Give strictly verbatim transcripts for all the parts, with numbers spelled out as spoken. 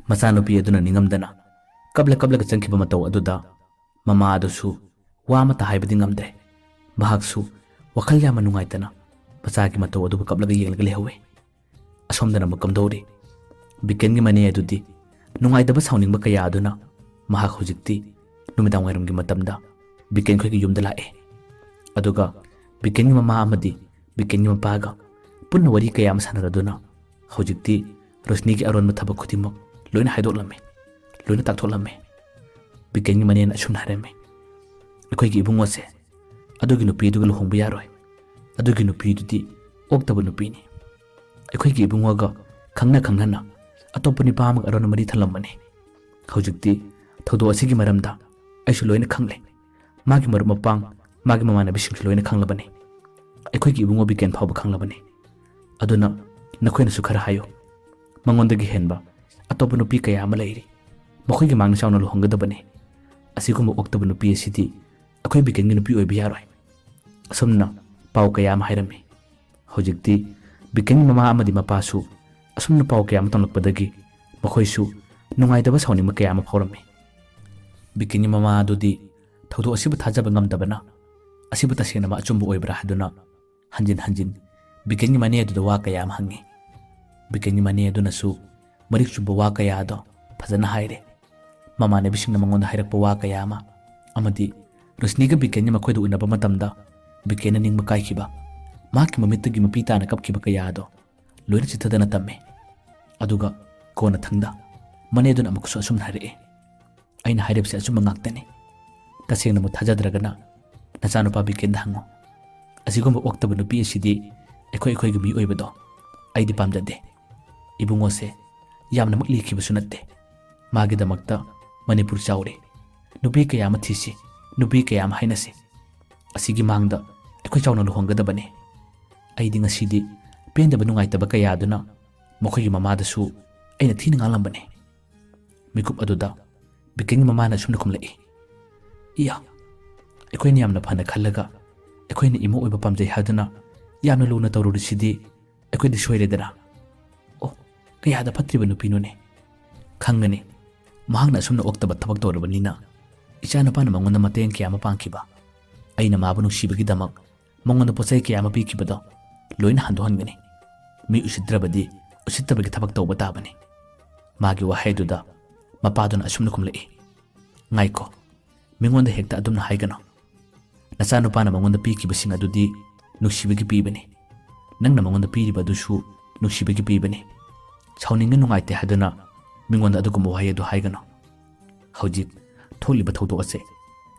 ꯃꯆꯥꯅꯨꯄꯤ ꯑꯗꯨꯅ ꯅꯤꯡꯉꯝꯗꯅ ꯀꯞꯂ ꯀꯞꯂꯒ ꯆꯪꯈꯤꯕ ꯃꯇꯧ ꯑꯗꯨꯗ ꯃꯃꯥ ꯑꯗꯨꯁꯨ ꯋꯥ ꯑꯃꯠꯇ ꯍꯥꯏꯕꯗꯤ ꯉꯝꯗ꯭ꯔꯦ꯫ ꯃꯍꯥꯛꯁꯨ ꯋꯥꯈꯜ ꯌꯥꯝꯅ ꯅꯨꯡꯉꯥꯏꯇꯅ ꯃꯆꯥꯒꯤ ꯃꯇꯧ ꯑꯗꯨꯕꯨ ꯀꯞꯂꯒ ꯌꯦꯡꯂꯒ ꯂꯩꯍꯧꯋꯤ꯫ ꯑꯁꯣꯝꯗꯅ ꯑꯃꯨꯛ ꯀꯝꯗꯧꯔꯤ? ꯕꯤꯀꯦꯟꯒꯤ ꯃꯅꯦ ꯑꯗꯨꯗꯤ ꯅꯨꯡꯉꯥꯏꯇꯕ ꯁꯥꯎꯅꯤꯡꯕ ꯀꯌꯥ ꯑꯗꯨꯅ ꯃꯍꯥꯛ ꯍꯧꯖꯤꯛꯇꯤ ꯅꯨꯃꯤꯗꯥꯡ ꯋꯥꯏꯔꯝꯒꯤ ꯃꯇꯝꯗ ꯕꯤꯀꯦꯟ ꯈꯣꯏꯒꯤ ꯌꯨꯝꯗ ꯂꯥꯛꯑꯦ꯫ ꯑꯗꯨꯒ ꯕꯤꯀꯦꯟꯒꯤ ꯃꯃꯥ ꯑꯃꯗꯤ ꯕꯤꯀꯦꯟꯒꯤ ꯃꯄꯥꯒ ꯄꯨꯟꯅ ꯋꯥꯔꯤ ꯀꯌꯥ ꯑꯃ ꯁꯥꯟꯅꯔꯗꯨꯅ ꯍꯧꯖꯤꯛꯇꯤ ꯔꯣꯁꯅꯤꯒꯤ ꯑꯔꯣꯟꯕ ꯊꯕꯛ ꯈꯨꯗꯤꯡꯃꯛ ꯂꯣꯏꯅ ꯍꯥꯏꯗꯣꯛꯂꯝꯃꯤ, ꯂꯣꯏꯅ ꯇꯥꯛꯊꯣꯛꯂꯝꯃꯤ꯫ ꯕꯤꯀꯦꯟꯒꯤ ꯃꯅꯦꯅ ꯑꯁꯨꯝꯅ ꯍꯥꯏꯔꯝꯃꯤ, "ꯑꯩꯈꯣꯏꯒꯤ ꯏꯕꯨꯡꯉꯣꯁꯦ ꯑꯗꯨꯒꯤ ꯅꯨꯄꯤꯗꯨꯒ ꯂꯨꯍꯣꯡꯕ ꯌꯥꯔꯣꯏ꯫ ꯑꯗꯨꯒꯤ ꯅꯨꯄꯤꯗꯨꯗꯤ ꯑꯣꯛꯇꯕ ꯅꯨꯄꯤꯅꯤ꯫ ꯑꯩꯈꯣꯏꯒꯤ ꯏꯕꯨꯡꯉꯣꯒ ꯈꯪꯅ ꯈꯪꯅꯅ ꯑꯇꯣꯞꯄ ꯅꯨꯄꯥ ꯑꯃꯒ ꯑꯔꯣꯟꯕ ꯃꯔꯤ ꯊꯝꯂꯝꯕꯅꯤ꯫ ꯍꯧꯖꯤꯛꯇꯤ ꯊꯧꯗꯣꯛ ꯑꯁꯤꯒꯤ ꯃꯔꯝꯗ ꯑꯩꯁꯨ ꯂꯣꯏꯅ ꯈꯪꯂꯦ꯫ ꯃꯥꯒꯤ ꯃꯔꯨꯞ ꯃꯄꯥꯡ, ꯃꯥꯒꯤ ꯃꯃꯥꯟꯅꯕꯤꯁꯤꯡꯁꯨ ꯂꯣꯏꯅ ꯈꯪꯂꯕꯅꯤ꯫ ꯑꯩꯈꯣꯏꯒꯤ ꯏꯕꯨꯡꯉꯣ ꯕꯤꯀꯦꯟ ꯐꯥꯎꯕ ꯈꯪꯂꯕꯅꯤ꯫ ꯑꯗꯨꯅ ꯅꯈꯣꯏꯅꯁꯨ ꯈꯔ ꯍꯥꯏꯌꯨ꯫ ꯃꯉꯣꯟꯗꯒꯤ ꯍꯦꯟꯕ ꯑꯇꯣꯞꯄ ꯅꯨꯄꯤ ꯀꯌꯥ ꯑꯃ ꯂꯩꯔꯤ꯫ ꯃꯈꯣꯏꯒꯤ ꯃꯥꯡꯗ ꯆꯥꯎꯅ ꯂꯨꯍꯣꯡꯒꯗꯕꯅꯤ꯫ ꯑꯁꯤꯒꯨꯝꯕ ꯑꯣꯛꯇꯕ ꯅꯨꯄꯤ ꯑꯁꯤꯗꯤ ꯑꯩꯈꯣꯏ ꯕꯤꯀꯦꯟꯒꯤ ꯅꯨꯄꯤ ꯑꯣꯏꯕ ꯌꯥꯔꯣꯏ"꯫ ꯑꯁꯨꯝꯅ ꯄꯥꯎ ꯀꯌꯥ ꯑꯃ ꯍꯥꯏꯔꯝꯃꯤ꯫ ꯍꯧꯖꯤꯛꯇꯤ ꯕꯤꯀꯦꯟꯒꯤ ꯃꯃꯥ ꯑꯃꯗꯤ ꯃꯄꯥꯁꯨ ꯑꯁꯨꯝꯅ ꯄꯥꯎ ꯀꯌꯥ ꯑꯃ ꯇꯝꯂꯛꯄꯗꯒꯤ ꯃꯈꯣꯏꯁꯨ ꯅꯨꯡꯉꯥꯏꯇꯕ ꯁꯥꯎꯅꯤꯡꯕ ꯀꯌꯥ ꯑꯃ ꯐꯥꯎꯔꯝꯃꯤ꯫ ꯕꯤꯀꯦꯟꯒꯤ ꯃꯃꯥ ꯑꯗꯨꯗꯤ ꯊꯧꯗꯣꯛ ꯑꯁꯤꯕꯨ ꯊꯥꯖꯕ ꯉꯝꯗꯕꯅ ꯑꯁꯤꯕꯨ ꯇꯁꯦꯡꯅ ꯑꯆꯨꯝꯕ ꯑꯣꯏꯕ꯭ꯔꯥ ꯍꯥꯏꯗꯨꯅ ꯍꯟꯖꯤꯟ ꯍꯟꯖꯤꯟ ꯕꯤꯀꯦꯟꯒꯤ ꯃꯅꯦ ꯑꯗꯨꯗ ꯋꯥ ꯀꯌꯥ ꯑꯃ ꯍꯪꯉꯤ꯫ ꯕꯤꯀꯦꯟꯒꯤ ꯃꯅꯦ ꯑꯗꯨꯅꯁꯨ ꯃꯔꯤꯛ ꯆꯨꯝꯕ ꯋꯥ ꯀꯌꯥ ꯑꯗꯣ ꯐꯖꯅ ꯍꯥꯏꯔꯦ꯫ ꯃꯃꯥꯟꯅꯕꯤꯁꯤꯡꯅ ꯃꯉꯣꯟꯗ ꯍꯥꯏꯔꯛꯄ ꯋꯥ ꯀꯌꯥ ꯑꯃ ꯑꯃꯗꯤ ꯔꯣꯁꯅꯤꯒ ꯕꯤꯀꯦꯟꯒ ꯃꯈꯣꯏꯗ ꯎꯅꯕ ꯃꯇꯝꯗ ꯕꯤꯀꯦꯟꯅ ꯅꯤꯡꯕ ꯀꯥꯏꯈꯤꯕ, ꯃꯍꯥꯛꯀꯤ ꯃꯃꯤꯠꯇꯒꯤ ꯃꯄꯤ ꯇꯥꯅ ꯀꯞꯈꯤꯕ ꯀꯌꯥ ꯑꯗꯣ ꯂꯣꯏꯅ ꯆꯤꯊꯗꯅ ꯇꯝꯃꯤ꯫ ꯑꯗꯨꯒ ꯀꯣꯟꯅꯊꯪꯗ ꯃꯅꯦꯗꯨꯅ ꯑꯃꯨꯛꯀꯁꯨ ꯑꯁꯨꯝꯅ ꯍꯥꯏꯔꯛꯏ, "ꯑꯩꯅ ꯍꯥꯏꯔꯤꯕꯁꯤ ꯑꯆꯨꯝꯕ ꯉꯥꯛꯇꯅꯤ꯫ ꯇꯁꯦꯡꯅꯃꯛ ꯊꯥꯖꯗ꯭ꯔꯒꯅ ꯅꯆꯥꯅꯨꯄꯥ ꯕꯤꯀꯦꯟꯗ ꯍꯪꯉꯨ꯫ ꯑꯁꯤꯒꯨꯝꯕ ꯑꯣꯛꯇꯕ ꯅꯨꯄꯤ ꯑꯁꯤꯗꯤ ꯑꯩꯈꯣꯏ ꯑꯩꯈꯣꯏꯒꯤ ꯃꯤꯑꯣꯏꯕꯗꯣ ꯑꯩꯗꯤ ꯄꯥꯝꯖꯗꯦ꯫ ꯏꯕꯨꯡꯉꯣꯁꯦ ꯌꯥꯝꯅꯃꯛ ꯂꯤꯈꯤꯕꯁꯨ ꯅꯠꯇꯦ꯫ ꯃꯥꯒꯤꯗꯃꯛꯇ ꯃꯅꯤꯄꯨꯔ ꯆꯥꯎꯔꯤ꯫ ꯅꯨꯄꯤ ꯀꯌꯥ ꯑꯃ ꯊꯤꯁꯤ, ꯅꯨꯄꯤ ꯀꯌꯥ ꯑꯃ ꯍꯥꯏꯅꯁꯤ꯫ ꯑꯁꯤꯒꯤ ꯃꯥꯡꯗ ꯑꯩꯈꯣꯏ ꯆꯥꯎꯅ ꯂꯨꯍꯣꯡꯒꯗꯕꯅꯤ꯫ ꯑꯩꯗꯤ ꯉꯁꯤꯗꯤ ꯄꯦꯟꯗꯕ ꯅꯨꯡꯉꯥꯏꯇꯕ ꯀꯌꯥ ꯑꯗꯨꯅ ꯃꯈꯣꯏꯒꯤ ꯃꯃꯥꯗꯁꯨ ꯑꯩꯅ ꯊꯤꯅ ꯉꯥꯡꯂꯝꯕꯅꯤ"꯫ ꯃꯤꯀꯨꯞ ꯑꯗꯨꯗ ꯕꯤꯀꯦꯟꯒꯤ ꯃꯃꯥꯅ ꯑꯁꯨꯝꯅ ꯈꯨꯝꯂꯛꯏ, "ꯏꯌꯥ, ꯑꯩꯈꯣꯏꯅ ꯌꯥꯝꯅ ꯐꯅ ꯈꯜꯂꯒ ꯑꯩꯈꯣꯏꯅ ꯏꯃꯧ ꯑꯣꯏꯕ ꯄꯥꯝꯖꯩ ꯍꯥꯏꯗꯨꯅ ꯌꯥꯝꯅ ꯂꯨꯅ ꯇꯧꯔꯨꯔꯤꯁꯤꯗꯤ ꯑꯩꯈꯣꯏꯗꯤ ꯁꯣꯏꯔꯦꯗꯅ꯫ ꯑꯣ, ꯀꯌꯥꯗ ꯐꯠꯇ꯭ꯔꯤꯕ ꯅꯨꯄꯤꯅꯣꯅꯦ꯫ ꯈꯪꯒꯅꯤ, ꯃꯍꯥꯛꯅ ꯑꯁꯨꯝꯅ ꯑꯣꯛꯇꯕ ꯊꯕꯛ ꯇꯧꯔꯕꯅꯤꯅ ꯏꯆꯥꯅꯨꯄꯥꯅ ꯃꯉꯣꯟꯗ ꯃꯇꯦꯡ ꯀꯌꯥ ꯑꯃ ꯄꯥꯡꯈꯤꯕ, ꯑꯩꯅ ꯃꯥꯕꯨ ꯅꯨꯡꯁꯤꯕꯒꯤꯗꯃꯛ ꯃꯉꯣꯟꯗ ꯄꯣꯠ ꯆꯩ ꯀꯌꯥ ꯑꯃ ꯄꯤꯈꯤꯕꯗꯣ ꯂꯣꯏꯅ ꯍꯟꯗꯣꯛꯍꯟꯒꯅꯤ꯫ ꯃꯤ ꯎꯁꯤꯠꯇ꯭ꯔꯕꯗꯤ ꯎꯁꯤꯠꯇꯕꯒꯤ ꯊꯕꯛ ꯇꯧꯕ ꯇꯥꯕꯅꯤ꯫ ꯃꯥꯒꯤ ꯋꯥꯍꯩꯗꯨꯗ ꯃꯄꯥꯗꯨꯅ ꯑꯁꯨꯝꯅ ꯈꯨꯝꯂꯛꯏ, "ꯉꯥꯏꯈꯣ, ꯃꯤꯉꯣꯟꯗ ꯍꯦꯛꯇ ꯑꯗꯨꯝꯅ ꯍꯥꯏꯒꯅꯨ꯫ ꯅꯆꯥꯅꯨꯄꯥꯅ ꯃꯉꯣꯟꯗ ꯄꯤꯈꯤꯕꯁꯤꯡ ꯑꯗꯨꯗꯤ ꯅꯨꯡꯁꯤꯕꯒꯤ ꯄꯤꯕꯅꯤ꯫ ꯅꯪꯅ ꯃꯉꯣꯟꯗ ꯄꯤꯔꯤꯕ ꯑꯗꯨꯁꯨ ꯅꯨꯡꯁꯤꯕꯒꯤ ꯄꯤꯕꯅꯤ꯫ ꯁꯥꯎꯅꯤꯡꯉꯦ ꯅꯨꯡꯉꯥꯏꯇꯦ ꯍꯥꯏꯗꯨꯅ ꯃꯤꯉꯣꯟꯗ ꯑꯗꯨꯒꯨꯝꯕ ꯋꯥꯍꯩ ꯑꯗꯨ ꯍꯥꯏꯒꯅꯨ꯫ ꯍꯧꯖꯤꯛ ꯊꯣꯛꯂꯤꯕ ꯊꯧꯗꯣꯛ ꯑꯁꯦ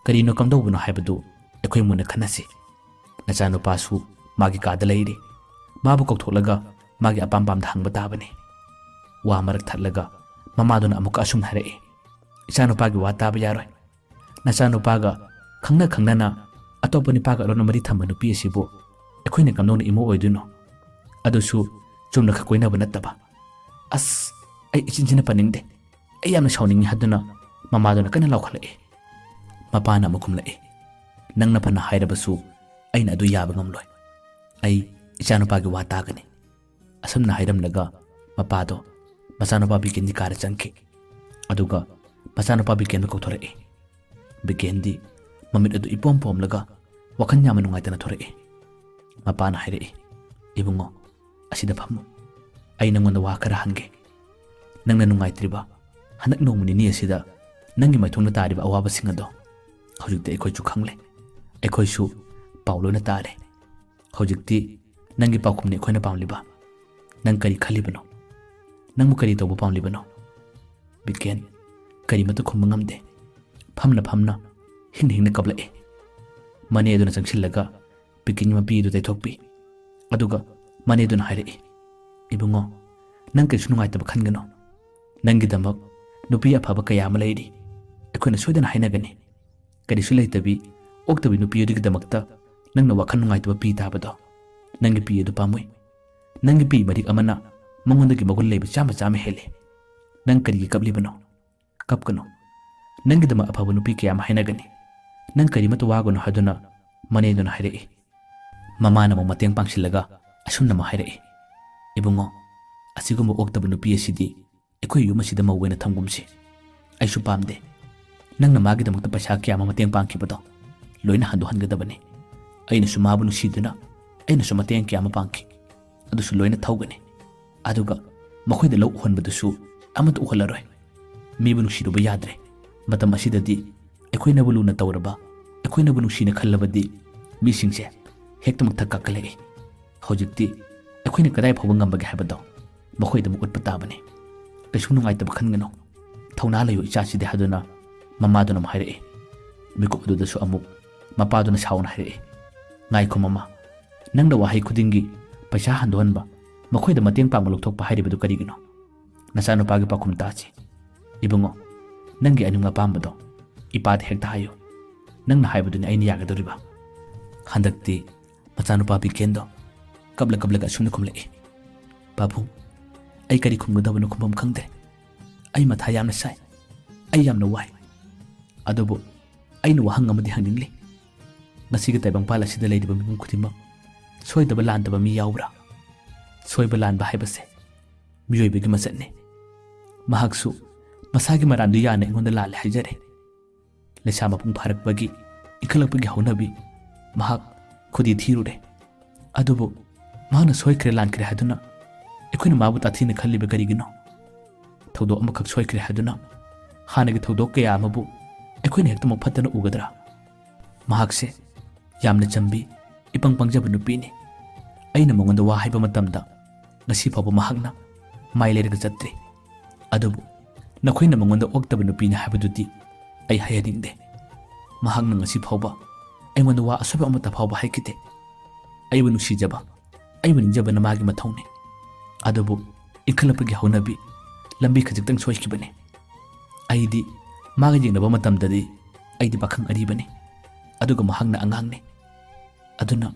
ꯀꯔꯤꯅꯣ ꯀꯝꯗꯧꯕꯅꯣ ꯍꯥꯏꯕꯗꯨ ꯑꯩꯈꯣꯏ ꯃꯨꯟꯅ ꯈꯟꯅꯁꯤ꯫ ꯅꯆꯥꯅꯨꯄꯥꯁꯨ ꯃꯥꯒꯤ ꯀꯥꯗ ꯂꯩꯔꯤ꯫ ꯃꯥꯕꯨ ꯀꯧꯊꯣꯛꯂꯒ ꯃꯥꯒꯤ ꯑꯄꯥꯝ ꯄꯥꯝꯗ ꯍꯪꯕ ꯇꯥꯕꯅꯤ꯫" ꯋꯥ ꯃꯔꯛ ꯊꯠꯂꯒ ꯃꯃꯥꯗꯨꯅ ꯑꯃꯨꯛꯀ ꯑꯁꯨꯝꯅ ꯍꯥꯏꯔꯛꯏ, "ꯏꯆꯥꯅꯨꯄꯥꯒꯤ ꯋꯥ ꯇꯥꯕ ꯌꯥꯔꯣꯏ꯫ ꯅꯆꯥꯅꯨꯄꯥꯒ ꯈꯪꯅ ꯈꯪꯅꯅ ꯑꯇꯣꯞꯄ ꯅꯨꯄꯥꯒ ꯑꯔꯣꯟꯕ ꯃꯔꯤ ꯊꯝꯕ ꯅꯨꯄꯤ ꯑꯁꯤꯕꯨ ꯑꯩꯈꯣꯏꯅ ꯀꯝꯗꯧꯅ ꯏꯃꯧ ꯑꯣꯏꯗꯣꯏꯅꯣ? ꯑꯗꯨꯁꯨ ꯆꯨꯝꯅ ꯈꯛ ꯀꯣꯏꯅꯕ ꯅꯠꯇꯕ꯫" "ꯑꯁ, ꯑꯩ ꯏꯆꯤꯟꯁꯤꯅ ꯄꯟꯅꯤꯡꯗꯦ꯫ ꯑꯩ ꯌꯥꯝꯅ ꯁꯥꯎꯅꯤꯡꯉꯤ" ꯍꯥꯏꯗꯨꯅ ꯃꯃꯥꯗꯨꯅ ꯀꯟꯅ ꯂꯥꯎꯈꯠꯂꯛꯏ꯫ ꯃꯄꯥꯅ ꯑꯃꯨꯛ ꯈꯨꯝꯂꯛꯏ, "ꯅꯪꯅ ꯐꯅ ꯍꯥꯏꯔꯕꯁꯨ ꯑꯩꯅ ꯑꯗꯨ ꯌꯥꯕ ꯉꯝꯂꯣꯏ꯫ ꯑꯩ ꯏꯆꯥꯅꯨꯄꯥꯒꯤ ꯋꯥ ꯇꯥꯒꯅꯤ꯫" ꯑꯁꯨꯝꯅ ꯍꯥꯏꯔꯝꯂꯒ ꯃꯄꯥꯗꯣ ꯃꯆꯥꯅꯨꯄꯥ ꯕꯤꯀꯦꯟꯒꯤ ꯀꯥꯗ ꯆꯪꯈꯤ꯫ ꯑꯗꯨꯒ ꯃꯆꯥꯅꯨꯄꯥ ꯕꯤꯀꯦꯟꯕꯨ ꯀꯧꯊꯣꯔꯛꯏ꯫ ꯕꯤꯀꯦꯟꯗꯤ ꯃꯃꯤꯠ ꯑꯗꯨ ꯏꯄꯣꯝ ꯄꯣꯝꯂꯒ ꯋꯥꯈꯜ ꯌꯥꯝꯅ ꯅꯨꯡꯉꯥꯏꯇꯅ ꯊꯣꯔꯛꯏ꯫ ꯃꯄꯥꯅ ꯍꯥꯏꯔꯛꯏ, "ꯏꯕꯨꯡꯉꯣ, ꯑꯁꯤꯗ ꯐꯝꯃꯨ꯫ ꯑꯩ ꯅꯪꯉꯣꯟꯗ ꯋꯥ ꯈꯔ ꯍꯪꯒꯦ꯫ ꯅꯪꯅ ꯅꯨꯡꯉꯥꯏꯇ꯭ꯔꯤꯕ ꯍꯟꯗꯛ ꯅꯣꯡꯃ ꯅꯤꯅꯤ ꯑꯁꯤꯗ ꯅꯪꯒꯤ ꯃꯥꯏꯊꯣꯡꯗ ꯇꯥꯔꯤꯕ ꯑꯋꯥꯕꯁꯤꯡ ꯑꯗꯣ ꯍꯧꯖꯤꯛꯇꯤ ꯑꯩꯈꯣꯏꯁꯨ ꯈꯪꯂꯦ꯫ ꯑꯩꯈꯣꯏꯁꯨ ꯄꯥꯎ ꯂꯣꯏꯅ ꯇꯥꯔꯦ꯫ ꯍꯧꯖꯤꯛꯇꯤ ꯅꯪꯒꯤ ꯄꯥꯎꯈꯨꯝꯅꯤ ꯑꯩꯈꯣꯏꯅ ꯄꯥꯝꯂꯤꯕ꯫ ꯅꯪ ꯀꯔꯤ ꯈꯜꯂꯤꯕꯅꯣ? ꯅꯪꯕꯨ ꯀꯔꯤ ꯇꯧꯕ ꯄꯥꯝꯂꯤꯕꯅꯣ?" ꯕꯤꯀꯦꯟ ꯀꯔꯤꯃꯠꯇ ꯈꯨꯝꯕ ꯉꯝꯗꯦ꯫ ꯐꯝꯅ ꯐꯝꯅ ꯍꯤꯡꯅ ꯍꯤꯡꯅ ꯀꯞꯂꯛꯏ꯫ ꯃꯅꯦ ꯑꯗꯨꯅ ꯆꯪꯁꯤꯜꯂꯒ ꯕꯤꯀꯦꯟꯒꯤ ꯃꯄꯤ ꯑꯗꯨ ꯇꯩꯊꯣꯛꯄꯤ꯫ ꯑꯗꯨꯒ ꯃꯅꯦꯗꯨꯅ ꯍꯥꯏꯔꯛꯏ, "ꯏꯕꯨꯡꯉꯣ, ꯅꯪ ꯀꯩꯁꯨ ꯅꯨꯡꯉꯥꯏꯇꯕ ꯈꯟꯒꯅꯨ꯫ ꯅꯪꯒꯤꯗꯃꯛ ꯅꯨꯄꯤ ꯑꯐꯕ ꯀꯌꯥ ꯑꯃ ꯂꯩꯔꯤ꯫ ꯑꯩꯈꯣꯏꯅ ꯁꯣꯏꯗꯅ ꯍꯥꯏꯅꯒꯅꯤ꯫ ꯀꯔꯤꯁꯨ ꯂꯩꯇꯕꯤ, ꯑꯣꯛꯇꯕꯤ ꯅꯨꯄꯤ ꯑꯗꯨꯒꯤꯗꯃꯛꯇ ꯅꯪꯅ ꯋꯥꯈꯜ ꯅꯨꯡꯉꯥꯏꯇꯕ ꯄꯤ ꯇꯥꯕꯗꯣ? ꯅꯪꯒꯤ ꯄꯤ ꯑꯗꯨ ꯄꯥꯝꯃꯨꯏ꯫ ꯅꯪꯒꯤ ꯄꯤ ꯃꯔꯤꯛ ꯑꯃꯅ ꯃꯉꯣꯟꯗꯒꯤ ꯃꯒꯨꯟ ꯂꯩꯕ ꯆꯥꯝꯃ ꯆꯥꯝꯃ ꯍꯦꯜꯂꯤ꯫ ꯅꯪ ꯀꯔꯤꯒꯤ ꯀꯞꯂꯤꯕꯅꯣ? ꯀꯞꯀꯅꯨ꯫ ꯅꯪꯒꯤꯗꯃꯛ ꯑꯐꯕ ꯅꯨꯄꯤ ꯀꯌꯥ ꯑꯃ ꯍꯥꯏꯅꯒꯅꯤ꯫ ꯅꯪ ꯀꯔꯤꯃꯠꯇ ꯋꯥꯒꯅꯨ" ꯍꯥꯏꯗꯨꯅ ꯃꯅꯦꯗꯨꯅ ꯍꯥꯏꯔꯛꯏ꯫ ꯃꯃꯥꯅ ꯑꯃꯨꯛ ꯃꯇꯦꯡ ꯄꯥꯡꯁꯤꯜꯂꯒ ꯑꯁꯨꯝꯅ ꯑꯃꯨꯛ ꯍꯥꯏꯔꯛꯏ, "ꯏꯕꯨꯡꯉꯣ, ꯑꯁꯤꯒꯨꯝꯕ ꯑꯣꯛꯇꯕ ꯅꯨꯄꯤ ꯑꯁꯤꯗꯤ ꯑꯩꯈꯣꯏ ꯌꯨꯝ ꯑꯁꯤꯗ ꯃꯧ ꯑꯣꯏꯅ ꯊꯝꯒꯨꯝꯁꯤ꯫ ꯑꯩꯁꯨ ꯄꯥꯝꯗꯦ꯫ ꯅꯪꯅ ꯃꯥꯒꯤꯗꯃꯛꯇ ꯄꯩꯁꯥ ꯀꯌꯥ ꯑꯃ ꯃꯇꯦꯡ ꯄꯥꯡꯈꯤꯕꯗꯣ ꯂꯣꯏꯅ ꯍꯟꯗꯣꯛꯍꯟꯒꯗꯕꯅꯤ꯫ ꯑꯩꯅꯁꯨ ꯃꯥꯕꯨ ꯅꯨꯡꯁꯤꯗꯨꯅ ꯑꯩꯅꯁꯨ ꯃꯇꯦꯡ ꯀꯌꯥ ꯑꯃ ꯄꯥꯡꯈꯤ꯫ ꯑꯗꯨꯁꯨ ꯂꯣꯏꯅ ꯊꯧꯒꯅꯤ꯫ ꯑꯗꯨꯒ ꯃꯈꯣꯏꯗ ꯂꯧ ꯎꯍꯟꯕꯗꯨꯁꯨ ꯑꯃꯠꯇ ꯎꯍꯜꯂꯔꯣꯏ꯫ ꯃꯤꯕꯨ ꯅꯨꯡꯁꯤꯔꯨꯕ ꯌꯥꯗ꯭ꯔꯦ꯫ ꯃꯇꯝ ꯑꯁꯤꯗꯗꯤ ꯑꯩꯈꯣꯏꯅꯕꯨ ꯂꯨꯅ ꯇꯧꯔꯕ, ꯑꯩꯈꯣꯏꯅꯕꯨ ꯅꯨꯡꯁꯤꯅ ꯈꯜꯂꯕꯗꯤ ꯃꯤꯁꯤꯡꯁꯦ ꯍꯦꯛꯇ ꯃꯊꯛ ꯀꯥꯈꯠꯂꯛꯏ꯫ ꯍꯧꯖꯤꯛꯇꯤ ꯑꯩꯈꯣꯏꯅ ꯀꯗꯥꯏ ꯐꯥꯎꯕ ꯉꯝꯕꯒꯦ ꯍꯥꯏꯕꯗꯣ ꯃꯈꯣꯏꯗ ꯑꯃꯨꯛ ꯎꯠꯄ ꯇꯥꯕꯅꯤ꯫ ꯀꯩꯁꯨ ꯅꯨꯡꯉꯥꯏꯇꯕ ꯈꯟꯒꯅꯨ꯫ ꯊꯧꯅꯥ ꯂꯩꯌꯨ ꯏꯆꯥꯁꯤꯗꯤ ꯍꯥꯏꯗꯨꯅ ꯃꯃꯥꯗꯨꯅ ꯑꯃꯨꯛ ꯍꯥꯏꯔꯛꯏ꯫ ꯃꯤꯀꯨꯞ ꯑꯗꯨꯗꯁꯨ ꯑꯃꯨꯛ ꯃꯄꯥꯗꯨꯅ ꯁꯥꯎꯅ ꯍꯥꯏꯔꯛꯏ, "ꯉꯥꯏꯈꯣ ꯃꯃꯥ, ꯅꯪꯅ ꯋꯥꯍꯩ ꯈꯨꯗꯤꯡꯒꯤ ꯄꯩꯁꯥ ꯍꯟꯗꯣꯛꯍꯟꯕ, ꯃꯈꯣꯏꯗ ꯃꯇꯦꯡ ꯄꯥꯡꯕ ꯂꯧꯊꯣꯛꯄ ꯍꯥꯏꯔꯤꯕꯗꯨ ꯀꯔꯤꯒꯤꯅꯣ? ꯅꯆꯥꯅꯨꯄꯥꯒꯤ ꯄꯥꯎꯈꯨꯝ ꯇꯥꯁꯤ꯫ ꯏꯕꯨꯡꯉꯣ, ꯅꯪꯒꯤ ꯑꯅꯤꯡ ꯑꯄꯥꯝꯕꯗꯣ ꯏꯄꯥꯗ ꯍꯦꯛꯇ ꯍꯥꯏꯌꯨ꯫ ꯅꯪꯅ ꯍꯥꯏꯕꯗꯨꯅꯤ ꯑꯩꯅ ꯌꯥꯒꯗꯧꯔꯤꯕ꯫" ꯍꯟꯗꯛꯇꯤ ꯃꯆꯥꯅꯨꯄꯥ ꯕꯤꯀꯦꯟꯗꯣ ꯀꯞꯂ ꯀꯞꯂꯒ ꯑꯁꯨꯝꯅ ꯈꯨꯝꯂꯛꯏ, "ꯄꯥꯕꯨꯡ, ꯑꯩ ꯀꯔꯤ ꯈꯨꯝꯒꯗꯕꯅꯣ ꯈꯨꯝꯐꯝ ꯈꯪꯗꯦ꯫ ꯑꯩ ꯃꯊꯥ ꯌꯥꯝꯅ ꯁꯥꯏ꯫ ꯑꯩ ꯌꯥꯝꯅ ꯋꯥꯏ꯫ ꯑꯗꯨꯕꯨ ꯑꯩꯅ ꯋꯥꯍꯪ ꯑꯃꯗꯤ ꯍꯪꯅꯤꯡꯂꯤ꯫ ꯉꯁꯤꯒꯤ ꯇꯥꯏꯕꯪꯄꯥꯜ ꯑꯁꯤꯗ ꯂꯩꯔꯤꯕ ꯃꯤꯄꯨꯝ ꯈꯨꯗꯤꯡꯃꯛ ꯁꯣꯏꯗꯕ ꯂꯥꯟꯗꯕ ꯃꯤ ꯌꯥꯎꯕ꯭ꯔꯥ? ꯁꯣꯏꯕ ꯂꯥꯟꯕ ꯍꯥꯏꯕꯁꯦ ꯃꯤꯑꯣꯏꯕꯒꯤ ꯃꯆꯠꯅꯤ꯫ ꯃꯍꯥꯛꯁꯨ ꯃꯁꯥꯒꯤ ꯃꯔꯥꯟꯗꯨ ꯌꯥꯅ ꯑꯩꯉꯣꯟꯗ ꯂꯥꯜꯂꯦ ꯍꯥꯏꯖꯔꯦ꯫ ꯂꯩꯁꯥ ꯃꯄꯨꯡ ꯐꯥꯔꯛꯄꯒꯤ, ꯏꯟꯈꯠꯂꯛꯄꯒꯤ ꯍꯧꯅꯕꯤ ꯃꯍꯥꯛ ꯈꯨꯗꯤ ꯊꯤꯔꯨꯔꯦ꯫ ꯑꯗꯨꯕꯨ ꯃꯍꯥꯛꯅ ꯁꯣꯏꯈ꯭ꯔꯦ ꯂꯥꯟꯈ꯭ꯔꯦ ꯍꯥꯏꯗꯨꯅ ꯑꯩꯈꯣꯏꯅ ꯃꯥꯕꯨ ꯇꯥꯊꯤꯅ ꯈꯜꯂꯤꯕ ꯀꯔꯤꯒꯤꯅꯣ? ꯊꯧꯗꯣꯛ ꯑꯃꯈꯛ ꯁꯣꯏꯈ꯭ꯔꯦ ꯍꯥꯏꯗꯨꯅ ꯍꯥꯟꯅꯒꯤ ꯊꯧꯗꯣꯛ ꯀꯌꯥ ꯑꯃꯕꯨ ꯑꯩꯈꯣꯏꯅ ꯍꯦꯛꯇꯃꯛ ꯐꯠꯇꯅ ꯎꯒꯗ꯭ꯔꯥ? ꯃꯍꯥꯛꯁꯦ ꯌꯥꯝꯅ ꯆꯝꯕꯤ, ꯏꯄꯪ ꯄꯪꯖꯕ ꯅꯨꯄꯤꯅꯤ꯫ ꯑꯩꯅ ꯃꯉꯣꯟꯗ ꯋꯥ ꯍꯥꯏꯕ ꯃꯇꯝꯗ ꯉꯁꯤ ꯐꯥꯎꯕ ꯃꯍꯥꯛꯅ ꯃꯥꯏ ꯂꯩꯔꯒ ꯆꯠꯇ꯭ꯔꯤ꯫ ꯑꯗꯨꯕꯨ ꯅꯈꯣꯏꯅ ꯃꯉꯣꯟꯗ ꯑꯣꯛꯇꯕ ꯅꯨꯄꯤꯅꯤ ꯍꯥꯏꯕꯗꯨꯗꯤ ꯑꯩ ꯍꯥꯏꯍꯟꯅꯤꯡꯗꯦ꯫ ꯃꯍꯥꯛꯅ ꯉꯁꯤ ꯐꯥꯎꯕ ꯑꯩꯉꯣꯟꯗ ꯋꯥ ꯑꯁꯣꯏꯕ ꯑꯃꯠꯇ ꯐꯥꯎꯕ ꯍꯥꯏꯈꯤꯗꯦ꯫ ꯑꯩꯕꯨ ꯅꯨꯡꯁꯤꯖꯕ, ꯑꯩꯕꯨ ꯅꯤꯡꯖꯕꯅ ꯃꯥꯒꯤ ꯃꯊꯧꯅꯤ꯫ ꯑꯗꯨꯕꯨ ꯏꯟꯈꯠꯂꯛꯄꯒꯤ ꯍꯧꯅꯕꯤ, ꯂꯝꯕꯤ ꯈꯖꯤꯛꯇꯪ ꯁꯣꯏꯈꯤꯕꯅꯤ꯫ ꯑꯩꯗꯤ ꯃꯥꯒ ꯌꯦꯡꯅꯕ ꯃꯇꯝꯗꯗꯤ ꯑꯩꯗꯤ ꯄꯥꯈꯪ ꯑꯔꯤꯕꯅꯤ, ꯑꯗꯨꯒ ꯃꯍꯥꯛꯅ ꯑꯉꯥꯡꯅꯤ꯫ ꯑꯗꯨꯅ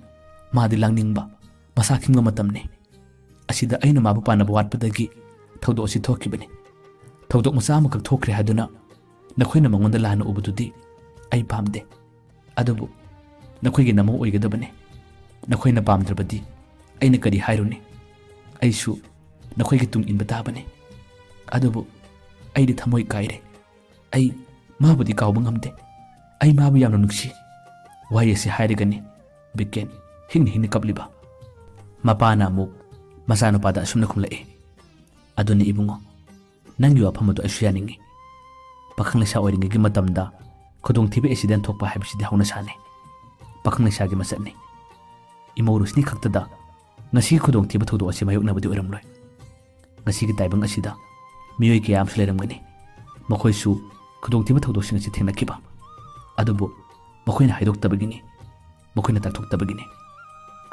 ꯃꯥꯗꯤ ꯂꯥꯡꯅꯤꯡꯕ, ꯃꯁꯥ ꯈꯤꯡꯕ ꯃꯇꯝꯅꯤ꯫ ꯑꯁꯤꯗ ꯑꯩꯅ ꯃꯥꯕꯨ ꯄꯥꯟꯅꯕ ꯋꯥꯠꯄꯗꯒꯤ ꯊꯧꯗꯣꯛ ꯑꯁꯤ ꯊꯣꯛꯈꯤꯕꯅꯤ꯫ ꯊꯧꯗꯣꯛ ꯃꯆꯥ ꯑꯃꯈꯛ ꯊꯣꯛꯈ꯭ꯔꯦ ꯍꯥꯏꯗꯨꯅ ꯅꯈꯣꯏꯅ ꯃꯉꯣꯟꯗ ꯂꯥꯟꯅ ꯎꯕꯗꯨꯗꯤ ꯑꯩ ꯄꯥꯝꯗꯦ꯫ ꯑꯗꯨꯕꯨ ꯅꯈꯣꯏꯒꯤ ꯅꯃꯧ ꯑꯣꯏꯒꯗꯕꯅꯤ꯫ ꯅꯈꯣꯏꯅ ꯄꯥꯝꯗ꯭ꯔꯕꯗꯤ ꯑꯩꯅ ꯀꯔꯤ ꯍꯥꯏꯔꯨꯅꯤ? ꯑꯩꯁꯨ ꯅꯈꯣꯏꯒꯤ ꯇꯨꯡ ꯏꯟꯕ ꯇꯥꯕꯅꯤ꯫ ꯑꯗꯨꯕꯨ ꯑꯩꯗꯤ ꯊꯃꯣꯏ ꯀꯥꯏꯔꯦ꯫ ꯑꯩ ꯃꯥꯕꯨꯗꯤ ꯀꯥꯎꯕ ꯉꯝꯗꯦ꯫ ꯑꯩ ꯃꯥꯕꯨ ꯌꯥꯝꯅ ꯅꯨꯡꯁꯤ꯫ ꯋꯥꯍꯩ ꯑꯁꯤ ꯍꯥꯏꯔꯒꯅꯤ ꯕꯤꯀꯦꯟ ꯍꯤꯡꯅ ꯍꯤꯡꯅ ꯀꯞꯂꯤꯕ꯫ ꯃꯄꯥꯅ ꯑꯃꯨꯛ ꯃꯆꯥꯅꯨꯄꯥꯗ ꯑꯁꯨꯝꯅ ꯈꯨꯝꯂꯛꯏ, "ꯑꯗꯨꯅꯤ ꯏꯕꯨꯡꯉꯣ, ꯅꯪꯒꯤ ꯋꯥꯐꯝ ꯑꯗꯨ ꯑꯩꯁꯨ ꯌꯥꯅꯤꯡꯏ꯫ ꯄꯥꯈꯪ ꯂꯩꯁꯥ ꯑꯣꯏꯔꯤꯉꯩꯒꯤ ꯃꯇꯝꯗ ꯈꯨꯗꯣꯡꯊꯤꯕ ꯑꯦꯛꯁꯤꯗꯦꯟ ꯊꯣꯛꯄ ꯍꯥꯏꯕꯁꯤꯗꯤ ꯍꯧꯅꯁꯥꯅꯤ꯫ ꯄꯥꯈꯪ ꯂꯩꯁꯥꯒꯤ ꯃꯁꯛꯅꯤ꯫ ꯏꯃꯧ ꯔꯣꯁꯅꯤ ꯈꯛꯇꯗ ꯉꯁꯤꯒꯤ ꯈꯨꯗꯣꯡꯊꯤꯕ ꯊꯧꯗꯣꯛ ꯑꯁꯤ ꯃꯥꯌꯣꯛꯅꯕꯗꯤ ꯑꯣꯏꯔꯝꯂꯣꯏ꯫ ꯉꯁꯤꯒꯤ ꯇꯥꯏꯕꯪ ꯑꯁꯤꯗ ꯃꯤꯑꯣꯏ ꯀꯌꯥ ꯑꯃꯁꯨ ꯂꯩꯔꯝꯒꯅꯤ, ꯃꯈꯣꯏꯁꯨ ꯈꯨꯗꯣꯡꯊꯤꯕ ꯊꯧꯗꯣꯛꯁꯤꯡ ꯑꯁꯤ ꯊꯦꯡꯅꯈꯤꯕ꯫ ꯑꯗꯨꯕꯨ ꯃꯈꯣꯏꯅ ꯍꯥꯏꯗꯣꯛꯇꯕꯒꯤꯅꯤ, ꯃꯈꯣꯏꯅ ꯇꯥꯛꯊꯣꯛꯇꯕꯒꯤꯅꯤ꯫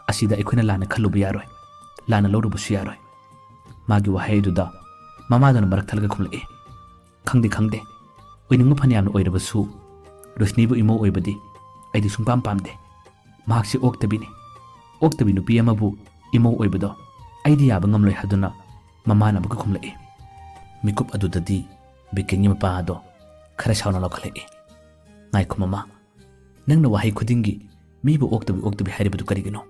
ꯑꯁꯤꯗ ꯑꯩꯈꯣꯏꯅ ꯂꯥꯟꯅ ꯈꯜꯂꯨꯕ ꯌꯥꯔꯣꯏ, ꯂꯥꯟꯅ ꯂꯧꯔꯨꯕꯁꯨ ꯌꯥꯔꯣꯏ"꯫ ꯃꯥꯒꯤ ꯋꯥꯍꯩ ꯑꯗꯨꯗ ꯃꯃꯥꯗꯨꯅ ꯃꯔꯛ ꯊꯠꯂꯒ ꯈꯨꯝꯂꯛꯏ, "ꯈꯪꯗꯦ, ꯈꯪꯗꯦ꯫ ꯑꯣꯏꯅꯤꯡꯕ ꯐꯅꯌꯥꯝꯅ ꯑꯣꯏꯔꯕꯁꯨ ꯔꯣꯁꯅꯤꯕꯨ ꯏꯃꯧ ꯑꯣꯏꯕꯗꯤ ꯑꯩꯗꯤ ꯁꯨꯡꯄꯥꯝ ꯄꯥꯝꯗꯦ꯫ ꯃꯍꯥꯛꯁꯤ ꯑꯣꯛꯇꯕꯤꯅꯤ꯫ ꯑꯣꯛꯇꯕꯤ ꯅꯨꯄꯤ ꯑꯃꯕꯨ ꯏꯃꯧ ꯑꯣꯏꯕꯗꯣ ꯑꯩꯗꯤ ꯌꯥꯕ ꯉꯝꯂꯣꯏ" ꯍꯥꯏꯗꯨꯅ ꯃꯃꯥꯅ ꯑꯃꯨꯛꯀ ꯈꯨꯝꯂꯛꯏ꯫ ꯃꯤꯀꯨꯞ ꯑꯗꯨꯗꯗꯤ ꯕꯤꯀꯦꯟꯒꯤ ꯃꯄꯥ ꯑꯗꯣ ꯈꯔ ꯁꯥꯎꯅ ꯂꯧꯈꯠꯂꯛꯏ꯫ "ꯉꯥꯏꯈꯣ ꯃꯃꯥ, ꯅꯪꯅ ꯋꯥꯍꯩ ꯈꯨꯗꯤꯡꯒꯤ ꯃꯤꯕꯨ ꯑꯣꯛꯇꯕꯤ ꯑꯣꯛꯇꯕꯤ ꯍꯥꯏꯔꯤꯕꯗꯨ ꯀꯔꯤꯒꯤꯅꯣ?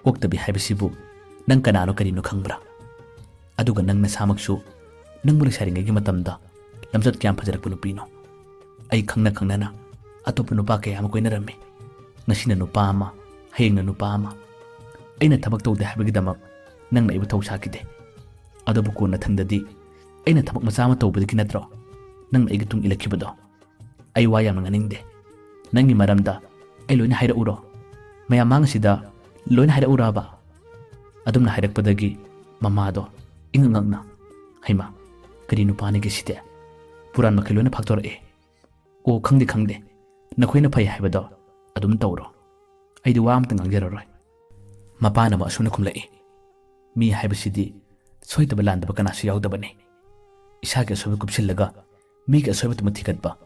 ꯑꯣꯛꯇꯕꯤ ꯍꯥꯏꯕꯁꯤꯕꯨ ꯅꯪ ꯀꯅꯥꯅꯣ ꯀꯔꯤꯅꯣ ꯈꯪꯕ꯭ꯔꯥ? ꯑꯗꯨꯒ ꯅꯪ ꯅꯁꯥꯃꯛꯁꯨ ꯅꯪꯕꯨ ꯂꯩꯁꯥꯔꯤꯉꯩꯒꯤ ꯃꯇꯝꯗ ꯂꯝꯆꯠ ꯀꯌꯥꯝ ꯐꯖꯔꯛꯄ ꯅꯨꯄꯤꯅꯣ? ꯑꯩ ꯈꯪꯅ ꯈꯪꯅꯅ ꯑꯇꯣꯞꯄ ꯅꯨꯄꯥ ꯀꯌꯥ ꯑꯃ ꯀꯣꯏꯅꯔꯝꯃꯤ꯫ ꯉꯁꯤꯅ ꯅꯨꯄꯥ ꯑꯃ, ꯍꯌꯦꯡꯅ ꯅꯨꯄꯥ ꯑꯃ꯫ ꯑꯩꯅ ꯊꯕꯛ ꯇꯧꯗꯦ ꯍꯥꯏꯕꯒꯤꯗꯃꯛ ꯅꯪꯅ ꯑꯩꯕꯨ ꯊꯧ ꯁꯥꯈꯤꯗꯦ꯫ ꯑꯗꯨꯕꯨ ꯀꯣꯟꯅ ꯊꯪꯗꯗꯤ ꯑꯩꯅ ꯊꯕꯛ ꯃꯆꯥ ꯑꯃ ꯇꯧꯕꯗꯒꯤ ꯅꯠꯇ꯭ꯔꯣ ꯅꯪꯅ ꯑꯩꯒꯤ ꯇꯨꯡ ꯏꯜꯂꯛꯈꯤꯕꯗꯣ? ꯑꯩ ꯋꯥ ꯌꯥꯝꯅ ꯉꯥꯡꯅꯤꯡꯗꯦ꯫ ꯅꯪꯒꯤ ꯃꯔꯝꯗ ꯑꯩ ꯂꯣꯏꯅ ꯍꯥꯏꯔꯛꯎꯔꯣ? ꯃꯌꯥꯝ ꯃꯥꯡ ꯑꯁꯤꯗ ꯂꯣꯏꯅ ꯍꯥꯏꯔꯛꯎꯔꯕ?" ꯑꯗꯨꯝꯅ ꯍꯥꯏꯔꯛꯄꯗꯒꯤ ꯃꯃꯥꯗꯣ ꯏꯉꯛ ꯉꯛꯅ, "ꯍꯩꯃꯥ, ꯀꯔꯤ ꯅꯨꯄꯥꯅꯤꯒꯦ ꯁꯤꯗꯤ? ꯄꯨꯔꯥꯟ ꯃꯈꯩ ꯂꯣꯏꯅ ꯐꯥꯛꯇꯣꯔꯛꯑꯦ꯫ ꯑꯣ, ꯈꯪꯗꯦ, ꯈꯪꯗꯦ꯫ ꯅꯈꯣꯏꯅ ꯐꯩ ꯍꯥꯏꯕꯗꯣ ꯑꯗꯨꯝ ꯇꯧꯔꯣ꯫ ꯑꯩꯗꯤ ꯋꯥ ꯑꯃꯇ ꯉꯥꯡꯖꯔꯔꯣꯏ"꯫ ꯃꯄꯥꯅ ꯑꯃꯨꯛ ꯑꯁꯨꯝꯅ ꯈꯨꯝꯂꯛꯏ, "ꯃꯤ ꯍꯥꯏꯕꯁꯤꯗꯤ ꯁꯣꯏꯗꯕ ꯂꯥꯟꯗꯕ ꯀꯅꯥꯁꯨ ꯌꯥꯎꯗꯕꯅꯤ꯫ ꯏꯁꯥꯒꯤ ꯑꯁꯣꯏꯕ ꯀꯨꯞꯁꯤꯜꯂꯒ ꯃꯤꯒꯤ ꯑꯁꯣꯏꯕꯗꯨꯃꯛ ꯊꯤꯒꯠꯄ,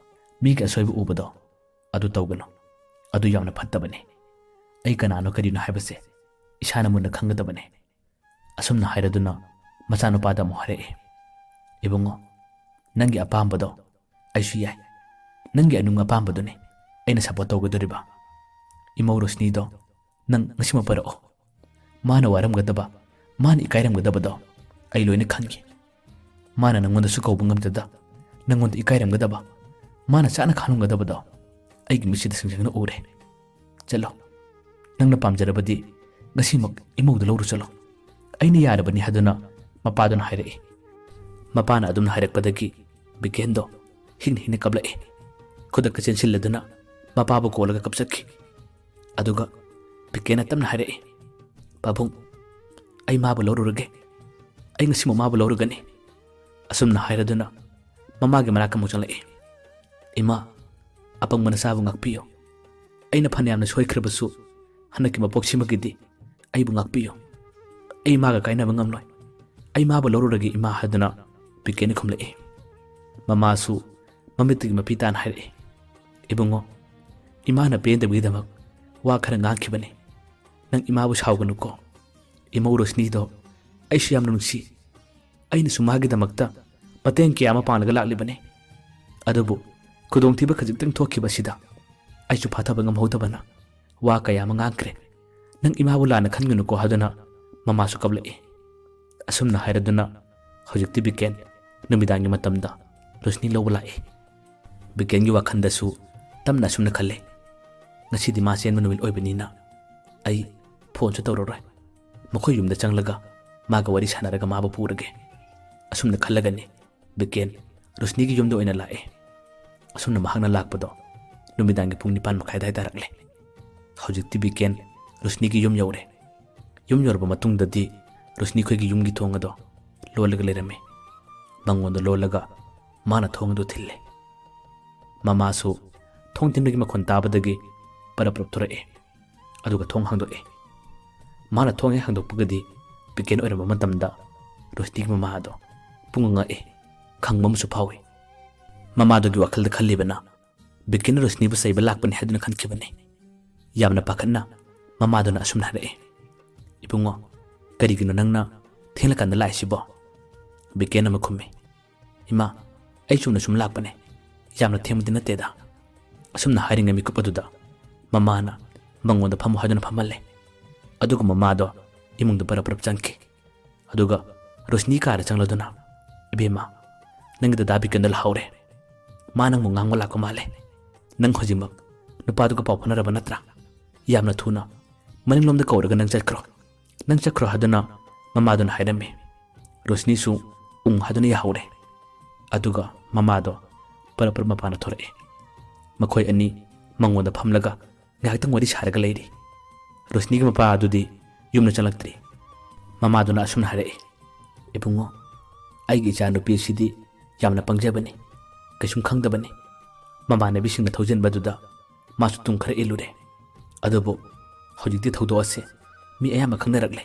ꯃꯤꯒꯤ ꯑꯁꯣꯏꯕ ꯎꯕꯗꯣ, ꯑꯗꯨ ꯇꯧꯒꯅꯨ꯫ ꯑꯗꯨ ꯌꯥꯝꯅ ꯐꯠꯇꯕꯅꯤ꯫ ꯑꯩ ꯀꯅꯥꯅꯣ ꯀꯔꯤꯅꯣ ꯍꯥꯏꯕꯁꯦ ꯏꯁꯥꯅ ꯃꯨꯟꯅ ꯈꯪꯒꯗꯕꯅꯤ"꯫ ꯑꯁꯨꯝꯅ ꯍꯥꯏꯔꯗꯨꯅ ꯃꯆꯥꯅꯨꯄꯥꯗ ꯑꯃꯨꯛ ꯍꯥꯏꯔꯛꯏ, "ꯏꯕꯨꯡꯉꯣ, ꯅꯪꯒꯤ ꯑꯄꯥꯝꯕꯗꯣ ꯑꯩꯁꯨ ꯌꯥꯏ꯫ ꯅꯪꯒꯤ ꯑꯅꯤꯡ ꯑꯄꯥꯝꯕꯗꯨꯅꯤ ꯑꯩꯅ ꯁꯞꯄꯣꯔꯠ ꯇꯧꯒꯗꯧꯔꯤꯕ꯫ ꯏꯃꯧ ꯔꯣꯁꯅꯤꯗꯣ ꯅꯪ ꯉꯁꯤꯃꯛ ꯄꯨꯔꯛꯑꯣ꯫ ꯃꯥꯅ ꯋꯥꯔꯝꯒꯗꯕ, ꯃꯥꯅ ꯏꯀꯥꯏꯔꯝꯒꯗꯕꯗꯣ ꯑꯩ ꯂꯣꯏꯅ ꯈꯪꯉꯤ꯫ ꯃꯥꯅ ꯅꯪꯉꯣꯟꯗꯁꯨ ꯀꯧꯕ ꯉꯝꯗꯗ ꯅꯪꯉꯣꯟꯗ ꯏꯀꯥꯏꯔꯝꯒꯗꯕ, ꯃꯥꯅ ꯆꯥꯅ ꯈꯥꯡꯂꯝꯒꯗꯕꯗꯣ ꯑꯩꯒꯤ ꯃꯤꯠꯁꯤꯗ ꯁꯤꯡꯖꯪꯅ ꯎꯔꯦ꯫ ꯆꯠꯂꯣ, ꯅꯪꯅ ꯄꯥꯝꯖꯔꯕꯗꯤ ꯉꯁꯤꯃꯛ ꯏꯃꯧꯗ ꯂꯧꯔꯨ ꯆꯠꯂꯣ, ꯑꯩꯅ ꯌꯥꯔꯕꯅꯤ ꯍꯥꯏꯗꯨꯅ ꯃꯄꯥꯗꯨꯅ ꯍꯥꯏꯔꯛꯏ꯫ ꯃꯄꯥꯅ ꯑꯗꯨꯝꯅ ꯍꯥꯏꯔꯛꯄꯗꯒꯤ ꯕꯤꯀꯦꯟꯗꯣ ꯍꯤꯡꯅ ꯍꯤꯡꯅ ꯀꯞꯂꯛꯏ꯫ ꯈꯨꯗꯛꯇ ꯆꯦꯟꯁꯤꯜꯂꯗꯨꯅ ꯃꯄꯥꯕꯨ ꯀꯣꯜꯂꯒ ꯀꯞꯆꯈꯤ꯫ ꯑꯗꯨꯒ ꯕꯤꯀꯦꯟꯅ ꯇꯞꯅ ꯍꯥꯏꯔꯛꯏ, "ꯄꯥꯕꯨꯡ, ꯑꯩ ꯃꯥꯕꯨ ꯂꯧꯔꯨꯔꯒꯦ꯫ ꯑꯩ ꯉꯁꯤꯃꯛ ꯃꯥꯕꯨ ꯂꯧꯔꯨꯒꯅꯤ꯫" ꯑꯁꯨꯝꯅ ꯍꯥꯏꯔꯗꯨꯅ ꯃꯃꯥꯒꯤ ꯃꯅꯥꯛꯇ ꯑꯃꯨꯛ ꯆꯪꯂꯛꯏ꯫ "ꯏꯃꯥ, ꯑꯄꯪꯕ ꯅꯆꯥꯕꯨ ꯉꯥꯛꯄꯤꯌꯨ꯫ ꯑꯩꯅ ꯐꯅꯌꯥꯝꯅ ꯁꯣꯏꯈ꯭ꯔꯕꯁꯨ ꯍꯟꯗꯛꯀꯤ ꯃꯄꯣꯛꯁꯤꯃꯒꯤꯗꯤ ꯑꯩꯕꯨ ꯉꯥꯛꯄꯤꯌꯨ꯫ ꯑꯩ ꯃꯥꯒ ꯀꯥꯏꯅꯕ ꯉꯝꯂꯣꯏ꯫ ꯑꯩ ꯃꯥꯕꯨ ꯂꯧꯔꯨꯔꯒꯦ ꯏꯃꯥ" ꯍꯥꯏꯗꯨꯅ ꯕꯤꯀꯦꯟꯅ ꯈꯨꯝꯂꯛꯏ꯫ ꯃꯃꯥꯁꯨ ꯃꯃꯤꯠꯇꯒꯤ ꯃꯄꯤ ꯇꯥꯅ ꯍꯥꯏꯔꯛꯏ, "ꯏꯕꯨꯡꯉꯣ, ꯏꯃꯥꯅ ꯄꯦꯟꯗꯕꯒꯤꯗꯃꯛ ꯋꯥ ꯈꯔ ꯉꯥꯡꯈꯤꯕꯅꯤ꯫ ꯅꯪ ꯏꯃꯥꯕꯨ ꯁꯥꯎꯒꯅꯨꯀꯣ꯫ ꯏꯃꯧ ꯔꯣꯁꯅꯤꯗꯣ ꯑꯩꯁꯨ ꯌꯥꯝꯅ ꯅꯨꯡꯁꯤ꯫ ꯑꯩꯅꯁꯨ ꯃꯥꯒꯤꯗꯃꯛꯇ ꯃꯇꯦꯡ ꯀꯌꯥ ꯑꯃ ꯄꯥꯡꯂꯒ ꯂꯥꯛꯂꯤꯕꯅꯤ꯫ ꯑꯗꯨꯕꯨ ꯈꯨꯗꯣꯡꯊꯤꯕ ꯈꯖꯤꯛꯇꯪ ꯊꯣꯛꯈꯤꯕ ꯑꯁꯤꯗ ꯑꯩꯁꯨ ꯐꯥꯊꯕ ꯉꯝꯍꯧꯗꯕꯅ ꯋꯥ ꯀꯌꯥ ꯑꯃ ꯉꯥꯡꯈ꯭ꯔꯦ꯫ ꯅꯪ ꯏꯃꯥꯕꯨ ꯂꯥꯟꯅ ꯈꯟꯒꯅꯨꯀꯣ" ꯍꯥꯏꯗꯨꯅ ꯃꯃꯥꯁꯨ ꯀꯞꯂꯛꯏ꯫ ꯑꯁꯨꯝꯅ ꯍꯥꯏꯔꯗꯨꯅ ꯍꯧꯖꯤꯛꯇꯤ ꯕꯤꯀꯦꯟ ꯅꯨꯃꯤꯗꯥꯡꯒꯤ ꯃꯇꯝꯗ ꯔꯣꯁꯅꯤ ꯂꯧꯕ ꯂꯥꯛꯏ꯫ ꯕꯤꯀꯦꯟꯒꯤ ꯋꯥꯈꯜꯗꯁꯨ ꯇꯞꯅ ꯑꯁꯨꯝꯅ ꯈꯜꯂꯤ, "ꯉꯁꯤꯗꯤ ꯃꯥ ꯆꯦꯟꯕ ꯅꯨꯃꯤꯠ ꯑꯣꯏꯕꯅꯤꯅ ꯑꯩ ꯐꯣꯟꯁꯨ ꯇꯧꯔꯔꯣꯏ꯫ ꯃꯈꯣꯏ ꯌꯨꯝꯗ ꯆꯪꯂꯒ ꯃꯥꯒ ꯋꯥꯔꯤ ꯁꯥꯟꯅꯔꯒ ꯃꯥꯕꯨ ꯄꯨꯔꯒꯦ꯫" ꯑꯁꯨꯝꯅ ꯈꯜꯂꯒꯅꯤ ꯕꯤꯀꯦꯟ ꯔꯣꯁꯅꯤꯒꯤ ꯌꯨꯝꯗ ꯑꯣꯏꯅ ꯂꯥꯛꯑꯦ꯫ ꯑꯁꯨꯝꯅ ꯃꯍꯥꯛꯅ ꯂꯥꯛꯄꯗꯣ ꯅꯨꯃꯤꯗꯥꯡꯒꯤ ꯄꯨꯡ ꯅꯤꯄꯥꯟ ꯃꯈꯥꯏ ꯑꯗꯥꯏ ꯇꯥꯔꯛꯂꯦ꯫ ꯍꯧꯖꯤꯛꯇꯤ ꯕꯤꯀꯦꯟ ꯔꯣꯁꯅꯤꯒꯤ ꯌꯨꯝ ꯌꯧꯔꯦ꯫ ꯌꯨꯝ ꯌꯧꯔꯕ ꯃꯇꯨꯡꯗꯗꯤ ꯔꯣꯁꯅꯤ ꯈꯣꯏꯒꯤ ꯌꯨꯝꯒꯤ ꯊꯣꯡ ꯑꯗꯣ ꯂꯣꯜꯂꯒ ꯂꯩꯔꯝꯃꯤ꯫ ꯃꯉꯣꯟꯗ ꯂꯣꯜꯂꯒ ꯃꯥꯅ ꯊꯣꯡ ꯑꯗꯨ ꯊꯤꯜꯂꯦ꯫ ꯃꯃꯥꯁꯨ ꯊꯣꯡ ꯊꯤꯟꯕꯒꯤ ꯃꯈꯣꯟ ꯇꯥꯕꯗꯒꯤ ꯄꯔꯞ ꯄꯔꯞ ꯊꯣꯔꯛꯑꯦ꯫ ꯑꯗꯨꯒ ꯊꯣꯡ ꯍꯥꯡꯗꯣꯛꯑꯦ꯫ ꯃꯥꯅ ꯊꯣꯡ ꯍꯦꯛ ꯍꯥꯡꯗꯣꯛꯄꯒꯗꯤ ꯕꯤꯀꯦꯟ ꯑꯣꯏꯔꯝꯕ ꯃꯇꯝꯗ ꯔꯣꯁꯅꯤꯒꯤ ꯃꯃꯥ ꯑꯗꯣ ꯄꯨꯡꯉꯛ ꯉꯛꯑꯦ, ꯈꯪꯕ ꯑꯃꯁꯨ ꯐꯥꯎꯏ꯫ ꯃꯃꯥꯗꯨꯒꯤ ꯋꯥꯈꯜꯗ ꯈꯜꯂꯤꯕꯅ ꯕꯤꯀꯦꯟꯅ ꯔꯣꯁꯅꯤꯕꯨ ꯆꯩꯕ ꯂꯥꯛꯄꯅꯤ ꯍꯥꯏꯗꯨꯅ ꯈꯟꯈꯤꯕꯅꯤ꯫ ꯌꯥꯝꯅ ꯄꯥꯈꯠꯅ ꯃꯃꯥꯗꯨꯅ ꯑꯁꯨꯝꯅ ꯍꯥꯏꯔꯛꯑꯦ, "ꯏꯕꯨꯡꯉꯣ, ꯀꯔꯤꯒꯤꯅꯣ ꯅꯪꯅ ꯊꯦꯡꯂꯀꯥꯟꯗ ꯂꯥꯛꯏꯁꯤꯕꯣ?" ꯕꯤꯀꯦꯟ ꯑꯃ ꯈꯨꯝꯃꯤ, "ꯏꯃꯥ, ꯑꯩ ꯆꯨꯝꯅ ꯁꯨꯝ ꯂꯥꯛꯄꯅꯦ, ꯌꯥꯝꯅ ꯊꯦꯡꯕꯗꯤ ꯅꯠꯇꯦꯗ꯫" ꯑꯁꯨꯝꯅ ꯍꯥꯏꯔꯤꯉꯩ ꯃꯤꯀꯨꯞ ꯑꯗꯨꯗ ꯃꯃꯥꯅ ꯃꯉꯣꯟꯗ ꯐꯝꯃꯨ ꯍꯥꯏꯗꯨꯅ ꯐꯝꯍꯜꯂꯦ꯫ ꯑꯗꯨꯒ ꯃꯃꯥꯗꯣ ꯏꯃꯨꯡꯗ ꯄꯔꯞ ꯄꯔꯞ ꯆꯪꯈꯤ꯫ ꯑꯗꯨꯒ ꯔꯣꯁꯅꯤ ꯀꯥꯗ ꯆꯪꯂꯗꯨꯅ, "ꯏꯕꯦꯝꯃ, ꯅꯪꯒꯤ ꯗꯗꯥ ꯕꯤꯀꯦꯟꯗꯣ ꯂꯥꯛꯍꯧꯔꯦ꯫ ꯃꯥ ꯅꯪꯕꯨ ꯉꯥꯡꯕ ꯂꯥꯛꯄ ꯃꯥꯜꯂꯦ꯫ ꯅꯪ ꯍꯧꯖꯤꯛꯃꯛ ꯅꯨꯄꯥꯗꯨꯒ ꯄꯥꯎ ꯐꯥꯎꯅꯔꯕ ꯅꯠꯇ꯭ꯔꯥ? ꯌꯥꯝꯅ ꯊꯨꯅ ꯃꯅꯤꯡꯂꯣꯝꯗ ꯀꯧꯔꯒ ꯅꯪ ꯆꯠꯈ꯭ꯔꯣ꯫ ꯅꯪ ꯆꯠꯈ꯭ꯔꯣ" ꯍꯥꯏꯗꯨꯅ ꯃꯃꯥꯗꯨꯅ ꯍꯥꯏꯔꯝꯃꯤ꯫ ꯔꯣꯁꯅꯤꯁꯨ ꯎꯪ ꯍꯥꯏꯗꯨꯅ ꯌꯥꯍꯧꯔꯦ꯫ ꯑꯗꯨꯒ ꯃꯃꯥꯗꯣ ꯄꯔꯞ ꯄꯔꯞ ꯃꯄꯥꯟꯗ ꯊꯣꯔꯛꯑꯦ꯫ ꯃꯈꯣꯏ ꯑꯅꯤ ꯃꯉꯣꯟꯗ ꯐꯝꯂꯒ ꯉꯥꯏꯍꯥꯛꯇꯪ ꯋꯥꯔꯤ ꯁꯥꯔꯒ ꯂꯩꯔꯤ꯫ ꯔꯣꯁꯅꯤꯒꯤ ꯃꯄꯥ ꯑꯗꯨꯗꯤ ꯌꯨꯝꯗ ꯆꯪꯂꯛꯇ꯭ꯔꯤ꯫ ꯃꯃꯥꯗꯨꯅ ꯑꯁꯨꯝꯅ ꯍꯥꯏꯔꯛꯏ, "ꯏꯕꯨꯡꯉꯣ, ꯑꯩꯒꯤ ꯏꯆꯥ ꯅꯨꯄꯤ ꯑꯁꯤꯗꯤ ꯌꯥꯝꯅ ꯄꯪꯖꯕꯅꯤ, ꯀꯩꯁꯨꯝ ꯈꯪꯗꯕꯅꯤ꯫ ꯃꯃꯥꯟꯅꯕꯤꯁꯤꯡꯅ ꯊꯧꯖꯤꯟꯕꯗꯨꯗ ꯃꯥꯁꯨ ꯇꯨꯡ ꯈꯔ ꯏꯜꯂꯨꯔꯦ꯫ ꯑꯗꯨꯕꯨ ꯍꯧꯖꯤꯛꯇꯤ ꯊꯧꯗꯣꯛ ꯑꯁꯦ ꯃꯤ ꯑꯌꯥꯝꯕ ꯈꯪꯅꯔꯛꯂꯦ꯫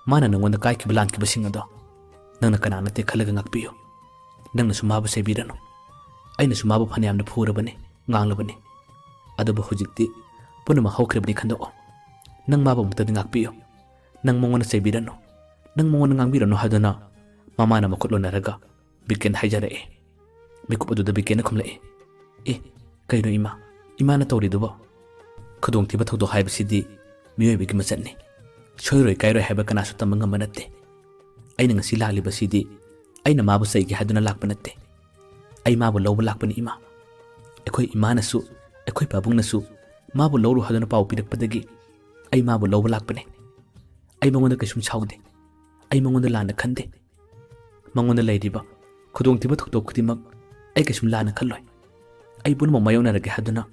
ꯃꯥꯅ ꯅꯪꯉꯣꯟꯗ ꯀꯥꯏꯈꯤꯕ ꯂꯥꯟꯈꯤꯕꯁꯤꯡ ꯑꯗꯣ ꯅꯪꯅ ꯀꯅꯥ ꯅꯠꯇꯦ ꯈꯜꯂꯒ ꯉꯥꯛꯄꯤꯌꯨ꯫ ꯅꯪꯅꯁꯨ ꯃꯥꯕꯨ ꯆꯩꯕꯤꯔꯅꯨ꯫ ꯑꯩꯅꯁꯨ ꯃꯥꯕꯨ ꯐꯅꯌꯥꯝꯅ ꯐꯨꯔꯕꯅꯤ, ꯉꯥꯡꯂꯕꯅꯤ꯫ ꯑꯗꯨꯕꯨ ꯍꯧꯖꯤꯛꯇꯤ ꯄꯨꯝꯅꯃꯛ ꯍꯧꯈ꯭ꯔꯕꯅꯤ ꯈꯟꯗꯣꯛꯑꯣ꯫ ꯅꯪ ꯃꯥꯕꯨ ꯑꯃꯨꯛꯇꯗꯤ ꯉꯥꯛꯄꯤꯌꯨ꯫ ꯅꯪ ꯃꯉꯣꯟꯗ ꯆꯩꯕꯤꯔꯅꯨ, ꯅꯪ ꯃꯉꯣꯟꯗ ꯉꯥꯡꯕꯤꯔꯅꯨ" ꯍꯥꯏꯗꯨꯅ ꯃꯃꯥꯅ ꯃꯈꯨꯠ ꯂꯣꯟꯅꯔꯒ ꯕꯤꯀꯦꯟꯗ ꯍꯥꯏꯖꯔꯛꯑꯦ꯫ ꯃꯤꯀꯨꯞ ꯑꯗꯨꯗ ꯕꯤꯀꯦꯟꯗ ꯈꯨꯝꯂꯛꯑꯦ, "ꯑꯦ, ꯀꯩꯅꯣ ꯏꯃꯥ, ꯏꯃꯥꯅ ꯇꯧꯔꯤꯗꯨꯕꯣ? ꯈꯨꯗꯣꯡꯊꯤꯕ ꯊꯧꯗꯣꯛ ꯍꯥꯏꯕꯁꯤꯗꯤ ꯃꯤꯑꯣꯏꯕꯒꯤ ꯃꯆꯠꯅꯤ꯫ ꯁꯣꯏꯔꯣꯏ ꯀꯥꯏꯔꯣꯏ ꯍꯥꯏꯕ ꯀꯅꯥꯁꯨ ꯇꯝꯕ ꯉꯝꯕ ꯅꯠꯇꯦ꯫ ꯑꯩꯅ ꯉꯁꯤ ꯂꯥꯛꯂꯤꯕꯁꯤꯗꯤ ꯑꯩꯅ ꯃꯥꯕꯨ ꯆꯩꯒꯦ ꯍꯥꯏꯗꯨꯅ ꯂꯥꯛꯄ ꯅꯠꯇꯦ꯫ ꯑꯩ ꯃꯥꯕꯨ ꯂꯧꯕ ꯂꯥꯛꯄꯅꯤ ꯏꯃꯥ꯫ ꯑꯩꯈꯣꯏ ꯏꯃꯥꯅꯁꯨ, ꯑꯩꯈꯣꯏ ꯄꯥꯕꯨꯡꯅꯁꯨ ꯃꯥꯕꯨ ꯂꯧꯔꯨ ꯍꯥꯏꯗꯨꯅ ꯄꯥꯎ ꯄꯤꯔꯛꯄꯗꯒꯤ ꯑꯩ ꯃꯥꯕꯨ ꯂꯧꯕ ꯂꯥꯛꯄꯅꯤ꯫ ꯑꯩ ꯃꯉꯣꯟꯗ ꯀꯩꯁꯨꯝ ꯁꯥꯎꯗꯦ꯫ ꯑꯩ ꯃꯉꯣꯟꯗ ꯂꯥꯟꯅ ꯈꯟꯗꯦ꯫ ꯃꯉꯣꯟꯗ ꯂꯩꯔꯤꯕ ꯈꯨꯗꯣꯡꯊꯤꯕ ꯊꯧꯗꯣꯛ ꯈꯨꯗꯤꯡꯃꯛ ꯑꯩ ꯀꯩꯁꯨꯝ ꯂꯥꯟꯅ ꯈꯜꯂꯣꯏ꯫ ꯑꯩ ꯄꯨꯝꯅꯃꯛ ꯃꯥꯌꯣꯛꯅꯔꯒꯦ ꯍꯥꯏꯗꯨꯅ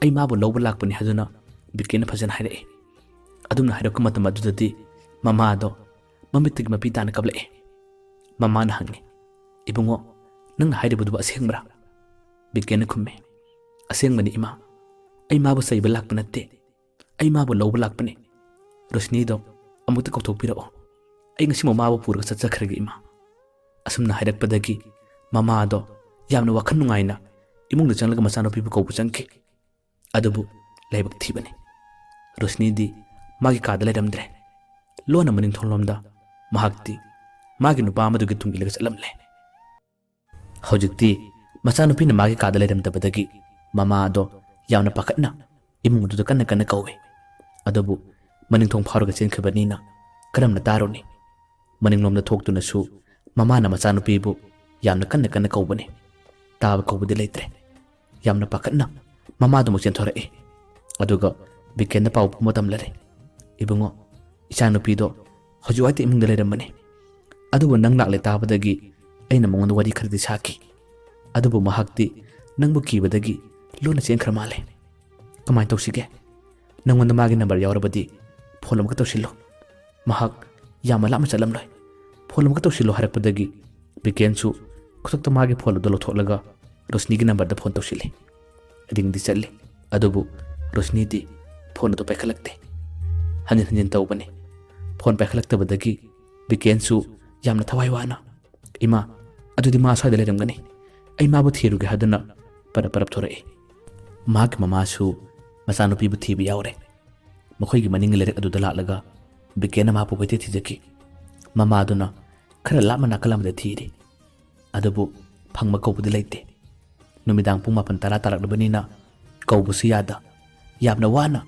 ꯑꯩ ꯃꯥꯕꯨ ꯂꯧꯕ ꯂꯥꯛꯄꯅꯤ" ꯍꯥꯏꯗꯨꯅ ꯕꯤꯀꯦꯟꯅ ꯐꯖꯅ ꯍꯥꯏꯔꯛꯏ꯫ ꯑꯗꯨꯝꯅ ꯍꯥꯏꯔꯛꯄ ꯃꯇꯝ ꯑꯗꯨꯗꯗꯤ ꯃꯃꯥꯗꯣ ꯃꯃꯤꯠꯇꯒꯤ ꯃꯄꯤ ꯇꯥꯅ ꯀꯞꯂꯛꯑꯦ꯫ ꯃꯃꯥꯅ ꯍꯪꯉꯤ, "ꯏꯕꯨꯡꯉꯣ, ꯅꯪꯅ ꯍꯥꯏꯔꯤꯕꯗꯨꯕꯨ ꯑꯁꯦꯡꯕ꯭ꯔꯥ?" ꯕꯤꯀꯦꯟꯅ ꯈꯨꯝꯃꯤ, "ꯑꯁꯦꯡꯕꯅꯤ ꯏꯃꯥ, ꯑꯩ ꯃꯥꯕꯨ ꯆꯩꯕ ꯂꯥꯛꯄ ꯅꯠꯇꯦ, ꯑꯩ ꯃꯥꯕꯨ ꯂꯧꯕ ꯂꯥꯛꯄꯅꯤ꯫ ꯔꯣꯁꯅꯤꯗꯣ ꯑꯃꯨꯛꯇ ꯀꯧꯊꯣꯛꯄꯤꯔꯛꯑꯣ, ꯑꯩ ꯉꯁꯤꯃꯛ ꯃꯥꯕꯨ ꯄꯨꯔꯒ ꯆꯠꯆꯈ꯭ꯔꯒꯦ ꯏꯃꯥ"꯫ ꯑꯁꯨꯝꯅ ꯍꯥꯏꯔꯛꯄꯗꯒꯤ ꯃꯃꯥꯗꯣ ꯌꯥꯝꯅ ꯋꯥꯈꯜ ꯅꯨꯡꯉꯥꯏꯅ ꯏꯃꯨꯡꯗ ꯆꯪꯂꯒ ꯃꯆꯥꯅꯨꯄꯤꯕꯨ ꯀꯧꯕ ꯆꯪꯈꯤ꯫ ꯑꯗꯨꯕꯨ ꯂꯥꯏꯕꯛ ꯊꯤꯕꯅꯤ, ꯔꯣꯁꯅꯤꯗꯤ ꯃꯥꯒꯤ ꯀꯥꯗ ꯂꯩꯔꯝꯗ꯭ꯔꯦ꯫ ꯂꯣꯟꯅ ꯃꯅꯤꯡ ꯊꯣꯡꯂꯣꯝꯗ ꯃꯍꯥꯛꯇꯤ ꯃꯥꯒꯤ ꯅꯨꯄꯥ ꯑꯃꯗꯨꯒꯤ ꯇꯨꯡ ꯏꯜꯂꯒ ꯆꯠꯂꯝꯂꯦ꯫ ꯍꯧꯖꯤꯛꯇꯤ ꯃꯆꯥꯅꯨꯄꯤꯅ ꯃꯥꯒꯤ ꯀꯥꯗ ꯂꯩꯔꯝꯗꯕꯗꯒꯤ ꯃꯃꯥ ꯑꯗꯣ ꯌꯥꯝꯅ ꯄꯥꯈꯠꯅ ꯏꯃꯨꯡ ꯑꯗꯨꯗ ꯀꯟꯅ ꯀꯟꯅ ꯀꯧꯏ꯫ ꯑꯗꯨꯕꯨ ꯃꯅꯤꯡ ꯊꯣꯡ ꯐꯥꯎꯔꯒ ꯆꯦꯟꯈ꯭ꯔꯕꯅꯤꯅ ꯀꯔꯝꯅ ꯇꯥꯔꯨꯅꯤ? ꯃꯅꯤꯡꯂꯣꯝꯗ ꯊꯣꯛꯇꯨꯅꯁꯨ ꯃꯃꯥꯅ ꯃꯆꯥꯅꯨꯄꯤꯕꯨ ꯌꯥꯝꯅ ꯀꯟꯅ ꯀꯟꯅ ꯀꯧꯕꯅꯤ꯫ ꯇꯥꯕ ꯀꯧꯕꯗꯤ ꯂꯩꯇ꯭ꯔꯦ꯫ ꯌꯥꯝꯅ ꯄꯥꯈꯠꯅ ꯃꯃꯥꯗꯨꯃꯛ ꯆꯦꯟꯊꯣꯔꯛꯏ꯫ ꯑꯗꯨꯒ ꯕꯤꯀꯦꯟꯗ ꯄꯥꯎ ꯄꯨꯝꯕ ꯇꯝꯂꯔꯦ꯫ "ꯏꯕꯨꯡꯉꯣ, ꯏꯆꯥꯅꯨꯄꯤꯗꯣ ꯍꯧꯖꯤꯛ ꯋꯥꯏꯇ ꯏꯃꯨꯡꯗ ꯂꯩꯔꯝꯕꯅꯤ꯫ ꯑꯗꯨꯕꯨ ꯅꯪ ꯂꯥꯛꯂꯦ ꯇꯥꯕꯗꯒꯤ ꯑꯩꯅ ꯃꯉꯣꯟꯗ ꯋꯥꯔꯤ ꯈꯔꯗꯤ ꯁꯥꯈꯤ꯫ ꯑꯗꯨꯕꯨ ꯃꯍꯥꯛꯇꯤ ꯅꯪꯕꯨ ꯀꯤꯕꯗꯒꯤ ꯂꯣꯟꯅ ꯆꯦꯟꯈ꯭ꯔ ꯃꯥꯜꯂꯦ꯫ ꯀꯃꯥꯏꯅ ꯇꯧꯁꯤꯒꯦ? ꯅꯪꯉꯣꯟꯗ ꯃꯥꯒꯤ ꯅꯝꯕꯔ ꯌꯥꯎꯔꯕꯗꯤ ꯐꯣꯟ ꯑꯃꯨꯛꯀ ꯇꯧꯁꯤꯜꯂꯨ꯫ ꯃꯍꯥꯛ ꯌꯥꯝꯅ ꯂꯥꯞꯅ ꯆꯠꯂꯝꯂꯣꯏ꯫ ꯐꯣꯟ ꯑꯃꯨꯛꯀ ꯇꯧꯁꯤꯜꯂꯨ" ꯍꯥꯏꯔꯛꯄꯗꯒꯤ ꯕꯤꯀꯦꯟꯁꯨ ꯈꯨꯗꯛꯇ ꯃꯥꯒꯤ ꯐꯣꯟ ꯑꯗꯨ ꯂꯧꯊꯣꯛꯂꯒ ꯔꯣꯁꯅꯤꯒꯤ ꯅꯝꯕꯔꯗ ꯐꯣꯟ ꯇꯧꯁꯤꯜꯂꯤ꯫ ꯔꯤꯡꯗꯤ ꯆꯠꯂꯤ, ꯑꯗꯨꯕꯨ ꯔꯣꯁꯅꯤꯗꯤ ꯐꯣꯟ ꯑꯗꯨ ꯄꯥꯏꯈꯠꯂꯛꯇꯦ꯫ ꯍꯟꯖꯤꯟ ꯍꯟꯖꯤꯟ ꯇꯧꯕꯅꯤ꯫ ꯐꯣꯟ ꯄꯥꯏꯈꯠꯂꯛꯇꯕꯗꯒꯤ ꯕꯤꯀꯦꯟꯁꯨ ꯌꯥꯝꯅ ꯊꯋꯥꯏ ꯋꯥꯅ, "ꯏꯃꯥ, ꯑꯗꯨꯗꯤ ꯃꯥ ꯑꯁ꯭ꯋꯥꯏꯗ ꯂꯩꯔꯝꯒꯅꯤ꯫ ꯑꯩ ꯃꯥꯕꯨ ꯊꯤꯔꯨꯒꯦ" ꯍꯥꯏꯗꯨꯅ ꯄꯔꯞ ꯄꯔꯞ ꯊꯣꯔꯛꯏ꯫ ꯃꯍꯥꯛꯀꯤ ꯃꯃꯥꯁꯨ ꯃꯆꯥꯅꯨꯄꯤꯕꯨ ꯊꯤꯕ ꯌꯥꯎꯔꯦ꯫ ꯃꯈꯣꯏꯒꯤ ꯃꯅꯤꯡꯒꯤ ꯂꯩꯔꯛ ꯑꯗꯨꯗ ꯂꯥꯛꯂꯒ ꯕꯤꯀꯦꯟꯅ ꯃꯍꯥꯛꯄꯨ ꯀꯣꯏꯊꯤ ꯊꯤꯖꯈꯤ꯫ ꯃꯃꯥꯗꯨꯅ ꯈꯔ ꯂꯥꯞꯅ ꯅꯥꯀꯜ ꯑꯃꯗ ꯊꯤꯔꯤ꯫ ꯑꯗꯨꯕꯨ ꯐꯪꯕ ꯀꯧꯕꯗꯤ ꯂꯩꯇꯦ꯫ ꯅꯨꯃꯤꯗꯥꯡ ꯄꯨꯡ ꯃꯥꯄꯟ ꯇꯔꯥ ꯇꯥꯔꯛꯂꯕꯅꯤꯅ ꯀꯧꯕꯁꯨ ꯌꯥꯗ, ꯌꯥꯝꯅ ꯋꯥꯅ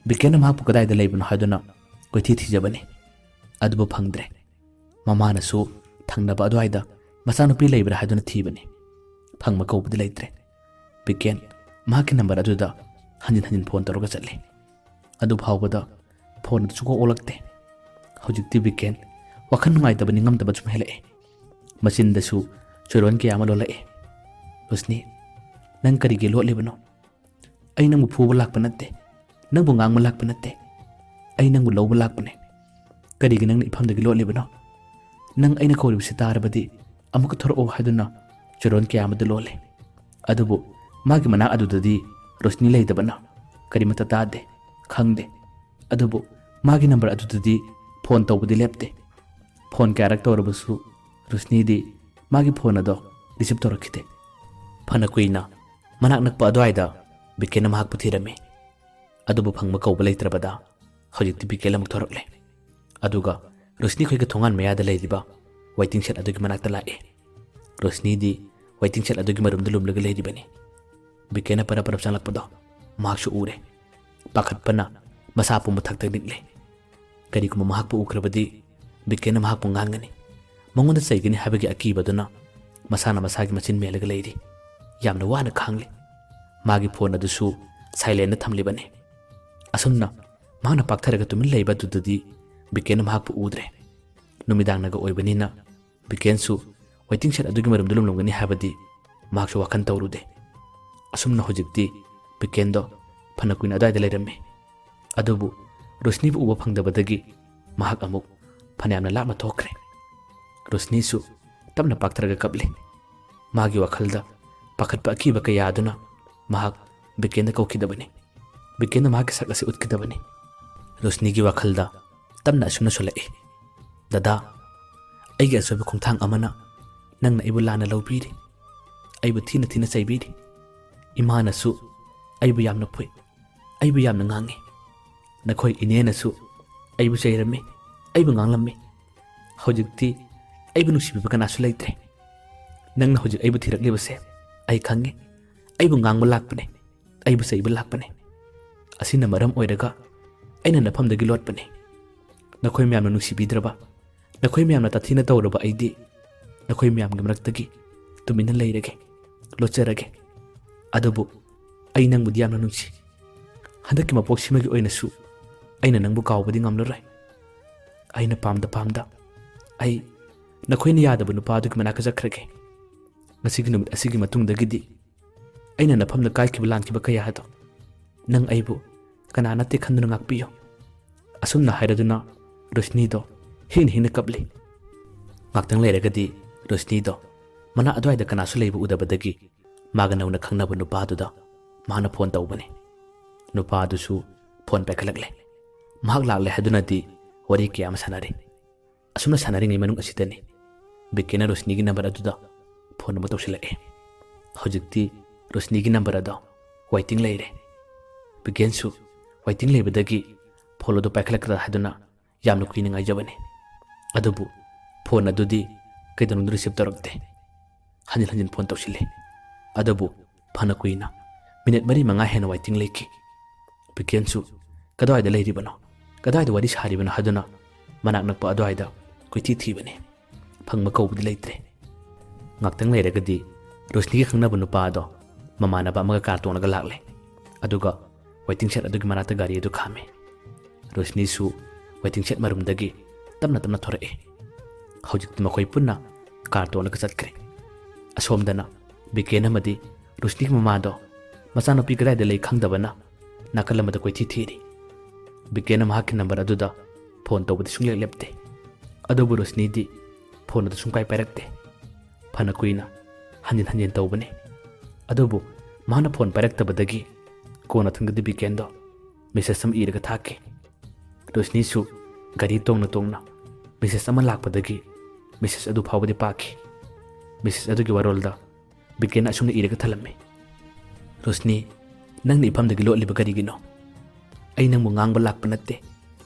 ꯕꯤꯀꯦꯟꯅ ꯃꯍꯥꯛꯄꯨ ꯀꯗꯥꯏꯗ ꯂꯩꯕꯅꯣ ꯍꯥꯏꯗꯨꯅ ꯀꯣꯏꯊꯤ ꯊꯤꯖꯕꯅꯤ꯫ ꯑꯗꯨꯕꯨ ꯐꯪꯗ꯭ꯔꯦ꯫ ꯃꯃꯥꯅꯁꯨ ꯊꯪꯅꯕ ꯑꯗꯨꯋꯥꯏꯗ ꯃꯆꯥꯅꯨꯄꯤ ꯂꯩꯕ꯭ꯔꯥ ꯍꯥꯏꯗꯨꯅ ꯊꯤꯕꯅꯤ꯫ ꯐꯪꯕ ꯀꯧꯕꯗꯤ ꯂꯩꯇ꯭ꯔꯦ꯫ ꯕꯤꯀꯦꯟ ꯃꯍꯥꯛꯀꯤ ꯅꯝꯕꯔ ꯑꯗꯨꯗ ꯍꯟꯖꯤꯟ ꯍꯟꯖꯤꯟ ꯐꯣꯟ ꯇꯧꯔꯒ ꯆꯠꯂꯤ꯫ ꯑꯗꯨ ꯐꯥꯎꯕꯗ ꯐꯣꯟ ꯑꯗꯨ ꯁꯨꯡꯑꯣꯛ ꯑꯣꯛꯂꯛꯇꯦ꯫ ꯍꯧꯖꯤꯛꯇꯤ ꯕꯤꯀꯦꯟ ꯋꯥꯈꯜ ꯅꯨꯡꯉꯥꯏꯇꯕ, ꯅꯤꯡꯉꯝꯗꯕ ꯁꯨꯝ ꯍꯦꯜꯂꯛꯑꯦ꯫ ꯃꯆꯤꯟꯗꯁꯨ ꯆꯣꯏꯔꯣꯟ ꯀꯌꯥ ꯑꯃ ꯂꯣꯜꯂꯛꯑꯦ꯫ "ꯔꯣꯁꯅꯤ, ꯅꯪ ꯀꯔꯤꯒꯤ ꯂꯣꯠꯂꯤꯕꯅꯣ? ꯑꯩ ꯅꯪꯕꯨ ꯐꯨꯕ ꯂꯥꯛꯄ ꯅꯠꯇꯦ, ꯅꯪꯕꯨ ꯉꯥꯡꯕ ꯂꯥꯛꯄ ꯅꯠꯇꯦ꯫ ꯑꯩ ꯅꯪꯕꯨ ꯂꯧꯕ ꯂꯥꯛꯄꯅꯦ꯫ ꯀꯔꯤꯒꯤ ꯅꯪꯅ ꯏꯐꯝꯗꯒꯤ ꯂꯣꯠꯂꯤꯕꯅꯣ? ꯅꯪ ꯑꯩꯅ ꯀꯧꯔꯤꯕꯁꯤ ꯇꯥꯔꯕꯗꯤ ꯑꯃꯨꯛꯀ ꯊꯣꯔꯛꯑꯣ" ꯍꯥꯏꯗꯨꯅ ꯆꯣꯏꯔꯣꯟ ꯀꯌꯥ ꯑꯃꯗ ꯂꯣꯜꯂꯦ꯫ ꯑꯗꯨꯕꯨ ꯃꯥꯒꯤ ꯃꯅꯥꯛ ꯑꯗꯨꯗꯗꯤ ꯔꯣꯁꯅꯤ ꯂꯩꯇꯕꯅ ꯀꯔꯤꯃꯠꯇ ꯇꯥꯗꯦ, ꯈꯪꯗꯦ꯫ ꯑꯗꯨꯕꯨ ꯃꯥꯒꯤ ꯅꯝꯕꯔ ꯑꯗꯨꯗꯗꯤ ꯐꯣꯟ ꯇꯧꯕꯗꯤ ꯂꯦꯞꯇꯦ꯫ ꯐꯣꯟ ꯀꯌꯥꯔꯛ ꯇꯧꯔꯕꯁꯨ ꯔꯣꯁꯅꯤꯗꯤ ꯃꯥꯒꯤ ꯐꯣꯟ ꯑꯗꯣ ꯔꯤꯁꯤꯞ ꯇꯧꯔꯛꯈꯤꯗꯦ꯫ ꯐꯅ ꯀꯨꯏꯅ ꯃꯅꯥꯛ ꯅꯛꯄ ꯑꯗꯨꯋꯥꯏꯗ ꯕꯤꯀꯦꯟꯅ ꯃꯍꯥꯛꯄꯨ ꯊꯤꯔꯝꯃꯤ꯫ ꯑꯗꯨꯕꯨ ꯐꯪꯕ ꯀꯧꯕ ꯂꯩꯇ꯭ꯔꯕꯗ ꯍꯧꯖꯤꯛꯇꯤ ꯕꯤꯀꯦꯟ ꯑꯃꯨꯛ ꯊꯣꯔꯛꯂꯦ꯫ ꯑꯗꯨꯒ ꯔꯣꯁꯅꯤ ꯈꯣꯏꯒꯤ ꯊꯣꯡꯒꯥꯟ ꯃꯌꯥꯗ ꯂꯩꯔꯤꯕ ꯋꯦꯇꯤꯡ ꯁꯦꯠ ꯑꯗꯨꯒꯤ ꯃꯅꯥꯛꯇ ꯂꯥꯛꯑꯦ꯫ ꯔꯣꯁꯅꯤꯗꯤ ꯋꯦꯇꯤꯡ ꯁꯦꯠ ꯑꯗꯨꯒꯤ ꯃꯔꯨꯝꯗ ꯂꯨꯝꯂꯒ ꯂꯩꯔꯤꯕꯅꯤ꯫ ꯕꯤꯀꯦꯟꯅ ꯄꯔꯞ ꯄꯔꯞ ꯆꯪꯂꯛꯄꯗꯣ ꯃꯍꯥꯛꯁꯨ ꯎꯔꯦ꯫ ꯄꯥꯈꯠꯄꯅ ꯃꯁꯥ ꯄꯨꯝꯕ ꯊꯛ ꯊꯛ ꯅꯤꯛꯂꯦ꯫ ꯀꯔꯤꯒꯨꯝꯕ ꯃꯍꯥꯛꯄꯨ ꯎꯈ꯭ꯔꯕꯗꯤ ꯕꯤꯀꯦꯟꯅ ꯃꯍꯥꯛꯄꯨ ꯉꯥꯡꯒꯅꯤ꯫ ꯃꯉꯣꯟꯗ ꯆꯩꯒꯅꯤ ꯍꯥꯏꯕꯒꯤ ꯑꯀꯤꯕꯗꯨꯅ ꯃꯁꯥꯅ ꯃꯁꯥꯒꯤ ꯃꯆꯤꯟ ꯃꯦꯜꯂꯒ ꯂꯩꯔꯤ꯫ ꯌꯥꯝꯅ ꯋꯥꯅ ꯈꯥꯡꯂꯤ꯫ ꯃꯥꯒꯤ ꯐꯣꯟ ꯑꯗꯨꯁꯨ ꯁꯥꯏꯂꯦꯟꯗ ꯊꯝꯂꯤꯕꯅꯤ꯫ ꯑꯁꯨꯝꯅ ꯃꯍꯥꯛꯅ ꯄꯥꯛꯊꯔꯒ ꯇꯨꯃꯤꯟ ꯂꯩꯕ ꯑꯗꯨꯗꯗꯤ ꯕꯤꯀꯦꯟꯅ ꯃꯍꯥꯛꯄꯨ ꯎꯗ꯭ꯔꯦ꯫ ꯅꯨꯃꯤꯗꯥꯡꯅꯒ ꯑꯣꯏꯕꯅꯤꯅ ꯕꯤꯀꯦꯟꯁꯨ ꯋꯦꯇꯤꯡ ꯁꯦꯠ ꯑꯗꯨꯒꯤ ꯃꯔꯨꯝꯗ ꯂꯨꯝꯂꯝꯒꯅꯤ ꯍꯥꯏꯕꯗꯤ ꯃꯍꯥꯛꯁꯨ ꯋꯥꯈꯜ ꯇꯧꯔꯨꯗꯦ꯫ ꯑꯁꯨꯝꯅ ꯍꯧꯖꯤꯛꯇꯤ ꯕꯤꯀꯦꯟꯗꯣ ꯐꯅ ꯀꯨꯏꯅ ꯑꯗꯨꯋꯥꯏꯗ ꯂꯩꯔꯝꯃꯤ꯫ ꯑꯗꯨꯕꯨ ꯔꯣꯁꯅꯤꯕꯨ ꯎꯕ ꯐꯪꯗꯕꯗꯒꯤ ꯃꯍꯥꯛ ꯑꯃꯨꯛ ꯐꯅꯌꯥꯝꯅ ꯂꯥꯞꯅ ꯊꯣꯛꯈ꯭ꯔꯦ꯫ ꯔꯣꯁꯅꯤꯁꯨ ꯇꯞꯅ ꯄꯥꯛꯊꯔꯒ ꯀꯞꯂꯤ꯫ ꯃꯥꯒꯤ ꯋꯥꯈꯜꯗ ꯄꯥꯈꯠꯄ ꯑꯀꯤꯕ ꯀꯌꯥ ꯑꯗꯨꯅ ꯃꯍꯥꯛ ꯕꯤꯀꯦꯟꯗ ꯀꯧꯈꯤꯗꯕꯅꯤ꯫ ꯕꯤꯀꯦꯟꯗ ꯃꯍꯥꯛꯀꯤ ꯁꯛ ꯑꯁꯤ ꯎꯠꯈꯤꯗꯕꯅꯤ꯫ ꯔꯣꯁꯅꯤꯒꯤ ꯋꯥꯈꯜꯗ ꯇꯞꯅ ꯑꯁꯨꯝꯅ ꯁꯣꯜꯂꯛꯏ, "ꯗꯗꯥ, ꯑꯩꯒꯤ ꯑꯁꯣꯏꯕ ꯈꯣꯡꯊꯥꯡ ꯑꯃꯅ ꯅꯪꯅ ꯑꯩꯕꯨ ꯂꯥꯟꯅ ꯂꯧꯕꯤꯔꯤ꯫ ꯑꯩꯕꯨ ꯊꯤꯅ ꯊꯤꯅ ꯆꯩꯕꯤꯔꯤ꯫ ꯏꯃꯥꯅꯁꯨ ꯑꯩꯕꯨ ꯌꯥꯝꯅ ꯐꯨꯏ꯫ ꯑꯩꯕꯨ ꯌꯥꯝꯅ ꯉꯥꯡꯉꯤ꯫ ꯅꯈꯣꯏ ꯏꯅꯦꯅꯁꯨ ꯑꯩꯕꯨ ꯆꯩꯔꯝꯃꯤ, ꯑꯩꯕꯨ ꯉꯥꯡꯂꯝꯃꯤ꯫ ꯍꯧꯖꯤꯛꯇꯤ ꯑꯩꯕꯨ ꯅꯨꯡꯁꯤꯕꯤꯕ ꯀꯅꯥꯁꯨ ꯂꯩꯇ꯭ꯔꯦ꯫ ꯅꯪꯅ ꯍꯧꯖꯤꯛ ꯑꯩꯕꯨ ꯊꯤꯔꯛꯂꯤꯕꯁꯦ ꯑꯩ ꯈꯪꯉꯤ꯫ ꯑꯩꯕꯨ ꯉꯥꯡꯕ ꯂꯥꯛꯄꯅꯦ, ꯑꯩꯕꯨ ꯆꯩꯕ ꯂꯥꯛꯄꯅꯦ꯫ ꯑꯁꯤꯅ ꯃꯔꯝ ꯑꯣꯏꯔꯒ ꯑꯩꯅ ꯅꯐꯝꯗꯒꯤ ꯂꯣꯠꯄꯅꯦ꯫ ꯅꯈꯣꯏ ꯃꯌꯥꯝꯅ ꯅꯨꯡꯁꯤꯕꯤꯗ꯭ꯔꯕ, ꯅꯈꯣꯏ ꯃꯌꯥꯝꯅ ꯇꯥꯊꯤꯅ ꯇꯧꯔꯕ ꯑꯩꯗꯤ ꯅꯈꯣꯏ ꯃꯌꯥꯝꯒꯤ ꯃꯔꯛꯇꯒꯤ ꯇꯨꯃꯤꯟꯅ ꯂꯩꯔꯒꯦ, ꯂꯣꯠꯆꯔꯒꯦ꯫ ꯑꯗꯨꯕꯨ ꯑꯩ ꯅꯪꯕꯨꯗꯤ ꯌꯥꯝꯅ ꯅꯨꯡꯁꯤ꯫ ꯍꯟꯗꯛꯀꯤ ꯃꯄꯣꯛꯁꯤꯃꯒꯤ ꯑꯣꯏꯅꯁꯨ ꯑꯩꯅ ꯅꯪꯕꯨ ꯀꯥꯎꯕꯗꯤ ꯉꯝꯂꯔꯣꯏ꯫ ꯑꯩꯅ ꯄꯥꯝꯗ ꯄꯥꯝꯗ ꯑꯩ ꯅꯈꯣꯏꯅ ꯌꯥꯗꯕ ꯅꯨꯄꯥ ꯑꯗꯨꯒꯤ ꯃꯅꯥꯛꯇ ꯆꯠꯈ꯭ꯔꯒꯦ꯫ ꯉꯁꯤꯒꯤ ꯅꯨꯃꯤꯠ ꯑꯁꯤꯒꯤ ꯃꯇꯨꯡꯗꯒꯤꯗꯤ ꯑꯩꯅ ꯅꯐꯝꯗ ꯀꯥꯏꯈꯤꯕ ꯂꯥꯟꯈꯤꯕ ꯀꯌꯥ ꯑꯗꯣ ꯅꯪ ꯑꯩꯕꯨ ꯀꯅꯥ ꯅꯠꯇꯦ ꯈꯟꯗꯨꯅ ꯉꯥꯛꯄꯤꯌꯨ꯫" ꯑꯁꯨꯝꯅ ꯍꯥꯏꯔꯗꯨꯅ ꯔꯣꯁꯅꯤꯗꯣ ꯍꯤꯡꯅ ꯍꯤꯡꯅ ꯀꯞꯂꯤ꯫ ꯉꯥꯛꯇꯪ ꯂꯩꯔꯒꯗꯤ ꯔꯣꯁꯅꯤꯗꯣ ꯃꯅꯥꯛ ꯑꯗꯨꯋꯥꯏꯗ ꯀꯅꯥꯁꯨ ꯂꯩꯕ ꯎꯗꯕꯗꯒꯤ ꯃꯥꯒ ꯅꯧꯅ ꯈꯪꯅꯕ ꯅꯨꯄꯥꯗꯨꯗ ꯃꯥꯅ ꯐꯣꯟ ꯇꯧꯕꯅꯤ꯫ ꯅꯨꯄꯥꯗꯨꯁꯨ ꯐꯣꯟ ꯄꯥꯏꯈꯠꯂꯛꯂꯦ꯫ ꯃꯍꯥꯛ ꯂꯥꯛꯂꯦ ꯍꯥꯏꯗꯨꯅꯗꯤ ꯋꯥꯔꯤ ꯀꯌꯥ ꯑꯃ ꯁꯥꯟꯅꯔꯤ꯫ ꯑꯁꯨꯝꯅ ꯁꯥꯟꯅꯔꯤꯉꯩ ꯃꯅꯨꯡ ꯑꯁꯤꯗꯅꯤ ꯕꯤꯀꯦꯟꯅ ꯔꯣꯁꯅꯤꯒꯤ ꯅꯝꯕꯔ ꯑꯗꯨꯗ ꯐꯣꯟ ꯑꯃ ꯇꯧꯁꯤꯜꯂꯛꯑꯦ꯫ ꯍꯧꯖꯤꯛꯇꯤ ꯔꯣꯁꯅꯤꯒꯤ ꯅꯝꯕꯔ ꯑꯗꯣ ꯋꯦꯇꯤꯡ ꯂꯩꯔꯦ꯫ ꯕꯤꯀꯦꯟꯁꯨ ꯋꯦꯇꯤꯡ ꯂꯩꯕꯗꯒꯤ ꯐꯣꯟ ꯑꯗꯨ ꯄꯥꯏꯈꯠꯂꯛꯀꯗ꯭ꯔꯥ ꯍꯥꯏꯗꯨꯅ ꯌꯥꯝꯅ ꯀꯨꯏꯅ ꯉꯥꯏꯖꯕꯅꯤ꯫ ꯑꯗꯨꯕꯨ ꯐꯣꯟ ꯑꯗꯨꯗꯤ ꯀꯩꯗꯧꯅꯨꯡꯗ ꯔꯤꯁꯤꯞ ꯇꯧꯔꯛꯇꯦ꯫ ꯍꯟꯖꯤꯟ ꯍꯟꯖꯤꯟ ꯐꯣꯟ ꯇꯧꯁꯤꯜꯂꯤ꯫ ꯑꯗꯨꯕꯨ ꯐꯅ ꯀꯨꯏꯅ, ꯃꯤꯅꯤꯠ ꯃꯔꯤ ꯃꯉꯥ ꯍꯦꯟꯅ ꯋꯦꯇꯤꯡ ꯂꯩꯈꯤ꯫ ꯕꯤꯀꯦꯟꯁꯨ ꯀꯗꯥꯏꯗ ꯂꯩꯔꯤꯕꯅꯣ, ꯀꯗꯥꯏꯗ ꯋꯥꯔꯤ ꯁꯥꯔꯤꯕꯅꯣ ꯍꯥꯏꯗꯨꯅ ꯃꯅꯥꯛ ꯅꯛꯄ ꯑꯗꯨꯋꯥꯏꯗ ꯀꯣꯏꯊꯤ ꯊꯤꯕꯅꯤ꯫ ꯐꯪꯕ ꯀꯧꯕꯗꯤ ꯂꯩꯇ꯭ꯔꯦ꯫ ꯉꯥꯛꯇꯪ ꯂꯩꯔꯒꯗꯤ ꯔꯣꯁꯅꯤꯒꯤ ꯈꯪꯅꯕ ꯅꯨꯄꯥ ꯑꯗꯣ ꯃꯃꯥꯟꯅꯕ ꯑꯃꯒ ꯀꯥꯔ ꯇꯣꯡꯂꯒ ꯂꯥꯛꯂꯦ꯫ ꯑꯗꯨꯒ ꯋꯦꯇꯤꯡ ꯁꯦꯗ ꯑꯗꯨꯒꯤ ꯃꯅꯥꯛꯇ ꯒꯥꯔꯤ ꯑꯗꯨ ꯈꯥꯝꯃꯦ꯫ ꯔꯣꯁꯅꯤꯁꯨ ꯋꯦꯇꯤꯡ ꯁꯦꯗ ꯃꯔꯨꯝꯗꯒꯤ ꯇꯞꯅ ꯇꯞꯅ ꯊꯣꯔꯛꯑꯦ꯫ ꯍꯧꯖꯤꯛꯇꯤ ꯃꯈꯣꯏ ꯄꯨꯟꯅ ꯀꯥꯔ ꯇꯣꯡꯂꯒ ꯆꯠꯈ꯭ꯔꯦ꯫ ꯑꯁꯣꯝꯗꯅ ꯕꯤꯀꯦꯟ ꯑꯃꯗꯤ ꯔꯣꯁꯅꯤꯒꯤ ꯃꯃꯥꯗꯣ ꯃꯆꯥꯅꯨꯄꯤ ꯀꯗꯥꯏꯗ ꯂꯩ ꯈꯪꯗꯕꯅ ꯅꯥꯀꯜ ꯑꯃꯗ ꯀꯣꯏꯊꯤ ꯊꯤꯔꯤ꯫ ꯕꯤꯀꯦꯟꯅ ꯃꯍꯥꯛꯀꯤ ꯅꯝꯕꯔ ꯑꯗꯨꯗ ꯐꯣꯟ ꯇꯧꯕꯗꯤ ꯁꯨꯡꯂꯦꯞ ꯂꯦꯞꯇꯦ꯫ ꯑꯗꯨꯕꯨ ꯔꯣꯁꯅꯤꯗꯤ ꯐꯣꯟ ꯑꯗꯨ ꯁꯨꯡꯄꯥꯏ ꯄꯥꯏꯔꯛꯇꯦ꯫ ꯐꯅ ꯀꯨꯏꯅ ꯍꯟꯖꯤꯟ ꯍꯟꯖꯤꯟ ꯇꯧꯕꯅꯤ꯫ ꯑꯗꯨꯕꯨ ꯃꯍꯥꯛꯅ ꯐꯣꯟ ꯄꯥꯏꯔꯛꯇꯕꯗꯒꯤ ꯀꯣꯟꯅꯊꯪꯗꯗꯤ ꯕꯤꯀꯦꯟꯗꯣ ꯃꯦꯁꯦꯖ ꯑꯃ ꯏꯔꯒ ꯊꯥꯈꯤ꯫ ꯔꯣꯁꯅꯤꯁꯨ ꯒꯥꯔꯤ ꯇꯣꯡꯅ ꯇꯣꯡꯅ ꯃꯦꯁꯦꯖ ꯑꯃ ꯂꯥꯛꯄꯗꯒꯤ ꯃꯦꯁꯦꯖ ꯑꯗꯨ ꯐꯥꯎꯕꯗꯤ ꯄꯥꯈꯤ꯫ ꯃꯦꯁꯦꯖ ꯑꯗꯨꯒꯤ ꯋꯥꯔꯣꯜꯗ ꯕꯤꯀꯦꯟꯅ ꯑꯁꯨꯝꯅ ꯏꯔꯒ ꯊꯜꯂꯝꯃꯤ: "ꯔꯣꯁꯅꯤ, ꯅꯪꯅ ꯏꯐꯝꯗꯒꯤ ꯂꯣꯠꯂꯤꯕ ꯀꯔꯤꯒꯤꯅꯣ? ꯑꯩ ꯅꯪꯕꯨ ꯉꯥꯡꯕ ꯂꯥꯛꯄ ꯅꯠꯇꯦ,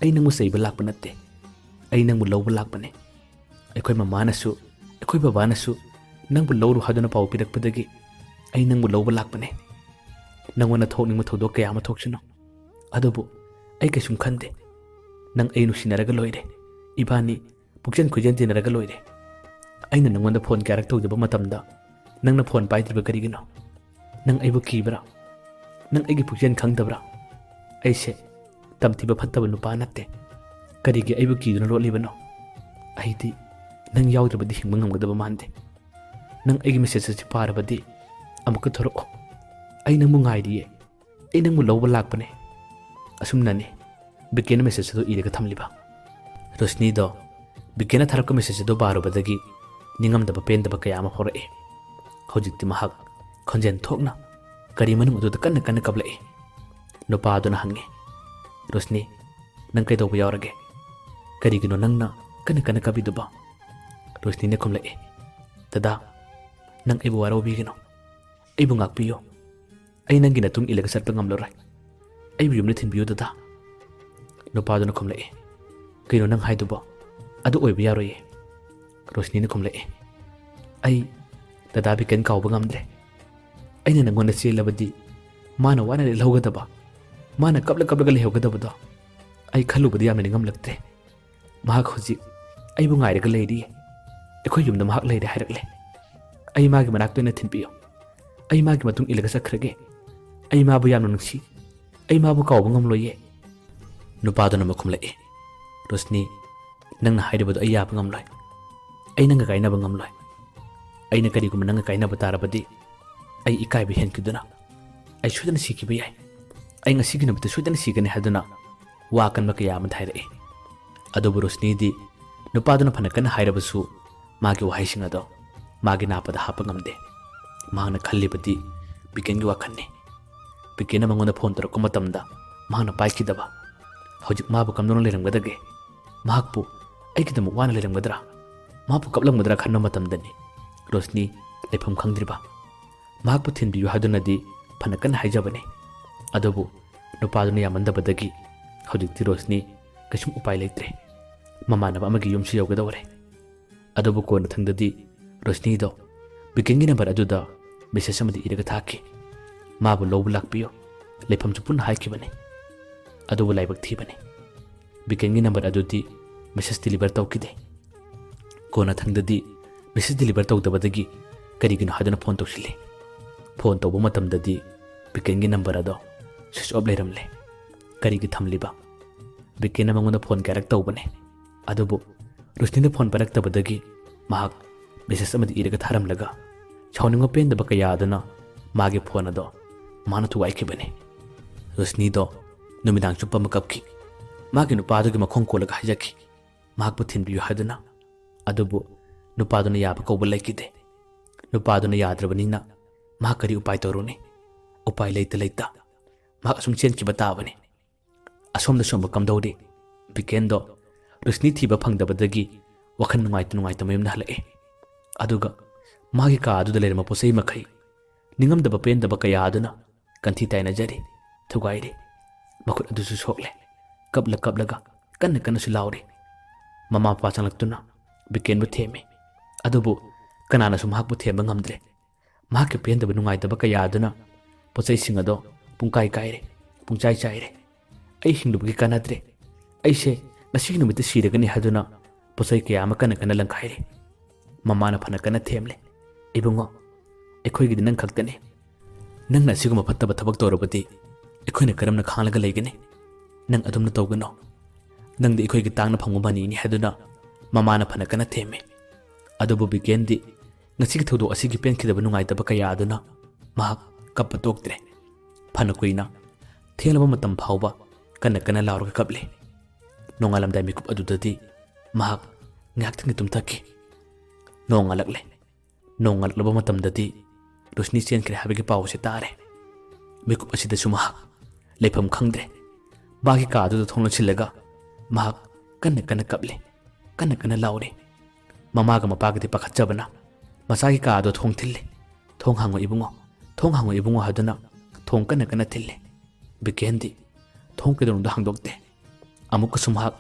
ꯑꯩ ꯅꯪꯕꯨ ꯆꯩꯕ ꯂꯥꯛꯄ ꯅꯠꯇꯦ, ꯑꯩ ꯅꯪꯕꯨ ꯂꯧꯕ ꯂꯥꯛꯄꯅꯦ꯫ ꯑꯩꯈꯣꯏ ꯃꯃꯥꯅꯁꯨ, ꯑꯩꯈꯣꯏ ꯕꯕꯥꯅꯁꯨ ꯅꯪꯕꯨ ꯂꯧꯔꯨ ꯍꯥꯏꯗꯨꯅ ꯄꯥꯎ ꯄꯤꯔꯛꯄꯗꯒꯤ ꯑꯩ ꯅꯪꯕꯨ ꯂꯧꯕ ꯂꯥꯛꯄꯅꯦ꯫ ꯅꯪꯉꯣꯟꯗ ꯊꯣꯛꯅꯤꯡꯕ ꯊꯧꯗꯣꯛ ꯀꯌꯥ ꯑꯃ ꯊꯣꯛꯁꯅꯨ꯫ ꯑꯗꯨꯕꯨ ꯑꯩ ꯀꯩꯁꯨꯝ ꯈꯟꯗꯦ꯫ ꯅꯪ ꯑꯩ ꯅꯨꯡꯁꯤꯅꯔꯒ ꯂꯣꯏꯔꯦ꯫ ꯏꯕꯥꯅꯤ ꯄꯨꯛꯆꯦꯟ ꯈꯣꯏꯖꯦꯟ ꯇꯤꯟꯅꯔꯒ ꯂꯣꯏꯔꯦ꯫ ꯑꯩꯅ ꯅꯪꯉꯣꯟꯗ ꯐꯣꯟ ꯀꯌꯥꯔꯛ ꯇꯧꯖꯕ ꯃꯇꯝꯗ ꯅꯪꯅ ꯐꯣꯟ ꯄꯥꯏꯗ꯭ꯔꯤꯕ ꯀꯔꯤꯒꯤꯅꯣ? ꯅꯪ ꯑꯩꯕꯨ ꯀꯤꯕ꯭ꯔꯥ? ꯅꯪ ꯑꯩꯒꯤ ꯄꯨꯛꯆꯦꯟ ꯈꯪꯗꯕ꯭ꯔꯥ? ꯑꯩꯁꯦ ꯇꯝꯊꯤꯕ ꯐꯠꯇꯕ ꯅꯨꯄꯥ ꯅꯠꯇꯦ꯫ ꯀꯔꯤꯒꯤ ꯑꯩꯕꯨ ꯀꯤꯗꯨꯅ ꯂꯣꯠꯂꯤꯕꯅꯣ? ꯑꯩꯗꯤ ꯅꯪ ꯌꯥꯎꯗ꯭ꯔꯕꯗꯤ ꯍꯤꯡꯕ ꯉꯝꯒꯗꯕ ꯃꯥꯟꯗꯦ꯫ ꯅꯪ ꯑꯩꯒꯤ ꯃꯦꯁꯦꯖ ꯑꯁꯤ ꯄꯥꯔꯕꯗꯤ ꯑꯃꯨꯛꯀ ꯊꯣꯔꯛꯑꯣ꯫ ꯑꯩ ꯅꯪꯕꯨ ꯉꯥꯏꯔꯤꯌꯦ꯫ ꯑꯩ ꯅꯪꯕꯨ ꯂꯧꯕ ꯂꯥꯛꯄꯅꯦ꯫" ꯑꯁꯨꯝꯅꯅꯤ ꯕꯤꯀꯦꯟꯅ ꯃꯦꯁꯦꯖ ꯑꯗꯨ ꯏꯔꯒ ꯊꯝꯂꯤꯕ꯫ ꯔꯣꯁꯅꯤꯗꯣ ꯕꯤꯀꯦꯟꯅ ꯊꯥꯔꯛꯄ ꯃꯦꯁꯦꯖ ꯑꯗꯨ ꯄꯥꯔꯨꯕꯗꯒꯤ ꯅꯤꯡꯉꯝꯗꯕ ꯄꯦꯟꯗꯕ ꯀꯌꯥ ꯑꯃ ꯐꯥꯎꯔꯛꯏ꯫ ꯍꯧꯖꯤꯛꯇꯤ ꯃꯍꯥꯛ ꯈꯣꯟꯖꯦꯜ ꯊꯣꯛꯅ ꯀꯔꯤ ꯃꯅꯨꯡ ꯑꯗꯨꯗ ꯀꯟꯅ ꯀꯟꯅ ꯀꯞꯂꯛꯏ꯫ ꯅꯨꯄꯥ ꯑꯗꯨꯅ ꯍꯪꯉꯤ, "ꯔꯣꯁꯅꯤ, ꯅꯪ ꯀꯩꯗꯧꯕ ꯌꯥꯎꯔꯒꯦ? ꯀꯔꯤꯒꯤꯅꯣ ꯅꯪꯅ ꯀꯟꯅ ꯀꯟꯅ ꯀꯞꯄꯤꯗꯨꯕꯣ?" ꯔꯣꯁꯅꯤꯅ ꯈꯨꯝꯂꯛꯏ, "ꯗꯗꯥ, ꯅꯪ ꯑꯩꯕꯨ ꯋꯥꯔꯧꯕꯤꯒꯅꯨ꯫ ꯑꯩꯕꯨ ꯉꯥꯛꯄꯤꯌꯨ꯫ ꯑꯩ ꯅꯪꯒꯤ ꯅꯇꯨꯡ ꯏꯜꯂꯒ ꯆꯠꯄ ꯉꯝꯂꯔꯣꯏ꯫ ꯑꯩꯕꯨ ꯌꯨꯝꯗ ꯊꯤꯟꯕꯤꯌꯨ ꯗꯗꯥ꯫" ꯅꯨꯄꯥꯗꯨꯅ ꯈꯨꯝꯂꯛꯏ, "ꯀꯩꯅꯣ ꯅꯪ ꯍꯥꯏꯗꯨꯕꯣ? ꯑꯗꯨ ꯑꯣꯏꯕ ꯌꯥꯔꯣꯏꯌꯦ꯫" ꯔꯣꯁꯅꯤꯅ ꯈꯨꯝꯂꯛꯏ, "ꯑꯩ ꯗꯗꯥ ꯕꯤꯀꯦꯟ ꯀꯥꯎꯕ ꯉꯝꯗ꯭ꯔꯦ꯫ ꯑꯩꯅ ꯅꯪꯉꯣꯟꯗ ꯆꯦꯜꯂꯕꯗꯤ ꯃꯥꯅ ꯋꯥꯅ ꯂꯩꯍꯧꯒꯗꯕ, ꯃꯥꯅ ꯀꯞꯂ ꯀꯞꯂꯒ ꯂꯩꯍꯧꯒꯗꯕꯗꯣ ꯑꯩ ꯈꯜꯂꯨꯕꯗ ꯌꯥꯝꯅ ꯅꯤꯡꯉꯝꯂꯛꯇ꯭ꯔꯦ꯫ ꯃꯍꯥꯛ ꯍꯧꯖꯤꯛ ꯑꯩꯕꯨ ꯉꯥꯏꯔꯒ ꯂꯩꯔꯤ꯫ ꯑꯩꯈꯣꯏ ꯌꯨꯝꯗ ꯃꯍꯥꯛ ꯂꯩꯔꯦ ꯍꯥꯏꯔꯛꯂꯦ꯫ ꯑꯩ ꯃꯥꯒꯤ ꯃꯅꯥꯛꯇ ꯑꯣꯏꯅ ꯊꯤꯟꯕꯤꯌꯨ꯫ ꯑꯩ ꯃꯥꯒꯤ ꯃꯇꯨꯡ ꯏꯜꯂꯒ ꯆꯠꯈ꯭ꯔꯒꯦ꯫ ꯑꯩ ꯃꯥꯕꯨ ꯌꯥꯝꯅ ꯅꯨꯡꯁꯤ꯫ ꯑꯩ ꯃꯥꯕꯨ ꯀꯥꯎꯕ ꯉꯝꯂꯣꯏꯌꯦ꯫ ꯅꯨꯄꯥꯗꯨꯅ ꯑꯃꯨꯛ ꯈꯨꯝꯂꯛꯏ, "ꯔꯣꯁꯅꯤ, ꯅꯪꯅ ꯍꯥꯏꯔꯤꯕꯗꯨ ꯑꯩ ꯌꯥꯕ ꯉꯝꯂꯣꯏ꯫ ꯑꯩ ꯅꯪꯒ ꯀꯥꯏꯅꯕ ꯉꯝꯂꯣꯏ꯫ ꯑꯩꯅ ꯀꯔꯤꯒꯨꯝꯕ ꯅꯪꯒ ꯀꯥꯏꯅꯕ ꯇꯥꯔꯕꯗꯤ ꯑꯩ ꯏꯀꯥꯏꯕ ꯍꯦꯟꯈꯤꯗꯨꯅ ꯑꯩ ꯁꯣꯏꯗꯅ ꯁꯤꯈꯤꯕ ꯌꯥꯏ꯫ ꯑꯩ ꯉꯁꯤꯒꯤ ꯅꯨꯃꯤꯠꯇ ꯁꯣꯏꯗꯅ ꯁꯤꯒꯅꯤ" ꯍꯥꯏꯗꯨꯅ ꯋꯥ ꯑꯀꯟꯕ ꯀꯌꯥ ꯑꯃ ꯍꯥꯏꯔꯛꯏ꯫ ꯑꯗꯨꯕꯨ ꯔꯣꯁꯅꯤꯗꯤ ꯅꯨꯄꯥꯗꯨꯅ ꯐꯅ ꯀꯟꯅ ꯍꯥꯏꯔꯕꯁꯨ ꯃꯥꯒꯤ ꯋꯥꯍꯩꯁꯤꯡ ꯑꯗꯣ ꯃꯥꯒꯤ ꯅꯥꯄꯗ ꯍꯥꯞꯄ ꯉꯝꯗꯦ꯫ ꯃꯍꯥꯛꯅ ꯈꯜꯂꯤꯕꯗꯤ ꯕꯤꯀꯦꯟꯒꯤ ꯋꯥꯈꯜꯅꯤ꯫ ꯕꯤꯀꯦꯟꯅ ꯃꯉꯣꯟꯗ ꯐꯣꯟ ꯇꯧꯔꯛꯄ ꯃꯇꯝꯗ ꯃꯍꯥꯛꯅ ꯄꯥꯏꯈꯤꯗꯕ, ꯍꯧꯖꯤꯛ ꯃꯥꯕꯨ ꯀꯝꯗꯧꯅ ꯂꯩꯔꯝꯒꯗꯒꯦ? ꯃꯍꯥꯛꯄꯨ ꯑꯩꯒꯤꯗꯃꯛ ꯋꯥꯅ ꯂꯩꯔꯝꯒꯗ꯭ꯔꯥ? ꯃꯍꯥꯛꯄꯨ ꯀꯞꯂꯝꯒꯗ꯭ꯔꯥ ꯈꯟꯕ ꯃꯇꯝꯗꯅꯤ ꯔꯣꯁꯅꯤ ꯂꯩꯐꯝ ꯈꯪꯗ꯭ꯔꯤꯕ꯫ ꯃꯍꯥꯛꯄꯨ ꯊꯤꯟꯕꯤꯌꯨ ꯍꯥꯏꯗꯨꯅꯗꯤ ꯐꯅ ꯀꯟꯅ ꯍꯥꯏꯖꯕꯅꯤ꯫ ꯑꯗꯨꯕꯨ ꯅꯨꯄꯥꯗꯨꯅ ꯌꯥꯃꯟꯗꯕꯗꯒꯤ ꯍꯧꯖꯤꯛꯇꯤ ꯔꯣꯁꯅꯤ ꯀꯩꯁꯨꯝ ꯎꯄꯥꯏ ꯂꯩꯇ꯭ꯔꯦ꯫ ꯃꯃꯥꯟꯅꯕ ꯑꯃꯒꯤ ꯌꯨꯝꯁꯨ ꯌꯧꯒꯗꯧꯔꯦ꯫ ꯑꯗꯨꯕꯨ ꯀꯣꯟꯅꯊꯪꯗꯗꯤ ꯔꯣꯁꯅꯤꯗꯣ ꯕꯤꯀꯦꯟꯒꯤ ꯅꯝꯕꯔ ꯑꯗꯨꯗ ꯃꯦꯁꯦꯖ ꯑꯃꯗꯤ ꯏꯔꯒ ꯊꯥꯈꯤ꯫ ꯃꯥꯕꯨ ꯂꯧꯕ ꯂꯥꯛꯄꯤꯌꯨ, ꯂꯩꯐꯝꯁꯨ ꯄꯨꯟꯅ ꯍꯥꯏꯈꯤꯕꯅꯤ꯫ ꯑꯗꯨꯕꯨ ꯂꯥꯏꯕꯛ ꯊꯤꯕꯅꯤ, ꯕꯤꯀꯦꯟꯒꯤ ꯅꯝꯕꯔ ꯑꯗꯨꯗꯤ ꯃꯦꯁꯦꯖ ꯗꯤꯂꯤꯚꯔ ꯇꯧꯈꯤꯗꯦ꯫ ꯀꯣꯟꯅꯊꯪꯗꯗꯤ ꯃꯦꯁꯦꯖ ꯗꯤꯂꯤꯚꯔ ꯇꯧꯗꯕꯗꯒꯤ ꯀꯔꯤꯒꯤꯅꯣ ꯍꯥꯏꯗꯨꯅ ꯐꯣꯟ ꯇꯧꯁꯤꯜꯂꯤ꯫ ꯐꯣꯟ ꯇꯧꯕ ꯃꯇꯝꯗꯗꯤ ꯕꯤꯀꯦꯟꯒꯤ ꯅꯝꯕꯔ ꯑꯗꯣ ꯁ꯭ꯋꯤꯆ ꯑꯣꯐ ꯂꯩꯔꯝꯂꯦ꯫ ꯀꯔꯤꯒꯤ ꯊꯝꯂꯤꯕ? ꯕꯤꯀꯦꯟꯅ ꯃꯉꯣꯟꯗ ꯐꯣꯟ ꯀꯌꯥꯔꯛ ꯇꯧꯕꯅꯦ꯫ ꯑꯗꯨꯕꯨ ꯔꯣꯁꯅꯤꯅ ꯐꯣꯟ ꯄꯥꯏꯔꯛꯇꯕꯗꯒꯤ ꯃꯍꯥꯛ ꯃꯦꯁꯦꯖ ꯑꯃꯗꯤ ꯏꯔꯒ ꯊꯥꯔꯝꯂꯒ ꯁꯥꯎꯅꯤꯡꯕ ꯄꯦꯟꯗꯕ ꯀꯌꯥ ꯑꯗꯨꯅ ꯃꯥꯒꯤ ꯐꯣꯟ ꯑꯗꯣ ꯃꯥꯅ ꯊꯨꯒꯥꯏꯈꯤꯕꯅꯤ꯫ ꯔꯣꯁꯅꯤꯗꯣ ꯅꯨꯃꯤꯗꯥꯡ ꯆꯨꯞꯄ ꯑꯃ ꯀꯞꯈꯤ꯫ ꯃꯥꯒꯤ ꯅꯨꯄꯥꯗꯨꯒꯤ ꯃꯈꯣꯡ ꯀꯣꯜꯂꯒ ꯍꯥꯏꯖꯈꯤ, ꯃꯍꯥꯛꯄꯨ ꯊꯤꯟꯕꯤꯌꯨ ꯍꯥꯏꯗꯨꯅ꯫ ꯑꯗꯨꯕꯨ ꯅꯨꯄꯥꯗꯨꯅ ꯌꯥꯕ ꯀꯧꯕ ꯂꯩꯈꯤꯗꯦ꯫ ꯅꯨꯄꯥꯗꯨꯅ ꯌꯥꯗ꯭ꯔꯕꯅꯤꯅ ꯃꯍꯥꯛ ꯀꯔꯤ ꯎꯄꯥꯏ ꯇꯧꯔꯨꯅꯤ? ꯎꯄꯥꯏ ꯂꯩꯇ ꯂꯩꯇ ꯃꯍꯥꯛ ꯑꯁꯨꯝ ꯆꯦꯟꯈꯤꯕ ꯇꯥꯕꯅꯤ꯫ ꯑꯁꯣꯝꯗ ꯁꯣꯝꯕ ꯀꯝꯗꯧꯔꯤ? ꯕꯤꯀꯦꯟꯗꯣ ꯔꯣꯁꯅꯤ ꯊꯤꯕ ꯐꯪꯗꯕꯗꯒꯤ ꯋꯥꯈꯜ ꯅꯨꯡꯉꯥꯏꯇ ꯅꯨꯡꯉꯥꯏꯇ ꯃꯌꯨꯝꯗ ꯍꯜꯂꯛꯏ꯫ ꯑꯗꯨꯒ ꯃꯥꯒꯤ ꯀꯥ ꯑꯗꯨꯗ ꯂꯩꯔꯝꯕ ꯄꯣꯠ ꯆꯩ ꯃꯈꯩ ꯅꯤꯡꯉꯝꯗꯕ ꯄꯦꯟꯗꯕ ꯀꯌꯥ ꯑꯗꯨꯅ ꯀꯟꯊꯤ ꯇꯥꯏꯅꯖꯔꯤ, ꯊꯨꯒꯥꯏꯔꯤ꯫ ꯃꯈꯨꯠ ꯑꯗꯨꯁꯨ ꯁꯣꯛꯂꯦ꯫ ꯀꯞꯂ ꯀꯞꯂꯒ ꯀꯟꯅ ꯀꯟꯅꯁꯨ ꯂꯥꯎꯔꯤ꯫ ꯃꯃꯥ ꯃꯄꯥ ꯆꯪꯂꯛꯇꯨꯅ ꯕꯤꯀꯦꯟꯕꯨ ꯊꯦꯝꯃꯤ꯫ ꯑꯗꯨꯕꯨ ꯀꯅꯥꯅꯁꯨ ꯃꯍꯥꯛꯄꯨ ꯊꯦꯝꯕ ꯉꯝꯗ꯭ꯔꯦ꯫ ꯃꯍꯥꯛꯀꯤ ꯄꯦꯟꯗꯕ ꯅꯨꯡꯉꯥꯏꯇꯕ ꯀꯌꯥ ꯑꯗꯨꯅ ꯄꯣꯠ ꯆꯩꯁꯤꯡ ꯑꯗꯣ ꯄꯨꯡꯀꯥꯏ ꯀꯥꯏꯔꯦ, ꯄꯨꯡꯆꯥꯏ ꯆꯥꯏꯔꯦ꯫ ꯑꯩ ꯍꯤꯡꯂꯨꯕꯒꯤ ꯀꯥꯟꯅꯗ꯭ꯔꯦ꯫ ꯑꯩꯁꯦ ꯉꯁꯤꯒꯤ ꯅꯨꯃꯤꯠꯇ ꯁꯤꯔꯒꯅꯤ ꯍꯥꯏꯗꯨꯅ ꯄꯣꯠ ꯆꯩ ꯀꯌꯥ ꯑꯃ ꯀꯟꯅ ꯀꯟꯅ ꯂꯪꯈꯥꯏꯔꯤ꯫ ꯃꯃꯥꯅ ꯐꯅ ꯀꯟꯅ ꯊꯦꯝꯂꯦ꯫ "ꯏꯕꯨꯡꯉꯣ, ꯑꯩꯈꯣꯏꯒꯤꯗꯤ ꯅꯪ ꯈꯛꯇꯅꯤ꯫ ꯅꯪꯅ ꯑꯁꯤꯒꯨꯝꯕ ꯐꯠꯇꯕ ꯊꯕꯛ ꯇꯧꯔꯕꯗꯤ ꯑꯩꯈꯣꯏꯅ ꯀꯔꯝꯅ ꯈꯥꯡꯂꯒ ꯂꯩꯒꯅꯤ? ꯅꯪ ꯑꯗꯨꯝꯅ ꯇꯧꯒꯅꯣ꯫ ꯅꯪꯗꯤ ꯑꯩꯈꯣꯏꯒꯤ ꯇꯥꯡꯅ ꯐꯪꯕ ꯃꯅꯤꯅꯤ" ꯍꯥꯏꯗꯨꯅ ꯃꯃꯥꯅ ꯐꯅ ꯀꯟꯅ ꯊꯦꯝꯃꯤ꯫ ꯑꯗꯨꯕꯨ ꯕꯤꯀꯦꯟꯗꯤ ꯉꯁꯤꯒꯤ ꯊꯧꯗꯣꯛ ꯑꯁꯤꯒꯤ ꯄꯦꯟꯈꯤꯗꯕ ꯅꯨꯡꯉꯥꯏꯇꯕ ꯀꯌꯥ ꯑꯗꯨꯅ ꯃꯍꯥꯛ ꯀꯞꯄ ꯇꯣꯛꯇ꯭ꯔꯦ꯫ ꯐꯅ ꯀꯨꯏꯅ ꯊꯦꯡꯂꯕ ꯃꯇꯝ ꯐꯥꯎꯕ ꯀꯟꯅ ꯀꯟꯅ ꯂꯥꯎꯔꯒ ꯀꯞꯂꯤ꯫ ꯅꯣꯡꯉꯥꯜꯂꯝꯗꯥꯏ ꯃꯤꯀꯨꯞ ꯑꯗꯨꯗꯗꯤ ꯃꯍꯥꯛ ꯉꯥꯏꯍꯥꯛꯇꯪꯒꯤ ꯇꯨꯝꯊꯈꯤ꯫ ꯅꯣꯡꯉꯥꯜꯂꯛꯂꯦ꯫ ꯅꯣꯡꯉꯥꯜꯂꯛꯂꯕ ꯃꯇꯝꯗꯗꯤ ꯔꯣꯁꯅꯤ ꯆꯦꯟꯈ꯭ꯔꯦ ꯍꯥꯏꯕꯒꯤ ꯄꯥꯎ ꯑꯁꯤ ꯇꯥꯔꯦ꯫ ꯃꯤꯀꯨꯞ ꯑꯁꯤꯗꯁꯨ ꯃꯍꯥꯛ ꯂꯩꯐꯝ ꯈꯪꯗ꯭ꯔꯦ꯫ ꯃꯥꯒꯤ ꯀꯥ ꯑꯗꯨꯗ ꯊꯣꯡ ꯂꯣꯟꯁꯤꯜꯂꯒ ꯃꯍꯥꯛ ꯀꯟꯅ ꯀꯟꯅ ꯀꯞꯂꯤ, ꯀꯟꯅ ꯀꯟꯅ ꯂꯥꯎꯔꯤ꯫ ꯃꯃꯥꯒ ꯃꯄꯥꯒꯗꯤ ꯄꯥꯈꯠꯆꯕꯅ ꯃꯆꯥꯒꯤ ꯀꯥ ꯑꯗꯨ ꯊꯣꯡ ꯊꯤꯜꯂꯤ꯫ "ꯊꯣꯡ ꯍꯥꯡꯉꯣ ꯏꯕꯨꯡꯉꯣ, ꯊꯣꯡ ꯍꯥꯡꯉꯣ ꯏꯕꯨꯡꯉꯣ" ꯍꯥꯏꯗꯨꯅ ꯊꯣꯡ ꯀꯟꯅ ꯀꯟꯅ ꯊꯤꯜꯂꯤ꯫ ꯕꯤꯀꯦꯟꯗꯤ ꯊꯣꯡ ꯀꯩꯗꯧꯅꯨꯡꯗ ꯍꯥꯡꯗꯣꯛꯇꯦ꯫ ꯑꯃꯨꯛꯀꯁꯨ ꯃꯍꯥꯛ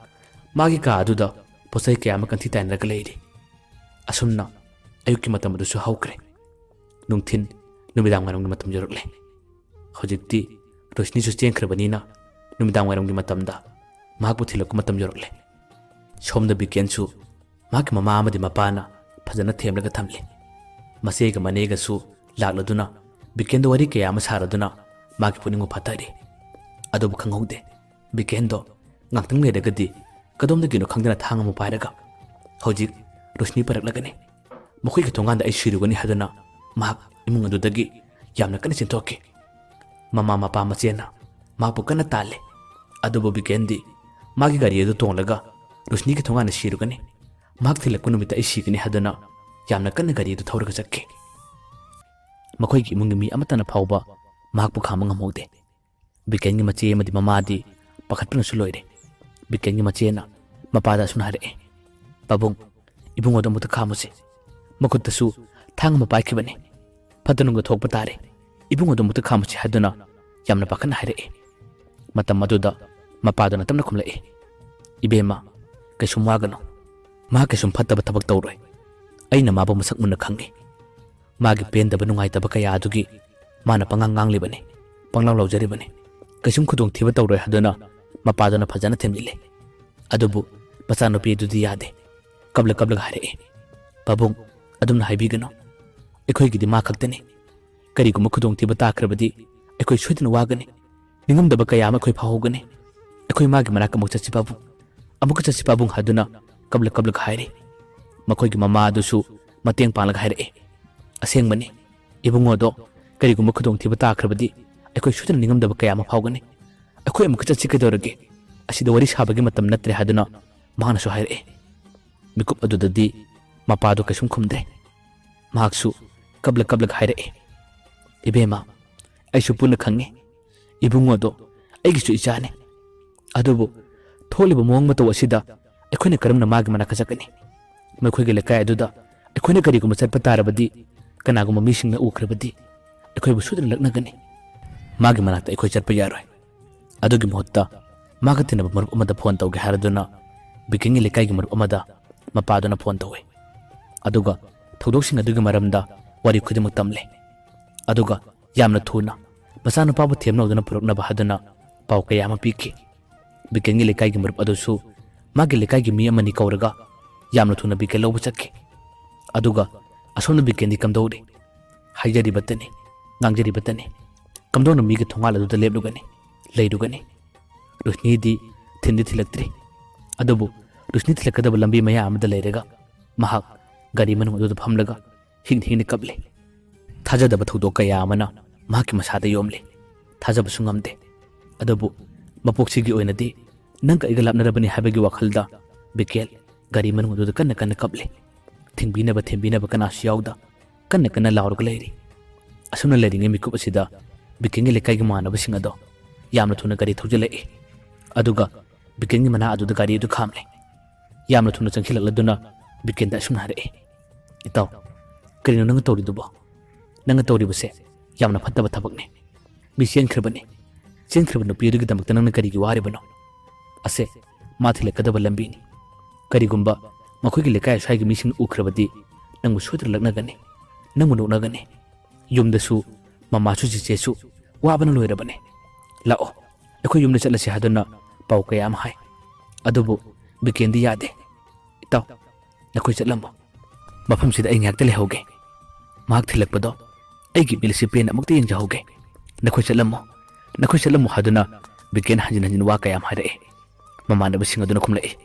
ꯃꯥꯒꯤ ꯀꯥ ꯑꯗꯨꯗ ꯄꯣꯠꯆꯩ ꯀꯌꯥ ꯑꯃ ꯀꯟꯊꯤ ꯇꯥꯏꯅꯔꯒ ꯂꯩꯔꯤ꯫ ꯑꯁꯨꯝꯅ ꯑꯌꯨꯛꯀꯤ ꯃꯇꯝ ꯑꯗꯨꯁꯨ ꯍꯧꯈ꯭ꯔꯦ꯫ ꯅꯨꯡꯊꯤꯟ, ꯅꯨꯃꯤꯗꯥꯡ ꯋꯥꯏꯔꯝꯒꯤ ꯃꯇꯝ ꯌꯧꯔꯛꯂꯦ꯫ ꯍꯧꯖꯤꯛꯇꯤ ꯔꯣꯁꯅꯤꯁꯨ ꯆꯦꯟꯈ꯭ꯔꯕꯅꯤꯅ ꯅꯨꯃꯤꯗꯥꯡ ꯋꯥꯏꯔꯝꯒꯤ ꯃꯇꯝꯗ ꯃꯍꯥꯛꯄꯨ ꯊꯤꯜꯂꯛꯄ ꯃꯇꯝ ꯌꯧꯔꯛꯂꯦ꯫ ꯁꯣꯝꯗ ꯕꯤꯀꯦꯟꯁꯨ ꯃꯍꯥꯛꯀꯤ ꯃꯃꯥ ꯑꯃꯗꯤ ꯃꯄꯥꯅ ꯐꯖꯅ ꯊꯦꯝꯂꯒ ꯊꯝꯂꯤ꯫ ꯃꯆꯦꯒ ꯃꯅꯦꯒꯁꯨ ꯂꯥꯛꯂꯗꯨꯅ ꯕꯤꯀꯦꯟꯗ ꯋꯥꯔꯤ ꯀꯌꯥ ꯑꯃ ꯁꯥꯔꯗꯨꯅ ꯃꯥꯒꯤ ꯄꯨꯛꯅꯤꯡꯕꯨ ꯐꯥꯊꯔꯤ꯫ ꯑꯗꯨꯕꯨ ꯈꯪꯍꯧꯗꯦ, ꯕꯤꯀꯦꯟꯗꯣ ꯉꯥꯛꯇꯪ ꯂꯩꯔꯒꯗꯤ ꯀꯗꯣꯝꯗꯒꯤꯅꯣ ꯈꯪꯗꯅ ꯊꯥꯡ ꯑꯃ ꯄꯥꯏꯔꯒ ꯍꯧꯖꯤꯛ ꯔꯣꯁꯅꯤ ꯄꯥꯏꯔꯛꯂꯒꯅꯤ, ꯃꯈꯣꯏꯒꯤ ꯊꯣꯡꯒꯥꯟꯗ ꯑꯩ ꯁꯤꯔꯨꯒꯅꯤ ꯍꯥꯏꯗꯨꯅ ꯃꯍꯥꯛ ꯏꯃꯨꯡ ꯑꯗꯨꯗꯒꯤ ꯌꯥꯝꯅ ꯀꯟꯅ ꯆꯦꯟꯊꯣꯛꯈꯤ꯫ ꯃꯃꯥ ꯃꯄꯥ ꯃꯆꯦꯅ ꯃꯍꯥꯛꯄꯨ ꯀꯟꯅ ꯇꯥꯜꯂꯤ꯫ ꯑꯗꯨꯕꯨ ꯕꯤꯀꯦꯟꯗꯤ ꯃꯥꯒꯤ ꯒꯥꯔꯤ ꯑꯗꯨ ꯇꯣꯡꯂꯒ ꯔꯣꯁꯅꯤꯒꯤ ꯊꯣꯡꯒꯥꯟꯗ ꯁꯤꯔꯨꯒꯅꯤ, ꯃꯍꯥꯛ ꯊꯤꯜꯂꯛꯄ ꯅꯨꯃꯤꯠꯇ ꯑꯩ ꯁꯤꯒꯅꯤ ꯍꯥꯏꯗꯨꯅ ꯌꯥꯝꯅ ꯀꯟꯅ ꯒꯥꯔꯤ ꯑꯗꯨ ꯊꯧꯔꯒ ꯆꯠꯈꯤ꯫ ꯃꯈꯣꯏꯒꯤ ꯏꯃꯨꯡꯒꯤ ꯃꯤ ꯑꯃꯠꯇꯅ ꯐꯥꯎꯕ ꯃꯍꯥꯛꯄꯨ ꯈꯥꯝꯕ ꯉꯝꯍꯧꯗꯦ꯫ ꯕꯤꯀꯦꯟꯒꯤ ꯃꯆꯦ ꯑꯃꯗꯤ ꯃꯃꯥꯗꯤ ꯄꯥꯈꯠꯄꯅꯁꯨ ꯂꯣꯏꯔꯦ꯫ ꯕꯤꯀꯦꯟꯒꯤ ꯃꯆꯦꯅ ꯃꯄꯥꯗ ꯑꯁꯨꯝꯅ ꯍꯥꯏꯔꯛꯑꯦ, "ꯄꯥꯕꯨꯡ, ꯏꯕꯨꯡꯉꯣꯗꯣ ꯑꯃꯨꯛꯇ ꯈꯥꯝꯃꯨꯁꯦ꯫ ꯃꯈꯨꯠꯇꯁꯨ ꯊꯥꯡ ꯑꯃ ꯄꯥꯏꯈꯤꯕꯅꯤ꯫ ꯐꯠꯇ ꯅꯨꯡꯗ ꯊꯣꯛꯄ ꯇꯥꯔꯦ꯫ ꯏꯕꯨꯡꯉꯣꯗꯣ ꯑꯃꯨꯛꯇ ꯈꯥꯝꯃꯨꯁꯦ" ꯍꯥꯏꯗꯨꯅ ꯌꯥꯝꯅ ꯄꯥꯈꯠꯅ ꯍꯥꯏꯔꯛꯑꯦ꯫ ꯃꯇꯝ ꯑꯗꯨꯗ ꯃꯄꯥꯗꯨꯅ ꯇꯞꯅ ꯈꯨꯝꯂꯛꯏ, "ꯏꯕꯦꯝꯃ, ꯀꯩꯁꯨꯝ ꯋꯥꯒꯅꯨ꯫ ꯃꯍꯥꯛ ꯀꯩꯁꯨꯝ ꯐꯠꯇꯕ ꯊꯕꯛ ꯇꯧꯔꯣꯏ꯫ ꯑꯩꯅ ꯃꯥꯕꯨ ꯃꯁꯛ ꯃꯨꯟꯅ ꯈꯪꯏ꯫ ꯃꯥꯒꯤ ꯄꯦꯟꯗꯕ ꯅꯨꯡꯉꯥꯏꯇꯕ ꯀꯌꯥ ꯑꯗꯨꯒꯤ ꯃꯥꯅ ꯄꯉꯥꯡ ꯉꯥꯡꯂꯤꯕꯅꯤ, ꯄꯪꯂꯥꯎ ꯂꯥꯎꯖꯔꯤꯕꯅꯤ꯫ ꯀꯩꯁꯨꯝ ꯈꯨꯗꯣꯡꯊꯤꯕ ꯇꯧꯔꯣꯏ" ꯍꯥꯏꯗꯨꯅ ꯃꯄꯥꯗꯨꯅ ꯐꯖꯅ ꯊꯦꯝꯖꯤꯜꯂꯤ꯫ ꯑꯗꯨꯕꯨ ꯃꯆꯥꯅꯨꯄꯤ ꯑꯗꯨꯗꯤ ꯌꯥꯗꯦ꯫ ꯀꯞꯂ ꯀꯞꯂꯒ ꯍꯥꯏꯔꯛꯏ, "ꯄꯥꯕꯨꯡ, ꯑꯗꯨꯝꯅ ꯍꯥꯏꯕꯤꯒꯅꯨ꯫ ꯑꯩꯈꯣꯏꯒꯤꯗꯤ ꯃꯥ ꯈꯛꯇꯅꯤ꯫ ꯀꯔꯤꯒꯨꯝꯕ ꯈꯨꯗꯣꯡꯊꯤꯕ ꯇꯥꯈ꯭ꯔꯕꯗꯤ ꯑꯩꯈꯣꯏ ꯁꯣꯏꯗꯅ ꯋꯥꯒꯅꯤ꯫ ꯅꯤꯡꯉꯝꯗꯕ ꯀꯌꯥ ꯑꯃ ꯑꯩꯈꯣꯏ ꯐꯥꯎꯍꯧꯒꯅꯤ꯫ ꯑꯩꯈꯣꯏ ꯃꯥꯒꯤ ꯃꯅꯥꯛꯇ ꯑꯃꯨꯛ ꯆꯠꯁꯤ ꯄꯥꯕꯨꯡ, ꯑꯃꯨꯛꯀ ꯆꯠꯁꯤ ꯄꯥꯕꯨꯡ" ꯍꯥꯏꯗꯨꯅ ꯀꯞꯂ ꯀꯞꯂꯒ ꯍꯥꯏꯔꯤ꯫ ꯃꯈꯣꯏꯒꯤ ꯃꯃꯥ ꯑꯗꯨꯁꯨ ꯃꯇꯦꯡ ꯄꯥꯡꯂꯒ ꯍꯥꯏꯔꯛꯏ, "ꯑꯁꯦꯡꯕꯅꯤ, ꯏꯕꯨꯡꯉꯣꯗꯣ ꯀꯔꯤꯒꯨꯝꯕ ꯈꯨꯗꯣꯡꯊꯤꯕ ꯇꯥꯈ꯭ꯔꯕꯗꯤ ꯑꯩꯈꯣꯏ ꯁꯣꯏꯗꯅ ꯅꯤꯡꯉꯝꯗꯕ ꯀꯌꯥ ꯑꯃ ꯐꯥꯎꯒꯅꯤ꯫ ꯑꯩꯈꯣꯏ ꯑꯃꯨꯛꯀ ꯆꯠꯁꯤ ꯀꯩꯗꯧꯔꯒꯦ? ꯑꯁꯤꯗ ꯋꯥꯔꯤ ꯁꯥꯕꯒꯤ ꯃꯇꯝ ꯅꯠꯇ꯭ꯔꯦ" ꯍꯥꯏꯗꯨꯅ ꯃꯍꯥꯛꯅꯁꯨ ꯍꯥꯏꯔꯛꯏ꯫ ꯃꯤꯀꯨꯞ ꯑꯗꯨꯗꯗꯤ ꯃꯄꯥꯗꯣ ꯀꯩꯁꯨꯝ ꯈꯨꯝꯗ꯭ꯔꯦ꯫ ꯃꯍꯥꯛꯁꯨ ꯀꯞꯂ ꯀꯞꯂꯒ ꯍꯥꯏꯔꯛꯏ, "ꯏꯕꯦꯝꯃ, ꯑꯩꯁꯨ ꯄꯨꯟꯅ ꯈꯪꯉꯤ꯫ ꯏꯕꯨꯡꯉꯣꯗꯣ ꯑꯩꯒꯤꯁꯨ ꯏꯆꯥꯅꯤ꯫ ꯑꯗꯨꯕꯨ ꯊꯣꯛꯂꯤꯕ ꯃꯑꯣꯡ ꯃꯇꯧ ꯑꯁꯤꯗ ꯑꯩꯈꯣꯏꯅ ꯀꯔꯝꯅ ꯃꯥꯒꯤ ꯃꯅꯥꯛꯇ ꯆꯠꯀꯅꯤ? ꯃꯈꯣꯏꯒꯤ ꯂꯩꯀꯥꯏ ꯑꯗꯨꯗ ꯑꯩꯈꯣꯏꯅ ꯀꯔꯤꯒꯨꯝꯕ ꯆꯠꯄ ꯇꯥꯔꯕꯗꯤ ꯀꯅꯥꯒꯨꯝꯕ ꯃꯤꯁꯤꯡꯅ ꯎꯈ꯭ꯔꯕꯗꯤ ꯑꯩꯈꯣꯏꯕꯨ ꯁꯣꯏꯗꯅ ꯂꯛꯅꯒꯅꯤ꯫ ꯃꯥꯒꯤ ꯃꯅꯥꯛꯇ ꯑꯩꯈꯣꯏ ꯆꯠꯄ ꯌꯥꯔꯣꯏ꯫ ꯑꯗꯨꯒꯤ ꯃꯍꯨꯠꯇ ꯃꯥꯒ ꯇꯤꯟꯅꯕ ꯃꯔꯨꯞ ꯑꯃꯗ ꯐꯣꯟ ꯇꯧꯒꯦ" ꯍꯥꯏꯔꯗꯨꯅ ꯕꯤꯀꯦꯟꯒꯤ ꯂꯩꯀꯥꯏꯒꯤ ꯃꯔꯨꯞ ꯑꯃꯗ ꯃꯄꯥꯗꯨꯅ ꯐꯣꯟ ꯇꯧꯏ꯫ ꯑꯗꯨꯒ ꯊꯧꯗꯣꯛꯁꯤꯡ ꯑꯗꯨꯒꯤ ꯃꯔꯝꯗ ꯋꯥꯔꯤ ꯈꯨꯗꯤꯡꯃꯛ ꯇꯝꯂꯦ꯫ ꯑꯗꯨꯒ ꯌꯥꯝꯅ ꯊꯨꯅ ꯃꯆꯥꯅꯨꯄꯥꯕꯨ ꯊꯦꯝꯅꯧꯗꯨꯅ ꯄꯨꯔꯛꯅꯕ ꯍꯥꯏꯗꯨꯅ ꯄꯥꯎ ꯀꯌꯥ ꯑꯃ ꯄꯤꯈꯤ꯫ ꯕꯤꯀꯦꯟꯒꯤ ꯂꯩꯀꯥꯏꯒꯤ ꯃꯔꯨꯞ ꯑꯗꯨꯁꯨ ꯃꯥꯒꯤ ꯂꯩꯀꯥꯏꯒꯤ ꯃꯤ ꯑꯃꯅꯤ ꯀꯧꯔꯒ ꯌꯥꯝꯅ ꯊꯨꯅ ꯕꯤꯀꯦꯟ ꯂꯧꯕ ꯆꯠꯈꯤ꯫ ꯑꯗꯨꯒ ꯑꯁꯣꯝꯗ ꯕꯤꯀꯦꯟꯗꯤ ꯀꯝꯗꯧꯔꯤ? ꯍꯥꯏꯖꯔꯤꯕꯇꯅꯤ, ꯉꯥꯡꯖꯔꯤꯕꯇꯅꯤ꯫ ꯀꯝꯗꯧꯅ ꯃꯤꯒꯤ ꯊꯣꯡꯒꯥꯜ ꯑꯗꯨꯗ ꯂꯦꯞꯂꯨꯒꯅꯤ, ꯂꯩꯔꯨꯒꯅꯤ? ꯔꯣꯁꯅꯤꯗꯤ ꯊꯤꯟꯗꯤ ꯊꯤꯜꯂꯛꯇ꯭ꯔꯤ꯫ ꯑꯗꯨꯕꯨ ꯔꯣꯁꯅꯤ ꯊꯤꯜꯂꯛꯀꯗꯕ ꯂꯝꯕꯤ ꯃꯌꯥ ꯑꯃꯗ ꯂꯩꯔꯒ ꯃꯍꯥꯛ ꯒꯥꯔꯤ ꯃꯅꯨꯡ ꯑꯗꯨꯗ ꯐꯝꯂꯒ ꯍꯤꯡꯅ ꯍꯤꯡꯅ ꯀꯞꯂꯤ꯫ ꯊꯥꯖꯗꯕ ꯊꯧꯗꯣꯛ ꯀꯌꯥ ꯑꯃꯅ ꯃꯍꯥꯛꯀꯤ ꯃꯁꯥꯗ ꯌꯣꯝꯂꯤ꯫ ꯊꯥꯖꯕꯁꯨ ꯉꯝꯗꯦ꯫ ꯑꯗꯨꯕꯨ ꯃꯄꯣꯛꯁꯤꯒꯤ ꯑꯣꯏꯅꯗꯤ ꯅꯪꯒ ꯑꯩꯒ ꯂꯥꯞꯅꯔꯕꯅꯤ ꯍꯥꯏꯕꯒꯤ ꯋꯥꯈꯜꯗ ꯕꯤꯀꯦꯜ ꯒꯥꯔꯤ ꯃꯅꯨꯡ ꯑꯗꯨꯗ ꯀꯟꯅ ꯀꯟꯅ ꯀꯞꯂꯤ꯫ ꯊꯤꯡꯕꯤꯅꯕ ꯊꯦꯝꯕꯤꯅꯕ ꯀꯅꯥꯁꯨ ꯌꯥꯎꯗ ꯀꯟꯅ ꯀꯟꯅ ꯂꯥꯎꯔꯒ ꯂꯩꯔꯤ꯫ ꯑꯁꯨꯝꯅ ꯂꯩꯔꯤꯉꯩ ꯃꯤꯀꯨꯞ ꯑꯁꯤꯗ ꯕꯤꯀꯦꯟꯒꯤ ꯂꯩꯀꯥꯏꯒꯤ ꯃꯃꯥꯟꯅꯕꯁꯤꯡ ꯑꯗꯣ ꯌꯥꯝꯅ ꯊꯨꯅ ꯒꯥꯔꯤ ꯊꯧꯖꯤꯜꯂꯛꯏ꯫ ꯑꯗꯨꯒ ꯕꯤꯀꯦꯟꯒꯤ ꯃꯅꯥ ꯑꯗꯨꯗ ꯒꯥꯔꯤ ꯑꯗꯨ ꯈꯥꯝꯂꯦ꯫ ꯌꯥꯝꯅ ꯊꯨꯅ ꯆꯪꯁꯤꯜꯂꯛꯂꯗꯨꯅ ꯕꯤꯀꯦꯟꯗ ꯑꯁꯨꯝꯅ ꯍꯥꯏꯔꯛꯏ, "ꯏꯇꯥꯎ, ꯀꯔꯤꯅꯣ ꯅꯪꯅ ꯇꯧꯔꯤꯗꯨꯕꯣ? ꯅꯪꯅ ꯇꯧꯔꯤꯕꯁꯦ ꯌꯥꯝꯅ ꯐꯠꯇꯕ ꯊꯕꯛꯅꯤ꯫ ꯃꯤ ꯆꯦꯟꯈ꯭ꯔꯕꯅꯤ꯫ ꯆꯦꯟꯈ꯭ꯔꯕ ꯅꯨꯄꯤ ꯑꯗꯨꯒꯤꯗꯃꯛꯇ ꯅꯪꯅ ꯀꯔꯤꯒꯤ ꯋꯥꯔꯤꯕꯅꯣ? ꯑꯁꯦ ꯃꯥ ꯊꯤꯜꯂꯛꯀꯗꯕ ꯂꯝꯕꯤꯅꯤ꯫ ꯀꯔꯤꯒꯨꯝꯕ ꯃꯈꯣꯏꯒꯤ ꯂꯩꯀꯥꯏ ꯑꯁ꯭ꯋꯥꯏꯒꯤ ꯃꯤꯁꯤꯡꯅ ꯎꯈ꯭ꯔꯕꯗꯤ ꯅꯪꯕꯨ ꯁꯣꯏꯗꯅ ꯂꯛꯅꯒꯅꯤ, ꯅꯪꯕꯨ ꯅꯣꯛꯅꯒꯅꯤ꯫ ꯌꯨꯝꯗꯁꯨ ꯃꯃꯥꯁꯨ ꯆꯤꯆꯦꯁꯨ ꯋꯥꯕꯅ ꯂꯣꯏꯔꯕꯅꯤ꯫ ꯂꯥꯛꯑꯣ, ꯑꯩꯈꯣꯏ ꯌꯨꯝꯗ ꯆꯠꯂꯁꯤ" ꯍꯥꯏꯗꯨꯅ ꯄꯥꯎ ꯀꯌꯥ ꯑꯃ ꯍꯥꯏ꯫ ꯑꯗꯨꯕꯨ ꯕꯤꯀꯦꯟꯗꯤ ꯌꯥꯗꯦ꯫ "ꯏꯇꯥꯎ, ꯅꯈꯣꯏ ꯆꯠꯂꯝꯃꯣ꯫ "ꯃꯐꯝꯁꯤꯗ ꯑꯩ ꯉꯥꯏꯍꯥꯛꯇ ꯂꯩꯍꯧꯒꯦ꯫ ꯃꯍꯥꯛ ꯊꯤꯜꯂꯛꯄꯗꯣ ꯑꯩꯒꯤ ꯃꯤꯠꯁꯤ ꯄꯦꯟꯅ ꯑꯃꯨꯛꯇ ꯌꯦꯡꯖꯍꯧꯒꯦ꯫ ꯅꯈꯣꯏ ꯆꯠꯂꯝꯃꯣ, ꯅꯈꯣꯏ ꯆꯠꯂꯝꯃꯣ" ꯍꯥꯏꯗꯨꯅ ꯕꯤꯀꯦꯟ ꯍꯟꯖꯤꯟ ꯍꯟꯖꯤꯟ ꯋꯥ ꯀꯌꯥ ꯑꯃ ꯍꯥꯏꯔꯛꯏ꯫ ꯃꯃꯥꯟꯅꯕꯁꯤꯡ ꯑꯗꯨꯅ ꯈꯨꯝꯂꯛꯏ,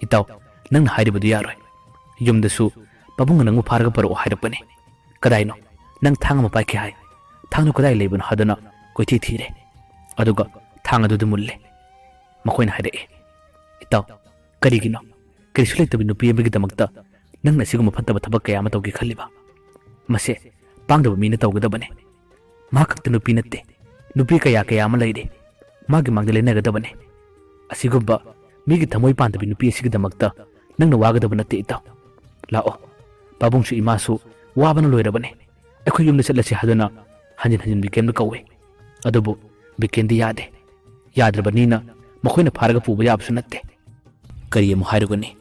"ꯏꯇꯥꯎ, ꯅꯪꯅ ꯍꯥꯏꯔꯤꯕꯗꯨ ꯌꯥꯔꯣꯏ꯫ ꯌꯨꯝꯗꯁꯨ ꯄꯥꯕꯨꯡꯅ ꯅꯪꯕꯨ ꯐꯥꯔꯒ ꯄꯨꯔꯛꯑꯣ ꯍꯥꯏꯔꯛꯄꯅꯤ꯫ ꯀꯗꯥꯏꯅꯣ? ꯅꯪ ꯊꯥꯡ ꯑꯃ ꯄꯥꯏꯈꯤ ꯍꯥꯏ꯫ ꯊꯥꯡꯗꯨ ꯀꯗꯥꯏ ꯂꯩꯕꯅꯣ?" ꯍꯥꯏꯗꯨꯅ ꯀꯣꯏꯊꯤ ꯊꯤꯔꯦ꯫ ꯑꯗꯨꯒ ꯊꯥꯡ ꯑꯗꯨꯗ ꯃꯨꯜꯂꯦ꯫ ꯃꯈꯣꯏꯅ ꯍꯥꯏꯔꯛꯏ, "ꯏꯇꯥꯎ, ꯀꯔꯤꯒꯤꯅꯣ? ꯀꯔꯤꯁꯨ ꯂꯩꯇꯕ ꯅꯨꯄꯤ ꯑꯃꯒꯤꯗꯃꯛꯇ ꯅꯪꯅ ꯑꯁꯤꯒꯨꯝꯕ ꯐꯠꯇꯕ ꯊꯕꯛ ꯀꯌꯥ ꯑꯃ ꯇꯧꯒꯦ ꯈꯜꯂꯤꯕ? ꯃꯁꯦ ꯄꯥꯡꯗꯕ ꯃꯤꯅ ꯇꯧꯒꯗꯕꯅꯤ꯫ ꯃꯍꯥꯛ ꯈꯛꯇ ꯅꯨꯄꯤ ꯅꯠꯇꯦ, ꯅꯨꯄꯤ ꯀꯌꯥ ꯀꯌꯥ ꯑꯃ ꯂꯩꯔꯤ꯫ ꯃꯥꯒꯤ ꯃꯥꯡꯗ ꯂꯦꯟꯅꯒꯗꯕꯅꯤ꯫ ꯑꯁꯤꯒꯨꯝꯕ ꯃꯤꯒꯤ ꯊꯃꯣꯏ ꯄꯥꯟꯗꯕꯤ ꯅꯨꯄꯤ ꯑꯁꯤꯒꯤꯗꯃꯛꯇ ꯅꯪꯅ ꯋꯥꯒꯗꯕ ꯅꯠꯇꯦ, ꯏꯇꯥꯎ꯫ ꯂꯥꯛꯑꯣ, ꯄꯥꯕꯨꯡꯁꯨ ꯏꯃꯥꯁꯨ ꯋꯥꯕꯅ ꯂꯣꯏꯔꯕꯅꯤ꯫ ꯑꯩꯈꯣꯏ ꯌꯨꯝꯗ ꯆꯠꯂꯁꯤ" ꯍꯥꯏꯗꯨꯅ ꯍꯟꯖꯤꯟ ꯍꯟꯖꯤꯟ ꯕꯤꯀꯦꯟꯕꯨ ꯀꯧꯏ꯫ ꯑꯗꯨꯕꯨ ꯕꯤꯀꯦꯟꯗꯤ ꯌꯥꯗꯦ꯫ ꯌꯥꯗ꯭ꯔꯕꯅꯤꯅ ꯃꯈꯣꯏꯅ ꯐꯥꯔꯒ ꯄꯨꯕ ꯌꯥꯕꯁꯨ ꯅꯠꯇꯦ꯫ ꯀꯔꯤ ꯑꯃꯨꯛ ꯍꯥꯏꯔꯨꯒꯅꯤ?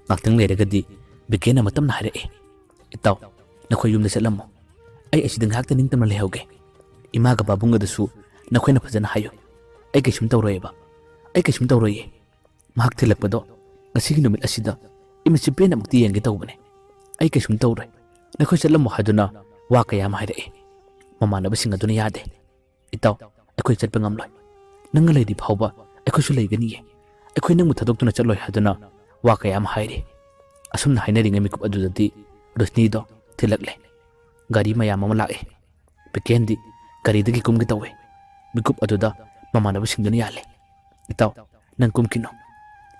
ꯉꯥꯛꯇꯪ ꯂꯩꯔꯒꯗꯤ ꯕꯤꯀꯦꯟ ꯑꯃ ꯇꯞꯅ ꯍꯥꯏꯔꯛꯏ, "ꯏꯇꯥꯎ, ꯅꯈꯣꯏ ꯌꯨꯝꯗ ꯆꯠꯂꯝꯃꯣ꯫ ꯑꯩ ꯑꯁꯤꯗ ꯉꯥꯏꯍꯥꯛꯇ ꯅꯤꯡꯇꯝꯅ ꯂꯩꯍꯧꯒꯦ꯫ ꯏꯃꯥꯒ ꯄꯥꯕꯨꯡꯒꯗꯁꯨ ꯅꯈꯣꯏꯅ ꯐꯖꯅ ꯍꯥꯏꯌꯨ꯫ ꯑꯩ ꯀꯩꯁꯨꯝ ꯇꯧꯔꯣꯏꯌꯦꯕ꯫ ꯑꯩ ꯀꯩꯁꯨꯝ ꯇꯧꯔꯣꯏꯌꯦ꯫ ꯃꯍꯥꯛ ꯊꯤꯜꯂꯛꯄꯗꯣ ꯉꯁꯤꯒꯤ ꯅꯨꯃꯤꯠ ꯑꯁꯤꯗ ꯏꯃꯤꯠꯁꯤ ꯄꯦꯟꯅ ꯑꯃꯨꯛꯇ ꯌꯦꯡꯒꯦ ꯇꯧꯕꯅꯦ꯫ ꯑꯩ ꯀꯩꯁꯨꯝ ꯇꯧꯔꯣꯏ꯫ ꯅꯈꯣꯏ ꯆꯠꯂꯝꯃꯣ" ꯍꯥꯏꯗꯨꯅ ꯋꯥ ꯀꯌꯥ ꯑꯃ ꯍꯥꯏꯔꯛꯏ꯫ ꯃꯃꯥꯟꯅꯕꯁꯤꯡ ꯑꯗꯨꯅ ꯌꯥꯗꯦ꯫ "ꯏꯇꯥꯎ, ꯑꯩꯈꯣꯏ ꯆꯠꯄ ꯉꯝꯂꯣꯏ꯫ ꯅꯪꯒ ꯂꯩꯔꯤ ꯐꯥꯎꯕ ꯑꯩꯈꯣꯏꯁꯨ ꯂꯩꯒꯅꯤꯌꯦ꯫ ꯑꯩꯈꯣꯏ ꯅꯪꯕꯨ ꯊꯥꯗꯣꯛꯇꯨꯅ ꯆꯠꯂꯣꯏ" ꯍꯥꯏꯗꯨꯅ ꯋꯥ ꯀꯌꯥ ꯑꯃ ꯍꯥꯏꯔꯤ꯫ ꯑꯁꯨꯝꯅ ꯍꯥꯏꯅꯔꯤꯉꯩ ꯃꯤꯀꯨꯞ ꯑꯗꯨꯗꯗꯤ ꯔꯣꯁꯅꯤꯗꯣ ꯊꯤꯜꯂꯛꯂꯦ꯫ ꯒꯥꯔꯤ ꯃꯌꯥꯝ ꯑꯃ ꯂꯥꯛꯑꯦ꯫ ꯕꯤꯀꯦꯟꯗꯤ ꯒꯥꯔꯤꯗꯒꯤ ꯀꯨꯝꯒꯦ ꯇꯧꯋꯦ꯫ ꯃꯤꯀꯨꯞ ꯑꯗꯨꯗ ꯃꯃꯥꯟꯅꯕꯁꯤꯡꯗꯨꯅ ꯌꯥꯜꯂꯦ꯫ "ꯏꯇꯥꯎ, ꯅꯪ ꯀꯨꯝꯈꯤꯅꯨ꯫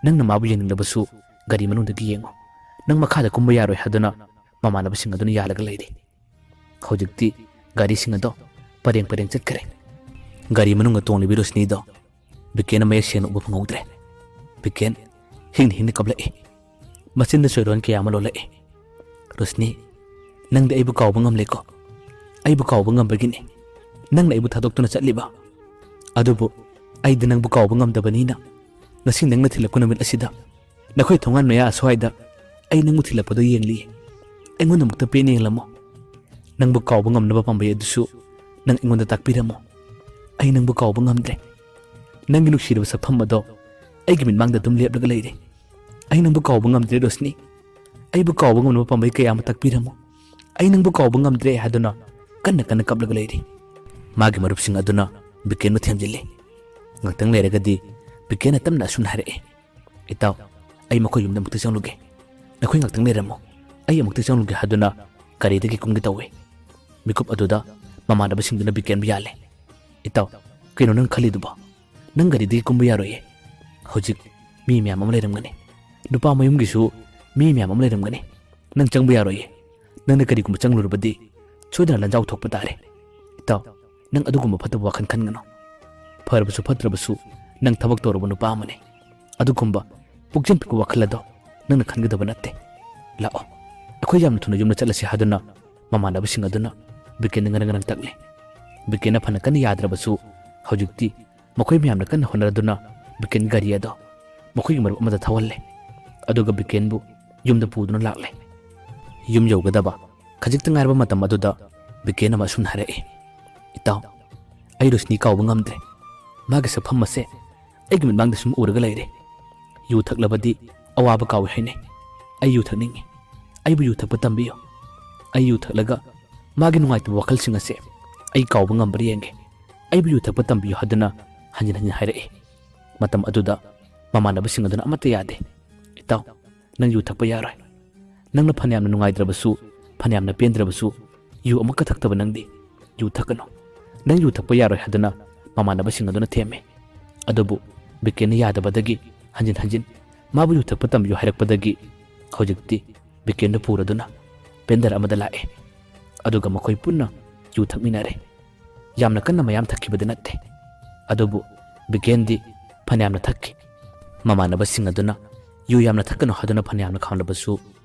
ꯅꯪꯅ ꯃꯥꯕꯨ ꯌꯦꯡꯅꯤꯡꯂꯕꯁꯨ ꯒꯥꯔꯤ ꯃꯅꯨꯡꯗꯒꯤ ꯌꯦꯡꯉꯨ꯫ ꯅꯪ ꯃꯈꯥꯗ ꯀꯨꯝꯕ ꯌꯥꯔꯣꯏ" ꯍꯥꯏꯗꯨꯅ ꯃꯃꯥꯟꯅꯕꯁꯤꯡ ꯑꯗꯨꯅ ꯌꯥꯜꯂꯒ ꯂꯩꯔꯤ꯫ ꯍꯧꯖꯤꯛꯇꯤ ꯒꯥꯔꯤꯁꯤꯡ ꯑꯗꯣ ꯄꯔꯦꯡ ꯄꯔꯦꯡ ꯆꯠꯈ꯭ꯔꯦ꯫ ꯒꯥꯔꯤ ꯃꯅꯨꯡꯗ ꯇꯣꯡꯂꯤꯕꯤ ꯔꯣꯁꯅꯤꯗꯣ ꯕꯤꯀꯦꯟꯅ ꯃꯌꯦꯛ ꯁꯦꯡꯅ ꯎꯕ ꯐꯪꯍꯧꯗ꯭ꯔꯦ꯫ ꯕꯤꯀꯦꯟ ꯍꯤꯡꯅ ꯍꯤꯡꯅ ꯀꯞꯂꯛꯏ꯫ ꯃꯆꯤꯟꯗ ꯆꯣꯏꯔꯣꯟ ꯀꯌꯥ ꯑꯃ ꯂꯣꯜꯂꯛꯏ꯫ "ꯔꯣꯁꯅꯤ, ꯅꯪꯗꯤ ꯑꯩꯕꯨ ꯀꯥꯎꯕ ꯉꯝꯂꯦꯀꯣ꯫ ꯑꯩꯕꯨ ꯀꯥꯎꯕ ꯉꯝꯕꯒꯤꯅꯤ ꯅꯪꯅ ꯑꯩꯕꯨ ꯊꯥꯗꯣꯛꯇꯨꯅ ꯆꯠꯂꯤꯕ꯫ ꯑꯗꯨꯕꯨ ꯑꯩꯗꯤ ꯅꯪꯕꯨ ꯀꯥꯎꯕ ꯉꯝꯗꯕꯅꯤꯅ ꯉꯁꯤ ꯅꯪꯅ ꯊꯤꯜꯂꯛꯄ ꯅꯨꯃꯤꯠ ꯑꯁꯤꯗ ꯅꯈꯣꯏ ꯊꯣꯡꯒꯥꯟ ꯃꯌꯥ ꯑꯁ꯭ꯋꯥꯏꯗ ꯑꯩ ꯅꯪꯕꯨ ꯊꯤꯜꯂꯛꯄꯗꯨ ꯌꯦꯡꯂꯤ꯫ ꯑꯩꯉꯣꯟꯗ ꯑꯃꯨꯛꯇ ꯄꯦꯟꯅ ꯌꯦꯡꯂꯝꯃꯣ꯫ ꯅꯪꯕꯨ ꯀꯥꯎꯕ ꯉꯝꯅꯕ ꯄꯥꯝꯕꯩ ꯑꯗꯨꯁꯨ ꯅꯪ ꯑꯩꯉꯣꯟꯗ ꯇꯥꯛꯄꯤꯔꯝꯃꯣ꯫ ꯑꯩ ꯅꯪꯕꯨ ꯀꯥꯎꯕ ꯉꯝꯗ꯭ꯔꯦ꯫ ꯅꯪꯒꯤ ꯅꯨꯡꯁꯤꯔꯕ ꯁꯛꯐꯝ ꯑꯗꯣ ꯑꯩꯒꯤ ꯃꯤꯠꯃꯥꯡꯗ ꯑꯗꯨꯝ ꯂꯦꯞꯂꯒ ꯂꯩꯔꯦ꯫ ꯑꯩ ꯅꯪꯕꯨ ꯀꯥꯎꯕ ꯉꯝꯗ꯭ꯔꯦ ꯔꯣꯁꯅꯤ꯫ ꯑꯩꯕꯨ ꯀꯥꯎꯕ ꯉꯝꯅꯕ ꯄꯥꯝꯕꯩ ꯀꯌꯥ ꯑꯃ ꯇꯥꯛꯄꯤꯔꯝꯃꯨ꯫ ꯑꯩ ꯅꯪꯕꯨ ꯀꯥꯎꯕ ꯉꯝꯗ꯭ꯔꯦ" ꯍꯥꯏꯗꯨꯅ ꯀꯟꯅ ꯀꯟꯅ ꯀꯞꯂꯒ ꯂꯩꯔꯤ꯫ ꯃꯥꯒꯤ ꯃꯔꯨꯞꯁꯤꯡ ꯑꯗꯨꯅ ꯕꯤꯀꯦꯟꯕꯨ ꯊꯦꯝꯖꯤꯜꯂꯤ꯫ "ꯉꯥꯛꯇꯪ ꯂꯩꯔꯒꯗꯤ ꯕꯤꯀꯦꯟꯅ ꯇꯞꯅ ꯑꯁꯨꯝꯅ ꯍꯥꯏꯔꯛꯏ, "ꯏꯇꯥꯎ, ꯑꯩ ꯃꯈꯣꯏ ꯌꯨꯝꯗ ꯑꯃꯨꯛꯇ ꯆꯪꯂꯨꯒꯦ꯫ ꯅꯈꯣꯏ ꯉꯥꯛꯇꯪ ꯂꯩꯔꯝꯃꯨ꯫ ꯑꯩ ꯑꯃꯨꯛꯇ ꯆꯪꯂꯨꯒꯦ" ꯍꯥꯏꯗꯨꯅ ꯒꯥꯔꯤꯗꯒꯤ ꯀꯨꯝꯒꯦ ꯇꯧꯏ꯫ ꯃꯤꯀꯨꯞ ꯑꯗꯨꯗ ꯃꯃꯥꯟꯅꯕꯁꯤꯡꯗꯨꯅ ꯕꯤꯀꯦꯟꯕꯨ ꯌꯥꯜꯂꯦ꯫ "ꯏꯇꯥꯎ, ꯀꯩꯅꯣ ꯅꯪ ꯈꯜꯂꯤꯗꯨꯕꯣ? ꯅꯪ ꯒꯥꯔꯤꯗꯒꯤ ꯀꯨꯝꯕ ꯌꯥꯔꯣꯏꯌꯦ꯫ ꯍꯧꯖꯤꯛ ꯃꯤ ꯃꯌꯥꯝ ꯑꯃ ꯂꯩꯔꯝꯒꯅꯤ꯫ ꯅꯨꯄꯥ ꯃꯌꯨꯝꯒꯤꯁꯨ ꯃꯤ ꯃꯌꯥꯝ ꯑꯃ ꯂꯩꯔꯝꯒꯅꯤ꯫ ꯅꯪ ꯆꯪꯕ ꯌꯥꯔꯣꯏꯌꯦ꯫ ꯅꯪꯅ ꯀꯔꯤꯒꯨꯝꯕ ꯆꯪꯂꯨꯔꯕꯗꯤ ꯁꯣꯏꯗꯅ ꯂꯟꯖꯥꯎ ꯊꯣꯛꯄ ꯇꯥꯔꯦ꯫ ꯏꯇꯥꯎ, ꯅꯪ ꯑꯗꯨꯒꯨꯝꯕ ꯐꯠꯇꯕ ꯋꯥꯈꯜ ꯈꯟꯒꯅꯨ꯫ ꯐꯔꯕꯁꯨ ꯐꯠꯇ꯭ꯔꯕꯁꯨ ꯅꯪ ꯊꯕꯛ ꯇꯧꯔꯕ ꯅꯨꯄꯥ ꯑꯃꯅꯤ꯫ ꯑꯗꯨꯒꯨꯝꯕ ꯄꯨꯛꯆꯦꯜ ꯄꯤꯛꯄ ꯋꯥꯈꯜ ꯑꯗꯣ ꯅꯪꯅ ꯈꯟꯒꯗꯕ ꯅꯠꯇꯦ꯫ ꯂꯥꯛꯑꯣ, ꯑꯩꯈꯣꯏ ꯌꯥꯝꯅ ꯊꯨꯅ ꯌꯨꯝꯗ ꯆꯠꯂꯁꯤ" ꯍꯥꯏꯗꯨꯅ ꯃꯃꯥꯟꯅꯕꯁꯤꯡ ꯑꯗꯨꯅ ꯕꯤꯀꯦꯟꯗ ꯉꯔꯪ ꯉꯔꯪ ꯇꯛꯂꯦ꯫ ꯕꯤꯀꯦꯟꯅ ꯐꯅ ꯀꯟꯅ ꯌꯥꯗ꯭ꯔꯕꯁꯨ ꯍꯧꯖꯤꯛꯇꯤ ꯃꯈꯣꯏ ꯃꯌꯥꯝꯅ ꯀꯟꯅ ꯍꯣꯠꯅꯔꯗꯨꯅ ꯕꯤꯀꯦꯟ ꯒꯥꯔꯤ ꯑꯗꯣ ꯃꯈꯣꯏꯒꯤ ꯃꯔꯨꯞ ꯑꯃꯗ ꯊꯧꯍꯜꯂꯦ꯫ ꯑꯗꯨꯒ ꯕꯤꯀꯦꯟꯕꯨ ꯌꯨꯝꯗ ꯄꯨꯗꯨꯅ ꯂꯥꯛꯂꯦ꯫ ꯌꯨꯝ ꯌꯧꯒꯗꯕ ꯈꯖꯤꯛꯇ ꯉꯥꯏꯔꯕ ꯃꯇꯝ ꯑꯗꯨꯗ ꯕꯤꯀꯦꯟ ꯑꯃ ꯑꯁꯨꯝꯅ ꯍꯥꯏꯔꯛꯏ, "ꯏꯇꯥꯎ, ꯑꯩ ꯔꯣꯁꯅꯤ ꯀꯥꯎꯕ ꯉꯝꯗ꯭ꯔꯦ꯫ ꯃꯥꯒꯤ ꯁꯛꯐꯝ ꯑꯁꯦ ꯑꯩꯒꯤ ꯃꯤꯠꯃꯥꯡꯗ ꯁꯨꯝ ꯎꯔꯒ ꯂꯩꯔꯦ꯫ ꯌꯨ ꯊꯛꯂꯕꯗꯤ ꯑꯋꯥꯕ ꯀꯥꯎꯏ ꯍꯥꯏꯅꯩ꯫ ꯑꯩ ꯌꯨ ꯊꯛꯅꯤꯡꯉꯤ꯫ ꯑꯩꯕꯨ ꯌꯨ ꯊꯛꯄ ꯇꯝꯕꯤꯌꯨ꯫ ꯑꯩ ꯌꯨ ꯊꯛꯂꯒ ꯃꯥꯒꯤ ꯅꯨꯡꯉꯥꯏꯇꯕ ꯋꯥꯈꯜꯁꯤꯡ ꯑꯁꯦ ꯑꯩ ꯀꯥꯎꯕ ꯉꯝꯕ꯭ꯔꯥ ꯌꯦꯡꯒꯦ꯫ ꯑꯩꯕꯨ ꯌꯨ ꯊꯛꯄ ꯇꯝꯕꯤꯌꯨ" ꯍꯥꯏꯗꯨꯅ ꯍꯟꯖꯤꯟ ꯍꯟꯖꯤꯟ ꯍꯥꯏꯔꯛꯏ꯫ ꯃꯇꯝ ꯑꯗꯨꯗ ꯃꯃꯥꯟꯅꯕꯁꯤꯡ ꯑꯗꯨꯅ ꯑꯃꯠꯇ ꯌꯥꯗꯦ꯫ "ꯏꯇꯥꯎ, ꯅꯪ ꯌꯨ ꯊꯛꯄ ꯌꯥꯔꯣꯏ꯫ ꯅꯪꯅ ꯐꯅꯌꯥꯝꯅ ꯅꯨꯡꯉꯥꯏꯇ꯭ꯔꯕꯁꯨ, ꯐꯅꯌꯥꯝꯅ ꯄꯦꯟꯗ꯭ꯔꯕꯁꯨ, ꯌꯨ ꯑꯃꯨꯛꯀ ꯊꯛꯇꯕ ꯅꯪꯗꯤ꯫ ꯌꯨ ꯊꯛꯀꯅꯨ꯫ ꯅꯪ ꯌꯨ ꯊꯛꯄ ꯌꯥꯔꯣꯏ" ꯍꯥꯏꯗꯨꯅ ꯃꯃꯥꯟꯅꯕꯁꯤꯡ ꯑꯗꯨꯅ ꯊꯦꯝꯃꯤ꯫ ꯑꯗꯨꯕꯨ ꯕꯤꯀꯦꯟꯅ ꯌꯥꯗꯕꯗꯒꯤ ꯍꯟꯖꯤꯟ ꯍꯟꯖꯤꯟ ꯃꯥꯕꯨ ꯌꯨ ꯊꯛꯄ ꯇꯝꯕꯤꯌꯨ ꯍꯥꯏꯔꯛꯄꯗꯒꯤ ꯍꯧꯖꯤꯛꯇꯤ ꯕꯤꯀꯦꯟꯗꯨ ꯄꯨꯔꯗꯨꯅ ꯄꯦꯟꯗꯔ ꯑꯃꯗ ꯂꯥꯛꯑꯦ꯫ ꯑꯗꯨꯒ ꯃꯈꯣꯏ ꯄꯨꯟꯅ ꯌꯨ ꯊꯛꯃꯤꯟꯅꯔꯦ꯫ ꯌꯥꯝꯅ ꯀꯟꯅ ꯃꯌꯥꯝ ꯊꯛꯈꯤꯕꯗꯤ ꯅꯠꯇꯦ꯫ ꯑꯗꯨꯕꯨ ꯕꯤꯀꯦꯟꯗꯤ ꯐꯅꯌꯥꯝꯅ ꯊꯛꯈꯤ꯫ ꯃꯃꯥꯟꯅꯕꯁꯤꯡ ꯑꯗꯨꯅ ꯌꯨ ꯌꯥꯝꯅ ꯊꯛꯀꯅꯨ ꯍꯥꯏꯗꯨꯅ ꯐꯅꯌꯥꯝꯅ ꯈꯥꯝꯂꯕꯁꯨ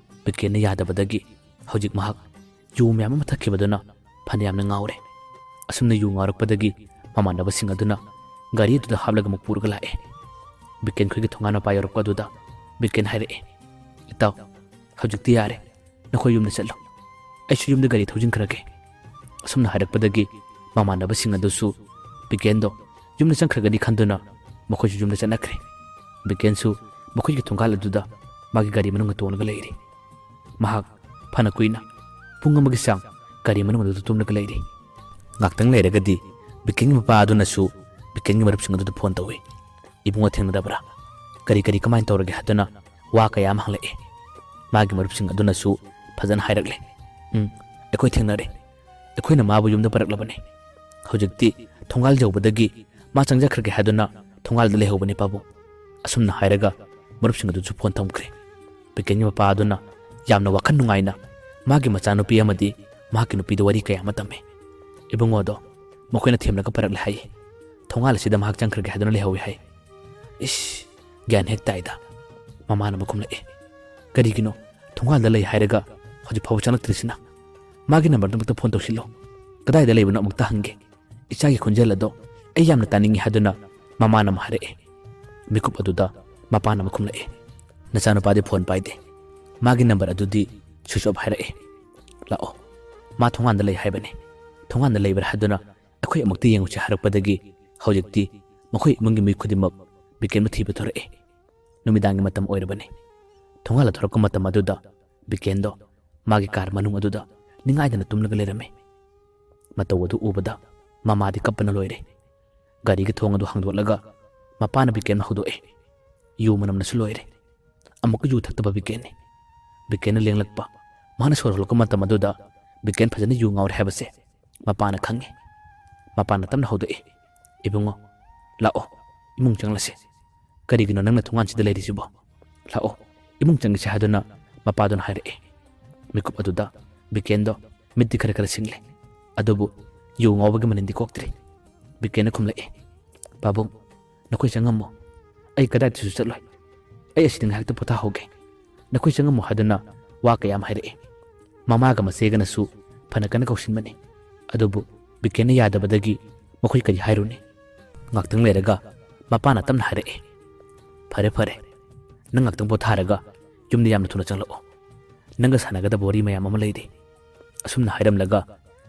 ꯕꯤꯀꯦꯟꯅ ꯌꯥꯗꯕꯗꯒꯤ ꯍꯧꯖꯤꯛ ꯃꯍꯥꯛ ꯌꯨ ꯃꯌꯥꯝ ꯑꯃ ꯊꯛꯈꯤꯕꯗꯨꯅ ꯐꯅꯌꯥꯝꯅ ꯉꯥꯎꯔꯦ꯫ ꯑꯁꯨꯝꯅ ꯌꯨ ꯉꯥꯎꯔꯛꯄꯗꯒꯤ ꯃꯃꯥꯟꯅꯕꯁꯤꯡ ꯑꯗꯨꯅ ꯒꯥꯔꯤ ꯑꯗꯨꯗ ꯍꯥꯞꯂꯒ ꯑꯃꯨꯛ ꯄꯨꯔꯒ ꯂꯥꯛꯑꯦ꯫ ꯕꯤꯀꯦꯟ ꯈꯣꯏꯒꯤ ꯊꯣꯡꯒꯥꯟ ꯃꯄꯥ ꯌꯧꯔꯛꯄ ꯑꯗꯨꯗ ꯕꯤꯀꯦꯟ ꯍꯥꯏꯔꯛꯑꯦ, "ꯏꯇꯥꯎ, ꯍꯧꯖꯤꯛꯇꯤ ꯌꯥꯔꯦ꯫ ꯅꯈꯣꯏ ꯌꯨꯝꯗ ꯆꯠꯂꯣ꯫ ꯑꯩꯁꯨ ꯌꯨꯝꯗ ꯒꯥꯔꯤ ꯊꯧꯖꯤꯟꯈ꯭ꯔꯒꯦ"꯫ ꯑꯁꯨꯝꯅ ꯍꯥꯏꯔꯛꯄꯗꯒꯤ ꯃꯃꯥꯟꯅꯕꯁꯤꯡ ꯑꯗꯨꯁꯨ ꯕꯤꯀꯦꯟꯗꯣ ꯌꯨꯝꯗ ꯆꯪꯈ꯭ꯔꯒꯅꯤ ꯈꯟꯗꯨꯅ ꯃꯈꯣꯏꯁꯨ ꯌꯨꯝꯗ ꯆꯠꯅꯈ꯭ꯔꯦ꯫ ꯕꯤꯀꯦꯟꯁꯨ ꯃꯈꯣꯏꯒꯤ ꯊꯣꯡꯒꯥꯜ ꯑꯗꯨꯗ ꯃꯥꯒꯤ ꯒꯥꯔꯤ ꯃꯅꯨꯡꯗ ꯇꯣꯡꯂꯒ ꯂꯩꯔꯤ꯫ ꯃꯍꯥꯛ ꯐꯅ ꯀꯨꯏꯅ, ꯄꯨꯡ ꯑꯃꯒꯤ ꯆꯥꯡ, ꯒꯥꯔꯤ ꯃꯅꯨꯡ ꯑꯗꯨꯗ ꯇꯨꯝꯂꯒ ꯂꯩꯔꯤ꯫ ꯉꯥꯛꯇꯪ ꯂꯩꯔꯒꯗꯤ ꯕꯤꯀꯦꯟꯒꯤ ꯃꯄꯥ ꯑꯗꯨꯅꯁꯨ ꯕꯤꯀꯦꯟꯒꯤ ꯃꯔꯨꯞꯁꯤꯡ ꯑꯗꯨꯗ ꯐꯣꯟ ꯇꯧꯏ꯫ "ꯏꯕꯨꯡꯉꯣ ꯊꯦꯡꯅꯗꯕ꯭ꯔꯥ? ꯀꯔꯤ ꯀꯔꯤ ꯀꯃꯥꯏꯅ ꯇꯧꯔꯒꯦ?" ꯍꯥꯏꯗꯨꯅ ꯋꯥ ꯀꯌꯥ ꯑꯃ ꯍꯪꯂꯛꯏ꯫ ꯃꯥꯒꯤ ꯃꯔꯨꯞꯁꯤꯡ ꯑꯗꯨꯅꯁꯨ ꯐꯖꯅ ꯍꯥꯏꯔꯛꯂꯦ꯫ "ꯎꯝ, ꯑꯩꯈꯣꯏ ꯊꯦꯡꯅꯔꯦ꯫ ꯑꯩꯈꯣꯏꯅ ꯃꯥꯕꯨ ꯌꯨꯝꯗ ꯄꯨꯔꯛꯂꯕꯅꯤ꯫ ꯍꯧꯖꯤꯛꯇꯤ ꯊꯣꯡꯒꯥꯜ ꯌꯧꯕꯗꯒꯤ ꯃꯥ ꯆꯪꯖꯈ꯭ꯔꯒꯦ ꯍꯥꯏꯗꯨꯅ ꯊꯣꯡꯒꯥꯜꯗ ꯂꯩꯍꯧꯕꯅꯤ ꯄꯥꯕꯨꯡ"꯫ ꯑꯁꯨꯝꯅ ꯍꯥꯏꯔꯒ ꯃꯔꯨꯞꯁꯤꯡ ꯑꯗꯨꯁꯨ ꯐꯣꯟ ꯊꯝꯈ꯭ꯔꯦ꯫ ꯕꯤꯀꯦꯟꯒꯤ ꯃꯄꯥ ꯑꯗꯨꯅ ꯌꯥꯝꯅ ꯋꯥꯈꯜ ꯅꯨꯡꯉꯥꯏꯅ ꯃꯥꯒꯤ ꯃꯆꯥꯅꯨꯄꯤ ꯑꯃꯗꯤ ꯃꯍꯥꯛꯀꯤ ꯅꯨꯄꯤꯗ ꯋꯥꯔꯤ ꯀꯌꯥ ꯑꯃ ꯇꯝꯃꯤ꯫ "ꯏꯕꯨꯡꯉꯣꯗꯣ ꯃꯈꯣꯏꯅ ꯊꯦꯝꯂꯒ ꯄꯨꯔꯛꯂꯦ ꯍꯥꯏꯌꯦ꯫ ꯊꯣꯡꯒꯥꯜ ꯑꯁꯤꯗ ꯃꯍꯥꯛ ꯆꯪꯈ꯭ꯔꯒꯦ ꯍꯥꯏꯗꯨꯅ ꯂꯩꯍꯧꯏ ꯍꯥꯏ"꯫ "ꯏꯁ, ꯒ꯭ꯌꯥꯟ ꯍꯦꯛ ꯇꯥꯏꯗ"꯫ ꯃꯃꯥꯅ ꯑꯃꯨꯛ ꯈꯨꯝꯂꯛꯏ꯫ "ꯀꯔꯤꯒꯤꯅꯣ ꯊꯣꯡꯒꯥꯜꯗ ꯂꯩ ꯍꯥꯏꯔꯒ ꯍꯧꯖꯤꯛ ꯐꯥꯎꯕ ꯆꯪꯂꯛꯇ꯭ꯔꯤꯁꯤꯅ? ꯃꯥꯒꯤ ꯅꯝꯕꯔꯗꯨ ꯑꯃꯨꯛꯇ ꯐꯣꯟ ꯇꯧꯁꯤꯜꯂꯣ꯫ ꯀꯗꯥꯏꯗ ꯂꯩꯕꯅꯣ ꯑꯃꯨꯛꯇ ꯍꯪꯒꯦ꯫ ꯏꯆꯥꯒꯤ ꯈꯣꯟꯖꯦꯜ ꯑꯗꯣ ꯑꯩ ꯌꯥꯝꯅ ꯇꯥꯅꯤꯡꯏ" ꯍꯥꯏꯗꯨꯅ ꯃꯃꯥꯅ ꯑꯃꯨꯛ ꯍꯥꯏꯔꯛꯏ꯫ ꯃꯤꯀꯨꯞ ꯑꯗꯨꯗ ꯃꯄꯥꯅ ꯑꯃꯨꯛ ꯈꯨꯝꯂꯛꯏ꯫ "ꯅꯆꯥꯅꯨꯄꯥꯗꯤ ꯐꯣꯟ ꯄꯥꯏꯗꯦ꯫ ꯃꯥꯒꯤ ꯅꯝꯕꯔ ꯑꯗꯨꯗꯤ ꯁ꯭ꯋꯤꯆ ꯑꯣꯐ ꯍꯥꯏꯔꯛꯏ꯫ ꯂꯥꯛꯑꯣ, ꯃꯥ ꯊꯣꯡꯒꯥꯟꯗ ꯂꯩ ꯍꯥꯏꯕꯅꯤ꯫ ꯊꯣꯡꯒꯥꯟꯗ ꯂꯩꯕ꯭ꯔꯥ ꯍꯥꯏꯗꯨꯅ ꯑꯩꯈꯣꯏ ꯑꯃꯨꯛꯇ ꯌꯦꯡꯉꯨꯁꯤ" ꯍꯥꯏꯔꯛꯄꯗꯒꯤ ꯍꯧꯖꯤꯛꯇꯤ ꯃꯈꯣꯏ ꯏꯃꯨꯡꯒꯤ ꯃꯤ ꯈꯨꯗꯤꯡꯃꯛ ꯕꯤꯀꯦꯟꯕꯨ ꯊꯤꯕ ꯊꯣꯔꯛꯏ꯫ ꯅꯨꯃꯤꯗꯥꯡꯒꯤ ꯃꯇꯝ ꯑꯣꯏꯔꯕꯅꯤ꯫ ꯊꯣꯡꯒꯥꯜꯗ ꯊꯣꯔꯛꯄ ꯃꯇꯝ ꯑꯗꯨꯗ ꯕꯤꯀꯦꯟꯗꯣ ꯃꯥꯒꯤ ꯀꯥꯔ ꯃꯅꯨꯡ ꯑꯗꯨꯗ ꯅꯤꯡꯉꯥꯏꯗꯅ ꯇꯨꯝꯂꯒ ꯂꯩꯔꯝꯃꯤ꯫ ꯃꯇꯧ ꯑꯗꯨ ꯎꯕꯗ ꯃꯃꯥꯗꯤ ꯀꯞꯄꯅ ꯂꯣꯏꯔꯦ꯫ ꯒꯥꯔꯤꯒꯤ ꯊꯣꯡ ꯑꯗꯨ ꯍꯥꯡꯗꯣꯛꯂꯒ ꯃꯄꯥꯅ ꯕꯤꯀꯦꯟ ꯍꯧꯗꯣꯛꯑꯦ꯫ ꯌꯨ ꯃꯅꯝꯅꯁꯨ ꯂꯣꯏꯔꯦ꯫ ꯑꯃꯨꯛꯀ ꯌꯨ ꯊꯛꯇꯕ ꯕꯤꯀꯦꯟꯅꯤ꯫ ꯕꯤꯀꯦꯟꯅ ꯂꯦꯡꯂꯛꯄ, ꯃꯥꯅ ꯁꯣꯔ ꯍꯣꯜꯂꯛꯄ ꯃꯇꯝ ꯑꯗꯨꯗ ꯕꯤꯀꯦꯟ ꯐꯖꯅ ꯌꯨ ꯉꯥꯎꯔꯦ ꯍꯥꯏꯕꯁꯦ ꯃꯄꯥꯅ ꯈꯪꯉꯤ꯫ ꯃꯄꯥꯅ ꯇꯞꯅ ꯍꯧꯗꯣꯛꯏ, "ꯏꯕꯨꯡꯉꯣ, ꯂꯥꯛꯑꯣ, ꯏꯃꯨꯡ ꯆꯪꯂꯁꯤ꯫ ꯀꯔꯤꯒꯤꯅꯣ ꯅꯪꯅ ꯊꯣꯡꯒꯥꯟꯁꯤꯗ ꯂꯩꯔꯤꯁꯤꯕꯣ? ꯂꯥꯛꯑꯣ, ꯏꯃꯨꯡ ꯆꯪꯂꯁꯤ" ꯍꯥꯏꯗꯨꯅ ꯃꯄꯥꯗꯨꯅ ꯍꯥꯏꯔꯛꯏ꯫ ꯃꯤꯀꯨꯞ ꯑꯗꯨꯗ ꯕꯤꯀꯦꯟꯗꯣ ꯃꯤꯠꯇꯤ ꯈꯔ ꯈꯔ ꯁꯤꯡꯂꯦ, ꯑꯗꯨꯕꯨ ꯌꯨ ꯉꯥꯎꯕꯒꯤ ꯃꯅꯤꯟꯗꯤ ꯀꯣꯛꯇ꯭ꯔꯤ꯫ ꯕꯤꯀꯦꯟꯅ ꯈꯨꯝꯂꯛꯏ, "ꯄꯥꯕꯨꯡ, ꯅꯈꯣꯏ ꯆꯪꯉꯝꯃꯣ꯫ ꯑꯩ ꯀꯗꯥꯏꯗꯁꯨ ꯆꯠꯂꯣꯏ꯫ ꯑꯩ ꯑꯁꯤꯗ ꯉꯥꯏꯍꯥꯛꯇ ꯄꯣꯊꯥꯍꯧꯒꯦ꯫ ꯅꯈꯣꯏ ꯆꯪꯉꯝꯃꯣ" ꯍꯥꯏꯗꯨꯅ ꯋꯥ ꯀꯌꯥ ꯑꯃ ꯍꯥꯏꯔꯛꯏ꯫ ꯃꯃꯥꯒ ꯃꯆꯦꯒꯅꯁꯨ ꯐꯅ ꯀꯟꯅ ꯀꯧꯁꯤꯟꯕꯅꯤ, ꯑꯗꯨꯕꯨ ꯕꯤꯀꯦꯟꯅ ꯌꯥꯗꯕꯗꯒꯤ ꯃꯈꯣꯏ ꯀꯔꯤ ꯍꯥꯏꯔꯨꯅꯤ? ꯉꯥꯛꯇꯪ ꯂꯩꯔꯒ ꯃꯄꯥꯅ ꯇꯞꯅ ꯍꯥꯏꯔꯛꯏ, "ꯐꯔꯦ, ꯐꯔꯦ, ꯅꯪ ꯉꯥꯛꯇꯪ ꯄꯣꯊꯥꯔꯒ ꯌꯨꯝꯗ ꯌꯥꯝꯅ ꯊꯨꯅ ꯆꯪꯂꯛꯑꯣ꯫ ꯅꯪꯒ ꯁꯥꯟꯅꯒꯗꯕ ꯋꯥꯔꯤ ꯃꯌꯥꯝ ꯑꯃ ꯂꯩꯔꯤ"꯫ ꯑꯁꯨꯝꯅ ꯍꯥꯏꯔꯝꯂꯒ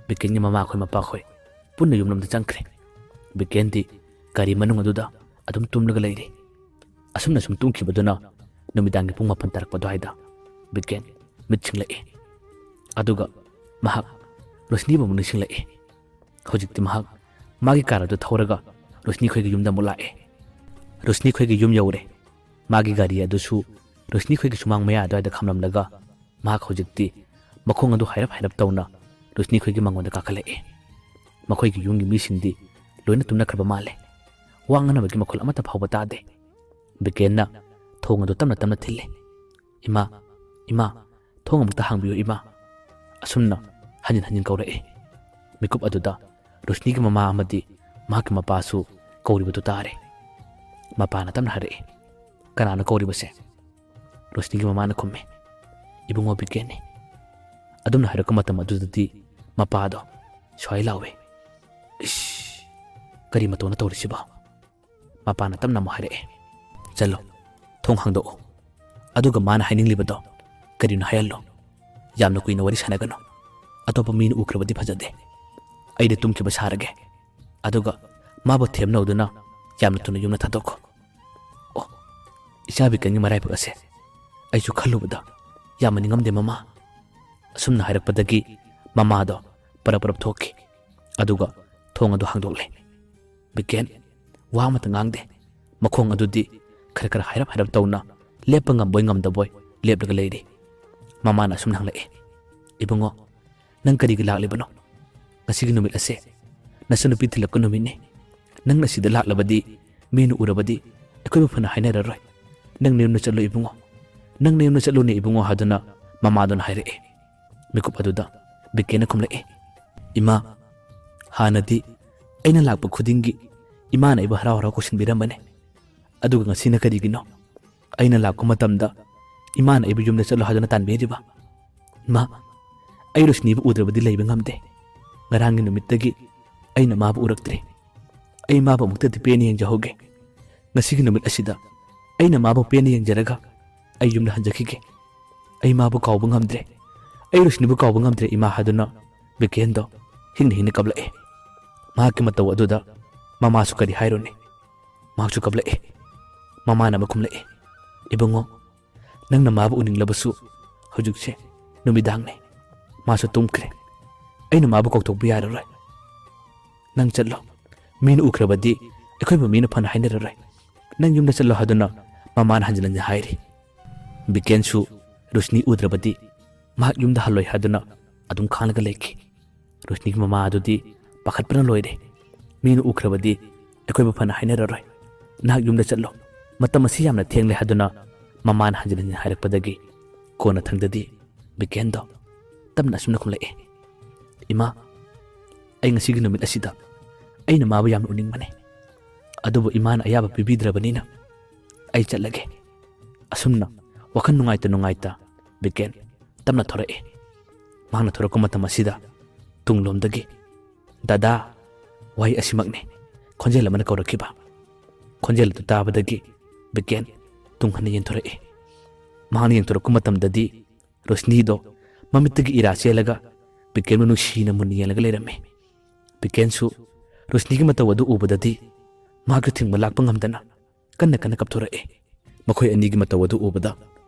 ꯕꯤꯀꯦꯟꯒꯤ ꯃꯃꯥꯈꯣꯏ ꯃꯄꯥꯈꯣꯏ ꯄꯨꯟꯅ ꯌꯨꯝꯂꯣꯝꯗ ꯆꯪꯈ꯭ꯔꯦ꯫ ꯕꯤꯀꯦꯟꯗꯤ ꯒꯥꯔꯤ ꯃꯅꯨꯡ ꯑꯗꯨꯗ ꯑꯗꯨꯝ ꯇꯨꯝꯂꯒ ꯂꯩꯔꯤ꯫ ꯑꯁꯨꯝꯅ ꯁꯨꯝ ꯇꯨꯝꯈꯤꯕꯗꯨꯅ ꯅꯨꯃꯤꯗꯥꯡꯒꯤ ꯄꯨꯡ ꯃꯥꯄꯟ ꯇꯥꯔꯛꯄ ꯑꯗꯨꯋꯥꯏꯗ ꯕꯤꯀꯦꯟ ꯃꯤꯠ ꯁꯤꯡꯂꯛꯏ꯫ ꯑꯗꯨꯒ ꯃꯍꯥꯛ ꯔꯣꯁꯅꯤꯕꯨ ꯑꯃꯨꯛ ꯅꯤꯡꯁꯤꯡꯂꯛꯏ꯫ ꯍꯧꯖꯤꯛꯇꯤ ꯃꯍꯥꯛ ꯃꯥꯒꯤ ꯀꯥꯔ ꯑꯗꯨ ꯊꯧꯔꯒ ꯔꯣꯁꯅꯤ ꯈꯣꯏꯒꯤ ꯌꯨꯝꯗ ꯑꯃꯨꯛ ꯂꯥꯛꯑꯦ꯫ ꯔꯣꯁꯅꯤ ꯈꯣꯏꯒꯤ ꯌꯨꯝ ꯌꯧꯔꯦ꯫ ꯃꯥꯒꯤ ꯒꯥꯔꯤ ꯑꯗꯨꯁꯨ ꯔꯣꯁꯅꯤ ꯈꯣꯏꯒꯤ ꯁꯨꯃꯥꯡ ꯃꯌꯥ ꯑꯗꯨꯋꯥꯏꯗ ꯈꯥꯝꯂꯝꯂꯒ ꯃꯍꯥꯛ ꯍꯧꯖꯤꯛꯇꯤ ꯃꯈꯣꯡ ꯑꯗꯨ ꯍꯥꯏꯔꯞ ꯍꯥꯏꯔꯞ ꯇꯧꯅ ꯔꯣꯁꯅꯤ ꯈꯣꯏꯒꯤ ꯃꯉꯣꯟꯗ ꯀꯥꯈꯠꯂꯛꯏ꯫ ꯃꯈꯣꯏꯒꯤ ꯌꯨꯝꯒꯤ ꯃꯤꯁꯤꯡꯗꯤ ꯂꯣꯏꯅ ꯇꯨꯝꯅꯈ꯭ꯔꯕ ꯃꯥꯜꯂꯦ꯫ ꯋꯥ ꯉꯥꯡꯅꯕꯒꯤ ꯃꯈꯣꯜ ꯑꯃꯠꯇ ꯐꯥꯎꯕ ꯇꯥꯗꯦ꯫ ꯕꯤꯀꯦꯟꯅ ꯊꯣꯡ ꯑꯗꯨ ꯇꯞꯅ ꯇꯞꯅ ꯊꯤꯜꯂꯦ꯫ "ꯏꯃꯥ, ꯏꯃꯥ, ꯊꯣꯡ ꯑꯃꯨꯛꯇ ꯍꯥꯡꯕꯤꯌꯨ ꯏꯃꯥ"꯫ ꯑꯁꯨꯝꯅ ꯍꯟꯖꯤꯟ ꯍꯟꯖꯤꯟ ꯀꯧꯔꯛꯏ꯫ ꯃꯤꯀꯨꯞ ꯑꯗꯨꯗ ꯔꯣꯁꯅꯤꯒꯤ ꯃꯃꯥ ꯑꯃꯗꯤ ꯃꯍꯥꯛꯀꯤ ꯃꯄꯥꯁꯨ ꯀꯧꯔꯤꯕꯗꯨ ꯇꯥꯔꯦ꯫ ꯃꯄꯥꯅ ꯇꯞꯅ ꯍꯥꯏꯔꯛꯏ, "ꯀꯅꯥꯅꯣ ꯀꯧꯔꯤꯕꯁꯦ?" ꯔꯣꯁꯅꯤꯒꯤ ꯃꯃꯥꯅ ꯈꯨꯝꯃꯤ, "ꯏꯕꯨꯡꯉꯣ ꯕꯤꯀꯦꯟꯅꯤ"꯫ ꯑꯗꯨꯝꯅ ꯍꯥꯏꯔꯛꯄ ꯃꯇꯝ ꯑꯗꯨꯗꯗꯤ ꯃꯄꯥꯗꯣ ꯁ꯭ꯋꯥꯏ ꯂꯥꯎꯏ꯫ "ꯏꯁ! ꯀꯔꯤ ꯃꯇꯧꯅ ꯇꯧꯔꯤꯁꯤꯕꯣ?" ꯃꯄꯥꯅ ꯇꯞꯅ ꯑꯃꯨꯛ ꯍꯥꯏꯔꯛꯑꯦ, "ꯆꯠꯂꯣ, ꯊꯣꯡ ꯍꯥꯡꯗꯣꯛꯎ꯫ ꯑꯗꯨꯒ ꯃꯥꯅ ꯍꯥꯏꯅꯤꯡꯂꯤꯕꯗꯣ ꯀꯔꯤꯅꯣ ꯍꯥꯏꯍꯜꯂꯣ꯫ ꯌꯥꯝꯅ ꯀꯨꯏꯅ ꯋꯥꯔꯤ ꯁꯥꯟꯅꯒꯅꯨ꯫ ꯑꯇꯣꯞꯄ ꯃꯤꯅ ꯎꯈ꯭ꯔꯕꯗꯤ ꯐꯖꯗꯦ꯫ ꯑꯩꯗꯤ ꯇꯨꯝꯈꯤꯕ ꯁꯥꯔꯒꯦ꯫ ꯑꯗꯨꯒ ꯃꯥꯕꯨ ꯊꯦꯝꯅꯧꯗꯨꯅ ꯌꯥꯝꯅ ꯊꯨꯅ ꯌꯨꯝꯗ ꯊꯥꯗꯣꯛꯈꯣ"꯫ ꯑꯣ, ꯏꯆꯥ ꯕꯤꯀꯦꯟꯒꯤ ꯃꯔꯥꯏꯕꯛ ꯑꯁꯦ ꯑꯩꯁꯨ ꯈꯜꯂꯨꯕꯗ ꯌꯥꯝꯅ ꯅꯤꯡꯉꯝꯗꯦ ꯃꯃꯥ꯫ ꯑꯁꯨꯝꯅ ꯍꯥꯏꯔꯛꯄꯗꯒꯤ ꯃꯃꯥꯗꯣ ꯄꯔꯞ ꯄꯔꯞ ꯊꯣꯛꯈꯤ꯫ ꯑꯗꯨꯒ ꯊꯣꯡ ꯑꯗꯨ ꯍꯥꯡꯗꯣꯛꯂꯦ꯫ ꯕꯤꯀꯦꯟ ꯋꯥ ꯑꯃꯇ ꯉꯥꯡꯗꯦ꯫ ꯃꯈꯣꯡ ꯑꯗꯨꯗꯤ ꯈꯔ ꯈꯔ ꯍꯥꯏꯔꯞ ꯍꯥꯏꯔꯞ ꯇꯧꯅ ꯂꯦꯞꯄ ꯉꯝꯕꯣꯏ ꯉꯝꯗꯕꯣꯏ ꯂꯦꯞꯂꯒ ꯂꯩꯔꯤ꯫ ꯃꯃꯥꯅ ꯑꯁꯨꯝꯅ ꯍꯪꯂꯛꯏ, "ꯏꯕꯨꯡꯉꯣ, ꯅꯪ ꯀꯔꯤꯒꯤ ꯂꯥꯛꯂꯤꯕꯅꯣ? ꯉꯁꯤꯒꯤ ꯅꯨꯃꯤꯠ ꯑꯁꯦ ꯅꯆꯟꯅꯨꯄꯤ ꯊꯤꯜꯂꯛꯄ ꯅꯨꯃꯤꯠꯅꯤ꯫ ꯅꯪꯅ ꯁꯤꯗ ꯂꯥꯛꯂꯕꯗꯤ ꯃꯤꯅ ꯎꯔꯕꯗꯤ ꯑꯩꯈꯣꯏꯕꯨ ꯐꯅ ꯍꯥꯏꯅꯔꯔꯣꯏ꯫ ꯅꯪ ꯅꯌꯨꯝꯗ ꯆꯠꯂꯣ ꯏꯕꯨꯡꯉꯣ꯫ ꯅꯪ ꯅꯌꯨꯝꯗ ꯆꯠꯂꯨꯅꯦ ꯏꯕꯨꯡꯉꯣ" ꯍꯥꯏꯗꯨꯅ ꯃꯃꯥꯗꯨꯅ ꯍꯥꯏꯔꯛꯏ꯫ ꯃꯤꯀꯨꯞ ꯑꯗꯨꯗ ꯕꯤꯀꯦꯟꯅ ꯈꯨꯝꯂꯛꯏ, "ꯏꯃꯥ, ꯍꯥꯟꯅꯗꯤ ꯑꯩꯅ ꯂꯥꯛꯄ ꯈꯨꯗꯤꯡꯒꯤ ꯏꯃꯥꯅ ꯑꯩꯕꯨ ꯍꯔꯥꯎ ꯍꯔꯥꯎ ꯀꯧꯁꯤꯟꯕꯤꯔꯝꯕꯅꯤ꯫ ꯑꯗꯨꯒ ꯉꯁꯤꯅ ꯀꯔꯤꯒꯤꯅꯣ ꯑꯩꯅ ꯂꯥꯛꯄ ꯃꯇꯝꯗ ꯏꯃꯥꯅ ꯑꯩꯕꯨ ꯌꯨꯝꯗ ꯆꯠꯂꯣ ꯍꯥꯏꯗꯨꯅ ꯇꯥꯟꯕꯤꯔꯤꯕ? ꯏꯃꯥ, ꯑꯩ ꯔꯣꯁꯅꯤꯕꯨ ꯎꯗ꯭ꯔꯕꯗꯤ ꯂꯩꯕ ꯉꯝꯗꯦ꯫ ꯉꯔꯥꯡꯒꯤ ꯅꯨꯃꯤꯠꯇꯒꯤ ꯑꯩꯅ ꯃꯥꯕꯨ ꯎꯔꯛꯇ꯭ꯔꯦ꯫ ꯑꯩ ꯃꯥꯕꯨ ꯑꯃꯨꯛꯇꯗꯤ ꯄꯦꯟꯅ ꯌꯦꯡꯖꯍꯧꯒꯦ꯫ ꯉꯁꯤꯒꯤ ꯅꯨꯃꯤꯠ ꯑꯁꯤꯗ ꯑꯩꯅ ꯃꯥꯕꯨ ꯄꯦꯟꯅ ꯌꯦꯡꯖꯔꯒ ꯑꯩ ꯌꯨꯝꯗ ꯍꯟꯖꯈꯤꯒꯦ꯫ ꯑꯩ ꯃꯥꯕꯨ ꯀꯥꯎꯕ ꯉꯝꯗ꯭ꯔꯦ꯫ ꯑꯩ ꯔꯣꯁꯅꯤꯕꯨ ꯀꯥꯎꯕ ꯉꯝꯗ꯭ꯔꯦ ꯏꯃꯥ" ꯍꯥꯏꯗꯨꯅ ꯕꯤꯀꯦꯟꯗꯣ ꯍꯤꯡꯅ ꯍꯤꯡꯅ ꯀꯞꯂꯛꯑꯦ꯫ ꯃꯍꯥꯛꯀꯤ ꯃꯇꯧ ꯑꯗꯨꯗ ꯃꯃꯥꯁꯨ ꯀꯔꯤ ꯍꯥꯏꯔꯨꯅꯤ? ꯃꯍꯥꯛꯁꯨ ꯀꯞꯂꯛꯑꯦ꯫ ꯃꯃꯥꯅ ꯑꯃ ꯈꯨꯝꯂꯛꯑꯦ, "ꯏꯕꯨꯡꯉꯣ, ꯅꯪꯅ ꯃꯥꯕꯨ ꯎꯅꯤꯡꯂꯕꯁꯨ ꯍꯧꯖꯤꯛꯁꯦ ꯅꯨꯃꯤꯗꯥꯡꯅꯦ, ꯃꯥꯁꯨ ꯇꯨꯝꯈ꯭ꯔꯦ꯫ ꯑꯩꯅ ꯃꯥꯕꯨ ꯀꯧꯊꯣꯛꯄ ꯌꯥꯔꯔꯣꯏ꯫ ꯅꯪ ꯆꯠꯂꯣ꯫ ꯃꯤꯅ ꯎꯈ꯭ꯔꯕꯗꯤ ꯑꯩꯈꯣꯏꯕꯨ ꯃꯤꯅ ꯐꯅ ꯍꯥꯏꯅꯔꯔꯣꯏ꯫ ꯅꯪ ꯌꯨꯝꯗ ꯆꯠꯂꯣ ꯍꯥꯏꯗꯨꯅ ꯃꯃꯥꯅ ꯍꯟꯖꯤꯟ ꯍꯟꯖꯤꯟ ꯍꯥꯏꯔꯤ꯫ ꯕꯤꯀꯦꯟꯁꯨ ꯔꯣꯁꯅꯤ ꯎꯗ꯭ꯔꯕꯗꯤ ꯃꯍꯥꯛ ꯌꯨꯝꯗ ꯍꯜꯂꯣꯏ ꯍꯥꯏꯗꯨꯅ ꯑꯗꯨꯝ ꯈꯥꯡꯂꯒ ꯂꯩꯈꯤ꯫ ꯔꯣꯁꯅꯤꯒꯤ ꯃꯃꯥ ꯑꯗꯨꯗꯤ ꯄꯥꯈꯠꯄꯅ ꯂꯣꯏꯔꯦ꯫ ꯃꯤꯅ ꯎꯈ꯭ꯔꯕꯗꯤ ꯑꯩꯈꯣꯏꯕꯨ ꯐꯅ ꯍꯥꯏꯅꯔꯔꯣꯏ꯫ ꯅꯍꯥꯛ ꯌꯨꯝꯗ ꯆꯠꯂꯣ꯫ ꯃꯇꯝ ꯑꯁꯤ ꯌꯥꯝꯅ ꯊꯦꯡꯂꯦ ꯍꯥꯏꯗꯨꯅ ꯃꯃꯥꯅ ꯍꯟꯖꯤꯟ ꯍꯟꯖꯤꯟ ꯍꯥꯏꯔꯛꯄꯗꯒꯤ ꯀꯣꯟꯅꯊꯪꯗꯗꯤ ꯕꯤꯀꯦꯟꯗꯣ ꯇꯞꯅ ꯑꯁꯨꯝꯅ ꯈꯨꯝꯂꯛꯑꯦ, "ꯏꯃꯥ, ꯑꯩ ꯉꯁꯤꯒꯤ ꯅꯨꯃꯤꯠ ꯑꯁꯤꯗ ꯑꯩꯅ ꯃꯥꯕꯨ ꯌꯥꯝꯅ ꯎꯅꯤꯡꯕꯅꯦ꯫ ꯑꯗꯨꯕꯨ ꯏꯃꯥꯅ ꯑꯌꯥꯕ ꯄꯤꯕꯤꯗ꯭ꯔꯕꯅꯤꯅ ꯑꯩ ꯆꯠꯂꯒꯦ꯫" ꯑꯁꯨꯝꯅ ꯋꯥꯈꯜ ꯅꯨꯡꯉꯥꯏꯇ ꯅꯨꯡꯉꯥꯏꯇ ꯕꯤꯀꯦꯟ ꯇꯞꯅ ꯊꯣꯔꯛꯑꯦ꯫ ꯃꯍꯥꯛꯅ ꯊꯣꯔꯛꯄ ꯃꯇꯝ ꯑꯁꯤꯗ ꯇꯨꯡꯂꯣꯝꯗꯒꯤ "ꯗꯗꯥ", ꯋꯥꯍꯩ ꯑꯁꯤꯃꯛꯅꯤ ꯈꯣꯟꯖꯦꯜ ꯑꯃꯅ ꯀꯧꯔꯛꯈꯤꯕ꯫ ꯈꯣꯟꯖꯦꯜ ꯑꯗꯨ ꯇꯥꯕꯗꯒꯤ ꯕꯤꯀꯦꯟ ꯇꯨꯡ ꯍꯟꯅ ꯌꯦꯡꯊꯣꯔꯛꯏ꯫ ꯃꯍꯥꯛꯅ ꯌꯦꯡꯊꯣꯔꯛꯄ ꯃꯇꯝꯗꯗꯤ ꯔꯣꯁꯅꯤꯗꯣ ꯃꯃꯤꯠꯇꯒꯤ ꯏꯔꯥ ꯆꯦꯜꯂꯒ ꯕꯤꯀꯦꯟꯕꯨ ꯅꯨꯡꯁꯤꯅ ꯃꯨꯟꯅ ꯌꯦꯡꯂꯒ ꯂꯩꯔꯝꯃꯤ꯫ ꯕꯤꯀꯦꯟꯁꯨ ꯔꯣꯁꯅꯤꯒꯤ ꯃꯇꯧ ꯑꯗꯨ ꯎꯕꯗꯗꯤ ꯃꯍꯥꯛꯁꯨ ꯊꯤꯡꯕ ꯂꯥꯛꯄ ꯉꯝꯗꯅ ꯀꯟꯅ ꯀꯟꯅ ꯀꯞꯊꯣꯔꯛꯏ꯫ ꯃꯈꯣꯏ ꯑꯅꯤꯒꯤ ꯃꯇꯧ ꯑꯗꯨ ꯎꯕꯗ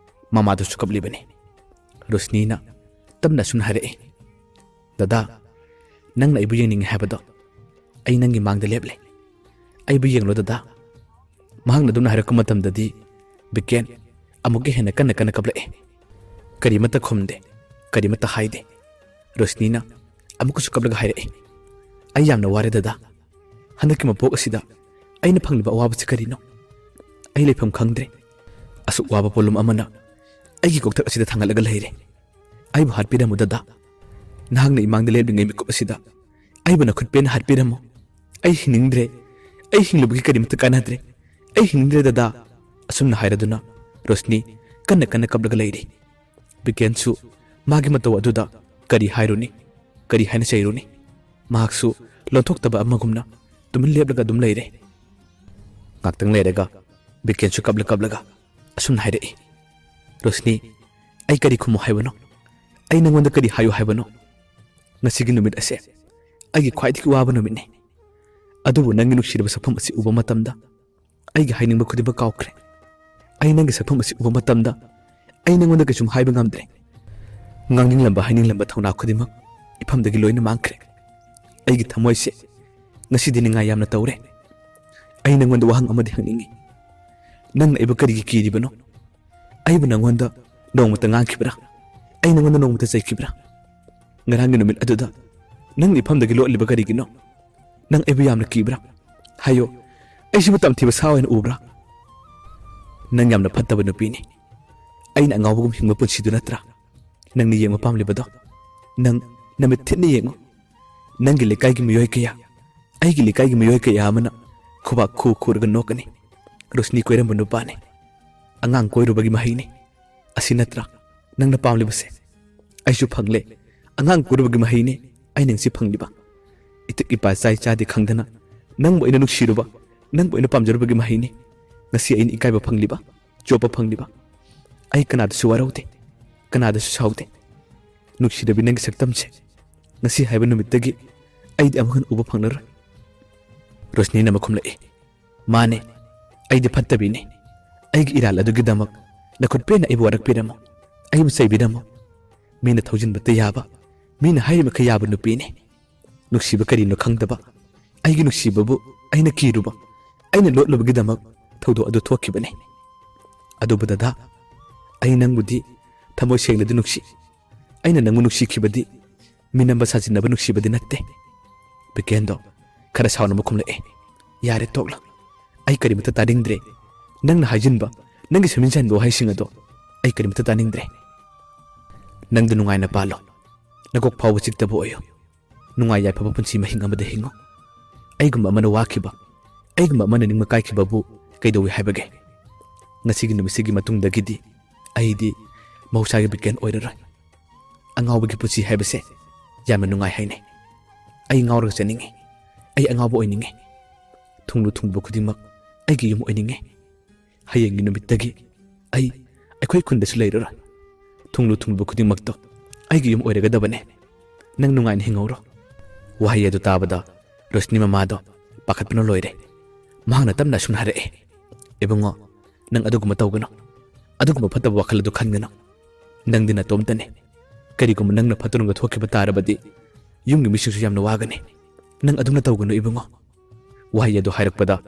ꯃꯃꯥꯗꯨꯁꯨ ꯀꯞꯂꯤꯕꯅꯤ꯫ ꯔꯣꯁꯅꯤꯅ ꯇꯞꯅ ꯑꯁꯨꯝꯅ ꯍꯥꯏꯔꯛꯏ, "ꯗꯗꯥ, ꯅꯪꯅ ꯑꯩꯕꯨ ꯌꯦꯡꯅꯤꯡꯉꯤ ꯍꯥꯏꯕꯗꯣ ꯑꯩ ꯅꯪꯒꯤ ꯃꯥꯡꯗ ꯂꯦꯞꯂꯦ꯫ ꯑꯩꯕꯨ ꯌꯦꯡꯂꯣ ꯗꯗꯥ꯫" ꯃꯍꯥꯛꯅ ꯑꯗꯨꯝꯅ ꯍꯥꯏꯔꯛꯄ ꯃꯇꯝꯗꯗꯤ ꯕꯤꯀꯦꯟ ꯑꯃꯨꯛꯀ ꯍꯦꯟꯅ ꯀꯟꯅ ꯀꯟꯅ ꯀꯞꯂꯛꯏ꯫ ꯀꯔꯤꯃꯠꯇ ꯈꯨꯝꯗꯦ, ꯀꯔꯤꯃꯠꯇ ꯍꯥꯏꯗꯦ꯫ ꯔꯣꯁꯅꯤꯅ ꯑꯃꯨꯛꯀꯁꯨ ꯀꯞꯂꯒ ꯍꯥꯏꯔꯛꯏ, "ꯑꯩ ꯌꯥꯝꯅ ꯋꯥꯔꯦ ꯗꯗꯥ꯫ ꯍꯟꯗꯛꯀꯤ ꯃꯄꯣꯛ ꯑꯁꯤꯗ ꯑꯩꯅ ꯐꯪꯂꯤꯕ ꯑꯋꯥꯕꯁꯤ ꯀꯔꯤꯅꯣ? ꯑꯩ ꯂꯩꯐꯝ ꯈꯪꯗ꯭ꯔꯦ꯫ ꯑꯁꯨꯛ ꯋꯥꯕ ꯄꯣꯠꯂꯨꯝ ꯑꯃꯅ ꯑꯩꯒꯤ ꯀꯣꯛꯊꯛ ꯑꯁꯤꯗ ꯊꯥꯡꯒꯠꯂꯒ ꯂꯩꯔꯦ꯫ ꯑꯩꯕꯨ ꯍꯥꯠꯄꯤꯔꯝꯃꯨ ꯗꯗꯥ꯫ ꯅꯍꯥꯛꯅ ꯏꯃꯥꯡꯗ ꯂꯦꯞꯂꯤꯉꯩ ꯃꯤꯀꯨꯞ ꯑꯁꯤꯗ ꯑꯩꯕꯨ ꯅꯈꯨꯠ ꯄꯦꯟꯅ ꯍꯥꯠꯄꯤꯔꯝꯃꯨ꯫ ꯑꯩ ꯍꯤꯡꯅꯤꯡꯗ꯭ꯔꯦ꯫ ꯑꯩ ꯍꯤꯡꯂꯨꯕꯒꯤ ꯀꯔꯤꯃꯠꯇ ꯀꯥꯟꯅꯗ꯭ꯔꯦ꯫ ꯑꯩ ꯍꯤꯡꯅꯤꯡꯗ꯭ꯔꯦ ꯗꯗꯥ꯫" ꯑꯁꯨꯝꯅ ꯍꯥꯏꯔꯗꯨꯅ ꯔꯣꯁꯅꯤ ꯀꯟꯅ ꯀꯟꯅ ꯀꯞꯂꯒ ꯂꯩꯔꯤ꯫ ꯕꯤꯀꯦꯟꯁꯨ ꯃꯥꯒꯤ ꯃꯇꯧ ꯑꯗꯨꯗ ꯀꯔꯤ ꯍꯥꯏꯔꯨꯅꯤ? ꯀꯔꯤ ꯍꯥꯏꯅ ꯆꯩꯔꯨꯅꯤ? ꯃꯍꯥꯛꯁꯨ ꯂꯣꯟꯊꯣꯛꯇꯕ ꯑꯃꯒꯨꯝꯅ ꯇꯨꯃꯤꯟ ꯂꯦꯞꯂꯒ ꯑꯗꯨꯝ ꯂꯩꯔꯦ꯫ ꯉꯥꯛꯇꯪ ꯂꯩꯔꯒ ꯕꯤꯀꯦꯟꯁꯨ ꯀꯞꯂ ꯀꯞꯂꯒ ꯑꯁꯨꯝꯅ ꯍꯥꯏꯔꯛꯏ, "ꯔꯣꯁꯅꯤ, ꯑꯩ ꯀꯔꯤ ꯈꯨꯝꯃꯨ ꯍꯥꯏꯕꯅꯣ? ꯑꯩ ꯅꯪꯉꯣꯟꯗ ꯀꯔꯤ ꯍꯥꯏꯌꯨ ꯍꯥꯏꯕꯅꯣ? ꯉꯁꯤꯒꯤ ꯅꯨꯃꯤꯠ ꯑꯁꯦ ꯑꯩꯒꯤ ꯈ꯭ꯋꯥꯏꯗꯒꯤ ꯋꯥꯕ ꯅꯨꯃꯤꯠꯅꯤ꯫ ꯑꯗꯨꯕꯨ ꯅꯪꯒꯤ ꯅꯨꯡꯁꯤꯔꯕ ꯁꯛꯐꯝ ꯑꯁꯤ ꯎꯕ ꯃꯇꯝꯗ ꯑꯩꯒꯤ ꯍꯥꯏꯅꯤꯡꯕ ꯈꯨꯗꯤꯡꯃꯛ ꯀꯥꯎꯈ꯭ꯔꯦ꯫ ꯑꯩ ꯅꯪꯒꯤ ꯁꯛꯐꯝ ꯑꯁꯤ ꯎꯕ ꯃꯇꯝꯗ ꯑꯩ ꯅꯪꯉꯣꯟꯗ ꯀꯩꯁꯨꯝ ꯍꯥꯏꯕ ꯉꯝꯗ꯭ꯔꯦ꯫ ꯉꯥꯡꯅꯤꯡꯂꯝꯕ ꯍꯥꯏꯅꯤꯡꯂꯝꯕ ꯊꯧꯅꯥ ꯈꯨꯗꯤꯡꯃꯛ ꯏꯐꯝꯗꯒꯤ ꯂꯣꯏꯅ ꯃꯥꯡꯈ꯭ꯔꯦ꯫ ꯑꯩꯒꯤ ꯊꯃꯣꯏꯁꯦ ꯉꯁꯤꯗꯤ ꯅꯤꯡꯉꯥꯏ ꯌꯥꯝꯅ ꯇꯧꯔꯦ꯫ ꯑꯩ ꯅꯪꯉꯣꯟꯗ ꯋꯥꯍꯪ ꯑꯃꯗꯤ ꯍꯪꯅꯤꯡꯉꯤ꯫ ꯅꯪꯅ ꯑꯩꯕꯨ ꯀꯔꯤꯒꯤ ꯀꯤꯔꯤꯕꯅꯣ? ꯑꯩꯕꯨ ꯅꯪꯉꯣꯟꯗ ꯅꯣꯡꯃꯇ ꯉꯥꯡꯈꯤꯕ꯭ꯔꯥ? ꯑꯩ ꯅꯪꯉꯣꯟꯗ ꯅꯣꯡꯃꯇ ꯆꯩꯈꯤꯕ꯭ꯔꯥ? ꯉꯔꯥꯡꯒꯤ ꯅꯨꯃꯤꯠ ꯑꯗꯨꯗ ꯅꯪꯅ ꯏꯐꯝꯗꯒꯤ ꯂꯣꯠꯂꯤꯕ ꯀꯔꯤꯒꯤꯅꯣ? ꯅꯪ ꯑꯩꯕꯨ ꯌꯥꯝꯅ ꯀꯤꯕ꯭ꯔꯥ? ꯍꯥꯏꯌꯣ, ꯑꯩꯁꯤꯕꯨ ꯇꯝꯊꯤꯕ ꯁꯥ ꯑꯣꯏꯅ ꯎꯕ꯭ꯔꯥ? ꯅꯪ ꯌꯥꯝꯅ ꯐꯠꯇꯕ ꯅꯨꯄꯤꯅꯤ꯫ ꯑꯩꯅ ꯑꯉꯥꯎꯕꯒꯨꯝ ꯍꯤꯡꯕ ꯄꯨꯟꯁꯤꯗꯨ ꯅꯠꯇ꯭ꯔꯥ ꯅꯪꯅ ꯌꯦꯡꯕ ꯄꯥꯝꯂꯤꯕꯗꯣ? ꯅꯪ ꯅꯃꯤꯠ ꯊꯤꯠꯅ ꯌꯦꯡꯉꯨ꯫ ꯅꯪꯒꯤ ꯂꯩꯀꯥꯏꯒꯤ ꯃꯤꯑꯣꯏ ꯀꯌꯥ, ꯑꯩꯒꯤ ꯂꯩꯀꯥꯏꯒꯤ ꯃꯤꯑꯣꯏ ꯀꯌꯥ ꯑꯃꯅ ꯈꯨꯕꯥꯛ ꯈꯨ ꯈꯨꯔꯒ ꯅꯣꯛꯀꯅꯤ꯫ ꯔꯣꯁꯅꯤ ꯀꯣꯏꯔꯝꯕ ꯅꯨꯄꯥꯅꯤ꯫ ꯑꯉꯥꯡ ꯀꯣꯏꯔꯨꯕꯒꯤ ꯃꯍꯩꯅꯤ꯫ ꯑꯁꯤ ꯅꯠꯇ꯭ꯔꯥ ꯅꯪꯅ ꯄꯥꯝꯂꯤꯕꯁꯦ? ꯑꯩꯁꯨ ꯐꯪꯂꯦ꯫ ꯑꯉꯥꯡ ꯀꯣꯏꯔꯨꯕꯒꯤ ꯃꯍꯩꯅꯤ ꯑꯩꯅ ꯉꯁꯤ ꯐꯪꯂꯤꯕ꯫ ꯏꯇꯤꯛ ꯏꯄꯥ ꯆꯥꯏ ꯆꯥꯗꯦ ꯈꯪꯗꯅ ꯅꯪꯕꯨ ꯑꯩꯅ ꯅꯨꯡꯁꯤꯔꯨꯕ, ꯅꯪꯕꯨ ꯑꯩꯅ ꯄꯥꯝꯖꯔꯨꯕꯒꯤ ꯃꯍꯩꯅꯤ ꯉꯁꯤ ꯑꯩꯅ ꯏꯀꯥꯏꯕ ꯐꯪꯂꯤꯕ, ꯆꯣꯞꯄ ꯐꯪꯂꯤꯕ꯫ ꯑꯩ ꯀꯅꯥꯗꯁꯨ ꯋꯥꯔꯧꯗꯦ, ꯀꯅꯥꯗꯁꯨ ꯁꯥꯎꯗꯦ꯫ ꯅꯨꯡꯁꯤꯔꯕꯤ ꯅꯪꯒꯤ ꯁꯛꯇꯝꯁꯦ ꯉꯁꯤ ꯍꯥꯏꯕ ꯅꯨꯃꯤꯠꯇꯒꯤ ꯑꯩꯗꯤ ꯑꯃꯨꯛ ꯍꯟꯅ ꯎꯕ ꯐꯪꯂꯔꯣꯏ꯫ ꯔꯣꯁꯅꯤꯅ ꯑꯃ ꯈꯨꯝꯂꯛꯏ꯫ ꯃꯥꯅꯦ, ꯑꯩꯗꯤ ꯐꯠꯇꯕꯤꯅꯤ꯫ ꯑꯩꯒꯤ ꯏꯔꯥꯜ ꯑꯗꯨꯒꯤꯗꯃꯛ ꯅꯈꯨꯠ ꯄꯦꯟꯅ ꯑꯩꯕꯨ ꯋꯥꯔꯛꯄꯤꯔꯝꯃꯨ, ꯑꯩꯕꯨ ꯆꯩꯕꯤꯔꯝꯃꯨ꯫ ꯃꯤꯅ ꯊꯧꯖꯤꯟꯕꯇ ꯌꯥꯕ, ꯃꯤꯅ ꯍꯥꯏꯔꯤꯃꯈꯩ ꯌꯥꯕ ꯅꯨꯄꯤꯅꯤ꯫ ꯅꯨꯡꯁꯤꯕ ꯀꯔꯤꯅꯣ ꯈꯪꯗꯕ, ꯑꯩꯒꯤ ꯅꯨꯡꯁꯤꯕꯕꯨ ꯑꯩꯅ ꯀꯤꯔꯨꯕ, ꯑꯩꯅ ꯂꯣꯠꯂꯨꯕꯒꯤꯗꯃꯛ ꯊꯧꯗꯣꯛ ꯑꯗꯨ ꯊꯣꯛꯈꯤꯕꯅꯤ꯫ ꯑꯗꯨꯕꯨ ꯗꯗꯥ, ꯑꯩ ꯅꯪꯕꯨꯗꯤ ꯊꯃꯣꯏ ꯁꯦꯡꯅꯗꯤ ꯅꯨꯡꯁꯤ꯫ ꯑꯩꯅ ꯅꯪꯕꯨ ꯅꯨꯡꯁꯤꯈꯤꯕꯗꯤ ꯃꯤꯅꯝꯕ ꯁꯥꯖꯤꯟꯅꯕ ꯅꯨꯡꯁꯤꯕꯗꯤ ꯅꯠꯇꯦ꯫ ꯕꯤꯀꯦꯟꯗꯣ ꯈꯔ ꯁꯥꯎꯅꯕ ꯈꯨꯝꯂꯛꯑꯦ꯫ ꯌꯥꯔꯦ ꯇꯣꯛꯂꯣ꯫ ꯑꯩ ꯀꯔꯤꯃꯇ ꯇꯥꯅꯤꯡꯗ꯭ꯔꯦ꯫ ꯅꯪꯅ ꯍꯥꯏꯖꯤꯟꯕ, ꯅꯪꯒꯤ ꯁꯦꯝꯖꯤꯟ ꯁꯥꯖꯤꯟꯕ ꯋꯥꯍꯩꯁꯤꯡ ꯑꯗꯣ ꯑꯩ ꯀꯔꯤꯃꯇ ꯇꯥꯅꯤꯡꯗ꯭ꯔꯦ꯫ ꯅꯪꯗꯨ ꯅꯨꯡꯉꯥꯏꯅ ꯄꯥꯜꯂꯣ꯫ ꯅꯀꯣꯛ ꯐꯥꯎꯕ ꯆꯤꯛꯇꯕ ꯑꯣꯏꯌꯨ꯫ ꯅꯨꯡꯉꯥꯏ ꯌꯥꯏꯐꯕ ꯄꯨꯟꯁꯤ ꯃꯍꯤꯡ ꯑꯃꯗ ꯍꯤꯡꯉꯨ꯫ ꯑꯩꯒꯨꯝꯕ ꯑꯃꯅ ꯋꯥꯈꯤꯕ, ꯑꯩꯒꯨꯝꯕ ꯑꯃꯅ ꯅꯤꯡꯕ ꯀꯥꯏꯈꯤꯕꯕꯨ ꯀꯩꯗꯧꯏ ꯍꯥꯏꯕꯒꯦ? ꯉꯁꯤꯒꯤ ꯅꯨꯃꯤꯠꯁꯤꯒꯤ ꯃꯇꯨꯡꯗꯒꯤꯗꯤ ꯑꯩꯗꯤ ꯃꯍꯧꯁꯥꯒꯤ ꯕꯤꯀꯦꯟ ꯑꯣꯏꯔꯔꯣꯏ꯫ ꯑꯉꯥꯎꯕꯒꯤ ꯄꯨꯟꯁꯤ ꯍꯥꯏꯕꯁꯦ ꯌꯥꯝꯅ ꯅꯨꯡꯉꯥꯏ ꯍꯥꯏꯅꯩ꯫ ꯑꯩ ꯉꯥꯎꯔꯒ ꯆꯠꯅꯤꯡꯉꯤ꯫ ꯑꯩ ꯑꯉꯥꯎꯕ ꯑꯣꯏꯅꯤꯡꯉꯤ꯫ ꯊꯨꯡꯂꯨ ꯊꯨꯡꯂꯨꯕ ꯈꯨꯗꯤꯡꯃꯛ ꯑꯩꯒꯤ ꯌꯨꯝ ꯑꯣꯏꯅꯤꯡꯉꯤ꯫ ꯍꯌꯦꯡꯒꯤ ꯅꯨꯃꯤꯠꯇꯒꯤ ꯑꯩ ꯑꯩꯈꯣꯏ ꯈꯨꯟꯗꯁꯨ ꯂꯩꯔꯔꯣꯏ꯫ ꯊꯨꯡꯂꯨ ꯊꯨꯡꯂꯨꯕ ꯈꯨꯗꯤꯡꯃꯛꯇꯣ ꯑꯩꯒꯤ ꯌꯨꯝ ꯑꯣꯏꯔꯒꯗꯕꯅꯦ꯫ ꯅꯪ ꯅꯨꯡꯉꯥꯏꯅ ꯍꯤꯡꯍꯧꯔꯣ꯫ ꯋꯥꯍꯩ ꯑꯗꯨ ꯇꯥꯕꯗ ꯔꯣꯁꯅꯤ ꯃꯃꯥꯗꯣ ꯄꯥꯈꯠꯄꯅ ꯂꯣꯏꯔꯦ꯫ ꯃꯍꯥꯛꯅ ꯇꯞꯅ ꯑꯁꯨꯝꯅ ꯍꯥꯏꯔꯛꯑꯦ, "ꯏꯕꯨꯡꯉꯣ, ꯅꯪ ꯑꯗꯨꯒꯨꯝꯕ ꯇꯧꯒꯅꯨ꯫ ꯑꯗꯨꯒꯨꯝꯕ ꯐꯠꯇꯕ ꯋꯥꯈꯜ ꯑꯗꯨ ꯈꯟꯒꯅꯨ꯫ ꯅꯪꯗꯤ ꯅꯇꯣꯝꯇꯅꯤ꯫ ꯀꯔꯤꯒꯨꯝꯕ ꯅꯪꯅ ꯐꯠꯇꯅꯨꯡꯗ ꯊꯣꯛꯈꯤꯕ ꯇꯥꯔꯕꯗꯤ ꯌꯨꯝꯒꯤ ꯃꯤꯁꯤꯡꯁꯨ ꯌꯥꯝꯅ ꯋꯥꯒꯅꯤ꯫ ꯅꯪ ꯑꯗꯨꯝꯅ ꯇꯧꯒꯅꯨ ꯏꯕꯨꯡꯉꯣ꯫ ꯋꯥꯍꯩ ꯑꯗꯨ ꯍꯥꯏꯔꯛꯄꯗ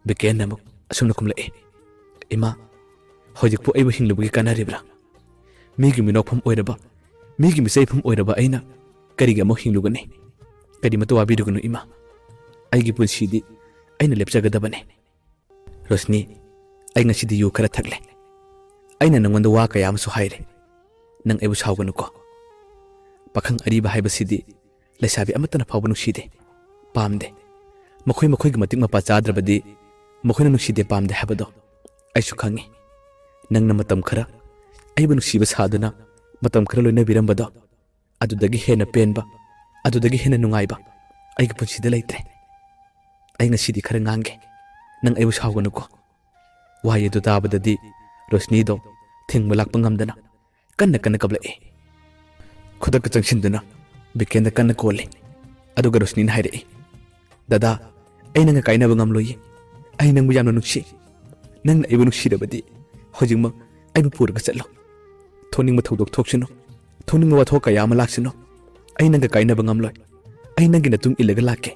ꯕꯤꯀꯦꯟꯅ ꯑꯃꯨꯛ ꯑꯁꯨꯝꯅ ꯈꯨꯝꯂꯛꯏ, "ꯏꯃꯥ, ꯍꯧꯖꯤꯛꯄꯨ ꯑꯩꯕꯨ ꯍꯤꯡꯂꯨꯕꯒꯤ ꯀꯥꯟꯅꯔꯤꯕ꯭ꯔꯥ? ꯃꯤꯒꯤ ꯃꯤꯅꯣꯛꯐꯝ ꯑꯣꯏꯔꯕ, ꯃꯤꯒꯤ ꯃꯤꯆꯩꯐꯝ ꯑꯣꯏꯔꯕ ꯑꯩꯅ ꯀꯔꯤꯒꯤ ꯑꯃꯨꯛ ꯍꯤꯡꯂꯨꯒꯅꯤ? ꯀꯔꯤꯃꯠꯇ ꯋꯥꯕꯤꯔꯨꯒꯅꯨ ꯏꯃꯥ꯫ ꯑꯩꯒꯤ ꯄꯨꯟꯁꯤꯗꯤ ꯑꯩꯅ ꯂꯦꯞꯆꯒꯗꯕꯅꯤ꯫" "ꯔꯣꯁꯅꯤ, ꯑꯩ ꯉꯁꯤꯗꯤ ꯌꯨ ꯈꯔ ꯊꯛꯂꯦ꯫ ꯑꯩꯅ ꯅꯉꯣꯟꯗ ꯋꯥ ꯀꯌꯥ ꯑꯃꯁꯨ ꯍꯥꯏꯔꯦ꯫ ꯅꯪ ꯑꯩꯕꯨ ꯁꯥꯎꯒꯅꯨꯀꯣ꯫ ꯄꯥꯈꯪ ꯑꯔꯤꯕ ꯍꯥꯏꯕꯁꯤꯗꯤ ꯂꯩꯁꯥꯕꯤ ꯑꯃꯠꯇꯅ ꯐꯥꯎꯕ ꯅꯨꯡꯁꯤꯗꯦ, ꯄꯥꯝꯗꯦ꯫ ꯃꯈꯣꯏ ꯃꯈꯣꯏꯒꯤ ꯃꯇꯤꯛ ꯃꯄꯥ ꯆꯥꯗ꯭ꯔꯕꯗꯤ ꯃꯈꯣꯏꯅ ꯅꯨꯡꯁꯤꯗꯦ ꯄꯥꯝꯗꯦ ꯍꯥꯏꯕꯗꯣ ꯑꯩꯁꯨ ꯈꯪꯉꯤ꯫ ꯅꯪꯅ ꯃꯇꯝ ꯈꯔ ꯑꯩꯕꯨ ꯅꯨꯡꯁꯤꯕ ꯁꯥꯗꯨꯅ ꯃꯇꯝ ꯈꯔ ꯂꯣꯏꯅꯕꯤꯔꯝꯕꯗꯣ ꯑꯗꯨꯗꯒꯤ ꯍꯦꯟꯅ ꯄꯦꯟꯕ, ꯑꯗꯨꯗꯒꯤ ꯍꯦꯟꯅ ꯅꯨꯡꯉꯥꯏꯕ ꯑꯩꯒꯤ ꯄꯨꯟꯁꯤꯗ ꯂꯩꯇ꯭ꯔꯦ꯫ ꯑꯩ ꯉꯁꯤꯗꯤ ꯈꯔ ꯉꯥꯡꯒꯦ꯫ ꯅꯪ ꯑꯩꯕꯨ ꯁꯥꯎꯒꯅꯨꯀꯣ꯫" ꯋꯥꯍꯩ ꯑꯗꯨ ꯇꯥꯕꯗꯗꯤ ꯔꯣꯁꯅꯤꯗꯣ ꯊꯤꯡꯕ ꯂꯥꯛꯄ ꯉꯝꯗꯅ ꯀꯟꯅ ꯀꯟꯅ ꯀꯞꯂꯛꯏ꯫ ꯈꯨꯗꯛꯇ ꯆꯪꯁꯤꯟꯗꯨꯅ ꯕꯤꯀꯦꯟꯗ ꯀꯟꯅ ꯀꯣꯜꯂꯤ꯫ ꯑꯗꯨꯒ ꯔꯣꯁꯅꯤꯅ ꯍꯥꯏꯔꯛꯏ, "ꯗꯗꯥ, ꯑꯩ ꯅꯪꯒ ꯀꯥꯏꯅꯕ ꯉꯝꯂꯣꯏꯌꯦ꯫ ꯑꯩ ꯅꯪꯕꯨ ꯌꯥꯝꯅ ꯅꯨꯡꯁꯤ꯫ ꯅꯪꯅ ꯑꯩꯕꯨ ꯅꯨꯡꯁꯤꯔꯕꯗꯤ ꯍꯧꯖꯤꯛꯃꯛ ꯑꯩꯕꯨ ꯄꯨꯔꯒ ꯆꯠꯂꯣ꯫ ꯊꯣꯛꯅꯤꯡꯕ ꯊꯧꯗꯣꯛ ꯊꯣꯛꯁꯅꯨ, ꯊꯣꯛꯅꯤꯡꯕ ꯋꯥꯊꯣꯛ ꯀꯌꯥ ꯑꯃ ꯂꯥꯛꯁꯅꯨ꯫ ꯑꯩ ꯅꯪꯒ ꯀꯥꯏꯅꯕ ꯉꯝꯂꯣꯏ꯫ ꯑꯩ ꯅꯪꯒꯤ ꯅꯇꯨꯡ ꯏꯜꯂꯒ ꯂꯥꯛꯀꯦ꯫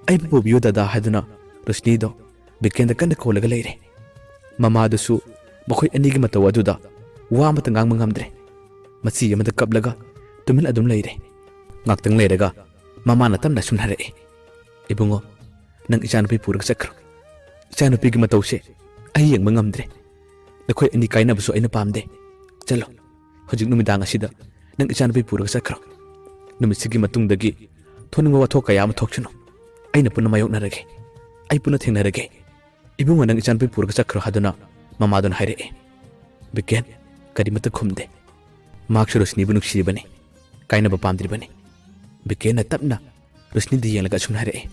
ꯑꯩꯕꯨ ꯄꯨꯕꯤꯌꯨ ꯗꯗꯥ" ꯍꯥꯏꯗꯨꯅ ꯔꯣꯁꯅꯤꯗꯣ ꯕꯤꯀꯦꯟꯗ ꯀꯟꯅ ꯀꯣꯜꯂꯒ ꯂꯩꯔꯦ꯫ ꯃꯃꯥꯗꯨꯁꯨ ꯃꯈꯣꯏ ꯑꯅꯤꯒꯤ ꯃꯇꯧ ꯑꯗꯨꯗ ꯋꯥ ꯑꯃꯠꯇ ꯉꯥꯡꯕ ꯉꯝꯗ꯭ꯔꯦ꯫ ꯃꯆꯤ ꯑꯃꯗ ꯀꯞꯂꯒ ꯇꯨꯃꯤꯟ ꯑꯗꯨꯝ ꯂꯩꯔꯦ꯫ ꯉꯥꯛꯇꯪ ꯂꯩꯔꯒ ꯃꯃꯥꯅ ꯇꯞꯅ ꯑꯁꯨꯝ ꯍꯥꯏꯔꯛꯑꯦ, "ꯏꯕꯨꯡꯉꯣ, ꯅꯪ ꯏꯆꯥꯅꯨꯄꯤ ꯄꯨꯔꯒ ꯆꯠꯈ꯭ꯔꯣ꯫ ꯏꯆꯥꯅꯨꯄꯤꯒꯤ ꯃꯇꯧꯁꯦ ꯑꯩ ꯌꯦꯡꯕ ꯉꯝꯗ꯭ꯔꯦ꯫ ꯅꯈꯣꯏ ꯑꯅꯤ ꯀꯥꯏꯅꯕꯁꯨ ꯑꯩꯅ ꯄꯥꯝꯗꯦ꯫ ꯆꯠꯂꯣ, ꯍꯧꯖꯤꯛ ꯅꯨꯃꯤꯗꯥꯡ ꯑꯁꯤꯗ ꯅꯪ ꯏꯆꯥꯅꯨꯄꯤ ꯄꯨꯔꯒ ꯆꯠꯈ꯭ꯔꯣ꯫ ꯅꯨꯃꯤꯠꯁꯤꯒꯤ ꯃꯇꯨꯡꯗꯒꯤ ꯊꯣꯛꯅꯤꯡꯕ ꯋꯥꯊꯣꯛ ꯀꯌꯥ ꯑꯃ ꯊꯣꯛꯁꯅꯨ꯫ ꯑꯩꯅ ꯄꯨꯟꯅ ꯃꯥꯌꯣꯛꯅꯔꯒꯦ꯫ ꯑꯩ ꯄꯨꯟꯅ ꯊꯦꯡꯅꯔꯒꯦ꯫ ꯏꯕꯨꯡꯉꯣ, ꯅꯪ ꯏꯆꯥꯅꯨꯄꯤ ꯄꯨꯔꯒ ꯆꯠꯈ꯭ꯔꯣ" ꯍꯥꯏꯗꯨꯅ ꯃꯃꯥꯗꯨꯅ ꯍꯥꯏꯔꯛꯑꯦ꯫ ꯕꯤꯀꯦꯟ ꯀꯔꯤꯃꯠꯇ ꯈꯨꯝꯗꯦ꯫ ꯃꯍꯥꯛꯁꯨ ꯔꯣꯁꯅꯤꯕꯨ ꯅꯨꯡꯁꯤꯔꯤꯕꯅꯤ, ꯀꯥꯏꯅꯕ ꯄꯥꯝꯗ꯭ꯔꯤꯕꯅꯤ꯫ ꯕꯤꯀꯦꯟꯅ ꯇꯞꯅ ꯔꯣꯁꯅꯤꯗ ꯌꯦꯡꯂꯒ ꯑꯁꯨꯝꯅ ꯍꯥꯏꯔꯛꯑꯦ,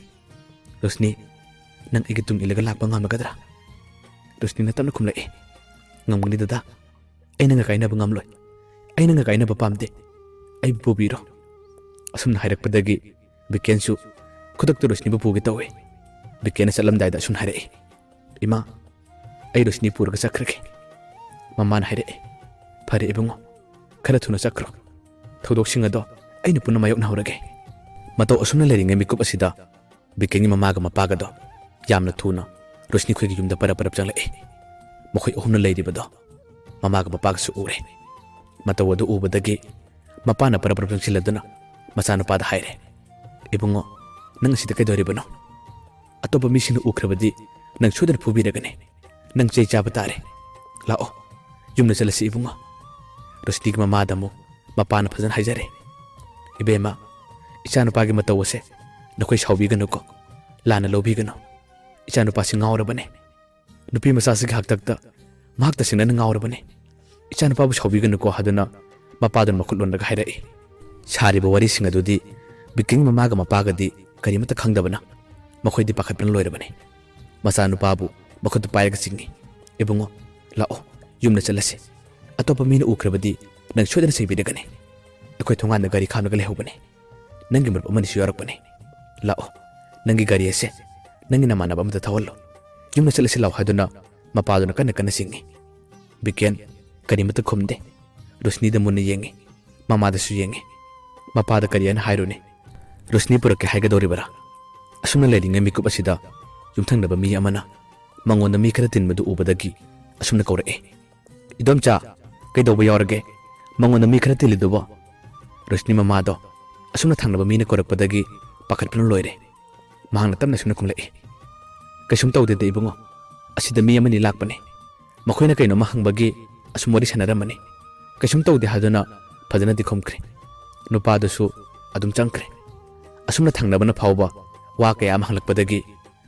"ꯔꯣꯁꯅꯤ, ꯅꯪ ꯑꯩꯒꯤ ꯇꯨꯡ ꯏꯜꯂꯒ ꯂꯥꯛꯄ ꯉꯝꯂꯒꯗ꯭ꯔꯥ?" ꯔꯣꯁꯅꯤꯅ ꯇꯞꯅ ꯈꯨꯝꯂꯛꯑꯦ, "ꯉꯝꯒꯅꯤ ꯗꯗꯥ, ꯑꯩ ꯅꯪꯒ ꯀꯥꯏꯅꯕ ꯉꯝꯂꯣꯏ꯫ ꯑꯩ ꯅꯪꯒ ꯀꯥꯏꯅꯕ ꯄꯥꯝꯗꯦ꯫ ꯑꯩꯕꯨ ꯄꯨꯕꯤꯔꯣ꯫" ꯑꯁꯨꯝꯅ ꯍꯥꯏꯔꯛꯄꯗꯒꯤ ꯕꯤꯀꯦꯟꯁꯨ ꯈꯨꯗꯛꯇ ꯔꯣꯁꯅꯤꯕꯨ ꯄꯨꯒꯦ ꯇꯧꯏ꯫ ꯕꯤꯀꯦꯟꯅ ꯆꯠꯂꯝꯗꯥꯏꯗ ꯑꯁꯨꯝꯅ ꯍꯥꯏꯔꯛꯏ, "ꯏꯃꯥ, ꯑꯩ ꯔꯣꯁꯅꯤ ꯄꯨꯔꯒ ꯆꯠꯈ꯭ꯔꯒꯦ꯫ ꯃꯃꯥꯅ ꯍꯥꯏꯔꯛꯑꯦ, "ꯐꯔꯦ ꯏꯕꯨꯡꯉꯣ, ꯈꯔ ꯊꯨꯅ ꯆꯠꯈ꯭ꯔꯣ꯫ ꯊꯧꯗꯣꯛꯁꯤꯡ ꯑꯗꯣ ꯑꯩꯅ ꯄꯨꯟꯅ ꯃꯥꯌꯣꯛꯅꯍꯧꯔꯒꯦ"꯫ ꯃꯇꯧ ꯑꯁꯨꯝꯅ ꯂꯩꯔꯤꯉꯩ ꯃꯤꯀꯨꯞ ꯑꯁꯤꯗ ꯕꯤꯀꯦꯟꯒꯤ ꯃꯃꯥꯒ ꯃꯄꯥꯒꯗꯣ ꯌꯥꯝꯅ ꯊꯨꯅ ꯔꯣꯁꯅꯤ ꯈꯣꯏꯒꯤ ꯌꯨꯝꯗ ꯄꯔꯞ ꯄꯔꯞ ꯆꯪꯂꯛꯑꯦ꯫ ꯃꯈꯣꯏ ꯑꯍꯨꯝꯅ ꯂꯩꯔꯤꯕꯗꯣ ꯃꯃꯥꯒ ꯃꯄꯥꯒꯁꯨ ꯎꯔꯦ꯫ ꯃꯇꯧ ꯑꯗꯨ ꯎꯕꯗꯒꯤ ꯃꯄꯥꯅ ꯄꯔꯞ ꯄꯔꯞ ꯆꯪꯁꯤꯜꯂꯗꯨꯅ ꯃꯆꯥꯅꯨꯄꯥꯗ ꯍꯥꯏꯔꯦ, "ꯏꯕꯨꯡꯉꯣ, ꯅꯪ ꯑꯁꯤꯗ ꯀꯩꯗꯧꯔꯤꯕꯅꯣ? ꯑꯇꯣꯞꯄ ꯃꯤꯁꯤꯡꯅ ꯎꯈ꯭ꯔꯕꯗꯤ ꯅꯪ ꯁꯣꯏꯗꯅ ꯐꯨꯕꯤꯔꯒꯅꯤ꯫ ꯅꯪ ꯆꯩ ꯆꯥꯕ ꯇꯥꯔꯦ꯫ ꯂꯥꯛꯑꯣ, ꯌꯨꯝꯗ ꯆꯠꯂꯁꯤ ꯏꯕꯨꯡꯉꯣ"꯫ ꯔꯣꯁꯅꯤꯒꯤ ꯃꯃꯥꯗ ꯑꯃꯨꯛ ꯃꯄꯥꯅ ꯐꯖꯅ ꯍꯥꯏꯖꯔꯦ, "ꯏꯕꯦꯝꯃ, ꯏꯆꯥꯅꯨꯄꯥꯒꯤ ꯃꯇꯧ ꯑꯁꯦ ꯅꯈꯣꯏ ꯁꯥꯎꯕꯤꯒꯅꯨꯀꯣ, ꯂꯥꯟꯅ ꯂꯧꯕꯤꯒꯅꯨ꯫ ꯏꯆꯥꯅꯨꯄꯥꯁꯤ ꯉꯥꯎꯔꯕꯅꯦ꯫ ꯅꯨꯄꯤ ꯃꯆꯥꯁꯤꯒꯤ ꯍꯥꯛꯇꯛꯇ ꯃꯍꯥꯛ ꯇꯁꯦꯡꯅꯅ ꯉꯥꯎꯔꯕꯅꯤ꯫ ꯏꯆꯥꯅꯨꯄꯥꯕꯨ ꯁꯥꯎꯕꯤꯒꯅꯨꯀꯣ" ꯍꯥꯏꯗꯨꯅ ꯃꯄꯥꯗꯨꯅ ꯃꯈꯨꯠ ꯂꯣꯟꯂꯒ ꯍꯥꯏꯔꯛꯏ꯫ ꯁꯥꯔꯤꯕ ꯋꯥꯔꯤꯁꯤꯡ ꯑꯗꯨꯗꯤ ꯕꯤꯀꯦꯟꯒꯤ ꯃꯃꯥꯒ ꯃꯄꯥꯒꯗꯤ ꯀꯔꯤꯃꯠꯇ ꯈꯪꯗꯕꯅ ꯃꯈꯣꯏꯗꯤ ꯄꯥꯈꯠꯄꯅ ꯂꯣꯏꯔꯕꯅꯤ꯫ ꯃꯆꯥꯅꯨꯄꯥꯕꯨ ꯃꯈꯨꯠꯇ ꯄꯥꯏꯔꯒ ꯆꯤꯡꯏ, "ꯏꯕꯨꯡꯉꯣ, ꯂꯥꯛꯑꯣ, ꯌꯨꯝꯗ ꯆꯠꯂꯁꯤ꯫ ꯑꯇꯣꯞꯄ ꯃꯤꯅ ꯎꯈ꯭ꯔꯕꯗꯤ ꯅꯪ ꯁꯣꯏꯗꯅ ꯆꯩꯕꯤꯔꯒꯅꯤ꯫ ꯑꯩꯈꯣꯏ ꯊꯣꯡꯒꯥꯟꯗ ꯒꯥꯔꯤ ꯈꯥꯝꯂꯒ ꯂꯩꯍꯧꯕꯅꯤ꯫ ꯅꯪꯒꯤ ꯃꯔꯨꯞ ꯑꯃꯅꯤꯁꯨ ꯌꯥꯎꯔꯛꯄꯅꯤ꯫ ꯂꯥꯛꯑꯣ, ꯅꯪꯒꯤ ꯒꯥꯔꯤ ꯑꯁꯦ ꯅꯪꯒꯤ ꯅꯃꯥꯟꯅꯕ ꯑꯃꯗ ꯊꯧꯍꯜꯂꯣ꯫ ꯌꯨꯝꯗ ꯆꯠꯂꯁꯤ ꯂꯥꯛꯑꯣ" ꯍꯥꯏꯗꯨꯅ ꯃꯄꯥꯗꯨꯅ ꯀꯟꯅ ꯀꯟꯅ ꯆꯤꯡꯏ꯫ ꯕꯤꯀꯦꯟ ꯀꯔꯤꯃꯠꯇ ꯈꯨꯝꯗꯦ꯫ ꯔꯣꯁꯅꯤꯗ ꯃꯨꯟꯅ ꯌꯦꯡꯏ, ꯃꯃꯥꯗꯁꯨ ꯌꯦꯡꯏ꯫ ꯃꯄꯥꯗ ꯀꯔꯤ ꯍꯥꯏꯅ ꯍꯥꯏꯔꯨꯅꯤ? ꯔꯣꯁꯅꯤ ꯄꯨꯔꯛꯀꯦ ꯍꯥꯏꯒꯗꯧꯔꯤꯕꯔꯥ? ꯑꯁꯨꯝꯅ ꯂꯩꯔꯤꯉꯩ ꯃꯤꯀꯨꯞ ꯑꯁꯤꯗ ꯌꯨꯝꯊꯪꯅꯕ ꯃꯤ ꯑꯃꯅ ꯃꯉꯣꯟꯗ ꯃꯤ ꯈꯔ ꯇꯤꯟꯕꯗꯨ ꯎꯕꯗꯒꯤ ꯑꯁꯨꯝꯅ ꯀꯧꯔꯛꯏ, "ꯏꯗꯣꯝꯆꯥ, ꯀꯩꯗꯧꯕ ꯌꯥꯎꯔꯒꯦ? ꯃꯉꯣꯟꯗ ꯃꯤ ꯈꯔ ꯇꯤꯜꯂꯤꯗꯨꯕꯣ?" ꯔꯣꯁꯅꯤ ꯃꯃꯥꯗꯣ ꯑꯁꯨꯝꯅ ꯊꯪꯅꯕ ꯃꯤꯅ ꯀꯧꯔꯛꯄꯗꯒꯤ ꯄꯥꯈꯠꯄꯅ ꯂꯣꯏꯔꯦ꯫ ꯃꯍꯥꯛꯅ ꯇꯞꯅ ꯑꯁꯨꯝꯅ ꯈꯨꯝꯂꯛꯏ, "ꯀꯩꯁꯨꯝ ꯇꯧꯗꯦꯗ ꯏꯕꯨꯡꯉꯣ, ꯑꯁꯤꯗ ꯃꯤ ꯑꯃꯅꯤ ꯂꯥꯛꯄꯅꯦ꯫ ꯃꯈꯣꯏꯅ ꯀꯩꯅꯣꯝꯃ ꯍꯪꯕꯒꯤ ꯑꯁꯨꯝ ꯋꯥꯔꯤ ꯁꯥꯟꯅꯔꯝꯕꯅꯤ꯫ ꯀꯩꯁꯨꯝ ꯇꯧꯗꯦ" ꯍꯥꯏꯗꯨꯅ ꯐꯖꯅꯗꯤ ꯈꯨꯝꯈ꯭ꯔꯦ꯫ ꯅꯨꯄꯥꯗꯨꯁꯨ ꯑꯗꯨꯝ ꯆꯪꯈ꯭ꯔꯦ꯫ ꯑꯁꯨꯝꯅ ꯊꯪꯅꯕꯅ ꯐꯥꯎꯕ ꯋꯥ ꯀꯌꯥ ꯑꯃ ꯍꯪꯂꯛꯄꯗꯒꯤ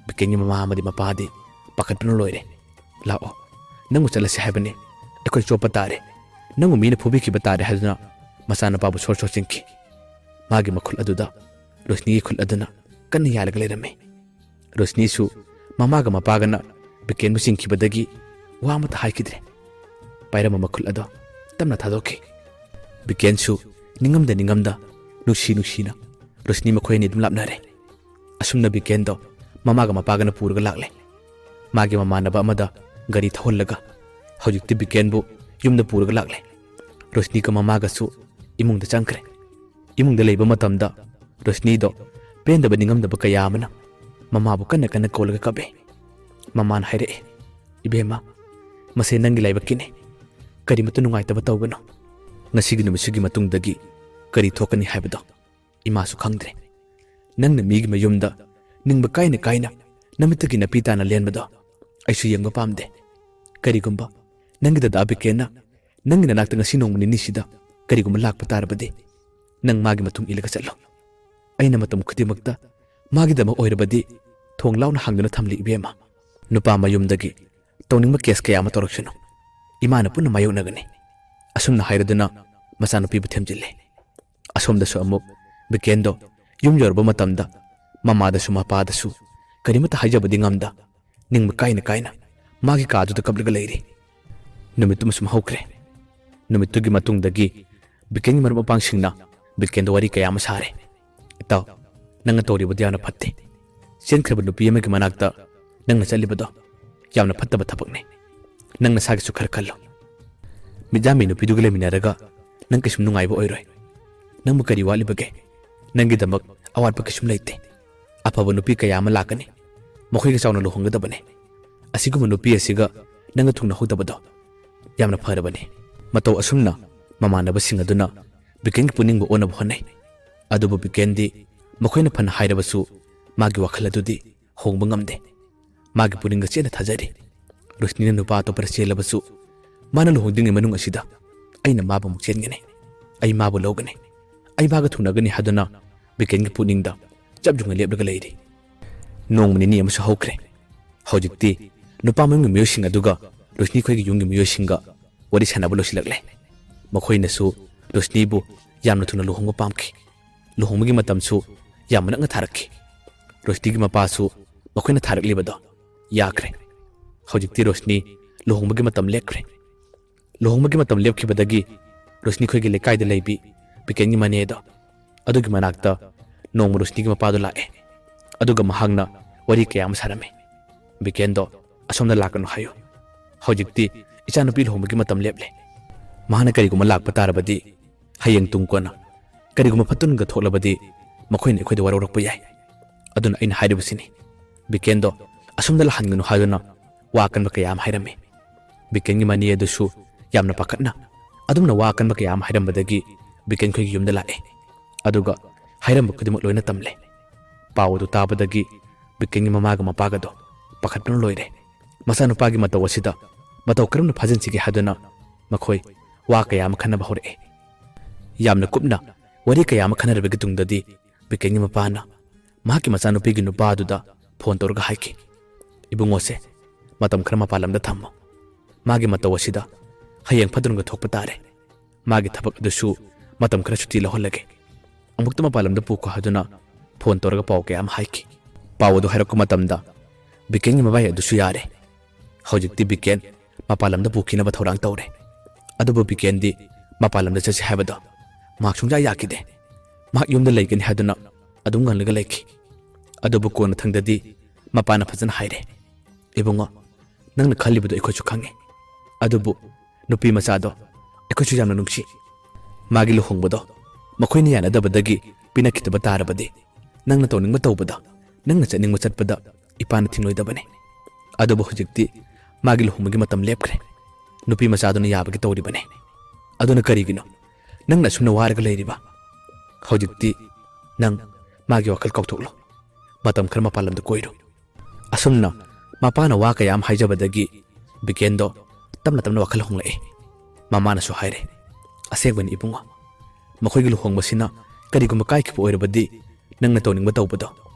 ꯕꯤꯀꯦꯟꯒꯤ ꯃꯃꯥ ꯑꯃꯗꯤ ꯃꯄꯥꯗꯤ ꯄꯥꯈꯠꯄꯅ ꯂꯣꯏꯔꯦ꯫ "ꯂꯥꯛꯑꯣ, ꯅꯪꯕꯨ ꯆꯠꯂꯁꯤ ꯍꯥꯏꯕꯅꯤ꯫ ꯑꯩꯈꯣꯏ ꯆꯣꯞꯄ ꯇꯥꯔꯦ꯫ ꯅꯪꯕꯨ ꯃꯤꯅ ꯐꯨꯕꯤꯈꯤꯕ ꯇꯥꯔꯦ" ꯍꯥꯏꯗꯨꯅ ꯃꯆꯥꯅꯨꯄꯥꯕꯨ ꯁꯣꯔ ꯁꯣꯔ ꯆꯤꯡꯈꯤ꯫ ꯃꯥꯒꯤ ꯃꯈꯨꯠ ꯑꯗꯨꯗ ꯔꯣꯁꯅꯤꯒꯤ ꯈꯨꯠ ꯑꯗꯨꯅ ꯀꯟꯅ ꯌꯥꯜꯂꯒ ꯂꯩꯔꯝꯃꯤ꯫ ꯔꯣꯁꯅꯤꯁꯨ ꯃꯃꯥꯒ ꯃꯄꯥꯒꯅ ꯕꯤꯀꯦꯟꯕꯨ ꯆꯤꯡꯈꯤꯕꯗꯒꯤ ꯋꯥ ꯑꯃꯠꯇ ꯍꯥꯏꯈꯤꯗ꯭ꯔꯦ꯫ ꯄꯥꯏꯔꯝꯕ ꯃꯈꯨꯠ ꯑꯗꯣ ꯇꯞꯅ ꯊꯥꯗꯣꯛꯈꯤ꯫ ꯕꯤꯀꯦꯟꯁꯨ ꯅꯤꯡꯉꯝꯗ ꯅꯤꯡꯉꯝꯗ, ꯅꯨꯡꯁꯤ ꯅꯨꯡꯁꯤꯅ ꯔꯣꯁꯅꯤ ꯃꯈꯣꯏ ꯑꯅꯤ ꯑꯗꯨꯝ ꯂꯥꯞꯅꯔꯦ꯫ ꯑꯁꯨꯝꯅ ꯕꯤꯀꯦꯟꯗꯣ ꯃꯃꯥꯒ ꯃꯄꯥꯒꯅ ꯄꯨꯔꯒ ꯂꯥꯛꯂꯦ꯫ ꯃꯥꯒꯤ ꯃꯃꯥꯟꯅꯕ ꯑꯃꯗ ꯒꯥꯔꯤ ꯊꯧꯍꯜꯂꯒ ꯍꯧꯖꯤꯛꯇꯤ ꯕꯤꯀꯦꯟꯕꯨ ꯌꯨꯝꯗ ꯄꯨꯔꯒ ꯂꯥꯛꯂꯦ꯫ ꯔꯣꯁꯅꯤꯒ ꯃꯃꯥꯒꯁꯨ ꯏꯃꯨꯡꯗ ꯆꯪꯈ꯭ꯔꯦ꯫ ꯏꯃꯨꯡꯗ ꯂꯩꯕ ꯃꯇꯝꯗ ꯔꯣꯁꯅꯤꯗꯣ ꯄꯦꯟꯗꯕ ꯅꯤꯡꯉꯝꯗꯕ ꯀꯌꯥ ꯑꯃꯅ ꯃꯃꯥꯕꯨ ꯀꯟꯅ ꯀꯟꯅ ꯀꯧꯔꯒ ꯀꯞꯄꯦ꯫ ꯃꯃꯥꯅ ꯍꯥꯏꯔꯛꯑꯦ, "ꯏꯕꯦꯝꯃ, ꯃꯁꯦ ꯅꯪꯒꯤ ꯂꯥꯏꯕꯛꯀꯤꯅꯦ꯫ ꯀꯔꯤꯃꯠꯇ ꯅꯨꯡꯉꯥꯏꯇꯕ ꯇꯧꯒꯅꯨ꯫ ꯉꯁꯤꯒꯤ ꯅꯨꯃꯤꯠꯁꯤꯒꯤ ꯃꯇꯨꯡꯗꯒꯤ ꯀꯔꯤ ꯊꯣꯛꯀꯅꯤ ꯍꯥꯏꯕꯗꯣ ꯏꯃꯥꯁꯨ ꯈꯪꯗ꯭ꯔꯦ꯫ ꯅꯪꯅ ꯃꯤꯒꯤ ꯃꯌꯨꯝꯗ ꯅꯤꯡꯕ ꯀꯥꯏꯅ ꯀꯥꯏꯅ ꯅꯃꯤꯠꯇꯒꯤ ꯅꯄꯤ ꯇꯥꯅ ꯂꯦꯟꯕꯗꯣ ꯑꯩꯁꯨ ꯌꯦꯡꯕ ꯄꯥꯝꯗꯦ꯫ ꯀꯔꯤꯒꯨꯝꯕ ꯅꯪꯒꯤ ꯗꯗꯥ ꯕꯤꯀꯦꯟꯅ ꯅꯪꯒꯤ ꯅꯅꯥꯛꯇ ꯉꯁꯤ ꯅꯣꯡꯃ ꯅꯤꯅꯤꯁꯤꯗ ꯀꯔꯤꯒꯨꯝꯕ ꯂꯥꯛꯄ ꯇꯥꯔꯕꯗꯤ, ꯅꯪ ꯃꯥꯒꯤ ꯃꯇꯨꯡ ꯏꯜꯂꯒ ꯆꯠꯂꯣ꯫ ꯑꯩꯅ ꯃꯇꯝ ꯈꯨꯗꯤꯡꯃꯛꯇ ꯃꯥꯒꯤꯗꯃꯛ ꯑꯣꯏꯔꯕꯗꯤ ꯊꯣꯡ ꯂꯥꯎꯅ ꯍꯥꯡꯗꯨꯅ ꯊꯝꯂꯤ, ꯏꯕꯦꯝꯃ꯫ ꯅꯨꯄꯥ ꯃꯌꯨꯝꯗꯒꯤ ꯇꯧꯅꯤꯡꯕ ꯀꯦꯁ ꯀꯌꯥ ꯑꯃ ꯇꯧꯔꯛꯁꯅꯨ꯫ ꯏꯃꯥꯅ ꯄꯨꯟꯅ ꯃꯥꯌꯣꯛꯅꯒꯅꯤ꯫" ꯑꯁꯨꯝꯅ ꯍꯥꯏꯔꯗꯨꯅ ꯃꯆꯥꯅꯨꯄꯤꯕꯨ ꯊꯦꯝꯖꯤꯜꯂꯦ꯫ ꯑꯁꯣꯝꯗꯁꯨ ꯑꯃꯨꯛ ꯕꯤꯀꯦꯟꯗꯣ ꯌꯨꯝ ꯌꯧꯔꯕ ꯃꯇꯝꯗ ꯃꯃꯥꯗꯁꯨ ꯃꯄꯥꯗꯁꯨ ꯀꯔꯤꯃꯠꯇ ꯍꯥꯏꯖꯕꯗꯤ ꯉꯝꯗ, ꯅꯤꯡꯕ ꯀꯥꯏꯅ ꯀꯥꯏꯅ ꯃꯥꯒꯤ ꯀꯥꯗꯨꯗ ꯀꯞꯂꯒ ꯂꯩꯔꯤ꯫ ꯅꯨꯃꯤꯠꯇꯨꯃ ꯁꯨꯝ ꯍꯧꯈ꯭ꯔꯦ꯫ ꯅꯨꯃꯤꯠꯇꯨꯒꯤ ꯃꯇꯨꯡꯗꯒꯤ ꯕꯤꯀꯦꯟꯒꯤ ꯃꯔꯨꯞ ꯃꯄꯥꯡꯁꯤꯡꯅ ꯕꯤꯀꯦꯟꯗ ꯋꯥꯔꯤ ꯀꯌꯥ ꯑꯃ ꯁꯥꯔꯦ꯫ "ꯏꯇꯥꯎ, ꯅꯪꯅ ꯇꯧꯔꯤꯕꯗꯨ ꯌꯥꯝꯅ ꯐꯠꯇꯦ꯫ ꯆꯦꯟꯈ꯭ꯔꯕ ꯅꯨꯄꯤ ꯑꯃꯒꯤ ꯃꯅꯥꯛꯇ ꯅꯪꯅ ꯆꯠꯂꯤꯕꯗꯣ ꯌꯥꯝꯅ ꯐꯠꯇꯕ ꯊꯕꯛꯅꯤ꯫ ꯅꯪ ꯅꯁꯥꯒꯤꯁꯨ ꯈꯔ ꯈꯜꯂꯨ꯫ ꯃꯤꯠꯌꯥꯝꯕꯤ ꯅꯨꯄꯤꯗꯨꯒ ꯂꯩꯃꯤꯟꯅꯔꯒ ꯅꯪ ꯀꯩꯁꯨꯝ ꯅꯨꯡꯉꯥꯏꯕ ꯑꯣꯏꯔꯣꯏ꯫ ꯅꯪꯕꯨ ꯀꯔꯤ ꯋꯥꯠꯂꯤꯕꯒꯦ? ꯅꯪꯒꯤꯗꯃꯛ ꯑꯋꯥꯠꯄ ꯀꯩꯁꯨꯝ ꯂꯩꯇꯦ꯫ ꯑꯐꯕ ꯅꯨꯄꯤ ꯀꯌꯥ ꯑꯃ ꯂꯥꯛꯀꯅꯤ꯫ ꯃꯈꯣꯏꯒ ꯆꯥꯎꯅ ꯂꯨꯍꯣꯡꯒꯗꯕꯅꯤ꯫ ꯑꯁꯤꯒꯨꯝꯕ ꯅꯨꯄꯤ ꯑꯁꯤꯒ ꯅꯪꯒ ꯊꯨꯡꯅꯍꯧꯗꯕꯗꯣ ꯌꯥꯝꯅ ꯐꯔꯕꯅꯤ꯫" ꯃꯇꯧ ꯑꯁꯨꯝꯅ ꯃꯃꯥꯟꯅꯕꯁꯤꯡ ꯑꯗꯨꯅ ꯕꯤꯀꯦꯟꯒꯤ ꯄꯨꯛꯅꯤꯡꯕꯨ ꯑꯣꯟꯅꯕ ꯍꯣꯠꯅꯩ꯫ ꯑꯗꯨꯕꯨ ꯕꯤꯀꯦꯟꯗꯤ ꯃꯈꯣꯏꯅ ꯐꯅ ꯍꯥꯏꯔꯕꯁꯨ ꯃꯥꯒꯤ ꯋꯥꯈꯜ ꯑꯗꯨꯗꯤ ꯍꯣꯡꯕ ꯉꯝꯗꯦ꯫ ꯃꯥꯒꯤ ꯄꯨꯛꯅꯤꯡꯗ ꯆꯦꯠꯅ ꯊꯥꯖꯔꯤ꯫ ꯔꯣꯁꯅꯤꯅ ꯅꯨꯄꯥ ꯑꯇꯣꯞꯄꯗ ꯆꯦꯜꯂꯕꯁꯨ ꯃꯥꯅ ꯂꯨꯍꯣꯡꯗ꯭ꯔꯤꯉꯩ ꯃꯅꯨꯡ ꯑꯁꯤꯗ ꯑꯩꯅ ꯃꯥꯕꯨ ꯑꯃꯨꯛ ꯆꯦꯟꯒꯅꯤ꯫ ꯑꯩ ꯃꯥꯕꯨ ꯂꯧꯒꯅꯤ꯫ ꯑꯩ ꯃꯥꯒ ꯊꯨꯡꯅꯒꯅꯤ ꯍꯥꯏꯗꯨꯅ ꯕꯤꯀꯦꯟꯒꯤ ꯄꯨꯛꯅꯤꯡꯗ ꯆꯞ ꯌꯨꯡꯅ ꯂꯦꯞꯂꯒ ꯂꯩꯔꯤ꯫ ꯅꯣꯡꯃ ꯅꯤꯅꯤ ꯑꯃꯁꯨ ꯍꯧꯈ꯭ꯔꯦ꯫ ꯍꯧꯖꯤꯛꯇꯤ ꯅꯨꯄꯥ ꯃꯌꯨꯝꯒꯤ ꯃꯤꯑꯣꯏꯁꯤꯡ ꯑꯗꯨꯒ ꯔꯣꯁꯅꯤ ꯈꯣꯏꯒꯤ ꯌꯨꯝꯒꯤ ꯃꯤꯑꯣꯏꯁꯤꯡꯒ ꯋꯥꯔꯤ ꯁꯥꯟꯅꯕ ꯂꯣꯏꯁꯤꯜꯂꯛꯂꯦ꯫ ꯃꯈꯣꯏꯅꯁꯨ ꯔꯣꯁꯅꯤꯕꯨ ꯌꯥꯝꯅ ꯊꯨꯅ ꯂꯨꯍꯣꯡꯕ ꯄꯥꯝꯈꯤ꯫ ꯂꯨꯍꯣꯡꯕꯒꯤ ꯃꯇꯝꯁꯨ ꯌꯥꯝꯅ ꯅꯛꯅ ꯊꯥꯔꯛꯈꯤ꯫ ꯔꯣꯁꯅꯤꯒꯤ ꯃꯄꯥꯁꯨ ꯃꯈꯣꯏꯅ ꯊꯥꯔꯛꯂꯤꯕꯗꯣ ꯌꯥꯈ꯭ꯔꯦ꯫ ꯍꯧꯖꯤꯛꯇꯤ ꯔꯣꯁꯅꯤ ꯂꯨꯍꯣꯡꯕꯒꯤ ꯃꯇꯝ ꯂꯦꯞꯈ꯭ꯔꯦ꯫ ꯂꯨꯍꯣꯡꯕꯒꯤ ꯃꯇꯝ ꯂꯦꯞꯈꯤꯕꯗꯒꯤ ꯔꯣꯁꯅꯤ ꯈꯣꯏꯒꯤ ꯂꯩꯀꯥꯏꯗ ꯂꯩꯕꯤ ꯕꯤꯀꯦꯟꯒꯤ ꯃꯅꯦꯗꯣ ꯑꯗꯨꯒꯤ ꯃꯅꯥꯛꯇ ꯅꯣꯡꯃ ꯔꯣꯁꯅꯤꯒꯤ ꯃꯄꯥꯗꯣ ꯂꯥꯛꯑꯦ꯫ ꯑꯗꯨꯒ ꯃꯍꯥꯛꯅ ꯋꯥꯔꯤ ꯀꯌꯥ ꯑꯃ ꯁꯥꯔꯝꯃꯤ꯫ "ꯕꯤꯀꯦꯟꯗꯣ ꯑꯁꯣꯝꯗ ꯂꯥꯛꯀꯅꯨ ꯍꯥꯏꯌꯨ꯫ ꯍꯧꯖꯤꯛꯇꯤ ꯏꯆꯥꯅꯨꯄꯤ ꯂꯨꯍꯣꯡꯕꯒꯤ ꯃꯇꯝ ꯂꯦꯞꯂꯦ꯫ ꯃꯍꯥꯛꯅ ꯀꯔꯤꯒꯨꯝꯕ ꯂꯥꯛꯄ ꯇꯥꯔꯕꯗꯤ, ꯍꯌꯦꯡ ꯇꯨꯡ ꯀꯣꯟꯅ ꯀꯔꯤꯒꯨꯝꯕ ꯐꯠꯇꯅꯨꯡꯗ ꯊꯣꯛꯂꯕꯗꯤ ꯃꯈꯣꯏꯅ ꯑꯩꯈꯣꯏꯗ ꯋꯥꯔꯧꯔꯛꯄ ꯌꯥꯏ꯫ ꯑꯗꯨꯅ ꯑꯩꯅ ꯍꯥꯏꯔꯤꯕꯁꯤꯅꯤ꯫ ꯕꯤꯀꯦꯟꯗꯣ ꯑꯁꯣꯝꯗ ꯂꯥꯛꯍꯟꯒꯅꯨ ꯍꯥꯏꯗꯨꯅ ꯋꯥ ꯑꯀꯟꯕ ꯀꯌꯥ ꯑꯃ ꯍꯥꯏꯔꯝꯃꯤ꯫ ꯕꯤꯀꯦꯟꯒꯤ ꯃꯅꯦ ꯑꯗꯨꯁꯨ ꯌꯥꯝꯅ ꯄꯥꯈꯠꯅ ꯑꯗꯨꯝꯅ ꯋꯥ ꯑꯀꯟꯕ ꯀꯌꯥ ꯑꯃ ꯍꯥꯏꯔꯝꯕꯗꯒꯤ ꯕꯤꯀꯦꯟ ꯑꯩꯈꯣꯏꯒꯤ ꯌꯨꯝꯗ ꯂꯥꯛꯑꯦ꯫ ꯑꯗꯨꯒ ꯍꯥꯏꯔꯝꯕ ꯈꯨꯗꯤꯡꯃꯛ ꯂꯣꯏꯅ ꯇꯝꯂꯦ꯫ ꯄꯥꯎ ꯑꯗꯨ ꯇꯥꯕꯗꯒꯤ ꯕꯤꯀꯦꯟꯒꯤ ꯃꯃꯥꯒ ꯃꯄꯥꯒꯗꯣ ꯄꯥꯈꯠꯄꯅ ꯂꯣꯏꯔꯦ꯫ ꯃꯆꯥꯅꯨꯄꯥꯒꯤ ꯃꯇꯧ ꯑꯁꯤꯗ ꯃꯇꯧ ꯀꯔꯝꯅ ꯐꯥꯖꯤꯟꯁꯤꯒꯦ ꯍꯥꯏꯗꯨꯅ ꯃꯈꯣꯏ ꯋꯥ ꯀꯌꯥ ꯑꯃ ꯈꯟꯅꯕ ꯍꯧꯔꯛꯑꯦ꯫ ꯌꯥꯝꯅ ꯀꯨꯞꯅ ꯋꯥꯔꯤ ꯀꯌꯥ ꯑꯃ ꯈꯟꯅꯔꯕꯒꯤ ꯇꯨꯡꯗꯗꯤ ꯕꯤꯀꯦꯟꯒꯤ ꯃꯄꯥꯅ ꯃꯍꯥꯛꯀꯤ ꯃꯆꯥꯅꯨꯄꯤꯒꯤ ꯅꯨꯄꯥ ꯑꯗꯨꯗ ꯐꯣꯟ ꯇꯧꯔꯒ ꯍꯥꯏꯈꯤ, "ꯏꯕꯨꯡꯉꯣꯁꯦ ꯃꯇꯝ ꯈꯔ ꯃꯄꯥꯟ ꯂꯝꯗ ꯊꯝꯃꯣ꯫ ꯃꯥꯒꯤ ꯃꯇꯧ ꯑꯁꯤꯗ ꯍꯌꯦꯡ ꯐꯠꯇꯅꯨꯡꯗ ꯊꯣꯛꯄ ꯇꯥꯔꯦ꯫ ꯃꯥꯒꯤ ꯊꯕꯛ ꯑꯗꯨꯁꯨ ꯃꯇꯝ ꯈꯔ ꯁꯨꯇꯤ ꯂꯧꯍꯜꯂꯒꯦ꯫ ꯑꯃꯨꯛꯇ ꯃꯄꯥꯟ ꯂꯝꯗ ꯄꯨꯈꯣ" ꯍꯥꯏꯗꯨꯅ ꯐꯣꯟ ꯇꯧꯔꯒ ꯄꯥꯎ ꯀꯌꯥ ꯑꯃ ꯍꯥꯏꯈꯤ꯫ ꯄꯥꯎ ꯑꯗꯨ ꯍꯥꯏꯔꯛꯄ ꯃꯇꯝꯗ ꯕꯤꯀꯦꯟꯒꯤ ꯃꯕꯥꯏ ꯑꯗꯨꯁꯨ ꯌꯥꯔꯦ꯫ ꯍꯧꯖꯤꯛꯇꯤ ꯕꯤꯀꯦꯟ ꯃꯄꯥꯟ ꯂꯝꯗ ꯄꯨꯈꯤꯅꯕ ꯊꯧꯔꯥꯡ ꯇꯧꯔꯦ꯫ ꯑꯗꯨꯕꯨ ꯕꯤꯀꯦꯟꯗꯤ ꯃꯄꯥꯟ ꯂꯝꯗ ꯆꯠꯁꯤ ꯍꯥꯏꯕꯗꯣ ꯃꯍꯥꯛ ꯁꯨꯡꯌꯥ ꯌꯥꯈꯤꯗꯦ꯫ ꯃꯍꯥꯛ ꯌꯨꯝꯗ ꯂꯩꯒꯅꯤ ꯍꯥꯏꯗꯨꯅ ꯑꯗꯨꯝ ꯉꯜꯂꯒ ꯂꯩꯈꯤ꯫ ꯑꯗꯨꯕꯨ ꯀꯣꯟꯅ ꯊꯪꯗꯗꯤ ꯃꯄꯥꯅ ꯐꯖꯅ ꯍꯥꯏꯔꯦ, "ꯏꯕꯨꯡꯉꯣ, ꯅꯪꯅ ꯈꯜꯂꯤꯕꯗꯣ ꯑꯩꯈꯣꯏꯁꯨ ꯈꯪꯉꯤ꯫ ꯑꯗꯨꯕꯨ ꯅꯨꯄꯤ ꯃꯆꯥꯗꯣ ꯑꯩꯈꯣꯏꯁꯨ ꯌꯥꯝꯅ ꯅꯨꯡꯁꯤ꯫ ꯃꯥꯒꯤ ꯂꯨꯍꯣꯡꯕꯗꯣ ꯃꯈꯣꯏꯅ ꯌꯥꯅꯗꯕꯗꯒꯤ ꯄꯤꯅꯈꯤꯗꯕ ꯇꯥꯔꯕꯗꯤ ꯅꯪꯅ ꯇꯧꯅꯤꯡꯕ ꯇꯧꯕꯗ, ꯅꯪꯅ ꯆꯠꯅꯤꯡꯕ ꯆꯠꯄꯗ ꯏꯄꯥꯅ ꯊꯤꯡꯂꯣꯏꯗꯕꯅꯤ꯫ ꯑꯗꯨꯕꯨ ꯍꯧꯖꯤꯛꯇꯤ ꯃꯥꯒꯤ ꯂꯨꯍꯣꯡꯕꯒꯤ ꯃꯇꯝ ꯂꯦꯞꯈ꯭ꯔꯦ꯫ ꯅꯨꯄꯤ ꯃꯆꯥꯗꯨꯅ ꯌꯥꯕꯒꯤ ꯇꯧꯔꯤꯕꯅꯤ꯫ ꯑꯗꯨꯅ ꯀꯔꯤꯒꯤꯅꯣ ꯅꯪꯅ ꯑꯁꯨꯝꯅ ꯋꯥꯔꯒ ꯂꯩꯔꯤꯕ? ꯍꯧꯖꯤꯛꯇꯤ ꯅꯪ ꯃꯥꯒꯤ ꯋꯥꯈꯜ ꯀꯥꯎꯊꯣꯛꯂꯣ꯫ ꯃꯇꯝ ꯈꯔ ꯃꯄꯥꯟ ꯂꯝꯗ ꯀꯣꯏꯔꯨ"꯫ ꯑꯁꯨꯝꯅ ꯃꯄꯥꯅ ꯋꯥ ꯀꯌꯥ ꯑꯃ ꯍꯥꯏꯖꯕꯗꯒꯤ ꯕꯤꯀꯦꯟꯗꯣ ꯇꯞꯅ ꯇꯞꯅ ꯋꯥꯈꯜ ꯍꯣꯡꯂꯛꯑꯦ꯫ ꯃꯃꯥꯅꯁꯨ ꯍꯥꯏꯔꯦ, "ꯑꯁꯦꯡꯕꯅꯤ ꯏꯕꯨꯡꯉꯣ, ꯃꯈꯣꯏꯒꯤ ꯂꯨꯍꯣꯡꯕꯁꯤꯅ ꯀꯔꯤꯒꯨꯝꯕ ꯀꯥꯏꯈꯤꯕ ꯑꯣꯏꯔꯕꯗꯤ ꯅꯪꯅ ꯇꯧꯅꯤꯡꯕ ꯇꯧꯕꯗꯣ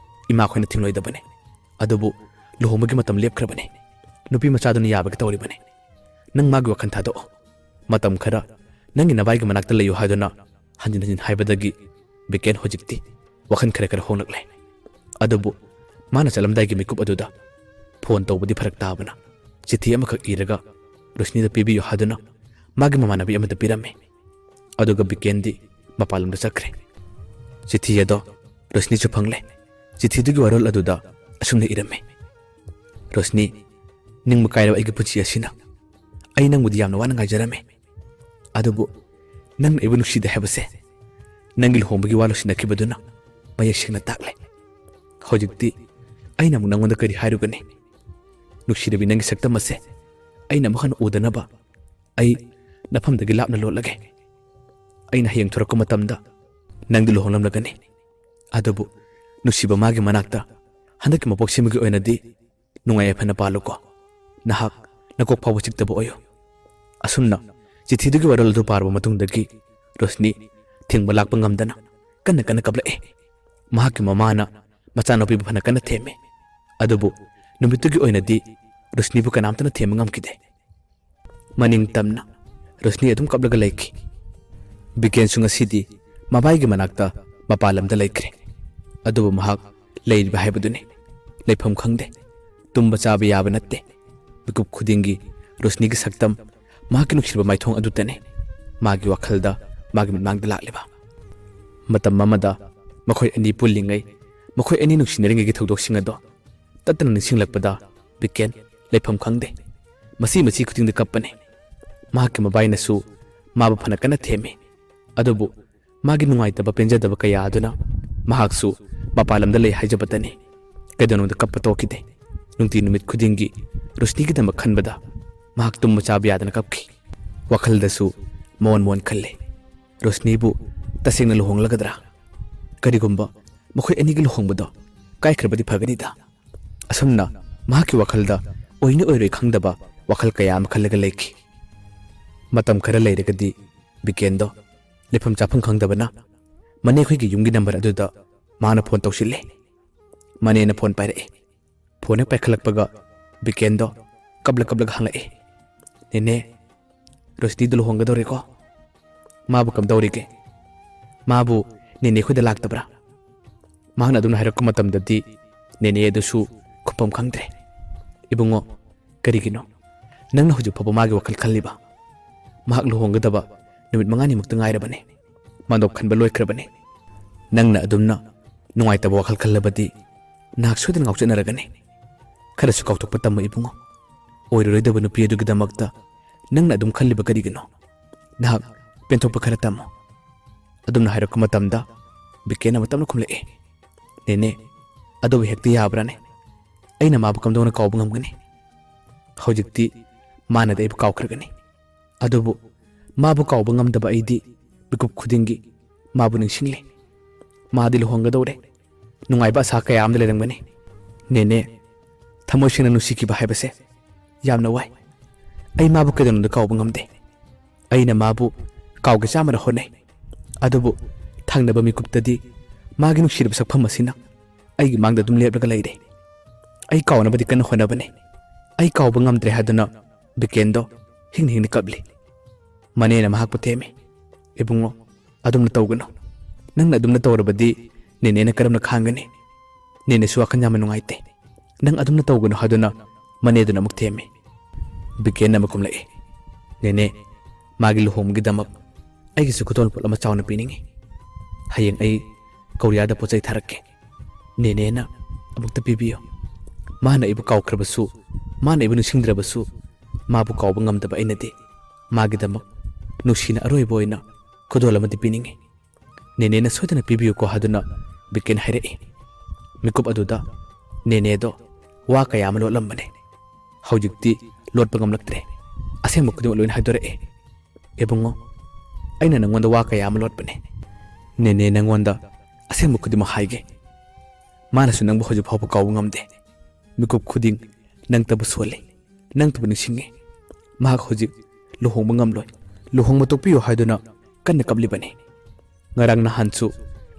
ꯏꯃꯥꯈꯣꯏꯅ ꯊꯤꯡꯂꯣꯏꯗꯕꯅꯤ꯫ ꯑꯗꯨꯕꯨ ꯂꯨꯍꯣꯡꯕꯒꯤ ꯃꯇꯝ ꯂꯦꯞꯈ꯭ꯔꯕꯅꯤ꯫ ꯅꯨꯄꯤ ꯃꯆꯥꯗꯨꯅ ꯌꯥꯕꯒꯤ ꯇꯧꯔꯤꯕꯅꯤ꯫ ꯅꯪ ꯃꯥꯒꯤ ꯋꯥꯈꯜ ꯊꯥꯗꯣꯛꯑꯣ꯫ ꯃꯇꯝ ꯈꯔ ꯅꯪꯒꯤ ꯅꯕꯥꯏꯒꯤ ꯃꯅꯥꯛꯇ ꯂꯩꯌꯨ" ꯍꯥꯏꯗꯨꯅ ꯍꯟꯖꯤꯟ ꯍꯟꯖꯤꯟ ꯍꯥꯏꯕꯗꯒꯤ ꯕꯤꯀꯦꯟ ꯍꯧꯖꯤꯛꯇꯤ ꯋꯥꯈꯜ ꯈꯔ ꯈꯔ ꯍꯣꯡꯂꯛꯂꯦ꯫ ꯑꯗꯨꯕꯨ ꯃꯥꯅ ꯆꯠꯂꯝꯗꯥꯏꯒꯤ ꯃꯤꯀꯨꯞ ꯑꯗꯨꯗ ꯐꯣꯟ ꯇꯧꯕꯗꯤ ꯐꯔꯛ ꯇꯥꯕꯅ ꯆꯤꯊꯤ ꯑꯃꯈꯛ ꯏꯔꯒ ꯔꯣꯁꯅꯤꯗ ꯄꯤꯕꯤꯌꯨ ꯍꯥꯏꯗꯨꯅ ꯃꯥꯒꯤ ꯃꯃꯥꯟꯅꯕꯤ ꯑꯃꯗ ꯄꯤꯔꯝꯃꯤ꯫ ꯑꯗꯨꯒ ꯕꯤꯀꯦꯟꯗꯤ ꯃꯄꯥꯟꯂꯣꯝꯗ ꯆꯠꯈ꯭ꯔꯦ꯫ ꯆꯤꯊꯤ ꯑꯗꯣ ꯔꯣꯁꯅꯤꯁꯨ ꯐꯪꯂꯦ꯫ ꯆꯤꯊꯤꯗꯨꯒꯤ ꯋꯥꯔꯣꯜ ꯑꯗꯨꯗ ꯑꯁꯨꯝꯅ ꯏꯔꯝꯃꯤ, "ꯔꯣꯁꯅꯤ, ꯅꯤꯡꯕ ꯀꯥꯏꯔꯕ ꯑꯩꯒꯤ ꯄꯨꯟꯁꯤ ꯑꯁꯤꯅ ꯑꯩ ꯅꯪꯕꯨꯗꯤ ꯌꯥꯝꯅ ꯋꯥꯅ ꯉꯥꯏꯖꯔꯝꯃꯤ, ꯑꯗꯨꯕꯨ ꯅꯪꯅ ꯑꯩꯕꯨ ꯅꯨꯡꯁꯤꯗꯦ ꯍꯥꯏꯕꯁꯦ ꯅꯪꯒꯤ ꯂꯨꯍꯣꯡꯕꯒꯤ ꯋꯥ ꯂꯣꯏꯁꯤꯟꯅꯈꯤꯕꯗꯨꯅ ꯃꯌꯦꯛ ꯁꯦꯡꯅ ꯇꯥꯛꯂꯦ꯫ ꯍꯧꯖꯤꯛꯇꯤ ꯑꯩꯅ ꯑꯃꯨꯛ ꯅꯪꯉꯣꯟꯗ ꯀꯔꯤ ꯍꯥꯏꯔꯨꯒꯅꯤ? ꯅꯨꯡꯁꯤꯔꯕꯤ, ꯅꯪꯒꯤ ꯁꯛꯇꯝ ꯑꯁꯦ ꯑꯩꯅ ꯑꯃꯨꯛ ꯍꯟꯅ ꯎꯗꯅꯕ ꯑꯩ ꯅꯐꯝꯗꯒꯤ ꯂꯥꯞꯅ ꯂꯣꯠꯂꯒꯦ꯫ ꯑꯩꯅ ꯍꯌꯦꯡ ꯊꯣꯔꯛꯄ ꯃꯇꯝꯗ ꯅꯪꯗꯤ ꯂꯨꯍꯣꯡꯂꯝꯂꯒꯅꯤ꯫ ꯑꯗꯨꯕꯨ ꯅꯨꯡꯁꯤꯕ ꯃꯥꯒꯤ ꯃꯅꯥꯛꯇ ꯍꯟꯗꯛꯀꯤ ꯃꯄꯣꯛꯁꯤꯃꯒꯤ ꯑꯣꯏꯅꯗꯤ ꯅꯨꯡꯉꯥꯏ ꯌꯥꯏꯐꯅ ꯄꯥꯜꯂꯨꯀꯣ꯫ ꯅꯍꯥꯛ ꯅꯀꯣꯛ ꯐꯥꯎꯕ ꯆꯤꯛꯇꯕ ꯑꯣꯏꯌꯨ꯫ ꯑꯁꯨꯝꯅ ꯆꯤꯊꯤꯗꯨꯒꯤ ꯋꯥꯔꯣꯜ ꯑꯗꯨ ꯄꯥꯔꯕ ꯃꯇꯨꯡꯗꯒꯤ ꯔꯣꯁꯅꯤ ꯊꯤꯡꯕ ꯂꯥꯛꯄ ꯉꯝꯗꯅ ꯀꯟꯅ ꯀꯟꯅ ꯀꯞꯂꯛꯑꯦ꯫ ꯃꯍꯥꯛꯀꯤ ꯃꯃꯥꯅ ꯃꯆꯥꯅꯨꯄꯤꯕꯨ ꯐꯅ ꯀꯟꯅ ꯊꯦꯝꯃꯤ꯫ ꯑꯗꯨꯕꯨ ꯅꯨꯃꯤꯠꯇꯨꯒꯤ ꯑꯣꯏꯅꯗꯤ ꯔꯣꯁꯅꯤꯕꯨ ꯀꯅꯥꯝꯇꯅ ꯊꯦꯝꯕ ꯉꯝꯈꯤꯗꯦ꯫ ꯃꯅꯤꯡ ꯇꯝꯅ ꯔꯣꯁꯅꯤ ꯑꯗꯨꯝ ꯀꯞꯂꯒ ꯂꯩꯈꯤ꯫ ꯕꯤꯀꯦꯟꯁꯨ ꯉꯁꯤꯗꯤ ꯃꯕꯥꯏꯒꯤ ꯃꯅꯥꯛꯇ ꯃꯄꯥꯟ ꯂꯝꯗ ꯂꯩꯈ꯭ꯔꯦ꯫ ꯑꯗꯨꯕꯨ ꯃꯍꯥꯛ ꯂꯩꯔꯤꯕ ꯍꯥꯏꯕꯗꯨꯅꯤ꯫ ꯂꯩꯐꯝ ꯈꯪꯗꯦ꯫ ꯇꯨꯝꯕ ꯆꯥꯕ ꯌꯥꯕ ꯅꯠꯇꯦ꯫ ꯃꯤꯀꯨꯞ ꯈꯨꯗꯤꯡꯒꯤ ꯔꯣꯁꯅꯤꯒꯤ ꯁꯛꯇꯝ, ꯃꯍꯥꯛꯀꯤ ꯅꯨꯡꯁꯤꯕ ꯃꯥꯏꯊꯣꯡ ꯑꯗꯨꯇꯅꯤ ꯃꯥꯒꯤ ꯋꯥꯈꯜꯗ, ꯃꯥꯒꯤ ꯃꯤꯠꯃꯥꯡꯗ ꯂꯥꯛꯂꯤꯕ꯫ ꯃꯇꯝ ꯑꯃꯗ ꯃꯈꯣꯏ ꯑꯅꯤ ꯄꯨꯜꯂꯤꯉꯩ, ꯃꯈꯣꯏ ꯑꯅꯤ ꯅꯨꯡꯁꯤꯅꯔꯤꯉꯩꯒꯤ ꯊꯧꯗꯣꯛꯁꯤꯡ ꯑꯗꯣ ꯇꯠꯇꯅ ꯅꯤꯡꯁꯤꯡꯂꯛꯄꯗ ꯕꯤꯀꯦꯟ ꯂꯩꯐꯝ ꯈꯪꯗꯦ꯫ ꯃꯁꯤ ꯃꯁꯤ ꯈꯨꯗꯤꯡꯗ ꯀꯞꯄꯅꯤ꯫ ꯃꯍꯥꯛꯀꯤ ꯃꯕꯥꯏꯅꯁꯨ ꯃꯥꯕꯨ ꯐꯅ ꯀꯟꯅ ꯊꯦꯝꯃꯤ꯫ ꯑꯗꯨꯕꯨ ꯃꯥꯒꯤ ꯅꯨꯡꯉꯥꯏꯇꯕ ꯄꯦꯟꯖꯗꯕ ꯀꯌꯥ ꯑꯗꯨꯅ ꯃꯍꯥꯛꯁꯨ ꯃꯄꯥꯟ ꯂꯝꯗ ꯂꯩ ꯍꯥꯏꯖꯕꯇꯅꯤ ꯀꯩꯗꯧꯅꯨꯡꯗ ꯀꯞꯄ ꯇꯣꯛꯈꯤꯗꯦ꯫ ꯅꯨꯡꯇꯤ ꯅꯨꯃꯤꯠ ꯈꯨꯗꯤꯡꯒꯤ ꯔꯣꯁꯅꯤꯒꯤꯗꯃꯛ ꯈꯟꯕꯗ ꯃꯍꯥꯛ ꯇꯨꯝꯕ ꯆꯥꯕ ꯌꯥꯗꯅ ꯀꯞꯈꯤ꯫ ꯋꯥꯈꯜꯗꯁꯨ ꯃꯣꯟ ꯃꯣꯟ ꯈꯜꯂꯤ, ꯔꯣꯁꯅꯤꯕꯨ ꯇꯁꯦꯡꯅ ꯂꯨꯍꯣꯡꯂꯒꯗ꯭ꯔꯥ? ꯀꯔꯤꯒꯨꯝꯕ ꯃꯈꯣꯏ ꯑꯅꯤꯒꯤ ꯂꯨꯍꯣꯡꯕꯗꯣ ꯀꯥꯏꯈ꯭ꯔꯕꯗꯤ ꯐꯒꯅꯤꯗ꯫ ꯑꯁꯨꯝꯅ ꯃꯍꯥꯛꯀꯤ ꯋꯥꯈꯜꯗ ꯑꯣꯏꯅꯤ ꯑꯣꯏꯔꯣꯏ ꯈꯪꯗꯕ ꯋꯥꯈꯜ ꯀꯌꯥ ꯑꯃ ꯈꯜꯂꯒ ꯂꯩꯈꯤ꯫ ꯃꯇꯝ ꯈꯔ ꯂꯩꯔꯒꯗꯤ ꯕꯤꯀꯦꯟꯗꯣ ꯂꯩꯐꯝ ꯆꯥꯐꯝ ꯈꯪꯗꯕꯅ ꯃꯅꯦ ꯑꯩꯈꯣꯏꯒꯤ ꯌꯨꯝꯒꯤ ꯅꯝꯕꯔ ꯑꯗꯨꯗ ꯃꯥꯅ ꯐꯣꯟ ꯇꯧꯁꯤꯜꯂꯦ꯫ ꯃꯅꯦꯅ ꯐꯣꯟ ꯄꯥꯏꯔꯛꯑꯦ꯫ ꯐꯣꯟ ꯍꯦꯛ ꯄꯥꯏꯈꯠꯂꯛꯄꯒ ꯕꯤꯀꯦꯟꯗꯣ ꯀꯞꯂ ꯀꯞꯂꯒ ꯍꯪꯂꯛꯑꯦ, "ꯅꯦꯅꯦ, ꯔꯣꯁꯅꯤꯗꯨ ꯂꯨꯍꯣꯡꯒꯗꯧꯔꯦꯀꯣ? ꯃꯥꯕꯨ ꯀꯝꯗꯧꯔꯤꯒꯦ? ꯃꯥꯕꯨ ꯅꯦꯅꯦ ꯈꯣꯏꯗ ꯂꯥꯛꯇꯕ꯭ꯔꯥ?" ꯃꯍꯥꯛꯅ ꯑꯗꯨꯝꯅ ꯍꯥꯏꯔꯛꯄ ꯃꯇꯝꯗꯗꯤ ꯅꯦꯅꯦ ꯑꯗꯨꯁꯨ ꯈꯨꯝꯐꯝ ꯈꯪꯗ꯭ꯔꯦ꯫ "ꯏꯕꯨꯡꯉꯣ, ꯀꯔꯤꯒꯤꯅꯣ ꯅꯪꯅ ꯍꯧꯖꯤꯛ ꯐꯥꯎꯕ ꯃꯥꯒꯤ ꯋꯥꯈꯜ ꯈꯜꯂꯤꯕ? ꯃꯍꯥꯛ ꯂꯨꯍꯣꯡꯒꯗꯕ ꯅꯨꯃꯤꯠ ꯃꯉꯥꯅꯤꯃꯨꯛꯇ ꯉꯥꯏꯔꯕꯅꯤ꯫ ꯃꯥꯗꯣ ꯈꯟꯕ ꯂꯣꯏꯈ꯭ꯔꯕꯅꯤ꯫ ꯅꯪꯅ ꯑꯗꯨꯝꯅ ꯅꯨꯡꯉꯥꯏꯇꯕ ꯋꯥꯈꯜ ꯈꯜꯂꯕꯗꯤ ꯅꯍꯥꯛ ꯁꯣꯏꯗꯅ ꯉꯥꯎꯆꯠꯅꯔꯒꯅꯤ꯫ ꯈꯔꯁꯨ ꯀꯥꯎꯊꯣꯛꯄ ꯇꯝꯃꯨ ꯏꯕꯨꯡꯉꯣ꯫ ꯑꯣꯏꯔꯔꯣꯏꯗꯕ ꯅꯨꯄꯤ ꯑꯗꯨꯒꯤꯗꯃꯛꯇ ꯅꯪꯅ ꯑꯗꯨꯝ ꯈꯜꯂꯤꯕ ꯀꯔꯤꯒꯤꯅꯣ? ꯅꯍꯥꯛ ꯄꯦꯟꯊꯣꯛꯄ ꯈꯔ ꯇꯝꯃꯨ꯫ ꯑꯗꯨꯝꯅ ꯍꯥꯏꯔꯛꯄ ꯃꯇꯝꯗ ꯕꯤꯀꯦꯟ ꯑꯃ ꯇꯞꯅ ꯈꯨꯝꯂꯛꯏ꯫ ꯅꯦꯅꯦ, ꯑꯗꯨꯕꯨ ꯍꯦꯛꯇ ꯌꯥꯕ꯭ꯔꯥꯅꯦ? ꯑꯩꯅ ꯃꯥꯕꯨ ꯀꯝꯗꯧꯅ ꯀꯥꯎꯕ ꯉꯝꯒꯅꯤ? ꯍꯧꯖꯤꯛꯇꯤ ꯃꯥꯅꯗꯤ ꯑꯩꯕꯨ ꯀꯥꯎꯈ꯭ꯔꯒꯅꯤ꯫ ꯑꯗꯨꯕꯨ ꯃꯥꯕꯨ ꯀꯥꯎꯕ ꯉꯝꯗꯕ ꯑꯩꯗꯤ ꯃꯤꯀꯨꯞ ꯈꯨꯗꯤꯡꯒꯤ ꯃꯥꯕꯨ ꯅꯤꯡꯁꯤꯡꯂꯤ꯫ ꯃꯥꯗꯤ ꯂꯨꯍꯣꯡꯒꯗꯧꯔꯦ꯫ ꯅꯨꯡꯉꯥꯏꯕ ꯑꯁꯥ ꯀꯌꯥ ꯑꯃꯗ ꯂꯩꯔꯝꯒꯅꯤ꯫ ꯅꯦꯅꯦ, ꯊꯃꯣꯏ ꯁꯦꯡꯅ ꯅꯨꯡꯁꯤꯈꯤꯕ ꯍꯥꯏꯕꯁꯦ ꯌꯥꯝꯅ ꯋꯥꯏ꯫ ꯑꯩ ꯃꯥꯕꯨ ꯀꯩꯗꯧꯅꯨꯡꯗ ꯀꯥꯎꯕ ꯉꯝꯗꯦ꯫ ꯑꯩꯅ ꯃꯥꯕꯨ ꯀꯥꯎꯒꯦ ꯆꯥꯝꯃꯔ ꯍꯣꯠꯅꯩ꯫ ꯑꯗꯨꯕꯨ ꯊꯪꯅꯕ ꯃꯤꯀꯨꯞꯇꯗꯤ ꯃꯥꯒꯤ ꯅꯨꯡꯁꯤꯔꯕ ꯁꯛꯐꯝ ꯑꯁꯤꯅ ꯑꯩꯒꯤ ꯃꯥꯡꯗ ꯑꯗꯨꯝ ꯂꯦꯞꯂꯒ ꯂꯩꯔꯦ꯫ ꯑꯩ ꯀꯥꯎꯅꯕꯗꯤ ꯀꯟꯅ ꯍꯣꯠꯅꯕꯅꯤ꯫ ꯑꯩ ꯀꯥꯎꯕ ꯉꯝꯗ꯭ꯔꯦ ꯍꯥꯏꯗꯨꯅ ꯕꯤꯀꯦꯟꯗꯣ ꯍꯤꯡꯅ ꯍꯤꯡꯅ ꯀꯞꯂꯤ꯫ ꯃꯅꯦꯅ ꯃꯍꯥꯛꯄꯨ ꯊꯦꯝꯃꯤ꯫ "ꯏꯕꯨꯡꯉꯣ, ꯑꯗꯨꯝꯅ ꯇꯧꯒꯅꯨ꯫ ꯅꯪꯅ ꯑꯗꯨꯝꯅ ꯇꯧꯔꯕꯗꯤ ꯅꯦꯅꯦꯅ ꯀꯔꯝꯅ ꯈꯥꯡꯒꯅꯤ? ꯅꯦꯅꯦꯁꯨ ꯋꯥꯈꯜ ꯌꯥꯝꯅ ꯅꯨꯡꯉꯥꯏꯇꯦ꯫ ꯅꯪ ꯑꯗꯨꯝꯅ ꯇꯧꯒꯅꯨ" ꯍꯥꯏꯗꯨꯅ ꯃꯅꯦꯗꯨꯅ ꯑꯃꯨꯛ ꯊꯦꯝꯃꯤ꯫ ꯕꯤꯀꯦꯟꯅ ꯑꯃꯨꯛ ꯀꯨꯝꯂꯛꯏ꯫ "ꯅꯦꯅꯦ, ꯃꯥꯒꯤ ꯂꯨꯍꯣꯡꯕꯒꯤꯗꯃꯛ ꯑꯩꯒꯤꯁꯨ ꯈꯨꯗꯣꯜꯄꯣꯠ ꯑꯃ ꯆꯥꯎꯅ ꯄꯤꯅꯤꯡꯏ꯫ ꯍꯌꯦꯡ ꯑꯩ ꯀꯣꯔꯤꯌꯥꯗ ꯄꯣꯠ ꯆꯩ ꯊꯥꯔꯛꯀꯦ꯫ ꯅꯦꯅꯦꯅ ꯑꯃꯨꯛꯇ ꯄꯤꯕꯤꯌꯨ꯫ ꯃꯥꯅ ꯑꯩꯕꯨ ꯀꯥꯎꯈ꯭ꯔꯕꯁꯨ, ꯃꯥꯅ ꯑꯩꯕꯨ ꯅꯤꯡꯁꯤꯡꯗ꯭ꯔꯕꯁꯨ, ꯃꯥꯕꯨ ꯀꯥꯎꯕ ꯉꯝꯗꯕ ꯑꯩꯅꯗꯤ ꯃꯥꯒꯤꯗꯃꯛ ꯅꯨꯡꯁꯤꯅ ꯑꯔꯣꯏꯕ ꯑꯣꯏꯅ ꯈꯨꯗꯣꯜ ꯑꯃꯗꯤ ꯄꯤꯅꯤꯡꯏ꯫ ꯅꯦꯅꯦꯅ ꯁꯣꯏꯗꯅ ꯄꯤꯕꯤꯌꯨꯀꯣ" ꯍꯥꯏꯗꯨꯅ ꯕꯤꯀꯦꯟ ꯍꯥꯏꯔꯛꯏ꯫ ꯃꯤꯀꯨꯞ ꯑꯗꯨꯗ ꯅꯦꯅꯦꯗꯣ ꯋꯥ ꯀꯌꯥ ꯑꯃ ꯂꯣꯠꯂꯝꯕꯅꯦ꯫ ꯍꯧꯖꯤꯛꯇꯤ ꯂꯣꯠꯄ ꯉꯝꯂꯛꯇ꯭ꯔꯦ꯫ ꯑꯁꯦꯡꯕ ꯈꯨꯗꯤꯡꯃꯛ ꯂꯣꯏꯅ ꯍꯥꯏꯗꯣꯔꯛꯑꯦ꯫ "ꯏꯕꯨꯡꯉꯣ, ꯑꯩꯅ ꯅꯪꯉꯣꯟꯗ ꯋꯥ ꯀꯌꯥ ꯑꯃ ꯂꯣꯠꯄꯅꯦ꯫ ꯅꯦꯅꯦ ꯅꯪꯉꯣꯟꯗ ꯑꯁꯦꯡꯕ ꯈꯨꯗꯤꯡꯃꯛ ꯍꯥꯏꯒꯦ꯫ ꯃꯥꯅꯁꯨ ꯅꯪꯕꯨ ꯍꯧꯖꯤꯛ ꯐꯥꯎꯕ ꯀꯥꯎꯕ ꯉꯝꯗꯦ꯫ ꯃꯤꯀꯨꯞ ꯈꯨꯗꯤꯡ ꯅꯪꯇꯕꯨ ꯁꯣꯜꯂꯤ, ꯅꯪꯇꯕꯨ ꯅꯤꯡꯁꯤꯡꯉꯤ꯫ ꯃꯍꯥꯛ ꯍꯧꯖꯤꯛ ꯂꯨꯍꯣꯡꯕ ꯉꯝꯂꯣꯏ꯫ ꯂꯨꯍꯣꯡꯕ ꯇꯣꯛꯄꯤꯌꯨ ꯍꯥꯏꯗꯨꯅ ꯀꯟꯅ ꯀꯞꯂꯤꯕꯅꯤ꯫ ꯉꯔꯥꯡ ꯅꯍꯥꯟꯁꯨ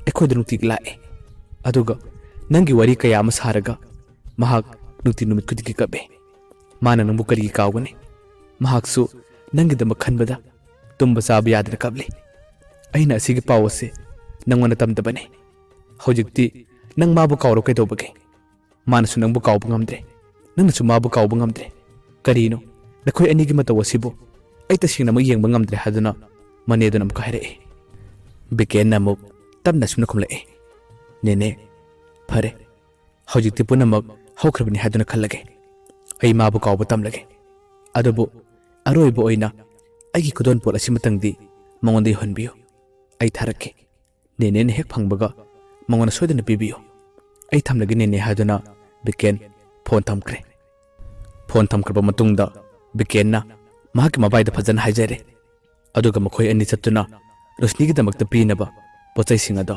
ꯑꯩꯈꯣꯏꯗ ꯅꯨꯡꯇꯤꯒꯤ ꯂꯥꯛꯑꯦ꯫ ꯑꯗꯨꯒ ꯅꯪꯒꯤ ꯋꯥꯔꯤ ꯀꯌꯥ ꯑꯃ ꯁꯥꯔꯒ ꯃꯍꯥꯛ ꯅꯨꯡꯇꯤ ꯅꯨꯃꯤꯠ ꯈꯨꯗꯤꯡꯒꯤ ꯀꯞꯄꯦ꯫ ꯃꯥꯅ ꯅꯪꯕꯨ ꯀꯔꯤꯒꯤ ꯀꯥꯎꯒꯅꯤ? ꯃꯍꯥꯛꯁꯨ ꯅꯪꯒꯤꯗꯃꯛ ꯈꯟꯕꯗ ꯇꯨꯝꯕ ꯆꯥꯕ ꯌꯥꯗꯅ ꯀꯞꯂꯤ꯫ ꯑꯩꯅ ꯑꯁꯤꯒꯤ ꯄꯥꯎ ꯑꯁꯤ ꯅꯪꯉꯣꯟꯗ ꯇꯝꯗꯕꯅꯤ꯫ ꯍꯧꯖꯤꯛꯇꯤ ꯅꯪ ꯃꯥꯕꯨ ꯀꯥꯎꯔꯣ ꯀꯩꯗꯧꯕꯒꯦ? ꯃꯥꯅꯁꯨ ꯅꯪꯕꯨ ꯀꯥꯎꯕ ꯉꯝꯗ꯭ꯔꯦ, ꯅꯪꯅꯁꯨ ꯃꯥꯕꯨ ꯀꯥꯎꯕ ꯉꯝꯗ꯭ꯔꯦ꯫ ꯀꯔꯤꯅꯣ ꯅꯈꯣꯏ ꯑꯅꯤꯒꯤ ꯃꯇꯧ ꯑꯁꯤꯕꯨ? ꯑꯩ ꯇꯁꯦꯡꯅꯃꯛ ꯌꯦꯡꯕ ꯉꯝꯗ꯭ꯔꯦ" ꯍꯥꯏꯗꯨꯅ ꯃꯅꯦꯗꯨꯅ ꯑꯃꯨꯛꯀ ꯍꯥꯏꯔꯛꯏ꯫ ꯕꯤꯀꯦꯟꯅ ꯑꯃꯨꯛ ꯇꯞꯅ ꯑꯁꯨꯝꯅ ꯈꯨꯝꯂꯛꯏ꯫ "ꯅꯦꯅꯦ, ꯐꯔꯦ, ꯍꯧꯖꯤꯛꯇꯤ ꯄꯨꯝꯅꯃꯛ ꯍꯧꯈ꯭ꯔꯕꯅꯤ ꯍꯥꯏꯗꯨꯅ ꯈꯜꯂꯒꯦ꯫ ꯑꯩ ꯃꯥꯕꯨ ꯀꯥꯎꯕ ꯇꯝꯂꯒꯦ꯫ ꯑꯗꯨꯕꯨ ꯑꯔꯣꯏꯕ ꯑꯣꯏꯅ ꯑꯩꯒꯤ ꯈꯨꯗꯣꯜꯄꯣꯠ ꯑꯁꯤꯃꯇꯪꯗꯤ ꯃꯉꯣꯟꯗ ꯌꯧꯍꯟꯕꯤꯌꯨ꯫ ꯑꯩ ꯊꯥꯔꯛꯀꯦ꯫ ꯅꯦꯅꯦꯅ ꯍꯦꯛ ꯐꯪꯕꯒ ꯃꯉꯣꯟꯗ ꯁꯣꯏꯗꯅ ꯄꯤꯕꯤꯌꯨ꯫ ꯑꯩ ꯊꯝꯂꯒꯦ ꯅꯦꯅꯦ" ꯍꯥꯏꯗꯨꯅ ꯕꯤꯀꯦꯟ ꯐꯣꯟ ꯊꯝꯈ꯭ꯔꯦ꯫ ꯐꯣꯟ ꯊꯝꯈ꯭ꯔꯕ ꯃꯇꯨꯡꯗ ꯕꯤꯀꯦꯟꯅ ꯃꯍꯥꯛꯀꯤ ꯃꯕꯥꯏꯗ ꯐꯖꯅ ꯍꯥꯏꯖꯔꯦ꯫ ꯑꯗꯨꯒ ꯃꯈꯣꯏ ꯑꯅꯤ ꯆꯠꯇꯨꯅ ꯔꯣꯁꯅꯤꯒꯤꯗꯃꯛꯇ ꯄꯤꯅꯕ ꯄꯣꯠꯆꯩꯁꯤꯡ ꯑꯗꯣ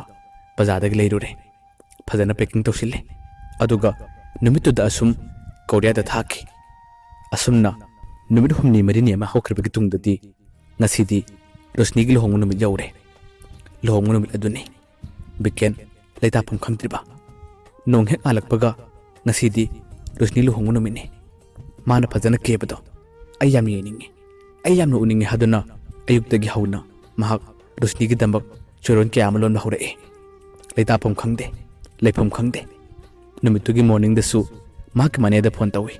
ꯕꯖꯥꯔꯗꯒꯤ ꯂꯩꯔꯨꯔꯦ꯫ ꯐꯖꯅ packing ꯇꯧꯁꯤꯜꯂꯦ꯫ ꯑꯗꯨꯒ ꯅꯨꯃꯤꯠꯇꯨꯗ ꯑꯁꯨꯝ ꯀꯣꯔꯤꯌꯥꯗ ꯊꯥꯈꯤ꯫ ꯑꯁꯨꯝꯅ ꯅꯨꯃꯤꯠ ꯍꯨꯝꯅꯤ ꯃꯔꯤꯅꯤ ꯑꯃ ꯍꯧꯈ꯭ꯔꯕꯒꯤ ꯇꯨꯡꯗꯗꯤ ꯉꯁꯤꯗꯤ ꯔꯣꯁꯅꯤꯒꯤ ꯂꯨꯍꯣꯡꯕ ꯅꯨꯃꯤꯠ ꯌꯧꯔꯦ꯫ ꯂꯨꯍꯣꯡꯕ ꯅꯨꯃꯤꯠ ꯑꯗꯨꯅꯤ꯫ ꯕꯤꯀꯦꯟ ꯂꯩꯇꯥꯐꯝ ꯈꯪꯗ꯭ꯔꯤꯕ꯫ ꯅꯣꯡ ꯍꯦꯛ ꯉꯥꯜꯂꯛꯄꯒ ꯉꯁꯤꯗꯤ ꯔꯣꯁꯅꯤ ꯂꯨꯍꯣꯡꯕ ꯅꯨꯃꯤꯠꯅꯤ꯫ ꯃꯥꯅ ꯐꯖꯅ ꯀꯦꯕꯗꯣ ꯑꯩ ꯌꯥꯝ ꯌꯦꯡꯅꯤꯡꯉꯤ꯫ ꯑꯩ ꯌꯥꯝꯅ ꯎꯅꯤꯡꯉꯤ ꯍꯥꯏꯗꯨꯅ ꯑꯌꯨꯛꯇꯒꯤ ꯍꯧꯅ ꯃꯍꯥꯛ ꯔꯣꯁꯅꯤꯒꯤꯗꯃꯛ ꯆꯣꯏꯔꯣꯟ ꯀꯌꯥ ꯑꯃ ꯂꯣꯟꯕ ꯍꯧꯔꯛꯏ꯫ ꯂꯩꯇꯥꯐꯝ ꯈꯪꯗꯦ, ꯂꯩꯐꯝ ꯈꯪꯗꯦ꯫ ꯅꯨꯃꯤꯠꯇꯨꯒꯤ morningꯗꯁꯨ ꯃꯍꯥꯛꯀꯤ ꯃꯅꯦꯗ ꯐꯣꯟ ꯇꯧꯏ꯫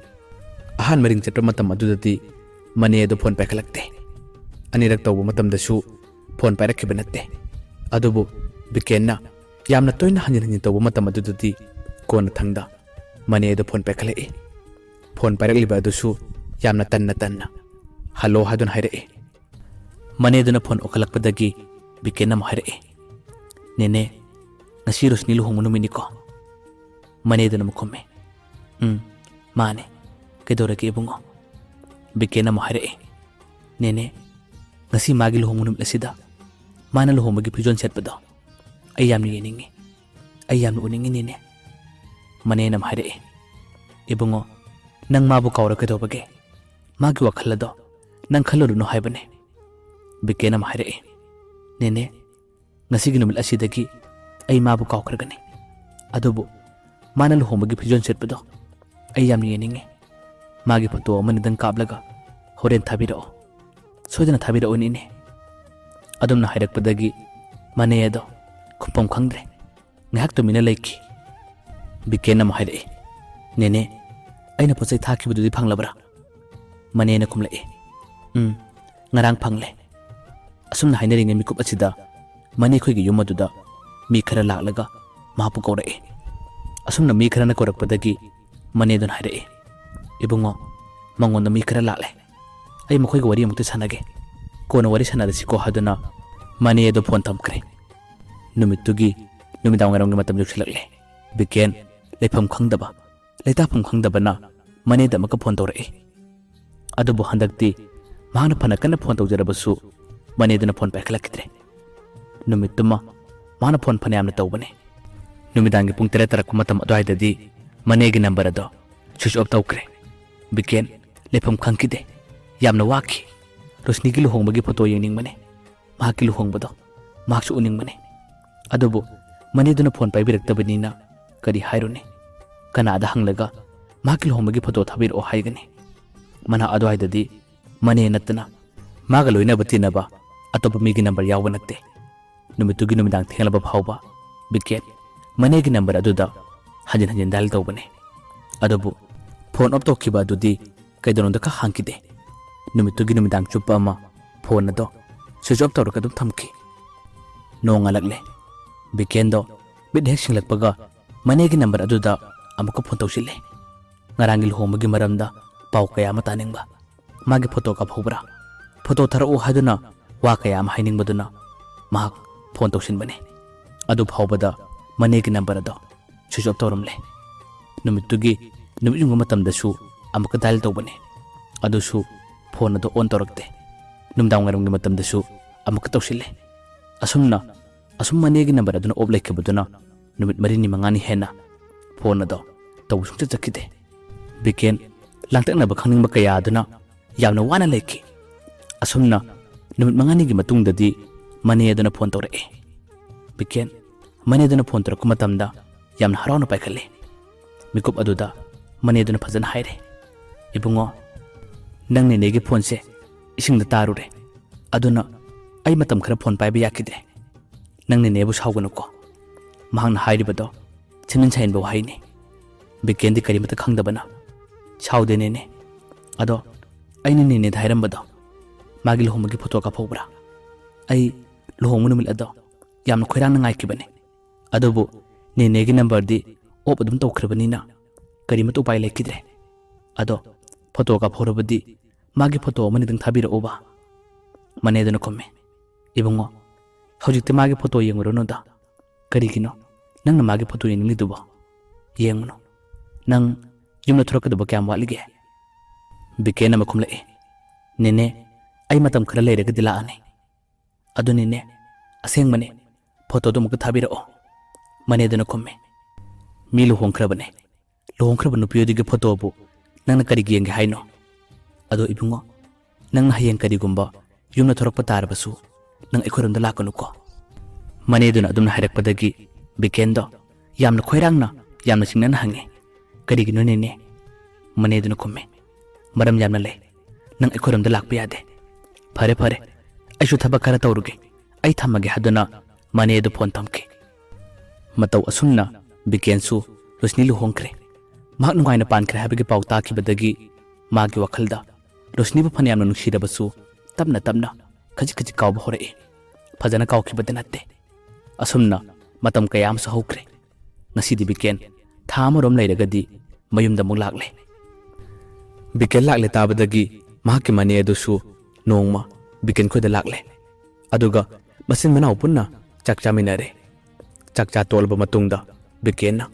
ꯑꯍꯥꯟꯕ ring ꯆꯠꯄ ꯃꯇꯝ ꯑꯗꯨꯗꯗꯤ ꯃꯅꯦ ꯑꯗꯨ ꯐꯣꯟ ꯄꯥꯏꯈꯠꯂꯛꯇꯦ꯫ ꯑꯅꯤꯔꯛ ꯇꯧꯕ ꯃꯇꯝꯗꯁꯨ ꯐꯣꯟ ꯄꯥꯏꯔꯛꯈꯤꯕ ꯅꯠꯇꯦ꯫ ꯑꯗꯨꯕꯨ ꯕꯤꯀꯦꯟꯅ ꯌꯥꯝꯅ ꯇꯣꯏꯅ ꯍꯟꯖꯤꯟ ꯍꯟꯖꯤꯟ ꯇꯧꯕ ꯃꯇꯝ ꯑꯗꯨꯗꯗꯤ ꯀꯣꯟꯅ ꯊꯪꯗ ꯃꯅꯦ ꯑꯗꯨ ꯐꯣꯟ ꯄꯥꯏꯈꯠꯂꯛꯏ꯫ ꯐꯣꯟ ꯄꯥꯏꯔꯛꯂꯤꯕ ꯑꯗꯨꯁꯨ ꯌꯥꯝꯅ ꯇꯟꯅ ꯇꯟꯅ "ꯍꯜꯂꯣ" ꯍꯥꯏꯗꯨꯅ ꯍꯥꯏꯔꯛꯏ꯫ ꯃꯅꯦꯗꯨꯅ ꯐꯣꯟ ꯑꯣꯛꯈꯠꯂꯛꯄꯗꯒꯤ ꯕꯤꯀꯦꯟ ꯑꯃꯨꯛ ꯍꯥꯏꯔꯛꯏ, "ꯅꯦꯅꯦ, ꯉꯁꯤ ꯔꯣꯁꯅꯤ ꯂꯨꯍꯣꯡꯕ ꯅꯨꯃꯤꯠꯅꯤꯀꯣ?" ꯃꯅꯦꯗꯨꯅ ꯑꯃꯨꯛ ꯈꯨꯝꯃꯤ, "ꯎꯝ, ꯃꯥꯅꯦ꯫ ꯀꯩꯗꯧꯔꯒꯦ ꯏꯕꯨꯡꯉꯣ?" ꯕꯤꯀꯦꯟ ꯑꯃꯨꯛ ꯍꯥꯏꯔꯛꯏ, "ꯅꯦꯅꯦ, ꯉꯁꯤ ꯃꯥꯒꯤ ꯂꯨꯍꯣꯡꯕ ꯅꯨꯃꯤꯠ ꯑꯁꯤꯗ ꯃꯥꯅ ꯂꯨꯍꯣꯡꯕꯒꯤ ꯐꯤꯖꯣꯜ ꯁꯦꯠꯄꯗꯣ ꯑꯩ ꯌꯥꯝꯅ ꯌꯦꯡꯅꯤꯡꯉꯤ꯫ ꯑꯩ ꯌꯥꯝꯅ ꯎꯅꯤꯡꯉꯤ ꯅꯦꯅꯦ꯫" ꯃꯅꯦꯅ ꯑꯃꯨꯛ ꯍꯥꯏꯔꯛꯏ, "ꯏꯕꯨꯡꯉꯣ, ꯅꯪ ꯃꯥꯕꯨ ꯀꯥꯎꯔ ꯀꯩꯗꯧꯕꯒꯦ? ꯃꯥꯒꯤ ꯋꯥꯈꯜ ꯑꯗꯣ ꯅꯪ ꯈꯜꯂꯨꯔꯨꯅꯨ ꯍꯥꯏꯕꯅꯦ꯫" ꯕꯤꯀꯦꯟ ꯑꯃꯨꯛ ꯍꯥꯏꯔꯛꯏ, "ꯅꯦꯅꯦ, ꯉꯁꯤꯒꯤ ꯅꯨꯃꯤꯠ ꯑꯁꯤꯗꯒꯤ ꯑꯩ ꯃꯥꯕꯨ ꯀꯥꯎꯈ꯭ꯔꯒꯅꯤ꯫ ꯑꯗꯨꯕꯨ ꯃꯥꯅ ꯂꯨꯍꯣꯡꯕꯒꯤ ꯐꯤꯖꯣꯜ ꯁꯦꯠꯄꯗꯣ ꯑꯩ ꯌꯥꯝꯅ ꯌꯦꯡꯅꯤꯡꯉꯤ꯫ ꯃꯥꯒꯤ ꯐꯣꯇꯣ ꯑꯃꯅꯤꯗꯪ ꯀꯥꯞꯂꯒ ꯍꯣꯔꯦꯟ ꯊꯥꯕꯤꯔꯛꯑꯣ꯫ ꯁꯣꯏꯗꯅ ꯊꯥꯕꯤꯔꯛꯑꯣꯅꯦ ꯏꯅꯦ꯫" ꯑꯗꯨꯝꯅ ꯍꯥꯏꯔꯛꯄꯗꯒꯤ ꯃꯅꯦ ꯑꯗꯣ ꯈꯨꯝꯐꯝ ꯈꯪꯗ꯭ꯔꯦ꯫ ꯉꯥꯏꯍꯥꯛ ꯇꯨꯃꯤꯟꯅ ꯂꯩꯈꯤ꯫ ꯕꯤꯀꯦꯟ ꯑꯃꯨꯛ ꯍꯥꯏꯔꯛꯏ, "ꯅꯦꯅꯦ, ꯑꯩꯅ ꯄꯣꯠ ꯆꯩ ꯊꯥꯈꯤꯕꯗꯨꯗꯤ ꯐꯪꯂꯕ꯭ꯔꯥ?" ꯃꯅꯦꯅ ꯈꯨꯝꯂꯛꯏ, "ꯎꯝ, ꯉꯔꯥꯡ ꯐꯪꯂꯦ꯫" ꯑꯁꯨꯝꯅ ꯍꯥꯏꯅꯔꯤꯉꯩ ꯃꯤꯀꯨꯞ ꯑꯁꯤꯗ ꯃꯅꯦ ꯑꯩꯈꯣꯏꯒꯤ ꯌꯨꯝ ꯑꯗꯨꯗ ꯃꯤ ꯈꯔ ꯂꯥꯛꯂꯒ ꯃꯍꯥꯛꯄꯨ ꯀꯧꯔꯛꯏ꯫ ꯑꯁꯨꯝꯅ ꯃꯤ ꯈꯔꯅ ꯀꯧꯔꯛꯄꯗꯒꯤ ꯃꯅꯦꯗꯨꯅ ꯍꯥꯏꯔꯛꯏ, "ꯏꯕꯨꯡꯉꯣ, ꯃꯉꯣꯟꯗ ꯃꯤ ꯈꯔ ꯂꯥꯛꯂꯦ꯫ ꯑꯩ ꯃꯈꯣꯏꯒ ꯋꯥꯔꯤ ꯑꯃꯨꯛꯇ ꯁꯥꯟꯅꯒꯦ, ꯀꯣꯟꯅ ꯋꯥꯔꯤ ꯁꯥꯟꯅꯔꯁꯤꯀꯣ" ꯍꯥꯏꯗꯨꯅ ꯃꯅꯦ ꯑꯗꯣ ꯐꯣꯟ ꯊꯝꯈ꯭ꯔꯦ꯫ ꯅꯨꯃꯤꯠꯇꯨꯒꯤ ꯅꯨꯃꯤꯗꯥꯡ ꯋꯥꯏꯔꯝꯒꯤ ꯃꯇꯝ ꯌꯧꯁꯤꯜꯂꯛꯂꯦ꯫ ꯕꯤꯀꯦꯟ ꯂꯩꯐꯝ ꯈꯪꯗꯕ, ꯂꯩꯇꯥꯐꯝ ꯈꯪꯗꯕꯅ ꯃꯅꯦꯗ ꯑꯃꯨꯛꯀ ꯐꯣꯟ ꯇꯧꯔꯛꯏ꯫ ꯑꯗꯨꯕꯨ ꯍꯟꯗꯛꯇꯤ ꯃꯍꯥꯛꯅ ꯐꯅ ꯀꯟꯅ ꯐꯣꯟ ꯇꯧꯖꯔꯕꯁꯨ ꯃꯅꯦꯗꯨꯅ ꯐꯣꯟ ꯄꯥꯏꯈꯠꯂꯛꯈꯤꯗ꯭ꯔꯦ꯫ ꯅꯨꯃꯤꯠꯇꯨꯃ ꯃꯥꯅ ꯐꯣꯟ ꯐꯅꯌꯥꯝꯅ ꯇꯧꯕꯅꯤ꯫ ꯅꯨꯃꯤꯗꯥꯡꯒꯤ ꯄꯨꯡ ꯇꯔꯦꯠ ꯇꯥꯔꯛꯄ ꯃꯇꯝ ꯑꯗꯨꯋꯥꯏꯗꯗꯤ ꯃꯅꯦꯒꯤ ꯅꯝꯕꯔ ꯑꯗꯣ ꯁ꯭ꯋꯤꯆ ꯑꯣꯐ ꯇꯧꯈ꯭ꯔꯦ꯫ ꯕꯤꯀꯦꯟ ꯂꯩꯐꯝ ꯈꯪꯈꯤꯗꯦ꯫ ꯌꯥꯝꯅ ꯋꯥꯈꯤ꯫ ꯔꯣꯁꯅꯤꯒꯤ ꯂꯨꯍꯣꯡꯕꯒꯤ ꯐꯣꯇꯣ ꯌꯦꯡꯅꯤꯡꯕꯅꯤ꯫ ꯃꯍꯥꯛꯀꯤ ꯂꯨꯍꯣꯡꯕꯗꯣ ꯃꯍꯥꯛꯁꯨ ꯎꯅꯤꯡꯕꯅꯤ꯫ ꯑꯗꯨꯕꯨ ꯃꯅꯦꯗꯨꯅ ꯐꯣꯟ ꯄꯥꯏꯕꯤꯔꯛꯇꯕꯅꯤꯅ ꯀꯔꯤ ꯍꯥꯏꯔꯨꯅꯤ? ꯀꯅꯥꯗ ꯍꯪꯂꯒ ꯃꯍꯥꯛꯀꯤ ꯂꯨꯍꯣꯡꯕꯒꯤ ꯐꯣꯇꯣ ꯊꯥꯕꯤꯔꯛꯑꯣ ꯍꯥꯏꯒꯅꯤ? ꯃꯅꯥꯛ ꯑꯗꯨꯋꯥꯏꯗꯗꯤ ꯃꯅꯦ ꯅꯠꯇꯅ ꯃꯥꯒ ꯂꯣꯏꯅꯕ ꯇꯤꯟꯅꯕ ꯑꯇꯣꯞꯄ ꯃꯤꯒꯤ ꯅꯝꯕꯔ ꯌꯥꯎꯕ ꯅꯠꯇꯦ꯫ ꯅꯨꯃꯤꯠꯇꯨꯒꯤ ꯅꯨꯃꯤꯗꯥꯡ ꯊꯦꯡꯂꯕ ꯐꯥꯎꯕ ꯕꯤꯀꯦꯟ ꯃꯅꯦꯒꯤ ꯅꯝꯕꯔ ꯑꯗꯨꯗ ꯍꯟꯖꯤꯟ ꯍꯟꯖꯤꯟ ꯗꯥꯏꯜ ꯇꯧꯕꯅꯤ꯫ ꯑꯗꯨꯕꯨ ꯐꯣꯟ ꯑꯣꯐ ꯇꯧꯈꯤꯕ ꯑꯗꯨꯗꯤ ꯀꯩꯗꯧꯅꯨꯡꯗ ꯈꯛ ꯍꯥꯡꯈꯤꯗꯦ꯫ ꯅꯨꯃꯤꯠꯇꯨꯒꯤ ꯅꯨꯃꯤꯗꯥꯡ ꯆꯨꯞꯄ ꯑꯃ ꯐꯣꯟ ꯑꯗꯣ ꯁ꯭ꯋꯤꯆ ꯑꯣꯐ ꯇꯧꯔꯒ ꯑꯗꯨꯝ ꯊꯝꯈꯤ꯫ ꯅꯣꯡꯉꯥꯜꯂꯛꯂꯦ꯫ ꯕꯤꯀꯦꯟꯗꯣ ꯃꯤꯠ ꯍꯦꯛ ꯁꯤꯡꯂꯛꯄꯒ ꯃꯅꯦꯒꯤ ꯅꯝꯕꯔ ꯑꯗꯨꯗ ꯑꯃꯨꯛꯀ ꯐꯣꯟ ꯇꯧꯁꯤꯜꯂꯦ꯫ ꯉꯔꯥꯡꯒꯤ ꯂꯨꯍꯣꯡꯕꯒꯤ ꯃꯔꯝꯗ ꯄꯥꯎ ꯀꯌꯥ ꯑꯃ ꯇꯥꯅꯤꯡꯕ, ꯃꯥꯒꯤ ꯐꯣꯇꯣ ꯀꯥꯞꯍꯧꯕ꯭ꯔꯥ, ꯐꯣꯇꯣ ꯊꯥꯔꯛꯎ ꯍꯥꯏꯗꯨꯅ ꯋꯥ ꯀꯌꯥ ꯑꯃ ꯍꯥꯏꯅꯤꯡꯕꯗꯨꯅ ꯃꯍꯥꯛ ꯐꯣꯟ ꯇꯧꯁꯤꯟꯕꯅꯤ꯫ ꯑꯗꯨ ꯐꯥꯎꯕꯗ ꯃꯅꯦꯒꯤ ꯅꯝꯕꯔ ꯑꯗꯣ ꯁ꯭ꯋꯤꯆ ꯑꯣꯐ ꯇꯧꯔꯝꯂꯦ꯫ ꯅꯨꯃꯤꯠꯇꯨꯒꯤ ꯅꯨꯃꯤꯠ ꯌꯨꯡꯕ ꯃꯇꯝꯗꯁꯨ ꯑꯃꯨꯛꯀ ꯗꯥꯏꯜ ꯇꯧꯕꯅꯤ꯫ ꯑꯗꯨꯁꯨ ꯐꯣꯟ ꯑꯗꯣ ꯑꯣꯟ ꯇꯧꯔꯛꯇꯦ꯫ ꯅꯨꯡꯗꯥꯡ ꯋꯥꯏꯔꯝꯒꯤ ꯃꯇꯝꯗꯁꯨ ꯑꯃꯨꯛꯀ ꯇꯧꯁꯤꯜꯂꯦ꯫ ꯑꯁꯨꯝꯅ, ꯑꯁꯨꯝ ꯃꯅꯦꯒꯤ ꯅꯝꯕꯔ ꯑꯗꯨꯅ ꯑꯣꯐ ꯂꯩꯈꯤꯕꯗꯨꯅ ꯅꯨꯃꯤꯠ ꯃꯔꯤꯅꯤ ꯃꯉꯥꯅꯤ ꯍꯦꯟꯅ ꯐꯣꯟ ꯑꯗꯣ ꯇꯧꯕ ꯁꯨꯡꯆꯠ ꯆꯠꯈꯤꯗꯦ꯫ ꯕꯤꯀꯦꯟ ꯂꯥꯡꯇꯛꯅꯕ ꯈꯪꯅꯤꯡꯕ ꯀꯌꯥ ꯑꯗꯨꯅ ꯌꯥꯝꯅ ꯋꯥꯅ ꯂꯩꯈꯤ꯫ ꯑꯁꯨꯝꯅ ꯅꯨꯃꯤꯠ ꯃꯉꯥꯅꯤꯒꯤ ꯃꯇꯨꯡꯗꯗꯤ ꯃꯅꯦ ꯑꯗꯨꯅ ꯐꯣꯟ ꯇꯧꯔꯛꯑꯦ꯫ ꯕꯤꯀꯦꯟ ꯃꯅꯦ ꯑꯗꯨꯅ ꯐꯣꯟ ꯇꯧꯔꯛꯄ ꯃꯇꯝꯗ ꯌꯥꯝꯅ ꯍꯔꯥꯎꯅ ꯄꯥꯏꯈꯠꯂꯦ꯫ ꯃꯤꯀꯨꯞ ꯑꯗꯨꯗ ꯃꯅꯦ ꯑꯗꯨꯅ ꯐꯖꯅ ꯍꯥꯏꯔꯦ, "ꯏꯕꯨꯡꯉꯣ, ꯅꯪ ꯅꯦꯅꯦꯒꯤ ꯐꯣꯟꯁꯦ ꯏꯁꯤꯡꯗ ꯇꯥꯔꯨꯔꯦ꯫ ꯑꯗꯨꯅ ꯑꯩ ꯃꯇꯝ ꯈꯔ ꯐꯣꯟ ꯄꯥꯏꯕ ꯌꯥꯈꯤꯗ꯭ꯔꯦ꯫ ꯅꯪ ꯅꯦꯅꯦꯕꯨ ꯁꯥꯎꯒꯅꯨꯀꯣ꯫ ꯃꯍꯥꯛꯅ ꯍꯥꯏꯔꯤꯕꯗꯣ ꯁꯤꯟꯃꯤꯟ ꯁꯥꯏꯟꯕ ꯋꯥꯍꯩꯅꯤ꯫" ꯕꯤꯀꯦꯟꯗꯤ ꯀꯔꯤꯃꯠꯇ ꯈꯪꯗꯕꯅ, "ꯁꯥꯎꯗꯦ ꯅꯦꯅꯦ꯫ ꯑꯗꯣ ꯑꯩꯅ ꯅꯦꯅꯦꯗ ꯍꯥꯏꯔꯝꯕꯗꯣ, ꯃꯥꯒꯤ ꯂꯨꯍꯣꯡꯕꯒꯤ ꯐꯣꯇꯣ ꯀꯥꯞꯍꯧꯕ꯭ꯔꯥ? ꯑꯩ ꯂꯨꯍꯣꯡꯕ ꯅꯨꯃꯤꯠ ꯑꯗꯣ ꯌꯥꯝꯅ ꯈꯣꯏꯔꯥꯡꯅ ꯉꯥꯏꯈꯤꯕꯅꯤ꯫ ꯑꯗꯨꯕꯨ ꯅꯦꯅꯦꯒꯤ ꯅꯝꯕꯔꯗꯤ ꯑꯣꯐ ꯑꯗꯨꯝ ꯇꯧꯈ꯭ꯔꯕꯅꯤꯅ ꯀꯔꯤꯃꯠꯇ ꯎꯄꯥꯏ ꯂꯩꯈꯤꯗ꯭ꯔꯦ꯫ ꯑꯗꯣ ꯐꯣꯇꯣ ꯀꯥꯞꯍꯧꯔꯕꯗꯤ ꯃꯥꯒꯤ ꯐꯣꯇꯣ ꯑꯃꯅꯤꯗꯪ ꯊꯥꯕꯤꯔꯛꯎꯕ꯫ ꯃꯅꯦꯗꯨꯅ ꯈꯨꯝꯃꯤ, "ꯏꯕꯨꯡꯉꯣ, ꯍꯧꯖꯤꯛꯇꯤ ꯃꯥꯒꯤ ꯐꯣꯇꯣ ꯌꯦꯡꯉꯨꯔꯅꯨꯗ꯫ ꯀꯔꯤꯒꯤꯅꯣ ꯅꯪꯅ ꯃꯥꯒꯤ ꯐꯣꯇꯣ ꯌꯦꯡꯅꯤꯡꯂꯤꯗꯨꯕꯣ? ꯌꯦꯡꯉꯨꯅꯨ꯫ ꯅꯪ ꯌꯨꯝꯗ ꯊꯣꯔꯛꯀꯗꯕ ꯀꯌꯥꯝ ꯋꯥꯠꯂꯤꯒꯦ?" ꯕꯤꯀꯦꯟ ꯑꯃ ꯈꯨꯝꯂꯛꯏ, "ꯅꯦꯅꯦ, ꯑꯩ ꯃꯇꯝ ꯈꯔ ꯂꯩꯔꯒꯗꯤ ꯂꯥꯛꯑꯅꯤ꯫ ꯑꯗꯨꯅꯤꯅꯦ, ꯑꯁꯦꯡꯕꯅꯦ, ꯐꯣꯇꯣꯗꯨ ꯑꯃꯨꯛꯇ ꯊꯥꯕꯤꯔꯛꯑꯣ꯫" ꯃꯅꯦꯗꯨꯅ ꯈꯨꯝꯃꯤ, "ꯃꯤ ꯂꯨꯍꯣꯡꯈ꯭ꯔꯕꯅꯦ꯫ ꯂꯨꯍꯣꯡꯈ꯭ꯔꯕ ꯅꯨꯄꯤ ꯑꯗꯨꯒꯤ ꯐꯣꯇꯣꯕꯨ ꯅꯪꯅ ꯀꯔꯤꯒꯤ ꯌꯦꯡꯒꯦ ꯍꯥꯏꯅꯣ? ꯑꯗꯣ ꯏꯕꯨꯡꯉꯣ, ꯅꯪꯅ ꯍꯌꯦꯡ ꯀꯔꯤꯒꯨꯝꯕ ꯌꯨꯝꯗ ꯊꯣꯔꯛꯄ ꯇꯥꯔꯕꯁꯨ ꯅꯪ ꯑꯩꯈꯣꯏꯔꯣꯝꯗ ꯂꯥꯛꯀꯅꯨꯀꯣ꯫" ꯃꯅꯦꯗꯨꯅ ꯑꯗꯨꯝꯅ ꯍꯥꯏꯔꯛꯄꯗꯒꯤ ꯕꯤꯀꯦꯟꯗꯣ ꯌꯥꯝꯅ ꯈꯣꯏꯔꯥꯡꯅ, ꯌꯥꯝꯅ ꯆꯤꯡꯅꯅ ꯍꯪꯉꯤ, "ꯀꯔꯤꯒꯤꯅꯣ ꯅꯦꯅꯦ?" ꯃꯅꯦꯗꯨꯅ ꯈꯨꯝꯃꯤ, "ꯃꯔꯝ ꯌꯥꯝꯅ ꯂꯩ꯫ ꯅꯪ ꯑꯩꯈꯣꯏꯔꯣꯝꯗ ꯂꯥꯛꯄ ꯌꯥꯗꯦ꯫" "ꯐꯔꯦ, ꯐꯔꯦ, ꯑꯩꯁꯨ ꯊꯕꯛ ꯈꯔ ꯇꯧꯔꯨꯒꯦ꯫ ꯑꯩ ꯊꯝꯃꯒꯦ" ꯍꯥꯏꯗꯨꯅ ꯃꯅꯦꯗꯨ ꯐꯣꯟ ꯊꯝꯈꯤ꯫ ꯃꯇꯧ ꯑꯁꯨꯝꯅ ꯕꯤꯀꯦꯟꯁꯨ ꯔꯣꯁꯅꯤ ꯂꯨꯍꯣꯡꯈ꯭ꯔꯦ꯫ ꯃꯍꯥꯛ ꯅꯨꯡꯉꯥꯏꯅ ꯄꯥꯟꯈ꯭ꯔꯦ ꯍꯥꯏꯕꯒꯤ ꯄꯥꯎ ꯇꯥꯈꯤꯕꯗꯒꯤ ꯃꯥꯒꯤ ꯋꯥꯈꯜꯗ ꯔꯣꯁꯅꯤꯕꯨ ꯐꯅꯌꯥꯝꯅ ꯅꯨꯡꯁꯤꯔꯕꯁꯨ ꯇꯞꯅ ꯇꯞꯅ ꯈꯖꯤꯛ ꯈꯖꯤꯛ ꯀꯥꯎꯕ ꯍꯧꯔꯛꯏ꯫ ꯐꯖꯅ ꯀꯥꯎꯈꯤꯕꯗꯤ ꯅꯠꯇꯦ꯫ ꯑꯁꯨꯝꯅ ꯃꯇꯝ ꯀꯌꯥ ꯑꯃꯁꯨ ꯍꯧꯈ꯭ꯔꯦ꯫ ꯉꯁꯤꯗꯤ ꯕꯤꯀꯦꯟ ꯊꯥ ꯑꯃꯔꯣꯝ ꯂꯩꯔꯒꯗꯤ ꯃꯌꯨꯝꯗ ꯑꯃꯨꯛ ꯂꯥꯛꯂꯦ꯫ ꯕꯤꯀꯦꯟ ꯂꯥꯛꯂꯦ ꯇꯥꯕꯗꯒꯤ ꯃꯍꯥꯛꯀꯤ ꯃꯅꯦ ꯑꯗꯨꯁꯨ ꯅꯣꯡꯃ ꯕꯤꯀꯦꯟ ꯈꯣꯏꯗ ꯂꯥꯛꯂꯦ꯫ ꯑꯗꯨꯒ ꯃꯆꯤꯟ ꯃꯅꯥꯎ ꯄꯨꯟꯅ ꯆꯥꯛ ꯆꯥꯃꯤꯟꯅꯔꯦ꯫ ꯆꯥꯛ ꯆꯥ ꯇꯣꯛꯂꯕ ꯃꯇꯨꯡꯗ ꯕꯤꯀꯦꯟꯅ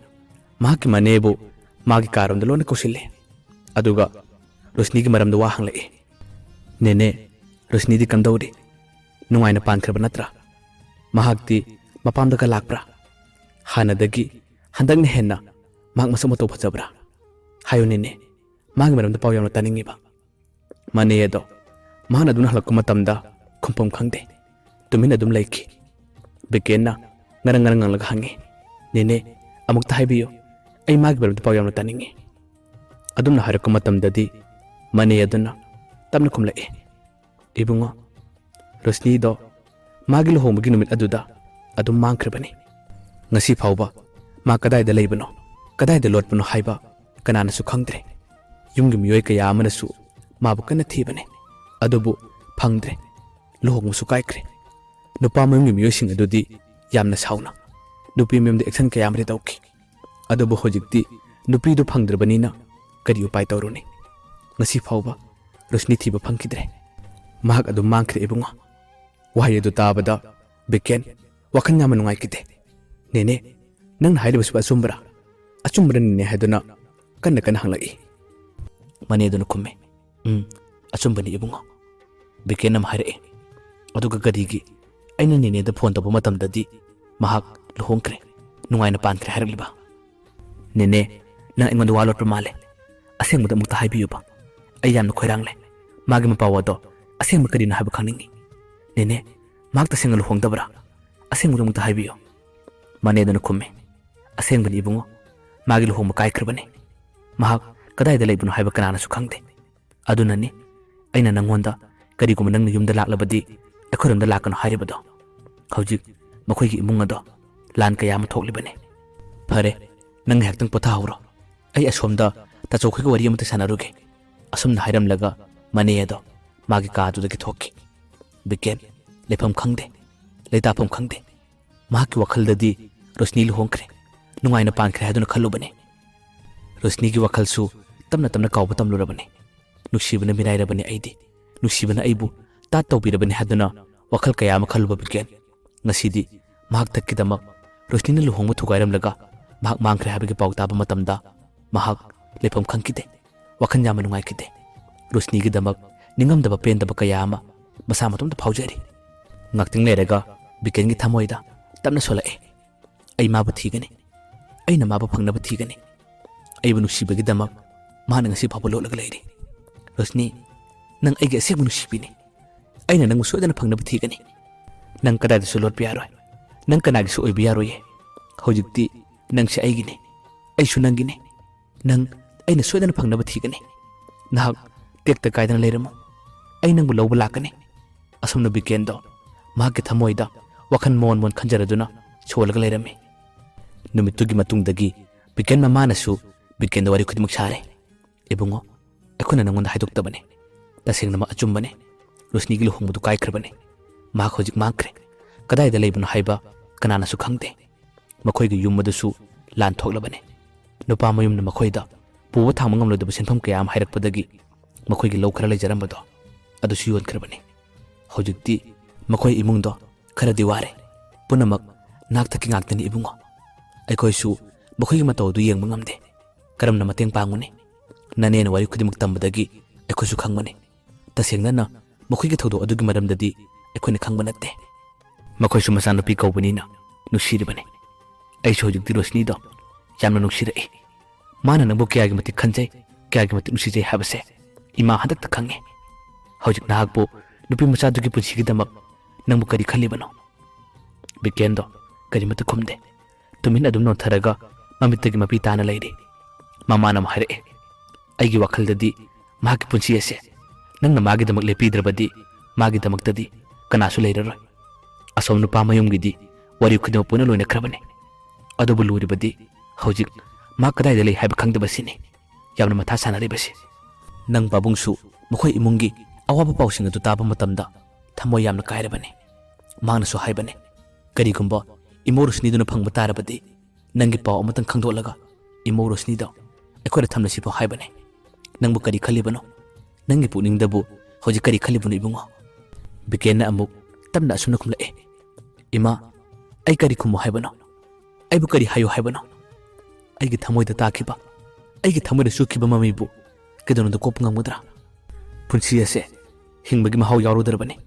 ꯃꯍꯥꯛꯀꯤ ꯃꯅꯦꯕꯨ ꯃꯥꯒꯤ ꯀꯥꯔꯣꯝꯗ ꯂꯣꯟꯅ ꯀꯧꯁꯤꯜꯂꯦ꯫ ꯑꯗꯨꯒ ꯔꯣꯁꯅꯤꯒꯤ ꯃꯔꯝꯗ ꯋꯥ ꯍꯪꯂꯛꯏ꯫ "ꯅꯦꯅꯦ, ꯔꯣꯁꯅꯤꯗꯤ ꯀꯝꯗꯧꯔꯤ? ꯅꯨꯡꯉꯥꯏꯅ ꯄꯥꯟꯈ꯭ꯔꯕ ꯅꯠꯇ꯭ꯔꯥ? ꯃꯍꯥꯛꯇꯤ ꯃꯄꯥꯝꯗꯒ ꯂꯥꯛꯄ꯭ꯔꯥ? ꯍꯥꯟꯅꯗꯒꯤ ꯍꯟꯗꯛꯅ ꯍꯦꯟꯅ ꯃꯍꯥꯛ ꯃꯁꯛ ꯃꯇꯧ ꯐꯖꯕ꯭ꯔꯥ? ꯍꯥꯏꯌꯨ ꯅꯦꯅꯦ, ꯃꯥꯒꯤ ꯃꯔꯝꯗ ꯄꯥꯎ ꯌꯥꯝꯅ ꯇꯥꯅꯤꯡꯉꯤꯕ꯫" ꯃꯅꯦ ꯑꯗꯣ ꯃꯍꯥꯛꯅ ꯑꯗꯨꯝ ꯍꯜꯂꯛꯄ ꯃꯇꯝꯗ ꯈꯨꯝꯐꯝ ꯈꯪꯗꯦ꯫ ꯇꯨꯃꯤꯟꯅ ꯑꯗꯨꯝ ꯂꯩꯈꯤ꯫ ꯕꯤꯀꯦꯟꯅ ꯉꯔꯪ ꯉꯔꯪ ꯉꯪꯂꯒ ꯍꯪꯉꯤ, "ꯅꯦꯅꯦ, ꯑꯃꯨꯛꯇ ꯍꯥꯏꯕꯤꯌꯨ꯫ ꯑꯩ ꯃꯥꯒꯤ ꯃꯔꯝꯗ ꯄꯥꯎ ꯌꯥꯝꯅ ꯇꯥꯅꯤꯡꯉꯤ꯫" ꯑꯗꯨꯝꯅ ꯍꯥꯏꯔꯛꯄ ꯃꯇꯝꯗꯗꯤ ꯃꯅꯦ ꯑꯗꯨꯅ ꯇꯞꯅ ꯈꯨꯝꯂꯛꯏ, "ꯏꯕꯨꯡꯉꯣ, ꯔꯣꯁꯅꯤꯗꯣ ꯃꯥꯒꯤ ꯂꯨꯍꯣꯡꯕꯒꯤ ꯅꯨꯃꯤꯠ ꯑꯗꯨꯗ ꯑꯗꯨꯝ ꯃꯥꯡꯈ꯭ꯔꯕꯅꯤ꯫ ꯉꯁꯤ ꯐꯥꯎꯕ ꯃꯥ ꯀꯗꯥꯏꯗ ꯂꯩꯕꯅꯣ, ꯀꯗꯥꯏꯗ ꯂꯣꯠꯄꯅꯣ ꯍꯥꯏꯕ ꯀꯅꯥꯅꯁꯨ ꯈꯪꯗ꯭ꯔꯦ꯫ ꯌꯨꯝꯒꯤ ꯃꯤꯑꯣꯏ ꯀꯌꯥ ꯑꯃꯅꯁꯨ ꯃꯥꯕꯨ ꯀꯟꯅ ꯊꯤꯕꯅꯤ, ꯑꯗꯨꯕꯨ ꯐꯪꯗ꯭ꯔꯦ꯫ ꯂꯨꯍꯣꯡꯕꯁꯨ ꯀꯥꯏꯈ꯭ꯔꯦ꯫ ꯅꯨꯄꯥ ꯃꯌꯨꯝꯒꯤ ꯃꯤꯑꯣꯏꯁꯤꯡ ꯑꯗꯨꯗꯤ ꯌꯥꯝꯅ ꯁꯥꯎꯅ ꯅꯨꯄꯤ ꯃꯌꯨꯝꯗ ꯑꯦꯛꯁꯟ ꯀꯌꯥ ꯑꯃꯗꯤ ꯇꯧꯈꯤ꯫ ꯑꯗꯨꯕꯨ ꯍꯧꯖꯤꯛꯇꯤ ꯅꯨꯄꯤꯗꯨ ꯐꯪꯗ꯭ꯔꯕꯅꯤꯅ ꯀꯔꯤ ꯎꯄꯥꯏ ꯇꯧꯔꯨꯅꯤ? ꯉꯁꯤ ꯐꯥꯎꯕ ꯔꯣꯁꯅꯤ ꯊꯤꯕ ꯐꯪꯈꯤꯗ꯭ꯔꯦ꯫ ꯃꯍꯥꯛ ꯑꯗꯨꯝ ꯃꯥꯡꯈ꯭ꯔꯦ ꯏꯕꯨꯡꯉꯣ꯫ ꯋꯥꯍꯩ ꯑꯗꯨ ꯇꯥꯕꯗ ꯕꯤꯀꯦꯟ ꯋꯥꯈꯜ ꯌꯥꯝꯅ ꯅꯨꯡꯉꯥꯏꯈꯤꯗꯦ꯫ "ꯅꯦꯅꯦ, ꯅꯪꯅ ꯍꯥꯏꯔꯤꯕꯁꯤꯕꯨ ꯑꯆꯨꯝꯕꯔꯥ?" "ꯑꯆꯨꯝꯕꯔꯥ ꯅꯦꯅꯦ?" ꯍꯥꯏꯗꯨꯅ ꯀꯟꯅ ꯀꯟꯅ ꯍꯪꯂꯛꯏ꯫ ꯃꯅꯦꯗꯨꯅ ꯈꯨꯝꯃꯤ, "ꯎꯝ, ꯑꯆꯨꯝꯕꯅꯤ ꯏꯕꯨꯡꯉꯣ꯫" ꯕꯤꯀꯦꯟ ꯑꯃ ꯍꯥꯏꯔꯛꯏ꯫ "ꯑꯗꯨꯒ ꯀꯔꯤꯒꯤ ꯑꯩꯅ ꯅꯦꯅꯦꯗ ꯐꯣꯟ ꯇꯧꯕ ꯃꯇꯝꯗꯗꯤ ꯃꯍꯥꯛ ꯂꯨꯍꯣꯡꯈ꯭ꯔꯦ, ꯅꯨꯡꯉꯥꯏꯅ ꯄꯥꯟꯈ꯭ꯔꯦ ꯍꯥꯏꯔꯛꯂꯤꯕ?" "ꯅꯦꯅꯦ, ꯅꯪ ꯑꯩꯉꯣꯟꯗ ꯋꯥ ꯂꯣꯠꯄ ꯃꯥꯜꯂꯦ꯫ ꯑꯁꯦꯡꯕꯗ ꯑꯃꯨꯛꯇ ꯍꯥꯏꯕꯤꯌꯨꯕ꯫ ꯑꯩ ꯌꯥꯝꯅ ꯈꯣꯏꯔꯥꯡꯂꯦ꯫ ꯃꯥꯒꯤ ꯃꯄꯥ ꯋꯥꯗꯣ ꯑꯁꯦꯡꯕ ꯀꯔꯤꯅꯣ ꯍꯥꯏꯕ ꯈꯪꯅꯤꯡꯉꯤ꯫ ꯅꯦꯅꯦ, ꯃꯍꯥꯛ ꯇꯁꯦꯡꯅ ꯂꯨꯍꯣꯡꯗꯕ꯭ꯔꯥ? ꯑꯁꯦꯡꯕꯗ ꯑꯃꯨꯛꯇ ꯍꯥꯏꯕꯤꯌꯨ꯫" ꯃꯅꯦꯗꯨꯅ ꯈꯨꯝꯃꯤ, "ꯑꯁꯦꯡꯕꯅꯤ ꯏꯕꯨꯡꯉꯣ꯫ ꯃꯥꯒꯤ ꯂꯨꯍꯣꯡꯕ ꯀꯥꯏꯈ꯭ꯔꯕꯅꯤ꯫ ꯃꯍꯥꯛ ꯀꯗꯥꯏꯗ ꯂꯩꯕꯅꯣ ꯍꯥꯏꯕ ꯀꯅꯥꯅꯁꯨ ꯈꯪꯗꯦ꯫ ꯑꯗꯨꯅꯅꯤ ꯑꯩꯅ ꯅꯪꯉꯣꯟꯗ ꯀꯔꯤꯒꯨꯝꯕ ꯅꯪꯅ ꯌꯨꯝꯗ ꯂꯥꯛꯂꯕꯗꯤ ꯑꯩꯈꯣꯏꯔꯣꯝꯗ ꯂꯥꯛꯀꯅꯨ ꯍꯥꯏꯔꯤꯕꯗꯣ꯫ ꯍꯧꯖꯤꯛ ꯃꯈꯣꯏꯒꯤ ꯏꯃꯨꯡ ꯑꯗꯣ ꯂꯥꯟ ꯀꯌꯥ ꯑꯃ ꯊꯣꯛꯂꯤꯕꯅꯤ꯫ ꯐꯔꯦ, ꯅꯪ ꯉꯥꯏꯍꯥꯛꯇꯪ ꯄꯣꯊꯥꯍꯧꯔꯣ꯫ ꯑꯩ ꯑꯁꯣꯝꯗ ꯇꯥꯆꯧꯈꯣꯏꯒ ꯋꯥꯔꯤ ꯑꯃꯇ ꯁꯥꯟꯅꯔꯨꯒꯦ꯫" ꯑꯁꯨꯝꯅ ꯍꯥꯏꯔꯝꯂꯒ ꯃꯅꯦ ꯑꯗꯣ ꯃꯥꯒꯤ ꯀꯥꯗꯨꯗꯒꯤ ꯊꯣꯛꯈꯤ꯫ ꯕꯤꯀꯦꯟ ꯂꯩꯐꯝ ꯈꯪꯗꯦ, ꯂꯩꯇꯥꯐꯝ ꯈꯪꯗꯦ꯫ ꯃꯍꯥꯛꯀꯤ ꯋꯥꯈꯜꯗꯗꯤ ꯔꯣꯁꯅꯤ ꯂꯨꯍꯣꯡꯈ꯭ꯔꯦ, ꯅꯨꯡꯉꯥꯏꯅ ꯄꯥꯟꯈ꯭ꯔꯦ ꯍꯥꯏꯗꯨꯅ ꯈꯜꯂꯨꯕꯅꯤ꯫ ꯔꯣꯁꯅꯤꯒꯤ ꯋꯥꯈꯜꯁꯨ ꯇꯞꯅ ꯇꯞꯅ ꯀꯥꯎꯕ ꯇꯝꯂꯨꯔꯕꯅꯤ꯫ "ꯅꯨꯡꯁꯤꯕꯅ ꯃꯤꯔꯥꯏꯔꯕꯅꯤ ꯑꯩꯗꯤ, ꯅꯨꯡꯁꯤꯕꯅ ꯑꯩꯕꯨ ꯇꯥꯠ ꯇꯧꯕꯤꯔꯕꯅꯤ" ꯍꯥꯏꯗꯨꯅ ꯋꯥꯈꯜ ꯀꯌꯥ ꯑꯃ ꯈꯜꯂꯨꯕ ꯕꯤꯀꯦꯟ ꯉꯁꯤꯗꯤ ꯃꯍꯥꯛꯇꯛꯀꯤꯗꯃꯛ ꯔꯣꯁꯅꯤꯅ ꯂꯨꯍꯣꯡꯕ ꯊꯨꯒꯥꯏꯔꯝꯂꯒ ꯃꯍꯥꯛ ꯃꯥꯡꯈ꯭ꯔꯦ ꯍꯥꯏꯕꯒꯤ ꯄꯥꯎ ꯇꯥꯕ ꯃꯇꯝꯗ ꯃꯍꯥꯛ ꯂꯩꯐꯝ ꯈꯪꯈꯤꯗꯦ꯫ ꯋꯥꯈꯜ ꯌꯥꯝꯅ ꯅꯨꯡꯉꯥꯏꯈꯤꯗꯦ꯫ ꯔꯣꯁꯅꯤꯒꯤꯗꯃꯛ ꯅꯤꯡꯉꯝꯗꯕ ꯄꯦꯟꯗꯕ ꯀꯌꯥ ꯑꯃ ꯃꯁꯥ ꯃꯇꯣꯝꯇ ꯐꯥꯎꯖꯔꯤ꯫ ꯉꯥꯛꯇꯪ ꯂꯩꯔꯒ ꯕꯤꯀꯦꯟꯒꯤ ꯊꯃꯣꯏꯗ ꯇꯞꯅ ꯁꯣꯜꯂꯛꯑꯦ꯫ "ꯑꯩ ꯃꯥꯕꯨ ꯊꯤꯒꯅꯤ꯫ ꯑꯩꯅ ꯃꯥꯕꯨ ꯐꯪꯅꯕ ꯊꯤꯒꯅꯤ꯫ ꯑꯩꯕꯨ ꯅꯨꯡꯁꯤꯕꯒꯤꯗꯃꯛ ꯃꯥꯅ ꯉꯁꯤ ꯐꯥꯎꯕ ꯂꯣꯠꯂꯒ ꯂꯩꯔꯤ꯫ ꯔꯣꯁꯅꯤ, ꯅꯪ ꯑꯩꯒꯤ ꯑꯁꯦꯡꯕ ꯅꯨꯡꯁꯤꯕꯤꯅꯤ꯫ ꯑꯩꯅ ꯅꯪꯕꯨ ꯁꯣꯏꯗꯅ ꯐꯪꯅꯕ ꯊꯤꯒꯅꯤ꯫ ꯅꯪ ꯀꯗꯥꯏꯗꯁꯨ ꯂꯣꯠꯄ ꯌꯥꯔꯣꯏ꯫ ꯅꯪ ꯀꯅꯥꯒꯤꯁꯨ ꯑꯣꯏꯕ ꯌꯥꯔꯣꯏꯌꯦ꯫ ꯍꯧꯖꯤꯛꯇꯤ ꯅꯪꯁꯦ ꯑꯩꯒꯤꯅꯤ, ꯑꯩꯁꯨ ꯅꯪꯒꯤꯅꯤ꯫ ꯅꯪ ꯑꯩꯅ ꯁꯣꯏꯗꯅ ꯐꯪꯅꯕ ꯊꯤꯒꯅꯤ꯫ ꯅꯍꯥꯛ ꯇꯦꯛꯇ ꯀꯥꯏꯗꯅ ꯂꯩꯔꯝꯃꯨ꯫ ꯑꯩ ꯅꯪꯕꯨ ꯂꯧꯕ ꯂꯥꯛꯀꯅꯤ꯫" ꯑꯁꯨꯝꯅ ꯕꯤꯀꯦꯟꯗꯣ ꯃꯍꯥꯛꯀꯤ ꯊꯃꯣꯏꯗ ꯋꯥꯈꯜ ꯃꯣꯟ ꯃꯣꯟ ꯈꯟꯖꯔꯗꯨꯅ ꯁꯣꯜꯂꯒ ꯂꯩꯔꯝꯃꯤ꯫ ꯅꯨꯃꯤꯠꯇꯨꯒꯤ ꯃꯇꯨꯡꯗꯒꯤ ꯕꯤꯀꯦꯟ ꯃꯃꯥꯅꯁꯨ ꯕꯤꯀꯦꯟꯗ ꯋꯥꯔꯤ ꯈꯨꯗꯤꯡꯃꯛ ꯁꯥꯔꯦ꯫ "ꯏꯕꯨꯡꯉꯣ, ꯑꯩꯈꯣꯏꯅ ꯅꯪꯉꯣꯟꯗ ꯍꯥꯏꯗꯣꯛꯇꯕꯅꯤ꯫ ꯇꯁꯦꯡꯅꯃꯛ ꯑꯆꯨꯝꯕꯅꯤ꯫ ꯔꯣꯁꯅꯤꯒꯤ ꯂꯨꯍꯣꯡꯕꯗꯨ ꯀꯥꯏꯈ꯭ꯔꯕꯅꯤ꯫ ꯃꯍꯥꯛ ꯍꯧꯖꯤꯛ ꯃꯥꯡꯈ꯭ꯔꯦ꯫ ꯀꯗꯥꯏꯗ ꯂꯩꯕꯅꯣ ꯍꯥꯏꯕ ꯀꯅꯥꯅꯁꯨ ꯈꯪꯗꯦ꯫ ꯃꯈꯣꯏꯒꯤ ꯌꯨꯝ ꯑꯗꯨꯁꯨ ꯂꯥꯟ ꯊꯣꯛꯂꯕꯅꯤ꯫ ꯅꯨꯄꯥ ꯃꯌꯨꯝꯅ ꯃꯈꯣꯏꯗ ꯄꯨꯕ ꯊꯥꯡꯕ ꯉꯝꯂꯣꯏꯗꯕ ꯁꯦꯟꯐꯝ ꯀꯌꯥ ꯑꯃ ꯍꯥꯏꯔꯛꯄꯗꯒꯤ ꯃꯈꯣꯏꯒꯤ ꯂꯧ ꯈꯔ ꯂꯩꯖꯔꯝꯕꯗꯣ ꯑꯗꯨꯁꯨ ꯌꯣꯟꯈ꯭ꯔꯕꯅꯤ꯫ ꯍꯧꯖꯤꯛꯇꯤ ꯃꯈꯣꯏ ꯏꯃꯨꯡꯗꯣ ꯈꯔꯗꯤ ꯋꯥꯔꯦ꯫ ꯄꯨꯝꯅꯃꯛ ꯅꯥꯛꯊꯛꯀꯤ ꯉꯥꯛꯇꯅꯤ ꯏꯕꯨꯡꯉꯣ꯫ ꯑꯩꯈꯣꯏꯁꯨ ꯃꯈꯣꯏꯒꯤ ꯃꯇꯧ ꯑꯗꯨ ꯌꯦꯡꯕ ꯉꯝꯗꯦ꯫ ꯀꯔꯝꯅ ꯃꯇꯦꯡ ꯄꯥꯡꯒꯅꯤ? ꯅꯅꯦꯅ ꯋꯥꯔꯤ ꯈꯨꯗꯤꯡꯃꯛ ꯇꯝꯕꯗꯒꯤ ꯑꯩꯈꯣꯏꯁꯨ ꯈꯪꯕꯅꯤ꯫ ꯇꯁꯦꯡꯅꯅ ꯃꯈꯣꯏꯒꯤ ꯊꯧꯗꯣꯛ ꯑꯗꯨꯒꯤ ꯃꯔꯝꯗꯗꯤ ꯑꯩꯈꯣꯏꯅ ꯈꯪꯕ ꯅꯠꯇꯦ꯫ ꯃꯈꯣꯏꯁꯨ ꯃꯆꯥꯅꯨꯄꯤ ꯀꯧꯕꯅꯤꯅ ꯅꯨꯡꯁꯤꯔꯤꯕꯅꯤ꯫ ꯑꯩꯁꯨ ꯍꯧꯖꯤꯛꯇꯤ ꯔꯣꯁꯅꯤꯗꯣ ꯌꯥꯝꯅ ꯅꯨꯡꯁꯤꯔꯛꯏ꯫ ꯃꯥꯅ ꯅꯪꯕꯨ ꯀꯌꯥꯒꯤ ꯃꯇꯤꯛ ꯈꯟꯖꯩ, ꯀꯌꯥꯒꯤ ꯃꯇꯤꯛ ꯅꯨꯡꯁꯤꯖꯩ ꯍꯥꯏꯕꯁꯦ ꯏꯃꯥ ꯍꯟꯗꯛꯇ ꯈꯪꯉꯦ꯫ ꯍꯧꯖꯤꯛ ꯅꯍꯥꯛꯄꯨ ꯅꯨꯄꯤ ꯃꯆꯥꯗꯨꯒꯤ ꯄꯨꯟꯁꯤꯒꯤꯗꯃꯛ ꯅꯪꯕꯨ ꯀꯔꯤ ꯈꯜꯂꯤꯕꯅꯣ? ꯕꯤꯀꯦꯟꯗꯣ ꯀꯔꯤꯃꯠꯇ ꯈꯨꯝꯗꯦ꯫ ꯇꯨꯃꯤꯟ ꯑꯗꯨꯝ ꯅꯣꯟꯊꯔꯒ ꯃꯃꯤꯠꯇꯒꯤ ꯃꯄꯤ ꯇꯥꯅ ꯂꯩꯔꯤ꯫ ꯃꯃꯥꯅ ꯑꯃꯨꯛ ꯍꯥꯏꯔꯛꯑꯦ, "ꯑꯩꯒꯤ ꯋꯥꯈꯜꯗꯗꯤ ꯃꯍꯥꯛꯀꯤ ꯄꯨꯟꯁꯤ ꯑꯁꯦ ꯅꯪꯅ ꯃꯥꯒꯤꯗꯃꯛ ꯂꯦꯞꯄꯤꯗ꯭ꯔꯕꯗꯤ ꯃꯥꯒꯤꯗꯃꯛꯇꯗꯤ ꯀꯅꯥꯁꯨ ꯂꯩꯔꯔꯣꯏ꯫ ꯑꯁꯣꯝ ꯅꯨꯄꯥ ꯃꯌꯨꯝꯒꯤꯗꯤ ꯋꯥꯔꯤ ꯈꯨꯗꯤꯡꯃꯛ ꯄꯨꯟꯅ ꯂꯣꯏꯅꯈ꯭ꯔꯕꯅꯤ꯫ ꯑꯗꯨꯕꯨ ꯂꯨꯔꯤꯕꯗꯤ ꯍꯧꯖꯤꯛ ꯃꯥ ꯀꯗꯥꯏꯗ ꯂꯩ ꯍꯥꯏꯕ ꯈꯪꯗꯕꯁꯤꯅꯤ ꯌꯥꯝꯅ ꯃꯊꯥ ꯁꯥꯟꯅꯔꯤꯕꯁꯤ꯫ ꯅꯪ ꯄꯥꯕꯨꯡꯁꯨ ꯃꯈꯣꯏ ꯏꯃꯨꯡꯒꯤ ꯑꯋꯥꯕ ꯄꯥꯎꯁꯤꯡ ꯑꯗꯨ ꯇꯥꯕ ꯃꯇꯝꯗ ꯊꯃꯣꯏ ꯌꯥꯝꯅ ꯀꯥꯏꯔꯕꯅꯤ꯫ ꯃꯍꯥꯛꯅꯁꯨ ꯍꯥꯏꯕꯅꯤ, ꯀꯔꯤꯒꯨꯝꯕ ꯏꯃꯧ ꯔꯣꯁꯅꯤꯗꯨꯅ ꯐꯪꯕ ꯇꯥꯔꯕꯗꯤ ꯅꯪꯒꯤ ꯄꯥꯎ ꯑꯃꯇꯪ ꯈꯪꯗꯣꯛꯂꯒ ꯏꯃꯧ ꯔꯣꯁꯅꯤꯗꯣ ꯑꯩꯈꯣꯏꯗ ꯊꯝꯂꯁꯤꯐꯥꯎ ꯍꯥꯏꯕꯅꯤ꯫ ꯅꯪꯕꯨ ꯀꯔꯤ ꯈꯜꯂꯤꯕꯅꯣ? ꯅꯪꯒꯤ ꯄꯨꯛꯅꯤꯡꯗꯕꯨ ꯍꯧꯖꯤꯛ ꯀꯔꯤ ꯈꯜꯂꯤꯕꯅꯣ ꯏꯕꯨꯡꯉꯣ?" ꯕꯤꯀꯦꯟꯅ ꯑꯃꯨꯛ ꯇꯞꯅ ꯑꯁꯨꯝꯅ ꯈꯨꯝꯂꯛꯑꯦ, "ꯏꯃꯥ, ꯑꯩ ꯀꯔꯤ ꯈꯨꯝꯃꯨ ꯍꯥꯏꯕꯅꯣ? ꯑꯩꯕꯨ ꯀꯔꯤ ꯍꯥꯏꯌꯨ ꯍꯥꯏꯕꯅꯣ? ꯑꯩꯒꯤ ꯊꯃꯣꯏꯗ ꯇꯥꯈꯤꯕ, ꯑꯩꯒꯤ ꯊꯃꯣꯏꯗ ꯆꯨꯈꯤꯕ ꯃꯃꯤꯕꯨ ꯀꯩꯗꯧꯅꯨꯡꯗ ꯀꯣꯛꯄ ꯉꯝꯒꯗ꯭ꯔꯥ? ꯄꯨꯟꯁꯤ ꯑꯁꯦ ꯍꯤꯡꯕꯒꯤ ꯃꯍꯥꯎ ꯌꯥꯎꯔꯨꯗ꯭ꯔꯕꯅꯤ꯫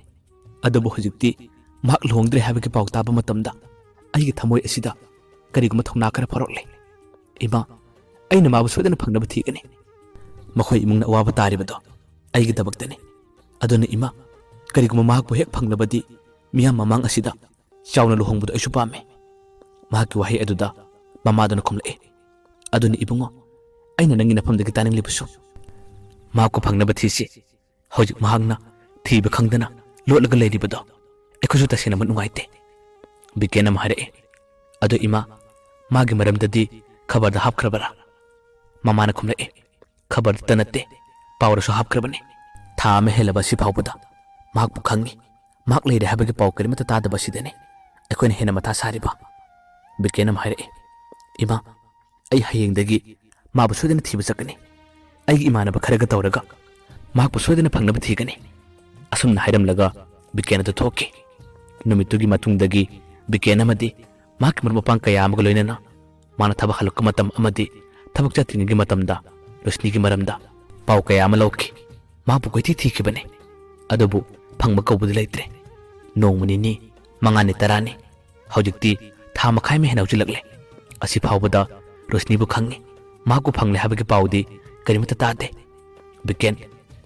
ꯑꯗꯨꯕꯨ ꯍꯧꯖꯤꯛꯇꯤ ꯃꯍꯥꯛ ꯂꯨꯍꯣꯡꯗ꯭ꯔꯦ ꯍꯥꯏꯕꯒꯤ ꯄꯥꯎ ꯇꯥꯕ ꯃꯇꯝꯗ ꯑꯩꯒꯤ ꯊꯃꯣꯏ ꯑꯁꯤꯗ ꯀꯔꯤꯒꯨꯝꯕ ꯊꯧꯅꯥ ꯈꯔ ꯐꯥꯎꯔꯛꯂꯦ꯫ ꯏꯃꯥ, ꯑꯩꯅ ꯃꯥꯕꯨ ꯁꯣꯏꯗꯅ ꯐꯪꯅꯕ ꯊꯤꯒꯅꯤ꯫ ꯃꯈꯣꯏ ꯏꯃꯨꯡꯅ ꯑꯋꯥꯕ ꯇꯥꯔꯤꯕꯗꯣ ꯑꯩꯒꯤꯗꯃꯛꯇꯅꯤ꯫ ꯑꯗꯨꯅ ꯏꯃꯥ, ꯀꯔꯤꯒꯨꯝꯕ ꯃꯍꯥꯛꯄꯨ ꯍꯦꯛ ꯐꯪꯂꯕꯗꯤ ꯃꯤꯌꯥꯝ ꯃꯃꯥꯡ ꯑꯁꯤꯗ ꯆꯥꯎꯅ ꯂꯨꯍꯣꯡꯕꯗꯣ ꯑꯩꯁꯨ ꯄꯥꯝꯃꯤ꯫" ꯃꯍꯥꯛꯀꯤ ꯋꯥꯍꯩ ꯑꯗꯨꯗ ꯃꯃꯥꯗꯨꯅ ꯈꯨꯝꯂꯛꯏ, "ꯑꯗꯨꯅꯤ ꯏꯕꯨꯡꯉꯣ, ꯑꯩꯅ ꯅꯪꯒꯤ ꯅꯐꯝꯗꯒꯤ ꯇꯥꯅꯤꯡꯂꯤꯕꯁꯨ꯫ ꯃꯍꯥꯛꯄꯨ ꯐꯪꯅꯕ ꯊꯤꯁꯤ꯫ ꯍꯧꯖꯤꯛ ꯃꯍꯥꯛꯅ ꯊꯤꯕ ꯈꯪꯗꯅ ꯂꯣꯠꯂꯒ ꯂꯩꯔꯤꯕꯗꯣ ꯑꯩꯈꯣꯏꯁꯨ ꯇꯁꯦꯡꯅꯃꯛ ꯅꯨꯡꯉꯥꯏꯇꯦ꯫" ꯕꯤꯀꯦꯟ ꯑꯃ ꯍꯥꯏꯔꯛꯏ, "ꯑꯗꯣ ꯏꯃꯥ, ꯃꯥꯒꯤ ꯃꯔꯝꯗꯗꯤ ꯈꯕꯔꯗ ꯍꯥꯞꯈ꯭ꯔꯕꯔꯥ?" ꯃꯃꯥꯅ ꯈꯨꯝꯂꯛꯏ, "ꯈꯕꯔꯗꯇ ꯅꯠꯇꯦ, ꯄꯥꯎꯗꯁꯨ ꯍꯥꯞꯈ꯭ꯔꯕꯅꯤ꯫ ꯊꯥ ꯑꯃ ꯍꯦꯜꯂꯕ ꯑꯁꯤ ꯐꯥꯎꯕꯗ ꯃꯍꯥꯛꯄꯨ ꯈꯪꯉꯤ, ꯃꯍꯥꯛ ꯂꯩꯔꯦ ꯍꯥꯏꯕꯒꯤ ꯄꯥꯎ ꯀꯔꯤꯃꯠꯇ ꯇꯥꯗꯕ ꯑꯁꯤꯗꯅꯤ ꯑꯩꯈꯣꯏꯅ ꯍꯦꯟꯅ ꯃꯊꯥ ꯁꯥꯔꯤꯕ꯫" ꯕꯤꯀꯦꯟ ꯑꯃ ꯍꯥꯏꯔꯛꯏ, "ꯏꯃꯥ, ꯑꯩ ꯍꯌꯦꯡꯗꯒꯤ ꯃꯥꯕꯨ ꯁꯣꯏꯗꯅ ꯊꯤꯕ ꯆꯠꯀꯅꯤ꯫ ꯑꯩꯒꯤ ꯏꯃꯥꯟꯅꯕ ꯈꯔꯒ ꯇꯧꯔꯒ ꯃꯍꯥꯛꯄꯨ ꯁꯣꯏꯗꯅ ꯐꯪꯅꯕ ꯊꯤꯒꯅꯤ꯫ ꯑꯁꯨꯝꯅ ꯍꯥꯏꯔꯝꯂꯒ ꯕꯤꯀꯦꯟ ꯑꯗꯨ ꯊꯣꯛꯈꯤ꯫ ꯅꯨꯃꯤꯠꯇꯨꯒꯤ ꯃꯇꯨꯡꯗꯒꯤ ꯕꯤꯀꯦꯟ ꯑꯃꯗꯤ ꯃꯍꯥꯛꯀꯤ ꯃꯔꯨꯞ ꯃꯄꯥꯡ ꯀꯌꯥ ꯑꯃꯒ ꯂꯣꯏꯅꯅ ꯃꯥꯅ ꯊꯕꯛ ꯍꯜꯂꯛꯄ ꯃꯇꯝ ꯑꯃꯗꯤ ꯊꯕꯛ ꯆꯠꯇ꯭ꯔꯤꯉꯩꯒꯤ ꯃꯇꯝꯗ ꯔꯣꯁꯅꯤꯒꯤ ꯃꯔꯝꯗ ꯄꯥꯎ ꯀꯌꯥ ꯑꯃ ꯂꯧꯈꯤ꯫ ꯃꯍꯥꯛꯄꯨ ꯀꯣꯏꯊꯤ ꯊꯤꯈꯤꯕꯅꯤ, ꯑꯗꯨꯕꯨ ꯐꯪꯕ ꯀꯧꯕꯗꯤ ꯂꯩꯇ꯭ꯔꯦ꯫ ꯅꯣꯡꯃ ꯅꯤꯅꯤ, ꯃꯉꯥꯅꯤ, ꯇꯔꯥꯅꯤ, ꯍꯧꯖꯤꯛꯇꯤ ꯊꯥ ꯃꯈꯥꯏ ꯑꯃ ꯍꯦꯟꯅ ꯍꯧꯖꯤꯜꯂꯛꯂꯦ꯫ ꯑꯁꯤ ꯐꯥꯎꯕꯗ ꯔꯣꯁꯅꯤꯕꯨ ꯈꯪꯉꯤ, ꯃꯍꯥꯛꯄꯨ ꯐꯪꯂꯦ ꯍꯥꯏꯕꯒꯤ ꯄꯥꯎꯗꯤ ꯀꯔꯤꯃꯠꯇ ꯇꯥꯗꯦ꯫ ꯕꯤꯀꯦꯟ,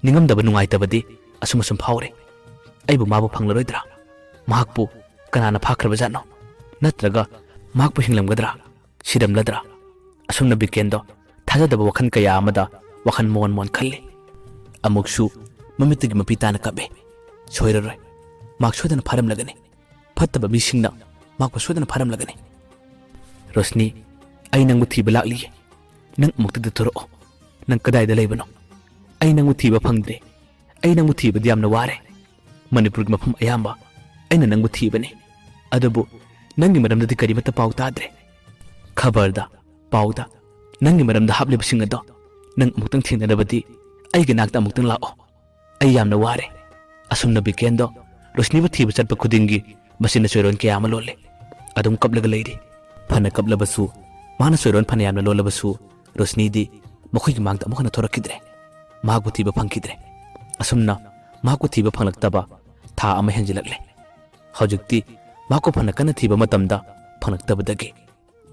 ꯅꯤꯡꯉꯝꯗꯕ ꯅꯨꯡꯉꯥꯏꯇꯕꯗꯤ ꯑꯁꯨꯝ ꯑꯁꯨꯝ ꯐꯥꯎꯔꯦ꯫ ꯑꯩꯕꯨ ꯃꯥꯕꯨ ꯐꯪꯂꯔꯣꯏꯗ꯭ꯔꯥ? ꯃꯍꯥꯛꯄꯨ ꯀꯅꯥꯅ ꯐꯥꯈ꯭ꯔꯕꯖꯥꯠꯅꯣ? ꯅꯠꯇ꯭ꯔꯒ ꯃꯍꯥꯛꯄꯨ ꯍꯤꯡꯂꯝꯒꯗ꯭ꯔꯥ? ꯁꯤꯔꯝꯂꯗ꯭ꯔꯥ? ꯑꯁꯨꯝꯅ ꯕꯤꯀꯦꯟꯗꯣ ꯊꯥꯖꯗꯕ ꯋꯥꯈꯜ ꯀꯌꯥ ꯑꯃꯗ ꯋꯥꯈꯜ ꯃꯣꯟ ꯃꯣꯟ ꯈꯜꯂꯤ꯫ ꯑꯃꯨꯛꯁꯨ ꯃꯃꯤꯠꯇꯒꯤ ꯃꯄꯤ ꯇꯥꯅ ꯀꯞꯄꯦ꯫ ꯁꯣꯏꯔꯔꯣꯏ, ꯃꯍꯥꯛ ꯁꯣꯏꯗꯅ ꯐꯥꯔꯝꯂꯒꯅꯤ꯫ ꯐꯠꯇꯕ ꯃꯤꯁꯤꯡꯅ ꯃꯍꯥꯛꯄꯨ ꯁꯣꯏꯗꯅ ꯐꯥꯔꯝꯂꯒꯅꯤ꯫ ꯔꯣꯁꯅꯤ, ꯑꯩ ꯅꯪꯕꯨ ꯊꯤꯕ ꯂꯥꯛꯂꯤꯌꯦ꯫ ꯅꯪ ꯑꯃꯨꯛꯇꯗꯤ ꯊꯣꯔꯛꯑꯣ꯫ ꯅꯪ ꯀꯗꯥꯏꯗ ꯂꯩꯕꯅꯣ? ꯑꯩ ꯅꯪꯕꯨ ꯊꯤꯕ ꯐꯪꯗ꯭ꯔꯦ꯫ ꯑꯩ ꯅꯪꯕꯨ ꯊꯤꯕꯗꯤ ꯌꯥꯝꯅ ꯋꯥꯔꯦ꯫ ꯃꯅꯤꯄꯨꯔꯒꯤ ꯃꯐꯝ ꯑꯌꯥꯝꯕ ꯑꯩꯅ ꯅꯪꯕꯨ ꯊꯤꯕꯅꯤ, ꯑꯗꯨꯕꯨ ꯅꯪꯒꯤ ꯃꯔꯝꯗꯗꯤ ꯀꯔꯤꯃꯠꯇ ꯄꯥꯎ ꯇꯥꯗ꯭ꯔꯦ꯫ ꯈꯕꯔꯗ, ꯄꯥꯎꯗ ꯅꯪꯒꯤ ꯃꯔꯝꯗ ꯍꯥꯞꯂꯤꯕꯁꯤꯡ ꯑꯗꯣ ꯅꯪ ꯑꯃꯨꯛꯇꯪ ꯊꯦꯡꯅꯔꯕꯗꯤ ꯑꯩꯒꯤ ꯅꯥꯛꯇ ꯑꯃꯨꯛꯇꯪ ꯂꯥꯛꯑꯣ꯫ ꯑꯩ ꯌꯥꯝꯅ ꯋꯥꯔꯦ꯫ ꯑꯁꯨꯝꯅ ꯕꯤꯀꯦꯟꯗꯣ ꯔꯣꯁꯅꯤꯕꯨ ꯊꯤꯕ ꯆꯠꯄ ꯈꯨꯗꯤꯡꯒꯤ ꯃꯁꯤꯅ ꯆꯣꯏꯔꯣꯟ ꯀꯌꯥ ꯑꯃ ꯂꯣꯜꯂꯦ꯫ ꯑꯗꯨꯝ ꯀꯞꯂꯒ ꯂꯩꯔꯤ꯫ ꯐꯅ ꯀꯞꯂꯕꯁꯨ, ꯃꯥꯅ ꯆꯣꯏꯔꯣꯟ ꯐꯅ ꯌꯥꯝꯅ ꯂꯣꯜꯂꯕꯁꯨ, ꯔꯣꯁꯅꯤꯗꯤ ꯃꯈꯣꯏꯒꯤ ꯃꯥꯡꯗ ꯑꯃꯨꯛ ꯍꯟꯅ ꯊꯣꯔꯛꯈꯤꯗ꯭ꯔꯦ꯫ ꯃꯍꯥꯛꯄꯨ ꯊꯤꯕ ꯐꯪꯈꯤꯗ꯭ꯔꯦ꯫ ꯑꯁꯨꯝꯅ ꯃꯍꯥꯛꯄꯨ ꯊꯤꯕ ꯐꯪꯂꯛꯇꯕ ꯊꯥ ꯑꯃ ꯍꯦꯟꯖꯤꯜꯂꯛꯂꯦ꯫ ꯍꯧꯖꯤꯛꯇꯤ ꯃꯍꯥꯛꯄꯨ ꯐꯅ ꯀꯟꯅ ꯊꯤꯕ ꯃꯇꯝꯗ ꯐꯪꯂꯛꯇꯕꯗꯒꯤ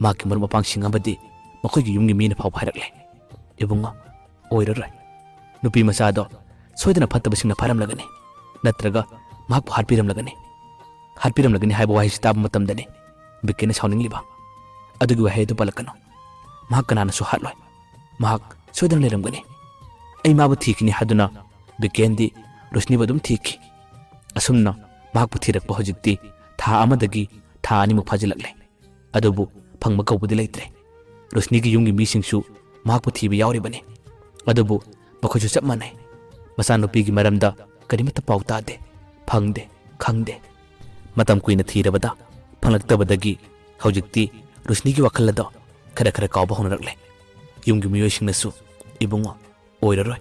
ꯃꯍꯥꯛꯀꯤ ꯃꯔꯨꯞ ꯃꯄꯥꯡꯁꯤꯡ ꯑꯃꯗꯤ ꯃꯈꯣꯏꯒꯤ ꯌꯨꯝꯒꯤ ꯃꯤꯅ ꯐꯥꯎꯕ ꯍꯥꯏꯔꯛꯂꯦ, "ꯏꯕꯨꯡꯉꯣ, ꯑꯣꯏꯔꯔꯣꯏ꯫ ꯅꯨꯄꯤ ꯃꯆꯥꯗꯣ ꯁꯣꯏꯗꯅ ꯐꯠꯇꯕꯁꯤꯡꯅ ꯐꯥꯔꯝꯂꯒꯅꯤ, ꯅꯠꯇ꯭ꯔꯒ ꯃꯍꯥꯛꯄꯨ ꯍꯥꯠꯄꯤꯔꯝꯂꯒꯅꯤ꯫ ꯍꯥꯠꯄꯤꯔꯝꯂꯒꯅꯤ" ꯍꯥꯏꯕ ꯋꯥꯍꯩꯁꯤ ꯇꯥꯕ ꯃꯇꯝꯗꯅꯤ ꯕꯤꯀꯦꯟꯅ ꯁꯥꯎꯅꯤꯡꯂꯤꯕ꯫ "ꯑꯗꯨꯒꯤ ꯋꯥꯍꯩ ꯑꯗꯨ ꯄꯜꯂꯛꯀꯅꯨ꯫ ꯃꯍꯥꯛ ꯀꯅꯥꯅꯁꯨ ꯍꯥꯠꯂꯣꯏ꯫ ꯃꯍꯥꯛ ꯁꯣꯏꯗꯅ ꯂꯩꯔꯝꯒꯅꯤ꯫ ꯑꯩ ꯃꯥꯕꯨ ꯊꯤꯈꯤꯅꯤ" ꯍꯥꯏꯗꯨꯅ ꯕꯤꯀꯦꯟꯗꯤ ꯔꯣꯁꯅꯤꯕꯨ ꯑꯗꯨꯝ ꯊꯤꯈꯤ꯫ ꯑꯁꯨꯝꯅ ꯃꯍꯥꯛꯄꯨ ꯊꯤꯔꯛꯄ ꯍꯧꯖꯤꯛꯇꯤ ꯊꯥ ꯑꯃꯗꯒꯤ ꯊꯥ ꯑꯅꯤꯃꯨꯛ ꯐꯥꯖꯤꯜꯂꯛꯂꯦ꯫ ꯑꯗꯨꯕꯨ ꯐꯪꯕ ꯀꯧꯕꯗꯤ ꯂꯩꯇ꯭ꯔꯦ꯫ ꯔꯣꯁꯅꯤꯒꯤ ꯌꯨꯝꯒꯤ ꯃꯤꯁꯤꯡꯁꯨ ꯃꯍꯥꯛꯄꯨ ꯊꯤꯕ ꯌꯥꯎꯔꯤꯕꯅꯤ꯫ ꯑꯗꯨꯕꯨ ꯃꯈꯣꯏꯁꯨ ꯆꯞ ꯃꯥꯟꯅꯩ꯫ ꯃꯆꯥꯅꯨꯄꯤꯒꯤ ꯃꯔꯝꯗ ꯀꯔꯤꯃꯠꯇ ꯄꯥꯎ ꯇꯥꯗꯦ, ꯐꯪꯗꯦ, ꯈꯪꯗꯦ꯫ ꯃꯇꯝ ꯀꯨꯏꯅ ꯊꯤꯔꯕꯗ ꯐꯪꯂꯛꯇꯕꯗꯒꯤ ꯍꯧꯖꯤꯛꯇꯤ ꯔꯣꯁꯅꯤꯒꯤ ꯋꯥꯈꯜ ꯑꯗꯣ ꯈꯔ ꯈꯔ ꯀꯥꯎꯕ ꯍꯧꯅꯔꯛꯂꯦ꯫ ꯌꯨꯝꯒꯤ ꯃꯤꯑꯣꯏꯁꯤꯡꯅꯁꯨ, "ꯏꯕꯨꯡꯉꯣ, ꯑꯣꯏꯔꯔꯣꯏ꯫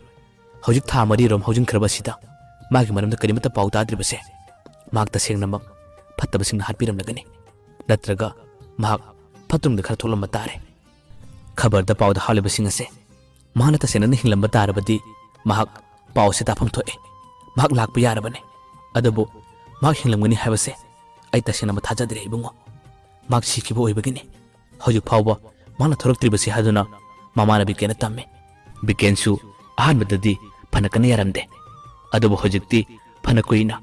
ꯍꯧꯖꯤꯛ ꯊꯥ ꯃꯔꯤꯔꯣꯝ ꯍꯧꯖꯤꯟꯈ꯭ꯔꯕ ꯑꯁꯤꯗ ꯃꯥꯒꯤ ꯃꯔꯝꯗ ꯀꯔꯤꯃꯠꯇ ꯄꯥꯎ ꯇꯥꯗ꯭ꯔꯤꯕꯁꯦ ꯃꯍꯥꯛ ꯇꯁꯦꯡꯅꯃꯛ ꯐꯠꯇꯕꯁꯤꯡꯅ ꯍꯥꯠꯄꯤꯔꯝꯂꯒꯅꯤ꯫ ꯅꯠꯇ꯭ꯔꯒ ꯃꯍꯥꯛ ꯐꯠꯇ꯭ꯔꯨꯝꯗ ꯈꯔ ꯊꯣꯛꯂꯝꯕ ꯇꯥꯔꯦ꯫ ꯈꯕꯔꯗ ꯄꯥꯎꯗ ꯍꯥꯞꯂꯤꯕꯁꯤꯡ ꯑꯁꯦ ꯃꯍꯥꯛꯅ ꯇꯁꯦꯡꯅꯅ ꯍꯤꯡꯂꯝꯕ ꯇꯥꯔꯕꯗꯤ ꯃꯍꯥꯛ ꯄꯥꯎꯁꯦ ꯇꯥꯐꯝ ꯊꯣꯛꯑꯦ꯫ ꯃꯍꯥꯛ ꯂꯥꯛꯄ ꯌꯥꯔꯕꯅꯤ꯫ ꯑꯗꯨꯕꯨ ꯃꯍꯥꯛ ꯍꯤꯡꯂꯝꯒꯅꯤ ꯍꯥꯏꯕꯁꯦ ꯑꯩ ꯇꯁꯦꯡꯅ ꯊꯥꯖꯗ꯭ꯔꯦ ꯏꯕꯨꯡꯉꯣ꯫ ꯃꯍꯥꯛ ꯁꯤꯈꯤꯕ ꯑꯣꯏꯕꯒꯤꯅꯤ ꯍꯧꯖꯤꯛ ꯐꯥꯎꯕ ꯃꯍꯥꯛꯅ ꯊꯣꯔꯛꯇ꯭ꯔꯤꯕꯁꯤ ꯍꯥꯏꯗꯨꯅ ꯃꯃꯥꯅ ꯕꯤꯀꯦꯟꯗ ꯇꯝꯃꯤ꯫ ꯕꯤꯀꯦꯟꯁꯨ ꯑꯍꯥꯟꯕꯗꯗꯤ ꯐꯅ ꯀꯟꯅ ꯌꯥꯔꯝꯗꯦ꯫ ꯑꯗꯨꯕꯨ ꯍꯧꯖꯤꯛꯇꯤ ꯐꯅ ꯀꯨꯏꯅ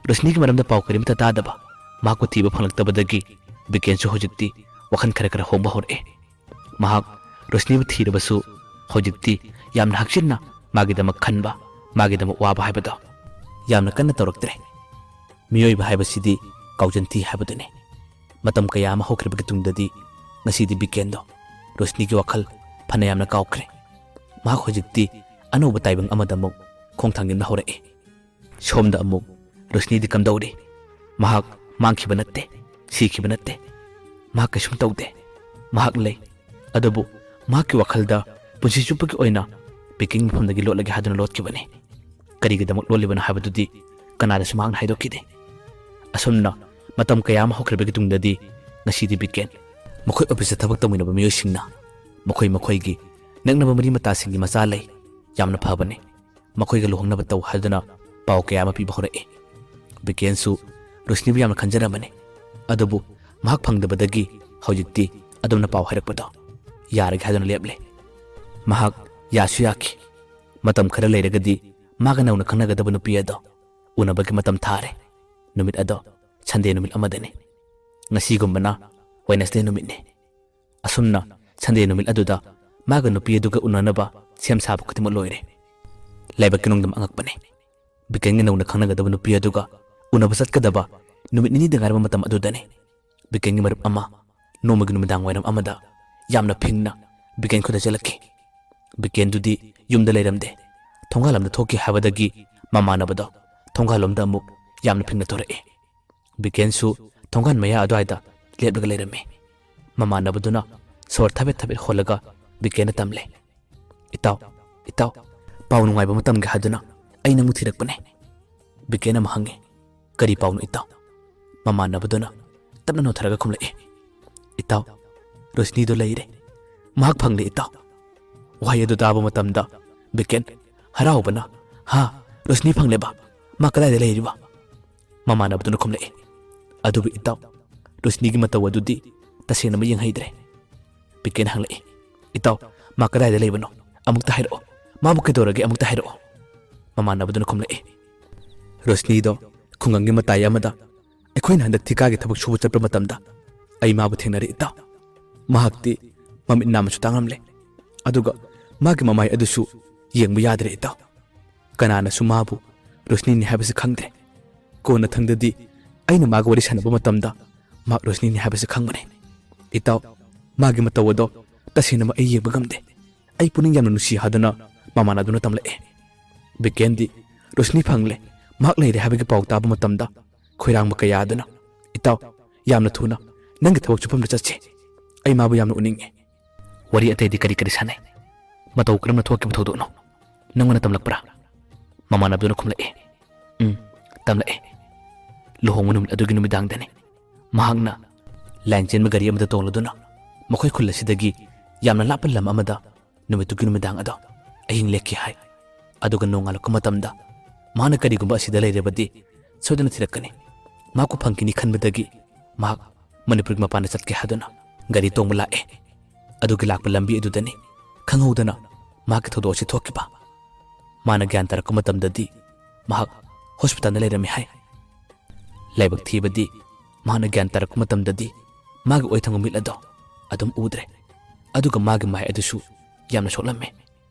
ꯔꯣꯁꯅꯤꯒꯤ ꯃꯔꯝꯗ ꯄꯥꯎ ꯀꯔꯤꯃꯠꯇ ꯇꯥꯗꯕ, ꯃꯍꯥꯛꯄꯨ ꯊꯤꯕ ꯐꯪꯂꯛꯇꯕꯗꯒꯤ ꯕꯤꯀꯦꯟꯁꯨ ꯍꯧꯖꯤꯛꯇꯤ ꯋꯥꯈꯜ ꯈꯔ ꯈꯔ ꯍꯣꯡꯕ ꯍꯧꯔꯛꯑꯦ꯫ ꯃꯍꯥꯛ ꯔꯣꯁꯅꯤꯕꯨ ꯊꯤꯔꯕꯁꯨ ꯍꯧꯖꯤꯛꯇꯤ ꯌꯥꯝꯅ ꯍꯛꯆꯤꯟꯅ ꯃꯥꯒꯤꯗꯃꯛ ꯈꯟꯕ, ꯃꯥꯒꯤꯗꯃꯛ ꯋꯥꯕ ꯍꯥꯏꯕꯗꯣ ꯌꯥꯝꯅ ꯀꯟꯅ ꯇꯧꯔꯛꯇ꯭ꯔꯦ꯫ ꯃꯤꯑꯣꯏꯕ ꯍꯥꯏꯕꯁꯤꯗꯤ ꯀꯥꯎꯖꯟ ꯊꯤ ꯍꯥꯏꯕꯗꯨꯅꯤ꯫ ꯃꯇꯝ ꯀꯌꯥ ꯑꯃ ꯍꯧꯈ꯭ꯔꯕꯒꯤ ꯇꯨꯡꯗꯗꯤ ꯉꯁꯤꯗꯤ ꯕꯤꯀꯦꯟꯗꯣ ꯔꯣꯁꯅꯤꯒꯤ ꯋꯥꯈꯜ ꯐꯅ ꯌꯥꯝꯅ ꯀꯥꯎꯈ꯭ꯔꯦ꯫ ꯃꯍꯥꯛ ꯍꯧꯖꯤꯛꯇꯤ ꯑꯅꯧꯕ ꯇꯥꯏꯕꯪ ꯑꯃꯗ ꯑꯃꯨꯛ ꯈꯣꯡ ꯊꯥꯡꯖꯤꯟꯕ ꯍꯧꯔꯛꯏ꯫ ꯁꯣꯝꯗ ꯑꯃꯨꯛ ꯔꯣꯁꯅꯤꯗꯤ ꯀꯝꯗꯧꯔꯤ? ꯃꯍꯥꯛ ꯃꯥꯡꯈꯤꯕ ꯅꯠꯇꯦ, ꯁꯤꯈꯤꯕ ꯅꯠꯇꯦ꯫ ꯃꯍꯥꯛ ꯀꯩꯁꯨꯝ ꯇꯧꯗꯦ꯫ ꯃꯍꯥꯛ ꯂꯩ꯫ ꯑꯗꯨꯕꯨ ꯃꯍꯥꯛꯀꯤ ꯋꯥꯈꯜꯗ ꯄꯨꯟꯁꯤ ꯆꯨꯞꯄꯒꯤ ꯑꯣꯏꯅ ꯕꯤꯀꯦꯟꯒꯤ ꯃꯐꯝꯗꯒꯤ ꯂꯣꯠꯂꯒꯦ ꯍꯥꯏꯗꯨꯅ ꯂꯣꯠꯈꯤꯕꯅꯤ꯫ ꯀꯔꯤꯒꯤꯗꯃꯛ ꯂꯣꯠꯂꯤꯕꯅꯣ ꯍꯥꯏꯕꯗꯨꯗꯤ ꯀꯅꯥꯗꯁꯨ ꯃꯍꯥꯛꯅ ꯍꯥꯏꯗꯣꯛꯈꯤꯗꯦ꯫ ꯑꯁꯨꯝꯅ ꯃꯇꯝ ꯀꯌꯥ ꯑꯃ ꯍꯧꯈ꯭ꯔꯕꯒꯤ ꯇꯨꯡꯗꯗꯤ ꯉꯁꯤꯗꯤ ꯕꯤꯀꯦꯟ, ꯃꯈꯣꯏ ꯑꯣꯐꯤꯁꯇ ꯊꯕꯛ ꯇꯧꯃꯤꯟꯅꯕ ꯃꯤꯑꯣꯏꯁꯤꯡꯅ ꯃꯈꯣꯏ ꯃꯈꯣꯏꯒꯤ ꯅꯛꯅꯕ ꯃꯔꯤ ꯃꯇꯥꯁꯤꯡꯒꯤ ꯃꯆꯥ ꯂꯩ, ꯌꯥꯝꯅ ꯐꯕꯅꯤ, ꯃꯈꯣꯏꯒ ꯂꯨꯍꯣꯡꯅꯕ ꯇꯧ ꯍꯥꯏꯗꯨꯅ ꯄꯥꯎ ꯀꯌꯥ ꯑꯃ ꯄꯤꯕ ꯍꯧꯔꯛꯏ꯫ ꯕꯤꯀꯦꯟꯁꯨ ꯔꯣꯁꯅꯤꯕꯨ ꯌꯥꯝꯅ ꯈꯟꯖꯔꯝꯕꯅꯤ꯫ ꯑꯗꯨꯕꯨ ꯃꯍꯥꯛ ꯐꯪꯗꯕꯗꯒꯤ ꯍꯧꯖꯤꯛꯇꯤ ꯑꯗꯣꯝꯅ ꯄꯥꯎ ꯍꯥꯏꯔꯛꯄꯗꯣ ꯌꯥꯔꯒꯦ ꯍꯥꯏꯗꯨꯅ ꯂꯦꯞꯂꯦ꯫ ꯃꯍꯥꯛ ꯌꯥꯁꯨ ꯌꯥꯈꯤ꯫ ꯃꯇꯝ ꯈꯔ ꯂꯩꯔꯒꯗꯤ ꯃꯥꯒ ꯅꯧꯅ ꯈꯪꯅꯒꯗꯕ ꯅꯨꯄꯤ ꯑꯗꯣ ꯎꯅꯕꯒꯤ ꯃꯇꯝ ꯊꯥꯔꯦ꯫ ꯅꯨꯃꯤꯠ ꯑꯗꯣ ꯁꯟꯗꯦ ꯅꯨꯃꯤꯠ ꯑꯃꯗꯅꯤ꯫ ꯉꯁꯤꯒꯨꯝꯕꯅ ꯋꯦꯅꯁꯗꯦ ꯅꯨꯃꯤꯠꯅꯤ꯫ ꯑꯁꯨꯝꯅ ꯁꯟꯗꯦ ꯅꯨꯃꯤꯠ ꯑꯗꯨꯗ ꯃꯥꯒ ꯅꯨꯄꯤ ꯑꯗꯨꯒ ꯎꯅꯅꯕ ꯁꯦꯝ ꯁꯥꯕ ꯈꯨꯗꯤꯡꯃꯛ ꯂꯣꯏꯔꯦ꯫ ꯂꯥꯏꯕꯛꯀꯤ ꯅꯣꯡꯗꯝ ꯑꯉꯛꯄꯅꯤ꯫ ꯕꯤꯀꯦꯟꯒ ꯅꯧꯅ ꯈꯪꯅꯒꯗꯕ ꯅꯨꯄꯤ ꯑꯗꯨꯒ ꯎꯅꯕ ꯆꯠꯀꯗꯕ ꯅꯨꯃꯤꯠ ꯅꯤꯅꯤꯗ ꯉꯥꯏꯔꯕ ꯃꯇꯝ ꯑꯗꯨꯗꯅꯤ ꯕꯤꯀꯦꯟꯒꯤ ꯃꯔꯨꯞ ꯑꯃ ꯅꯣꯡꯃꯒꯤ ꯅꯨꯃꯤꯗꯥꯡ ꯋꯥꯏꯔꯝ ꯑꯃꯗ ꯌꯥꯝꯅ ꯐꯤꯡꯅ ꯕꯤꯀꯦꯟ ꯈꯨꯗ ꯆꯦꯜꯂꯛꯈꯤ꯫ ꯕꯤꯀꯦꯟꯗꯨꯗꯤ ꯌꯨꯝꯗ ꯂꯩꯔꯝꯗꯦ꯫ ꯊꯣꯡꯒꯥꯜ ꯂꯝꯗ ꯊꯣꯛꯈꯤ ꯍꯥꯏꯕꯗꯒꯤ ꯃꯃꯥꯟꯅꯕꯗꯣ ꯊꯣꯡꯒꯥꯜꯂꯣꯝꯗ ꯑꯃꯨꯛ ꯌꯥꯝꯅ ꯐꯤꯡꯅ ꯊꯣꯔꯛꯏ꯫ ꯕꯤꯀꯦꯟꯁꯨ ꯊꯣꯡꯒꯥꯜ ꯃꯌꯥ ꯑꯗꯨꯋꯥꯏꯗ ꯂꯦꯞꯂꯒ ꯂꯩꯔꯝꯃꯤ꯫ ꯃꯃꯥꯟꯅꯕꯗꯨꯅ ꯁꯣꯔ ꯊꯕꯦꯠ ꯊꯕꯦꯠ ꯍꯣꯜꯂꯒ ꯕꯤꯀꯦꯟꯗ ꯇꯝꯂꯦ, "ꯏꯇꯥꯎ, ꯏꯇꯥꯎ, ꯄꯥꯎ ꯅꯨꯡꯉꯥꯏꯕ ꯑꯃ ꯇꯝꯒꯦ ꯍꯥꯏꯗꯨꯅ ꯑꯩ ꯅꯪꯕꯨ ꯊꯤꯔꯛꯄꯅꯦ꯫ ꯕꯤꯀꯦꯟ ꯑꯃ ꯍꯪꯉꯤ꯫ "ꯀꯔꯤ ꯄꯥꯎꯅꯣ ꯏꯇꯥꯎ?" ꯃꯃꯥꯟꯅꯕꯗꯨꯅ ꯇꯞꯅ ꯅꯣꯟꯊꯔꯒ ꯈꯨꯝꯂꯛꯏ꯫ "ꯏꯇꯥꯎ, ꯔꯣꯁꯅꯤꯗꯣ ꯂꯩꯔꯦ꯫ ꯃꯍꯥꯛ ꯐꯪꯂꯦ ꯏꯇꯥꯎ꯫" ꯋꯥꯍꯩ ꯑꯗꯨ ꯇꯥꯕ ꯃꯇꯝꯗ ꯕꯤꯀꯦꯟ ꯍꯔꯥꯎꯕꯅ, "ꯍꯥ? ꯔꯣꯁꯅꯤ ꯐꯪꯂꯦꯕ? ꯃꯥ ꯀꯗꯥꯏꯗ ꯂꯩꯔꯤꯕ?" ꯃꯃꯥꯟꯅꯕꯗꯨꯅ ꯈꯨꯝꯂꯛꯏ꯫ "ꯑꯗꯨꯕꯨ ꯏꯇꯥꯎ, ꯔꯣꯁꯅꯤꯒꯤ ꯃꯇꯧ ꯑꯗꯨꯗꯤ ꯇꯁꯦꯡꯅ ꯑꯃ ꯌꯦꯡꯍꯩꯗ꯭ꯔꯦ꯫" ꯕꯤꯀꯦꯟ ꯍꯪꯂꯛꯏ꯫ "ꯏꯇꯥꯎ, ꯃꯥ ꯀꯗꯥꯏꯗ ꯂꯩꯕꯅꯣ? ꯑꯃꯨꯛꯇ ꯍꯥꯏꯔꯛꯑꯣ꯫ ꯃꯥꯕꯨ ꯀꯩꯗꯧꯔꯒꯦ? ꯑꯃꯨꯛꯇ ꯍꯥꯏꯔꯛꯑꯣ꯫" ꯃꯃꯥꯟꯅꯕꯗꯨꯅ ꯈꯨꯝꯂꯛꯏ꯫ "ꯔꯣꯁꯅꯤꯗꯣ ꯈꯨꯡꯒꯪꯒꯤ ꯃꯇꯥꯏ ꯑꯃꯗ ꯑꯩꯈꯣꯏꯅ ꯍꯟꯗꯛ ꯊꯤꯀꯥꯒꯤ ꯊꯕꯛ ꯁꯨꯕ ꯆꯠꯄ ꯃꯇꯝꯗ ꯑꯩ ꯃꯥꯕꯨ ꯊꯦꯡꯅꯔꯦ ꯏꯇꯥꯎ꯫ ꯃꯍꯥꯛꯇꯤ ꯃꯃꯤꯠ ꯅꯥꯝꯃꯁꯨ ꯇꯥꯡꯂꯝꯂꯦ꯫ ꯑꯗꯨꯒ ꯃꯥꯒꯤ ꯃꯃꯥꯏ ꯑꯗꯨꯁꯨ ꯌꯦꯡꯕ ꯌꯥꯗ꯭ꯔꯦ ꯏꯇꯥꯎ꯫ ꯀꯅꯥꯅꯁꯨ ꯃꯥꯕꯨ ꯔꯣꯁꯅꯤꯅꯤ ꯍꯥꯏꯕꯁꯤ ꯈꯪꯗ꯭ꯔꯦ꯫ ꯀꯣꯟꯅ ꯊꯪꯗꯗꯤ ꯑꯩꯅ ꯃꯥꯒ ꯋꯥꯔꯤ ꯁꯥꯟꯅꯕ ꯃꯇꯝꯗ ꯃꯍꯥꯛ ꯔꯣꯁꯅꯤꯅꯤ ꯍꯥꯏꯕꯁꯤ ꯈꯪꯕꯅꯦ꯫ ꯏꯇꯥꯎ, ꯃꯥꯒꯤ ꯃꯇꯧ ꯑꯗꯣ ꯇꯁꯦꯡꯅꯃꯛ ꯑꯩ ꯌꯦꯡꯕ ꯉꯝꯗꯦ꯫ ꯑꯩ ꯄꯨꯛꯅꯤꯡ ꯌꯥꯝꯅ ꯅꯨꯡꯁꯤ" ꯍꯥꯏꯗꯨꯅ ꯃꯃꯥꯟꯅꯕꯗꯨꯅ ꯇꯝꯂꯛꯑꯦ꯫ ꯕꯤꯀꯦꯟꯗꯤ ꯔꯣꯁꯅꯤ ꯐꯪꯂꯦ, ꯃꯍꯥꯛ ꯂꯩꯔꯦ ꯍꯥꯏꯕꯒꯤ ꯄꯥꯎ ꯇꯥꯕ ꯃꯇꯝꯗ ꯈꯣꯏꯔꯥꯡꯕ ꯀꯌꯥꯗꯨꯅ, "ꯏꯇꯥꯎ, ꯌꯥꯝꯅ ꯊꯨꯅ ꯅꯪꯒꯤ ꯊꯕꯛ ꯁꯨꯐꯝꯗ ꯆꯠꯁꯤ꯫ ꯑꯩ ꯃꯥꯕꯨ ꯌꯥꯝꯅ ꯎꯅꯤꯡꯉꯤ꯫" "ꯋꯥꯔꯤ ꯑꯇꯩꯗꯤ ꯀꯔꯤ ꯀꯔꯤ ꯁꯥꯟꯅꯩ? ꯃꯇꯧ ꯀꯔꯝꯅ ꯊꯣꯛꯈꯤꯕ ꯊꯧꯗꯣꯛꯅꯣ? ꯅꯪꯉꯣꯟꯗ ꯇꯝꯂꯛꯄ꯭ꯔꯥ?" ꯃꯃꯥꯟꯅꯕꯗꯨꯅ ꯈꯨꯝꯂꯛꯏ꯫ "ꯎꯝ, ꯇꯝꯂꯛꯑꯦ꯫ ꯂꯨꯍꯣꯡꯕ ꯅꯨꯃꯤꯠ ꯑꯗꯨꯒꯤ ꯅꯨꯃꯤꯗꯥꯡꯗꯅꯤ꯫ ꯃꯍꯥꯛꯅ ꯂꯥꯏꯟ ꯆꯦꯟꯕ ꯒꯥꯔꯤ ꯑꯃꯗ ꯇꯣꯡꯂꯗꯨꯅ ꯃꯈꯣꯏ ꯈꯨꯜ ꯑꯁꯤꯗꯒꯤ ꯌꯥꯝꯅ ꯂꯥꯞꯄ ꯂꯝ ꯑꯃꯗ ꯅꯨꯃꯤꯠꯇꯨꯒꯤ ꯅꯨꯃꯤꯗꯥꯡ ꯑꯗꯣ ꯑꯍꯤꯡ ꯂꯦꯛꯈꯤ ꯍꯥꯏ꯫ ꯑꯗꯨꯒ ꯅꯣꯡꯉꯥꯜꯂꯛꯄ ꯃꯇꯝꯗ ꯃꯍꯥꯛꯅ ꯀꯔꯤꯒꯨꯝꯕ ꯑꯁꯤꯗ ꯂꯩꯔꯕꯗꯤ ꯁꯣꯏꯗꯅ ꯊꯤꯔꯛꯀꯅꯤ꯫ ꯃꯍꯥꯛꯄꯨ ꯐꯪꯈꯤꯅꯤ ꯈꯟꯕꯗꯒꯤ ꯃꯍꯥꯛ ꯃꯅꯤꯄꯨꯔꯒꯤ ꯃꯄꯥꯟꯗ ꯆꯠꯀꯦ ꯍꯥꯏꯗꯨꯅ ꯒꯥꯔꯤ ꯇꯣꯡꯕ ꯂꯥꯛꯑꯦ꯫ ꯑꯗꯨꯒꯤ ꯂꯥꯛꯄ ꯂꯝꯕꯤ ꯑꯗꯨꯗꯅꯤ ꯈꯪꯍꯧꯗꯅ ꯃꯍꯥꯛꯀꯤ ꯊꯧꯗꯣꯛ ꯑꯁꯤ ꯊꯣꯛꯈꯤꯕ꯫ ꯃꯥꯅ ꯒ꯭ꯌꯥꯟ ꯇꯥꯔꯛꯄ ꯃꯇꯝꯗꯗꯤ ꯃꯍꯥꯛ ꯍꯣꯁꯄꯤꯇꯥꯜꯗ ꯂꯩꯔꯝꯃꯤ ꯍꯥꯏ꯫ ꯂꯥꯏꯕꯛ ꯊꯤꯕꯗꯤ ꯃꯍꯥꯛꯅ ꯒ꯭ꯌꯥꯟ ꯇꯥꯔꯛꯄ ꯃꯇꯝꯗꯗꯤ ꯃꯥꯒꯤ ꯑꯣꯏꯊꯪꯕ ꯃꯤꯠ ꯑꯗꯣ ꯑꯗꯨꯝ ꯎꯗ꯭ꯔꯦ꯫ ꯑꯗꯨꯒ ꯃꯥꯒꯤ ꯃꯥꯏ ꯑꯗꯨꯁꯨ ꯌꯥꯝꯅ ꯁꯣꯛꯂꯝꯃꯦ꯫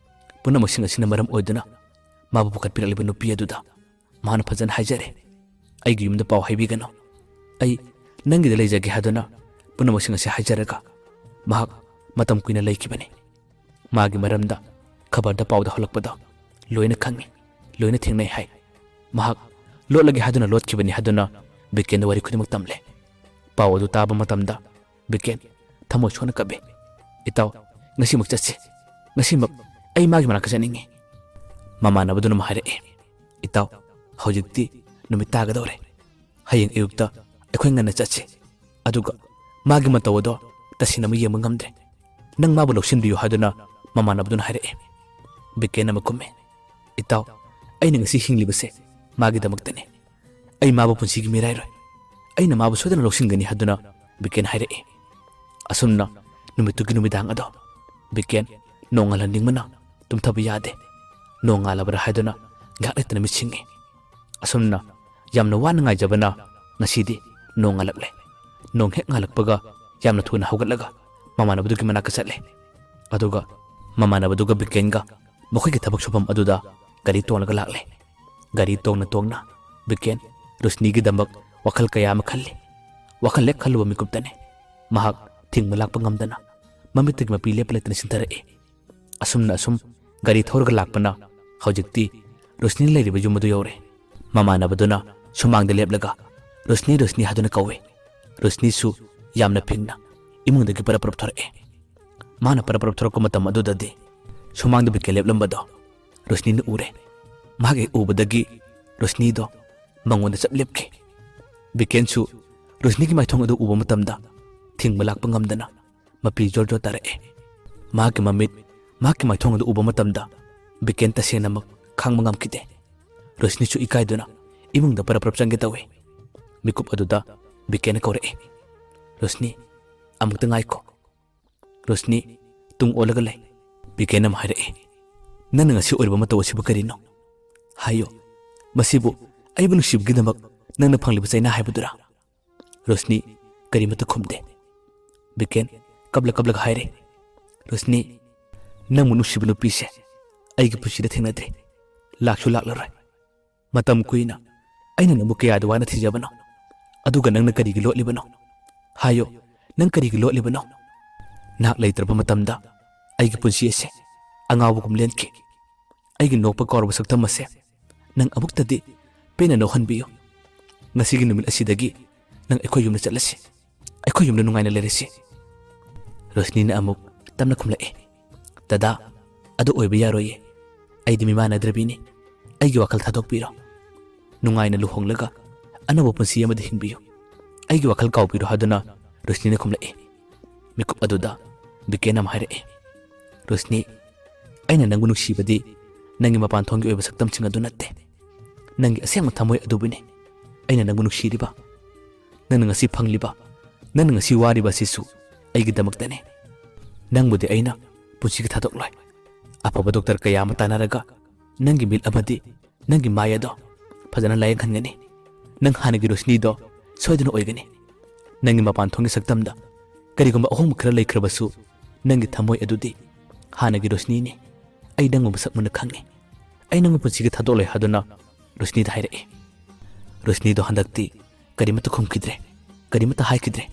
ꯄꯨꯝꯅꯃꯛꯁꯤꯡ ꯑꯁꯤꯅ ꯃꯔꯝ ꯑꯣꯏꯗꯨꯅ ꯃꯥꯕꯨ ꯄꯨꯈꯠꯄꯤꯔꯛꯂꯤꯕ ꯅꯨꯄꯤ ꯑꯗꯨꯗ ꯃꯍꯥꯛꯅ ꯐꯖꯅ ꯍꯥꯏꯖꯔꯦ, "ꯑꯩꯒꯤ ꯌꯨꯝꯗ ꯄꯥꯎ ꯍꯥꯏꯕꯤꯒꯅꯨ꯫ ꯑꯩ ꯅꯪꯒꯤꯗ ꯂꯩꯖꯒꯦ" ꯍꯥꯏꯗꯨꯅ ꯄꯨꯝꯅꯃꯛꯁꯤꯡ ꯑꯁꯤ ꯍꯥꯏꯖꯔꯒ ꯃꯍꯥꯛ ꯃꯇꯝ ꯀꯨꯏꯅ ꯂꯩꯈꯤꯕꯅꯤ꯫ ꯃꯥꯒꯤ ꯃꯔꯝꯗ ꯈꯕꯔꯗ ꯄꯥꯎꯗ ꯍꯧꯔꯛꯄꯗꯣ ꯂꯣꯏꯅ ꯈꯪꯏ, ꯂꯣꯏꯅ ꯊꯦꯡꯅꯩ ꯍꯥꯏ꯫ ꯃꯍꯥꯛ ꯂꯣꯠꯂꯒꯦ ꯍꯥꯏꯗꯨꯅ ꯂꯣꯠꯈꯤꯕꯅꯤ ꯍꯥꯏꯗꯨꯅ ꯕꯤꯀꯦꯟꯗ ꯋꯥꯔꯤ ꯈꯨꯗꯤꯡꯃꯛ ꯇꯝꯂꯦ꯫ ꯄꯥꯎ ꯑꯗꯨ ꯇꯥꯕ ꯃꯇꯝꯗ ꯕꯤꯀꯦꯟ ꯊꯃꯣꯏ ꯁꯣꯛꯅ ꯀꯞꯄꯤ꯫ "ꯏꯇꯥꯎ, ꯉꯁꯤꯃꯛ ꯆꯠꯁꯤ꯫ ꯉꯁꯤꯃꯛ ꯑꯩ ꯃꯥꯒꯤ ꯃꯅꯥꯛꯇ ꯆꯠꯅꯤꯡꯉꯤ꯫" ꯃꯃꯥꯟꯅꯕꯗꯨꯅ ꯑꯃꯨꯛ ꯍꯥꯏꯔꯛꯑꯦ, "ꯏꯇꯥꯎ, ꯍꯧꯖꯤꯛꯇꯤ ꯅꯨꯃꯤꯠ ꯇꯥꯒꯗꯧꯔꯦ꯫ ꯍꯌꯦꯡ ꯑꯌꯨꯛꯇ ꯑꯩꯈꯣꯏ ꯉꯟꯅ ꯆꯠꯁꯤ꯫ ꯑꯗꯨꯒ ꯃꯥꯒꯤ ꯃꯇꯧ ꯑꯗꯣ ꯇꯁꯦꯡꯅ ꯑꯃꯨꯛ ꯌꯦꯡꯕ ꯉꯝꯗ꯭ꯔꯦ꯫ ꯅꯪ ꯃꯥꯕꯨ ꯂꯧꯁꯤꯟꯕꯤꯌꯨ" ꯍꯥꯏꯗꯨꯅ ꯃꯃꯥꯟꯅꯕꯗꯨꯅ ꯍꯥꯏꯔꯛꯑꯦ꯫ ꯕꯤꯀꯦꯟ ꯑꯃꯨꯛ ꯈꯨꯝꯃꯦ, "ꯏꯇꯥꯎ, ꯑꯩꯅ ꯉꯁꯤ ꯍꯤꯡꯂꯤꯕꯁꯦ ꯃꯥꯒꯤꯗꯃꯛꯇꯅꯤ꯫ ꯑꯩ ꯃꯥꯕꯨ ꯄꯨꯟꯁꯤꯒꯤ ꯃꯤꯔꯥꯏꯔꯣꯏ꯫ ꯑꯩꯅ ꯃꯥꯕꯨ ꯁꯣꯏꯗꯅ ꯂꯧꯁꯤꯟꯒꯅꯤ" ꯍꯥꯏꯗꯨꯅ ꯕꯤꯀꯦꯟ ꯍꯥꯏꯔꯛꯏ꯫ ꯑꯁꯨꯝꯅ ꯅꯨꯃꯤꯠꯇꯨꯒꯤ ꯅꯨꯃꯤꯗꯥꯡ ꯑꯗꯣ ꯕꯤꯀꯦꯟ ꯅꯣꯡꯉꯥꯜꯍꯟꯅꯤꯡꯕꯅ ꯇꯨꯝꯊꯕ ꯌꯥꯗꯦ꯫ ꯅꯣꯡꯉꯥꯜꯂꯕ꯭ꯔꯥ ꯍꯥꯏꯗꯨꯅ ꯉꯥꯏꯍꯥꯛ ꯂꯩꯇꯅ ꯃꯤꯠ ꯁꯤꯡꯉꯤ꯫ ꯑꯁꯨꯝꯅ ꯌꯥꯝꯅ ꯋꯥꯅ ꯉꯥꯏꯖꯕꯅ ꯉꯁꯤꯗꯤ ꯅꯣꯡꯉꯥꯜꯂꯛꯂꯦ꯫ ꯅꯣꯡ ꯍꯦꯛ ꯉꯥꯜꯂꯛꯄꯒ ꯌꯥꯝꯅ ꯊꯨꯅ ꯍꯧꯒꯠꯂꯒ ꯃꯃꯥꯟꯅꯕꯗꯨꯒꯤ ꯃꯅꯥꯛꯇ ꯆꯠꯂꯦ꯫ ꯑꯗꯨꯒ ꯃꯃꯥꯟꯅꯕꯗꯨꯒ ꯕꯤꯀꯦꯟꯒ ꯃꯈꯣꯏꯒꯤ ꯊꯕꯛ ꯁꯨꯐꯝ ꯑꯗꯨꯗ ꯒꯥꯔꯤ ꯇꯣꯡꯂꯒ ꯂꯥꯛꯂꯦ꯫ ꯒꯥꯔꯤ ꯇꯣꯡꯅ ꯇꯣꯡꯅ ꯕꯤꯀꯦꯟ ꯔꯣꯁꯅꯤꯒꯤꯗꯃꯛ ꯋꯥꯈꯜ ꯀꯌꯥ ꯑꯃ ꯈꯜꯂꯤ꯫ ꯋꯥꯈꯜ ꯍꯦꯛ ꯈꯜꯂꯨꯕ ꯃꯤꯀꯨꯞꯇꯅꯤ ꯃꯍꯥꯛ ꯊꯤꯡꯕ ꯂꯥꯛꯄ ꯉꯝꯗꯅ ꯃꯃꯤꯠꯇꯒꯤ ꯃꯄꯤ ꯂꯦꯞꯄ ꯂꯩꯇꯅ ꯆꯤꯟꯊꯔꯛꯏ꯫ ꯑꯁꯨꯝꯅ ꯑꯁꯨꯝ ꯒꯥꯔꯤ ꯊꯧꯔꯒ ꯂꯥꯛꯄꯅ ꯍꯧꯖꯤꯛꯇꯤ ꯔꯣꯁꯅꯤ ꯂꯩꯔꯤꯕ ꯌꯨꯝ ꯑꯗꯨ ꯌꯧꯔꯦ꯫ ꯃꯃꯥꯟꯅꯕꯗꯨꯅ ꯁꯨꯃꯥꯡꯗ ꯂꯦꯞꯂꯒ "ꯔꯣꯁꯅꯤ, ꯔꯣꯁꯅꯤ" ꯍꯥꯏꯗꯨꯅ ꯀꯧꯏ꯫ ꯔꯣꯁꯅꯤꯁꯨ ꯌꯥꯝꯅ ꯐꯤꯡꯅ ꯏꯃꯨꯡꯗꯒꯤ ꯄꯔꯞ ꯄꯔꯞ ꯊꯣꯔꯛꯑꯦ꯫ ꯃꯥꯅ ꯄꯔꯞ ꯄꯔꯞ ꯊꯣꯔꯛꯄ ꯃꯇꯝ ꯑꯗꯨꯗꯗꯤ ꯁꯨꯃꯥꯡꯗ ꯕꯤꯀꯦꯟ ꯂꯦꯞꯂꯝꯕꯗꯣ ꯔꯣꯁꯅꯤꯅ ꯎꯔꯦ꯫ ꯃꯍꯥꯛ ꯍꯦꯛ ꯎꯕꯗꯒꯤ ꯔꯣꯁꯅꯤꯗꯣ ꯃꯉꯣꯟꯗ ꯆꯞ ꯂꯦꯞꯈꯤ꯫ ꯕꯤꯀꯦꯟꯁꯨ ꯔꯣꯁꯅꯤꯒꯤ ꯃꯥꯏꯊꯣꯡ ꯑꯗꯨ ꯎꯕ ꯃꯇꯝꯗ ꯊꯤꯡꯕ ꯂꯥꯛꯄ ꯉꯝꯗꯅ ꯃꯄꯤ ꯖꯣꯔ ꯖꯣꯔ ꯇꯥꯔꯛꯑꯦ꯫ ꯃꯍꯥꯛꯀꯤ ꯃꯃꯤꯠ, ꯃꯍꯥꯛꯀꯤ ꯃꯥꯏꯊꯣꯡ ꯑꯗꯨ ꯎꯕ ꯃꯇꯝꯗ ꯕꯤꯀꯦꯟ ꯇꯁꯦꯡꯅꯃꯛ ꯈꯥꯡꯕ ꯉꯝꯈꯤꯗꯦ꯫ ꯔꯣꯁꯅꯤꯁꯨ ꯏꯀꯥꯏꯗꯨꯅ ꯏꯃꯨꯡꯗ ꯄꯔꯞ ꯄꯔꯞ ꯆꯪꯒꯦ ꯇꯧꯏ꯫ ꯃꯤꯀꯨꯞ ꯑꯗꯨꯗ ꯕꯤꯀꯦꯟꯅ ꯀꯧꯔꯛꯏ, "ꯔꯣꯁꯅꯤ, ꯑꯃꯨꯛꯇ ꯉꯥꯏꯈꯣ꯫" ꯔꯣꯁꯅꯤ ꯇꯨꯡ ꯑꯣꯜꯂꯒ ꯂꯩ꯫ ꯕꯤꯀꯦꯟꯅ ꯑꯃꯨꯛ ꯍꯥꯏꯔꯛꯏ, "ꯅꯪꯅ ꯉꯁꯤ ꯑꯣꯏꯔꯤꯕ ꯃꯇꯧ ꯑꯁꯤꯕꯨ ꯀꯔꯤꯅꯣ? ꯍꯥꯏꯌꯨ, ꯃꯁꯤꯕꯨ ꯑꯩꯕꯨ ꯅꯨꯡꯁꯤꯕꯒꯤꯗꯃꯛ ꯅꯪꯅ ꯐꯪꯂꯤꯕ ꯆꯩꯅꯥ ꯍꯥꯏꯕꯗꯨꯔꯥ?" ꯔꯣꯁꯅꯤ ꯀꯔꯤꯃꯠꯇ ꯈꯨꯝꯗꯦ꯫ ꯕꯤꯀꯦꯟ ꯀꯞꯂ ꯀꯞꯂꯒ ꯍꯥꯏꯔꯦ, "ꯔꯣꯁꯅꯤ, ꯅꯪꯕꯨ ꯅꯨꯡꯁꯤꯕ ꯅꯨꯄꯤꯁꯦ ꯑꯩꯒꯤ ꯄꯨꯟꯁꯤꯗ ꯊꯦꯡꯅꯗ꯭ꯔꯤ, ꯂꯥꯛꯁꯨ ꯂꯥꯛꯂꯔꯣꯏ꯫ ꯃꯇꯝ ꯀꯨꯏꯅ ꯑꯩꯅ ꯅꯪꯕꯨ ꯀꯌꯥꯗ ꯋꯥꯅ ꯊꯤꯖꯕꯅꯣ, ꯑꯗꯨꯒ ꯅꯪꯅ ꯀꯔꯤꯒꯤ ꯂꯣꯠꯂꯤꯕꯅꯣ? ꯍꯥꯏꯌꯣ, ꯅꯪ ꯀꯔꯤꯒꯤ ꯂꯣꯠꯂꯤꯕꯅꯣ? ꯅꯍꯥꯛ ꯂꯩꯇ꯭ꯔꯕ ꯃꯇꯝꯗ ꯑꯩꯒꯤ ꯄꯨꯟꯁꯤ ꯑꯁꯦ ꯑꯉꯥꯎꯕꯒꯨꯝ ꯂꯦꯟꯈꯤ꯫ ꯑꯩꯒꯤ ꯅꯣꯛꯄ ꯀꯧꯔꯕ ꯁꯛꯇꯝ ꯑꯁꯦ ꯅꯪ ꯑꯃꯨꯛꯇꯗꯤ ꯄꯦꯟꯅ ꯅꯣꯛꯍꯟꯕꯤꯌꯨ꯫ ꯉꯁꯤꯒꯤ ꯅꯨꯃꯤꯠ ꯑꯁꯤꯗꯒꯤ ꯅꯪ ꯑꯩꯈꯣꯏ ꯌꯨꯝꯗ ꯆꯠꯂꯁꯤ꯫ ꯑꯩꯈꯣꯏ ꯌꯨꯝꯗ ꯅꯨꯡꯉꯥꯏꯅ ꯂꯩꯔꯁꯤ꯫" ꯔꯣꯁꯅꯤꯅ ꯑꯃꯨꯛ ꯇꯞꯅ ꯈꯨꯝꯂꯛꯏ, "ꯗꯗꯥ, ꯑꯗꯨ ꯑꯣꯏꯕ ꯌꯥꯔꯣꯏꯌꯦ꯫ ꯑꯩꯗꯤ ꯃꯤꯃꯥꯟꯅꯗ꯭ꯔꯕꯤꯅꯤ꯫ ꯑꯩꯒꯤ ꯋꯥꯈꯜ ꯊꯥꯗꯣꯛꯄꯤꯔꯣ꯫ ꯅꯨꯡꯉꯥꯏꯅ ꯂꯨꯍꯣꯡꯂꯒ ꯑꯅꯧꯕ ꯄꯨꯟꯁꯤ ꯑꯃꯗ ꯍꯤꯡꯕꯤꯌꯨ꯫ ꯑꯩꯒꯤ ꯋꯥꯈꯜ ꯀꯥꯎꯕꯤꯔꯣ" ꯍꯥꯏꯗꯨꯅ ꯔꯣꯁꯅꯤꯅ ꯈꯨꯝꯂꯛꯏ꯫ ꯃꯤꯀꯨꯞ ꯑꯗꯨꯗ ꯕꯤꯀꯦꯟ ꯑꯃ ꯍꯥꯏꯔꯛꯏ, "ꯔꯣꯁꯅꯤ, ꯑꯩꯅ ꯅꯪꯕꯨ ꯅꯨꯡꯁꯤꯕꯗꯤ ꯅꯪꯒꯤ ꯃꯄꯥꯟ ꯊꯣꯡꯒꯤ ꯑꯣꯏꯕ ꯁꯛꯇꯝꯁꯤꯡ ꯑꯗꯨ ꯅꯠꯇꯦ꯫ ꯅꯪꯒꯤ ꯑꯁꯦꯡꯕ ꯊꯃꯣꯏ ꯑꯗꯨꯕꯨꯅꯤ ꯑꯩꯅ ꯅꯪꯕꯨ ꯅꯨꯡꯁꯤꯔꯤꯕ꯫ ꯅꯪꯅ ꯉꯁꯤ ꯐꯪꯂꯤꯕ, ꯅꯪꯅ ꯉꯁꯤ ꯋꯥꯔꯤꯕ ꯑꯁꯤꯁꯨ ꯑꯩꯒꯤꯗꯃꯛꯇꯅꯤ꯫ ꯅꯪꯕꯨꯗꯤ ꯑꯩꯅ ꯄꯨꯟꯁꯤꯒꯤ ꯊꯥꯗꯣꯛꯂꯣꯏ꯫ ꯑꯐꯕ ꯗꯣꯛꯇꯔ ꯀꯌꯥ ꯑꯃ ꯇꯥꯟꯅꯔꯒ ꯅꯪꯒꯤ ꯃꯤꯠ ꯑꯃꯗꯤ ꯅꯪꯒꯤ ꯃꯥꯏ ꯑꯗꯣ ꯐꯖꯅ ꯂꯥꯌꯦꯡꯍꯟꯒꯅꯤ꯫ ꯅꯪ ꯍꯥꯟꯅꯒꯤ ꯔꯣꯁꯅꯤꯗꯣ ꯁꯣꯏꯗꯅ ꯑꯣꯏꯒꯅꯤ꯫ ꯅꯪꯒꯤ ꯃꯄꯥꯟ ꯊꯣꯡꯒꯤ ꯁꯛꯇꯝꯗ ꯀꯔꯤꯒꯨꯝꯕ ꯑꯍꯣꯡꯕ ꯈꯔ ꯂꯩꯈ꯭ꯔꯕꯁꯨ, ꯅꯪꯒꯤ ꯊꯃꯣꯏ ꯑꯗꯨꯗꯤ ꯍꯥꯟꯅꯒꯤ ꯔꯣꯁꯅꯤꯅꯤ꯫ ꯑꯩ ꯅꯪꯕꯨ ꯃꯁꯛ ꯃꯨꯟꯅ ꯈꯪꯉꯤ꯫ ꯑꯩ ꯅꯪꯕꯨ ꯄꯨꯟꯁꯤꯒꯤ ꯊꯥꯗꯣꯛꯂꯣꯏ" ꯍꯥꯏꯗꯨꯅ ꯔꯣꯁꯅꯤꯗ ꯍꯥꯏꯔꯛꯏ꯫ ꯔꯣꯁꯅꯤꯗꯣ ꯍꯟꯗꯛꯇꯤ ꯀꯔꯤꯃꯠꯇ ꯈꯨꯝꯈꯤꯗ꯭ꯔꯦ, ꯀꯔꯤꯃꯠꯇ ꯍꯥꯏꯈꯤꯗ꯭ꯔꯦ꯫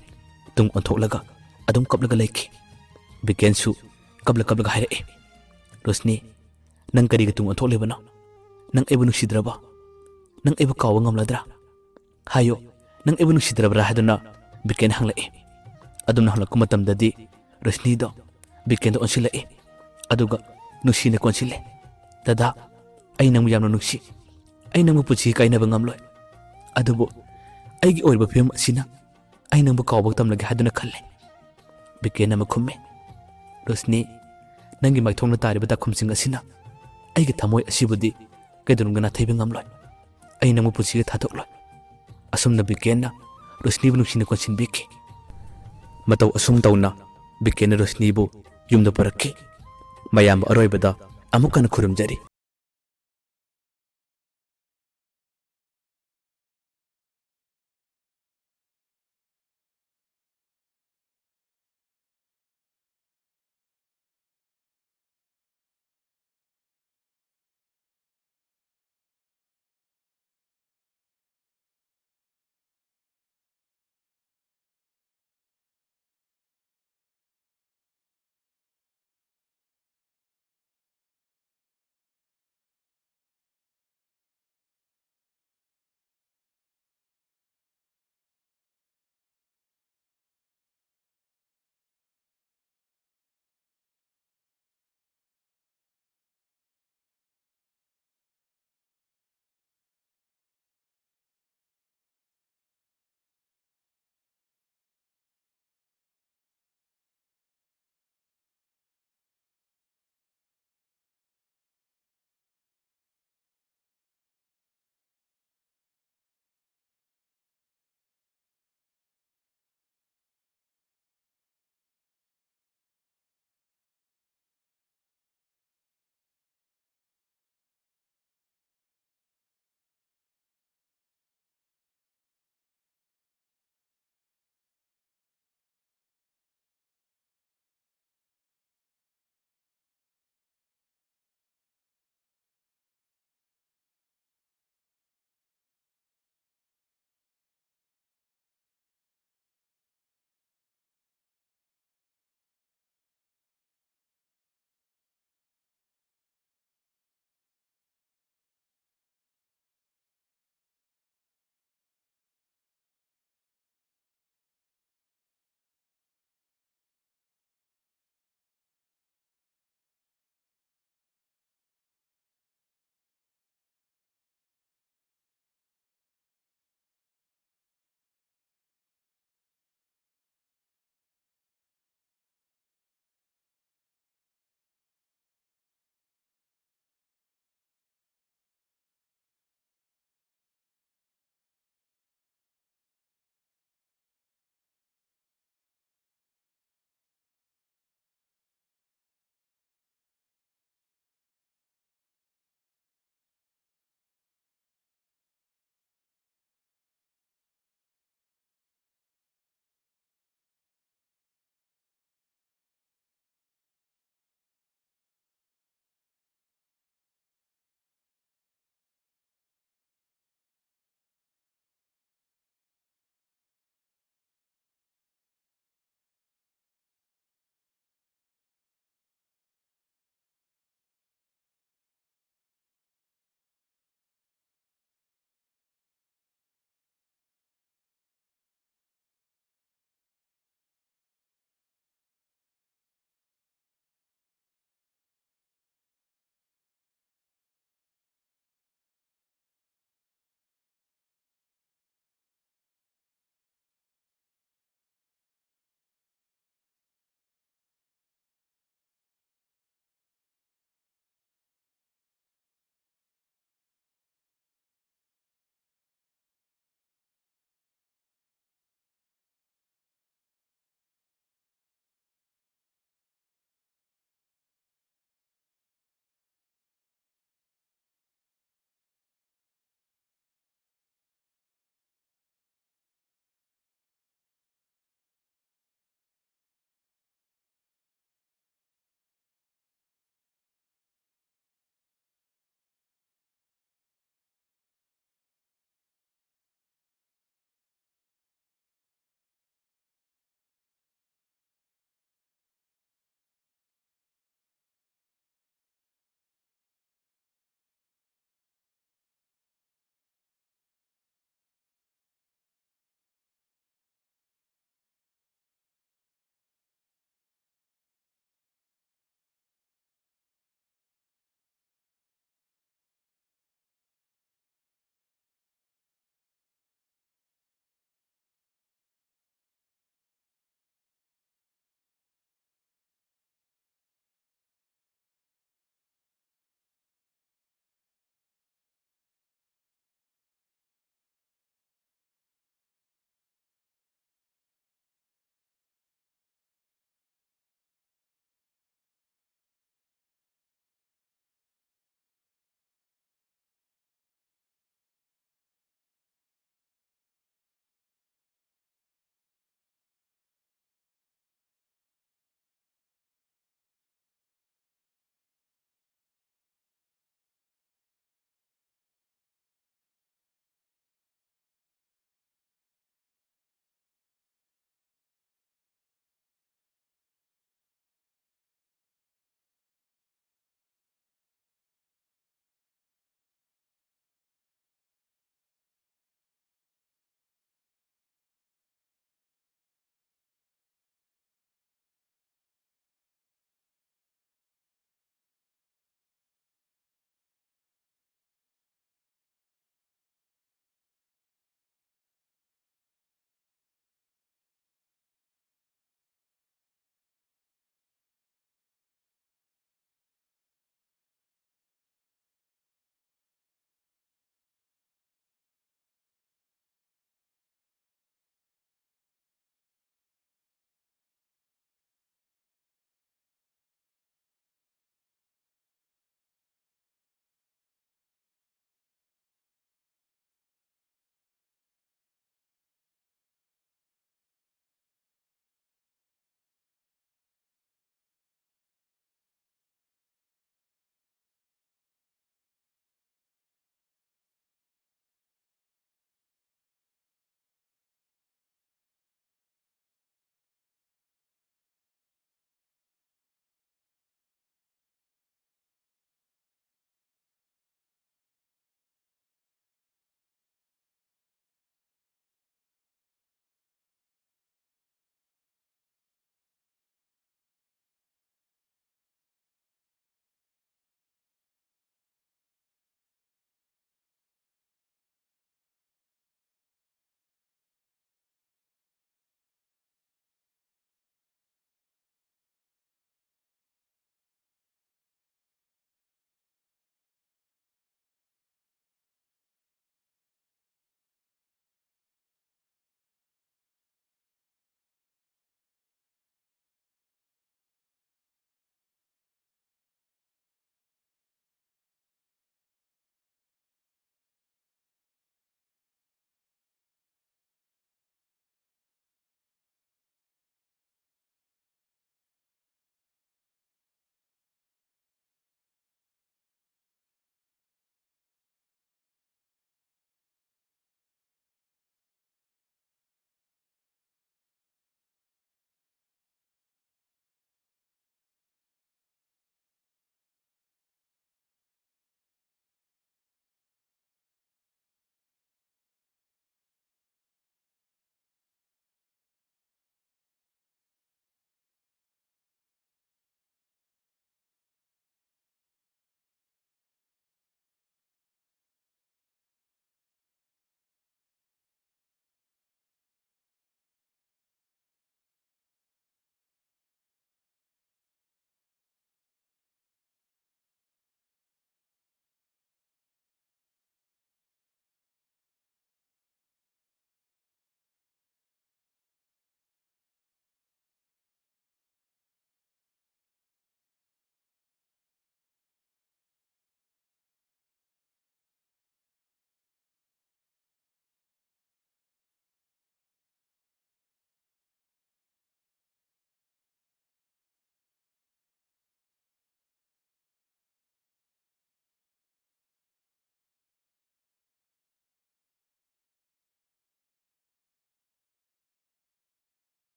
ꯇꯨꯡ ꯑꯣꯟꯊꯣꯛꯂꯒ ꯑꯗꯨꯝ ꯀꯞꯂꯒ ꯂꯩꯈꯤ꯫ ꯕꯤꯀꯦꯟꯁꯨ ꯀꯞꯂ ꯀꯞꯂꯒ ꯍꯥꯏꯔꯛꯏ, "ꯔꯣꯁꯅꯤ, ꯅꯪ ꯀꯔꯤꯒꯤ ꯇꯨꯡ ꯑꯣꯟꯊꯣꯛꯂꯤꯕꯅꯣ? ꯅꯪ ꯑꯩꯕꯨ ꯅꯨꯡꯁꯤꯗ꯭ꯔꯕꯣ? ꯅꯪ ꯑꯩꯕꯨ ꯀꯥꯎꯕ ꯉꯝꯂꯗ꯭ꯔꯥ? ꯍꯥꯏꯌꯨ, ꯅꯪ ꯑꯩꯕꯨ ꯅꯨꯡꯁꯤꯗ꯭ꯔꯕ꯭ꯔꯥ?" ꯍꯥꯏꯗꯨꯅ ꯕꯤꯀꯦꯟ ꯍꯪꯂꯛꯏ꯫ ꯑꯗꯨꯝꯅ ꯍꯪꯂꯛꯄ ꯃꯇꯝꯗꯗꯤ ꯔꯣꯁꯅꯤꯗꯣ ꯕꯤꯀꯦꯟꯗ ꯑꯣꯟꯁꯤꯜꯂꯛꯏ꯫ ꯑꯗꯨꯒ ꯅꯨꯡꯁꯤꯅ ꯀꯣꯟꯁꯤꯜꯂꯦ꯫ "ꯗꯗꯥ, ꯑꯩ ꯅꯪꯕꯨ ꯌꯥꯝꯅ ꯅꯨꯡꯁꯤ꯫ ꯑꯩ ꯅꯪꯕꯨ ꯄꯨꯟꯁꯤꯒꯤ ꯀꯥꯏꯅꯕ ꯉꯝꯂꯣꯏ꯫ ꯑꯗꯨꯕꯨ ꯑꯩꯒꯤ ꯑꯣꯏꯔꯤꯕ ꯐꯤꯕꯝ ꯑꯁꯤꯅ ꯑꯩ ꯅꯪꯕꯨ ꯀꯥꯎꯕ ꯇꯝꯂꯒꯦ ꯍꯥꯏꯗꯨꯅ ꯈꯜꯂꯦ꯫" ꯕꯤꯀꯦꯟ ꯑꯃ ꯈꯨꯝꯃꯤ꯫ "ꯔꯣꯁꯅꯤ, ꯅꯪꯒꯤ ꯃꯥꯏꯊꯣꯡꯅ ꯇꯥꯔꯤꯕ ꯇꯥꯈꯨꯝꯁꯤꯡ ꯑꯁꯤꯅ ꯑꯩꯒꯤ ꯊꯃꯣꯏ ꯑꯁꯤꯕꯨꯗꯤ ꯀꯩꯗꯧꯅꯨꯡꯗ ꯅꯥꯊꯩꯕ ꯉꯝꯂꯣꯏ꯫ ꯑꯩ ꯅꯪꯕꯨ ꯄꯨꯟꯁꯤꯒꯤ ꯊꯥꯗꯣꯛꯂꯣꯏ꯫" ꯑꯁꯨꯝꯅ ꯕꯤꯀꯦꯟꯅ ꯔꯣꯁꯅꯤꯕꯨ ꯅꯨꯡꯁꯤꯅ ꯀꯣꯟꯁꯤꯟꯕꯤꯈꯤ꯫ ꯃꯇꯧ ꯑꯁꯨꯝ ꯇꯧꯅ ꯕꯤꯀꯦꯟꯅ ꯔꯣꯁꯅꯤꯕꯨ ꯌꯨꯝꯗ ꯄꯨꯔꯛꯈꯤ꯫ ꯃꯌꯥꯝꯕ ꯑꯔꯣꯏꯕꯗ ꯑꯃꯨꯛ ꯍꯟꯅ ꯈꯨꯔꯨꯝꯖꯔꯤ꯫